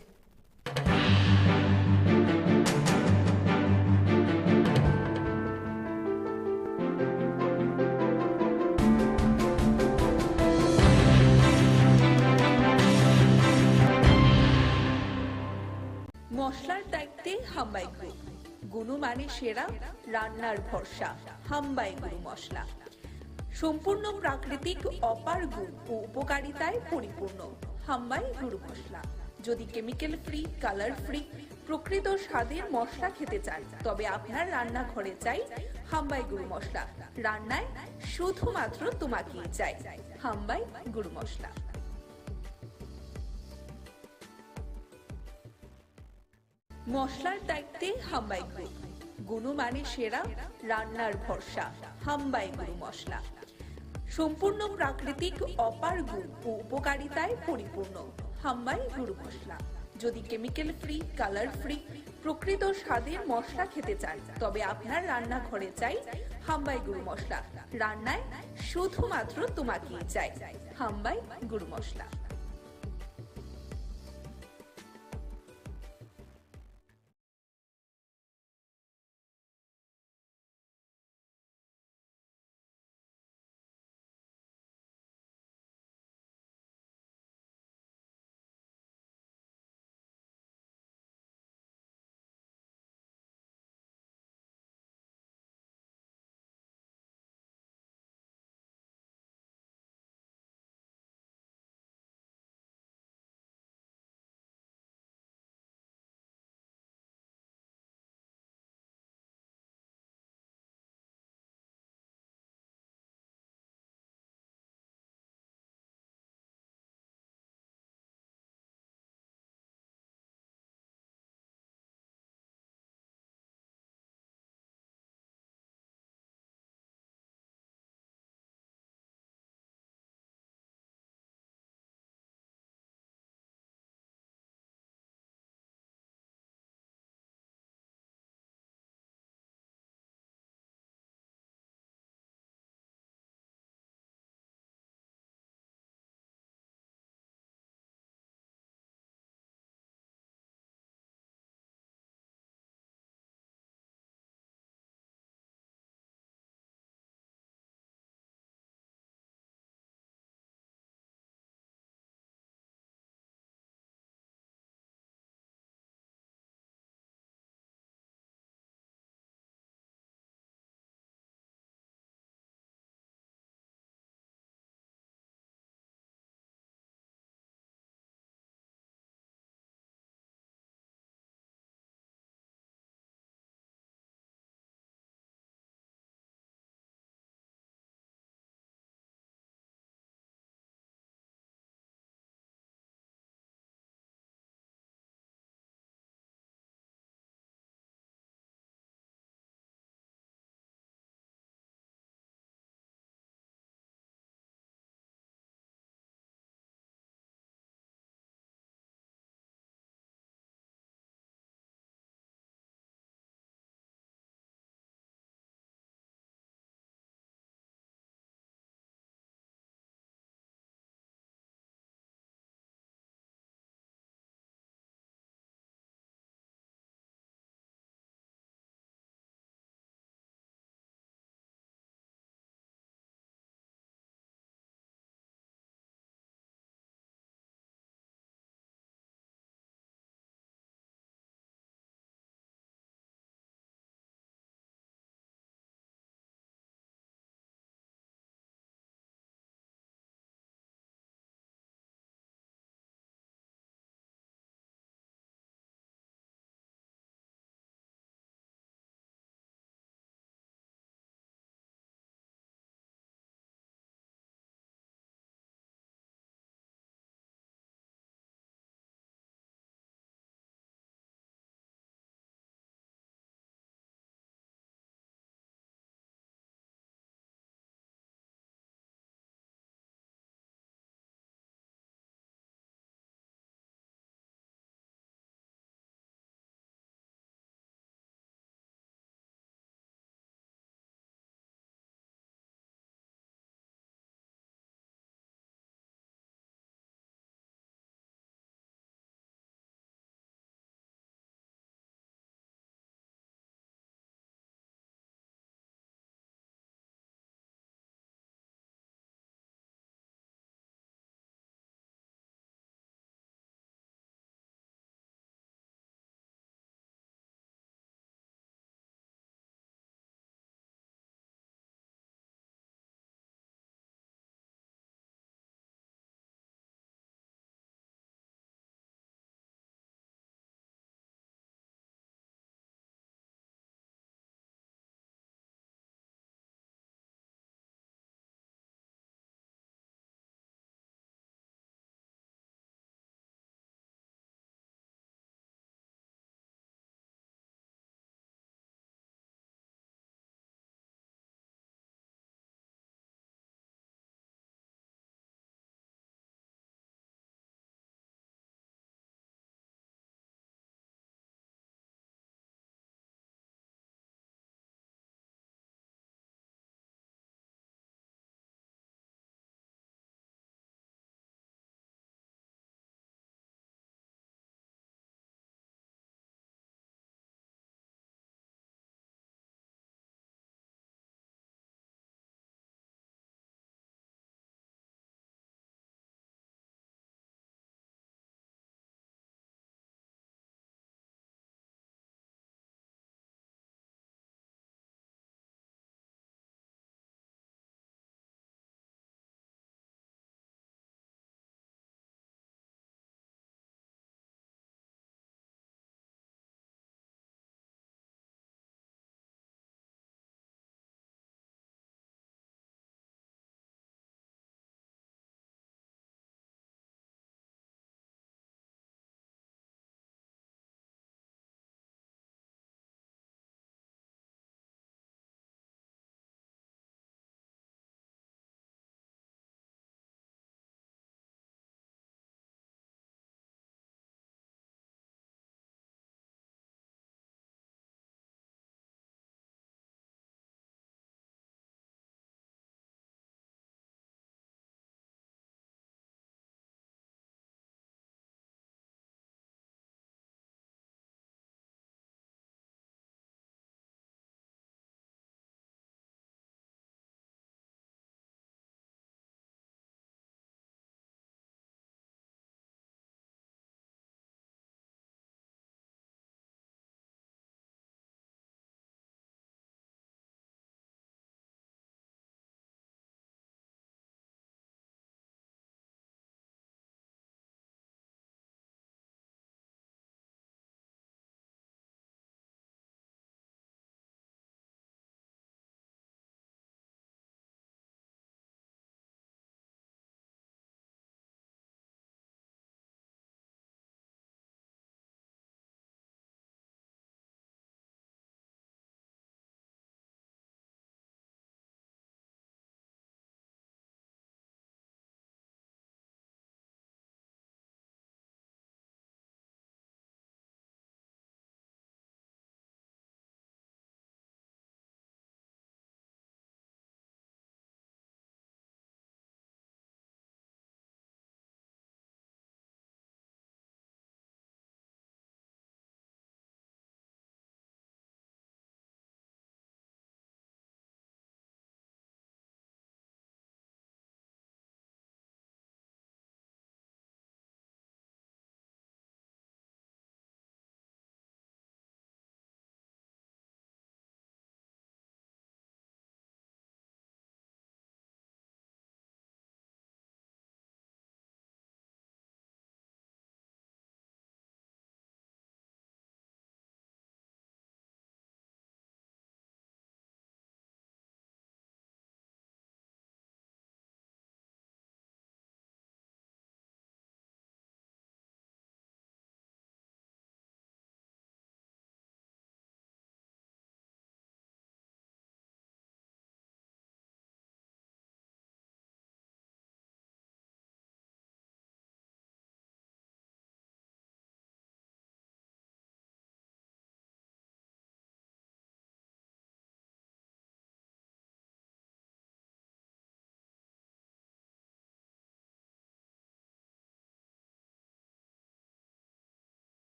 মশলার দায়িত্বে হাম্বাই গ্রুপ। গুণমানে সেরা, রান্নার ভরসা, হাম্বাই গুরু মশলা। সম্পূর্ণ প্রাকৃতিক অপার গুণ ও উপকারিতায় পরিপূর্ণ হাম্বাই গুরু মশলা। যদি কেমিক্যাল ফ্রি, কালার ফ্রি, প্রকৃত স্বাদের মশলা খেতে চান, তবে আপনার রান্নাঘরে চাই হাম্বাই গুরু মশলা। রান্নায় শুধুমাত্র তোমাকেই চাই হাম্বাই গুরু মশলা। মশলার দায়িত্বে হাম্বাই গ্রুপ। গুণমানে সেরা, রান্নার ভরসা, হাম্বাই গুরু মশলা। সম্পূর্ণ প্রাকৃতিক অপার গুণ ও উপকারিতায় পরিপূর্ণ হাম্বাই গুরু মশলা। যদি কেমিক্যাল ফ্রি, কালার ফ্রি, প্রকৃত স্বাদের মশলা খেতে চান, তবে আপনার রান্নাঘরে চাই হাম্বাই গুরু মশলা। রান্নায় শুধুমাত্র তোমাকেই চাই হাম্বাই গুরু মশলা।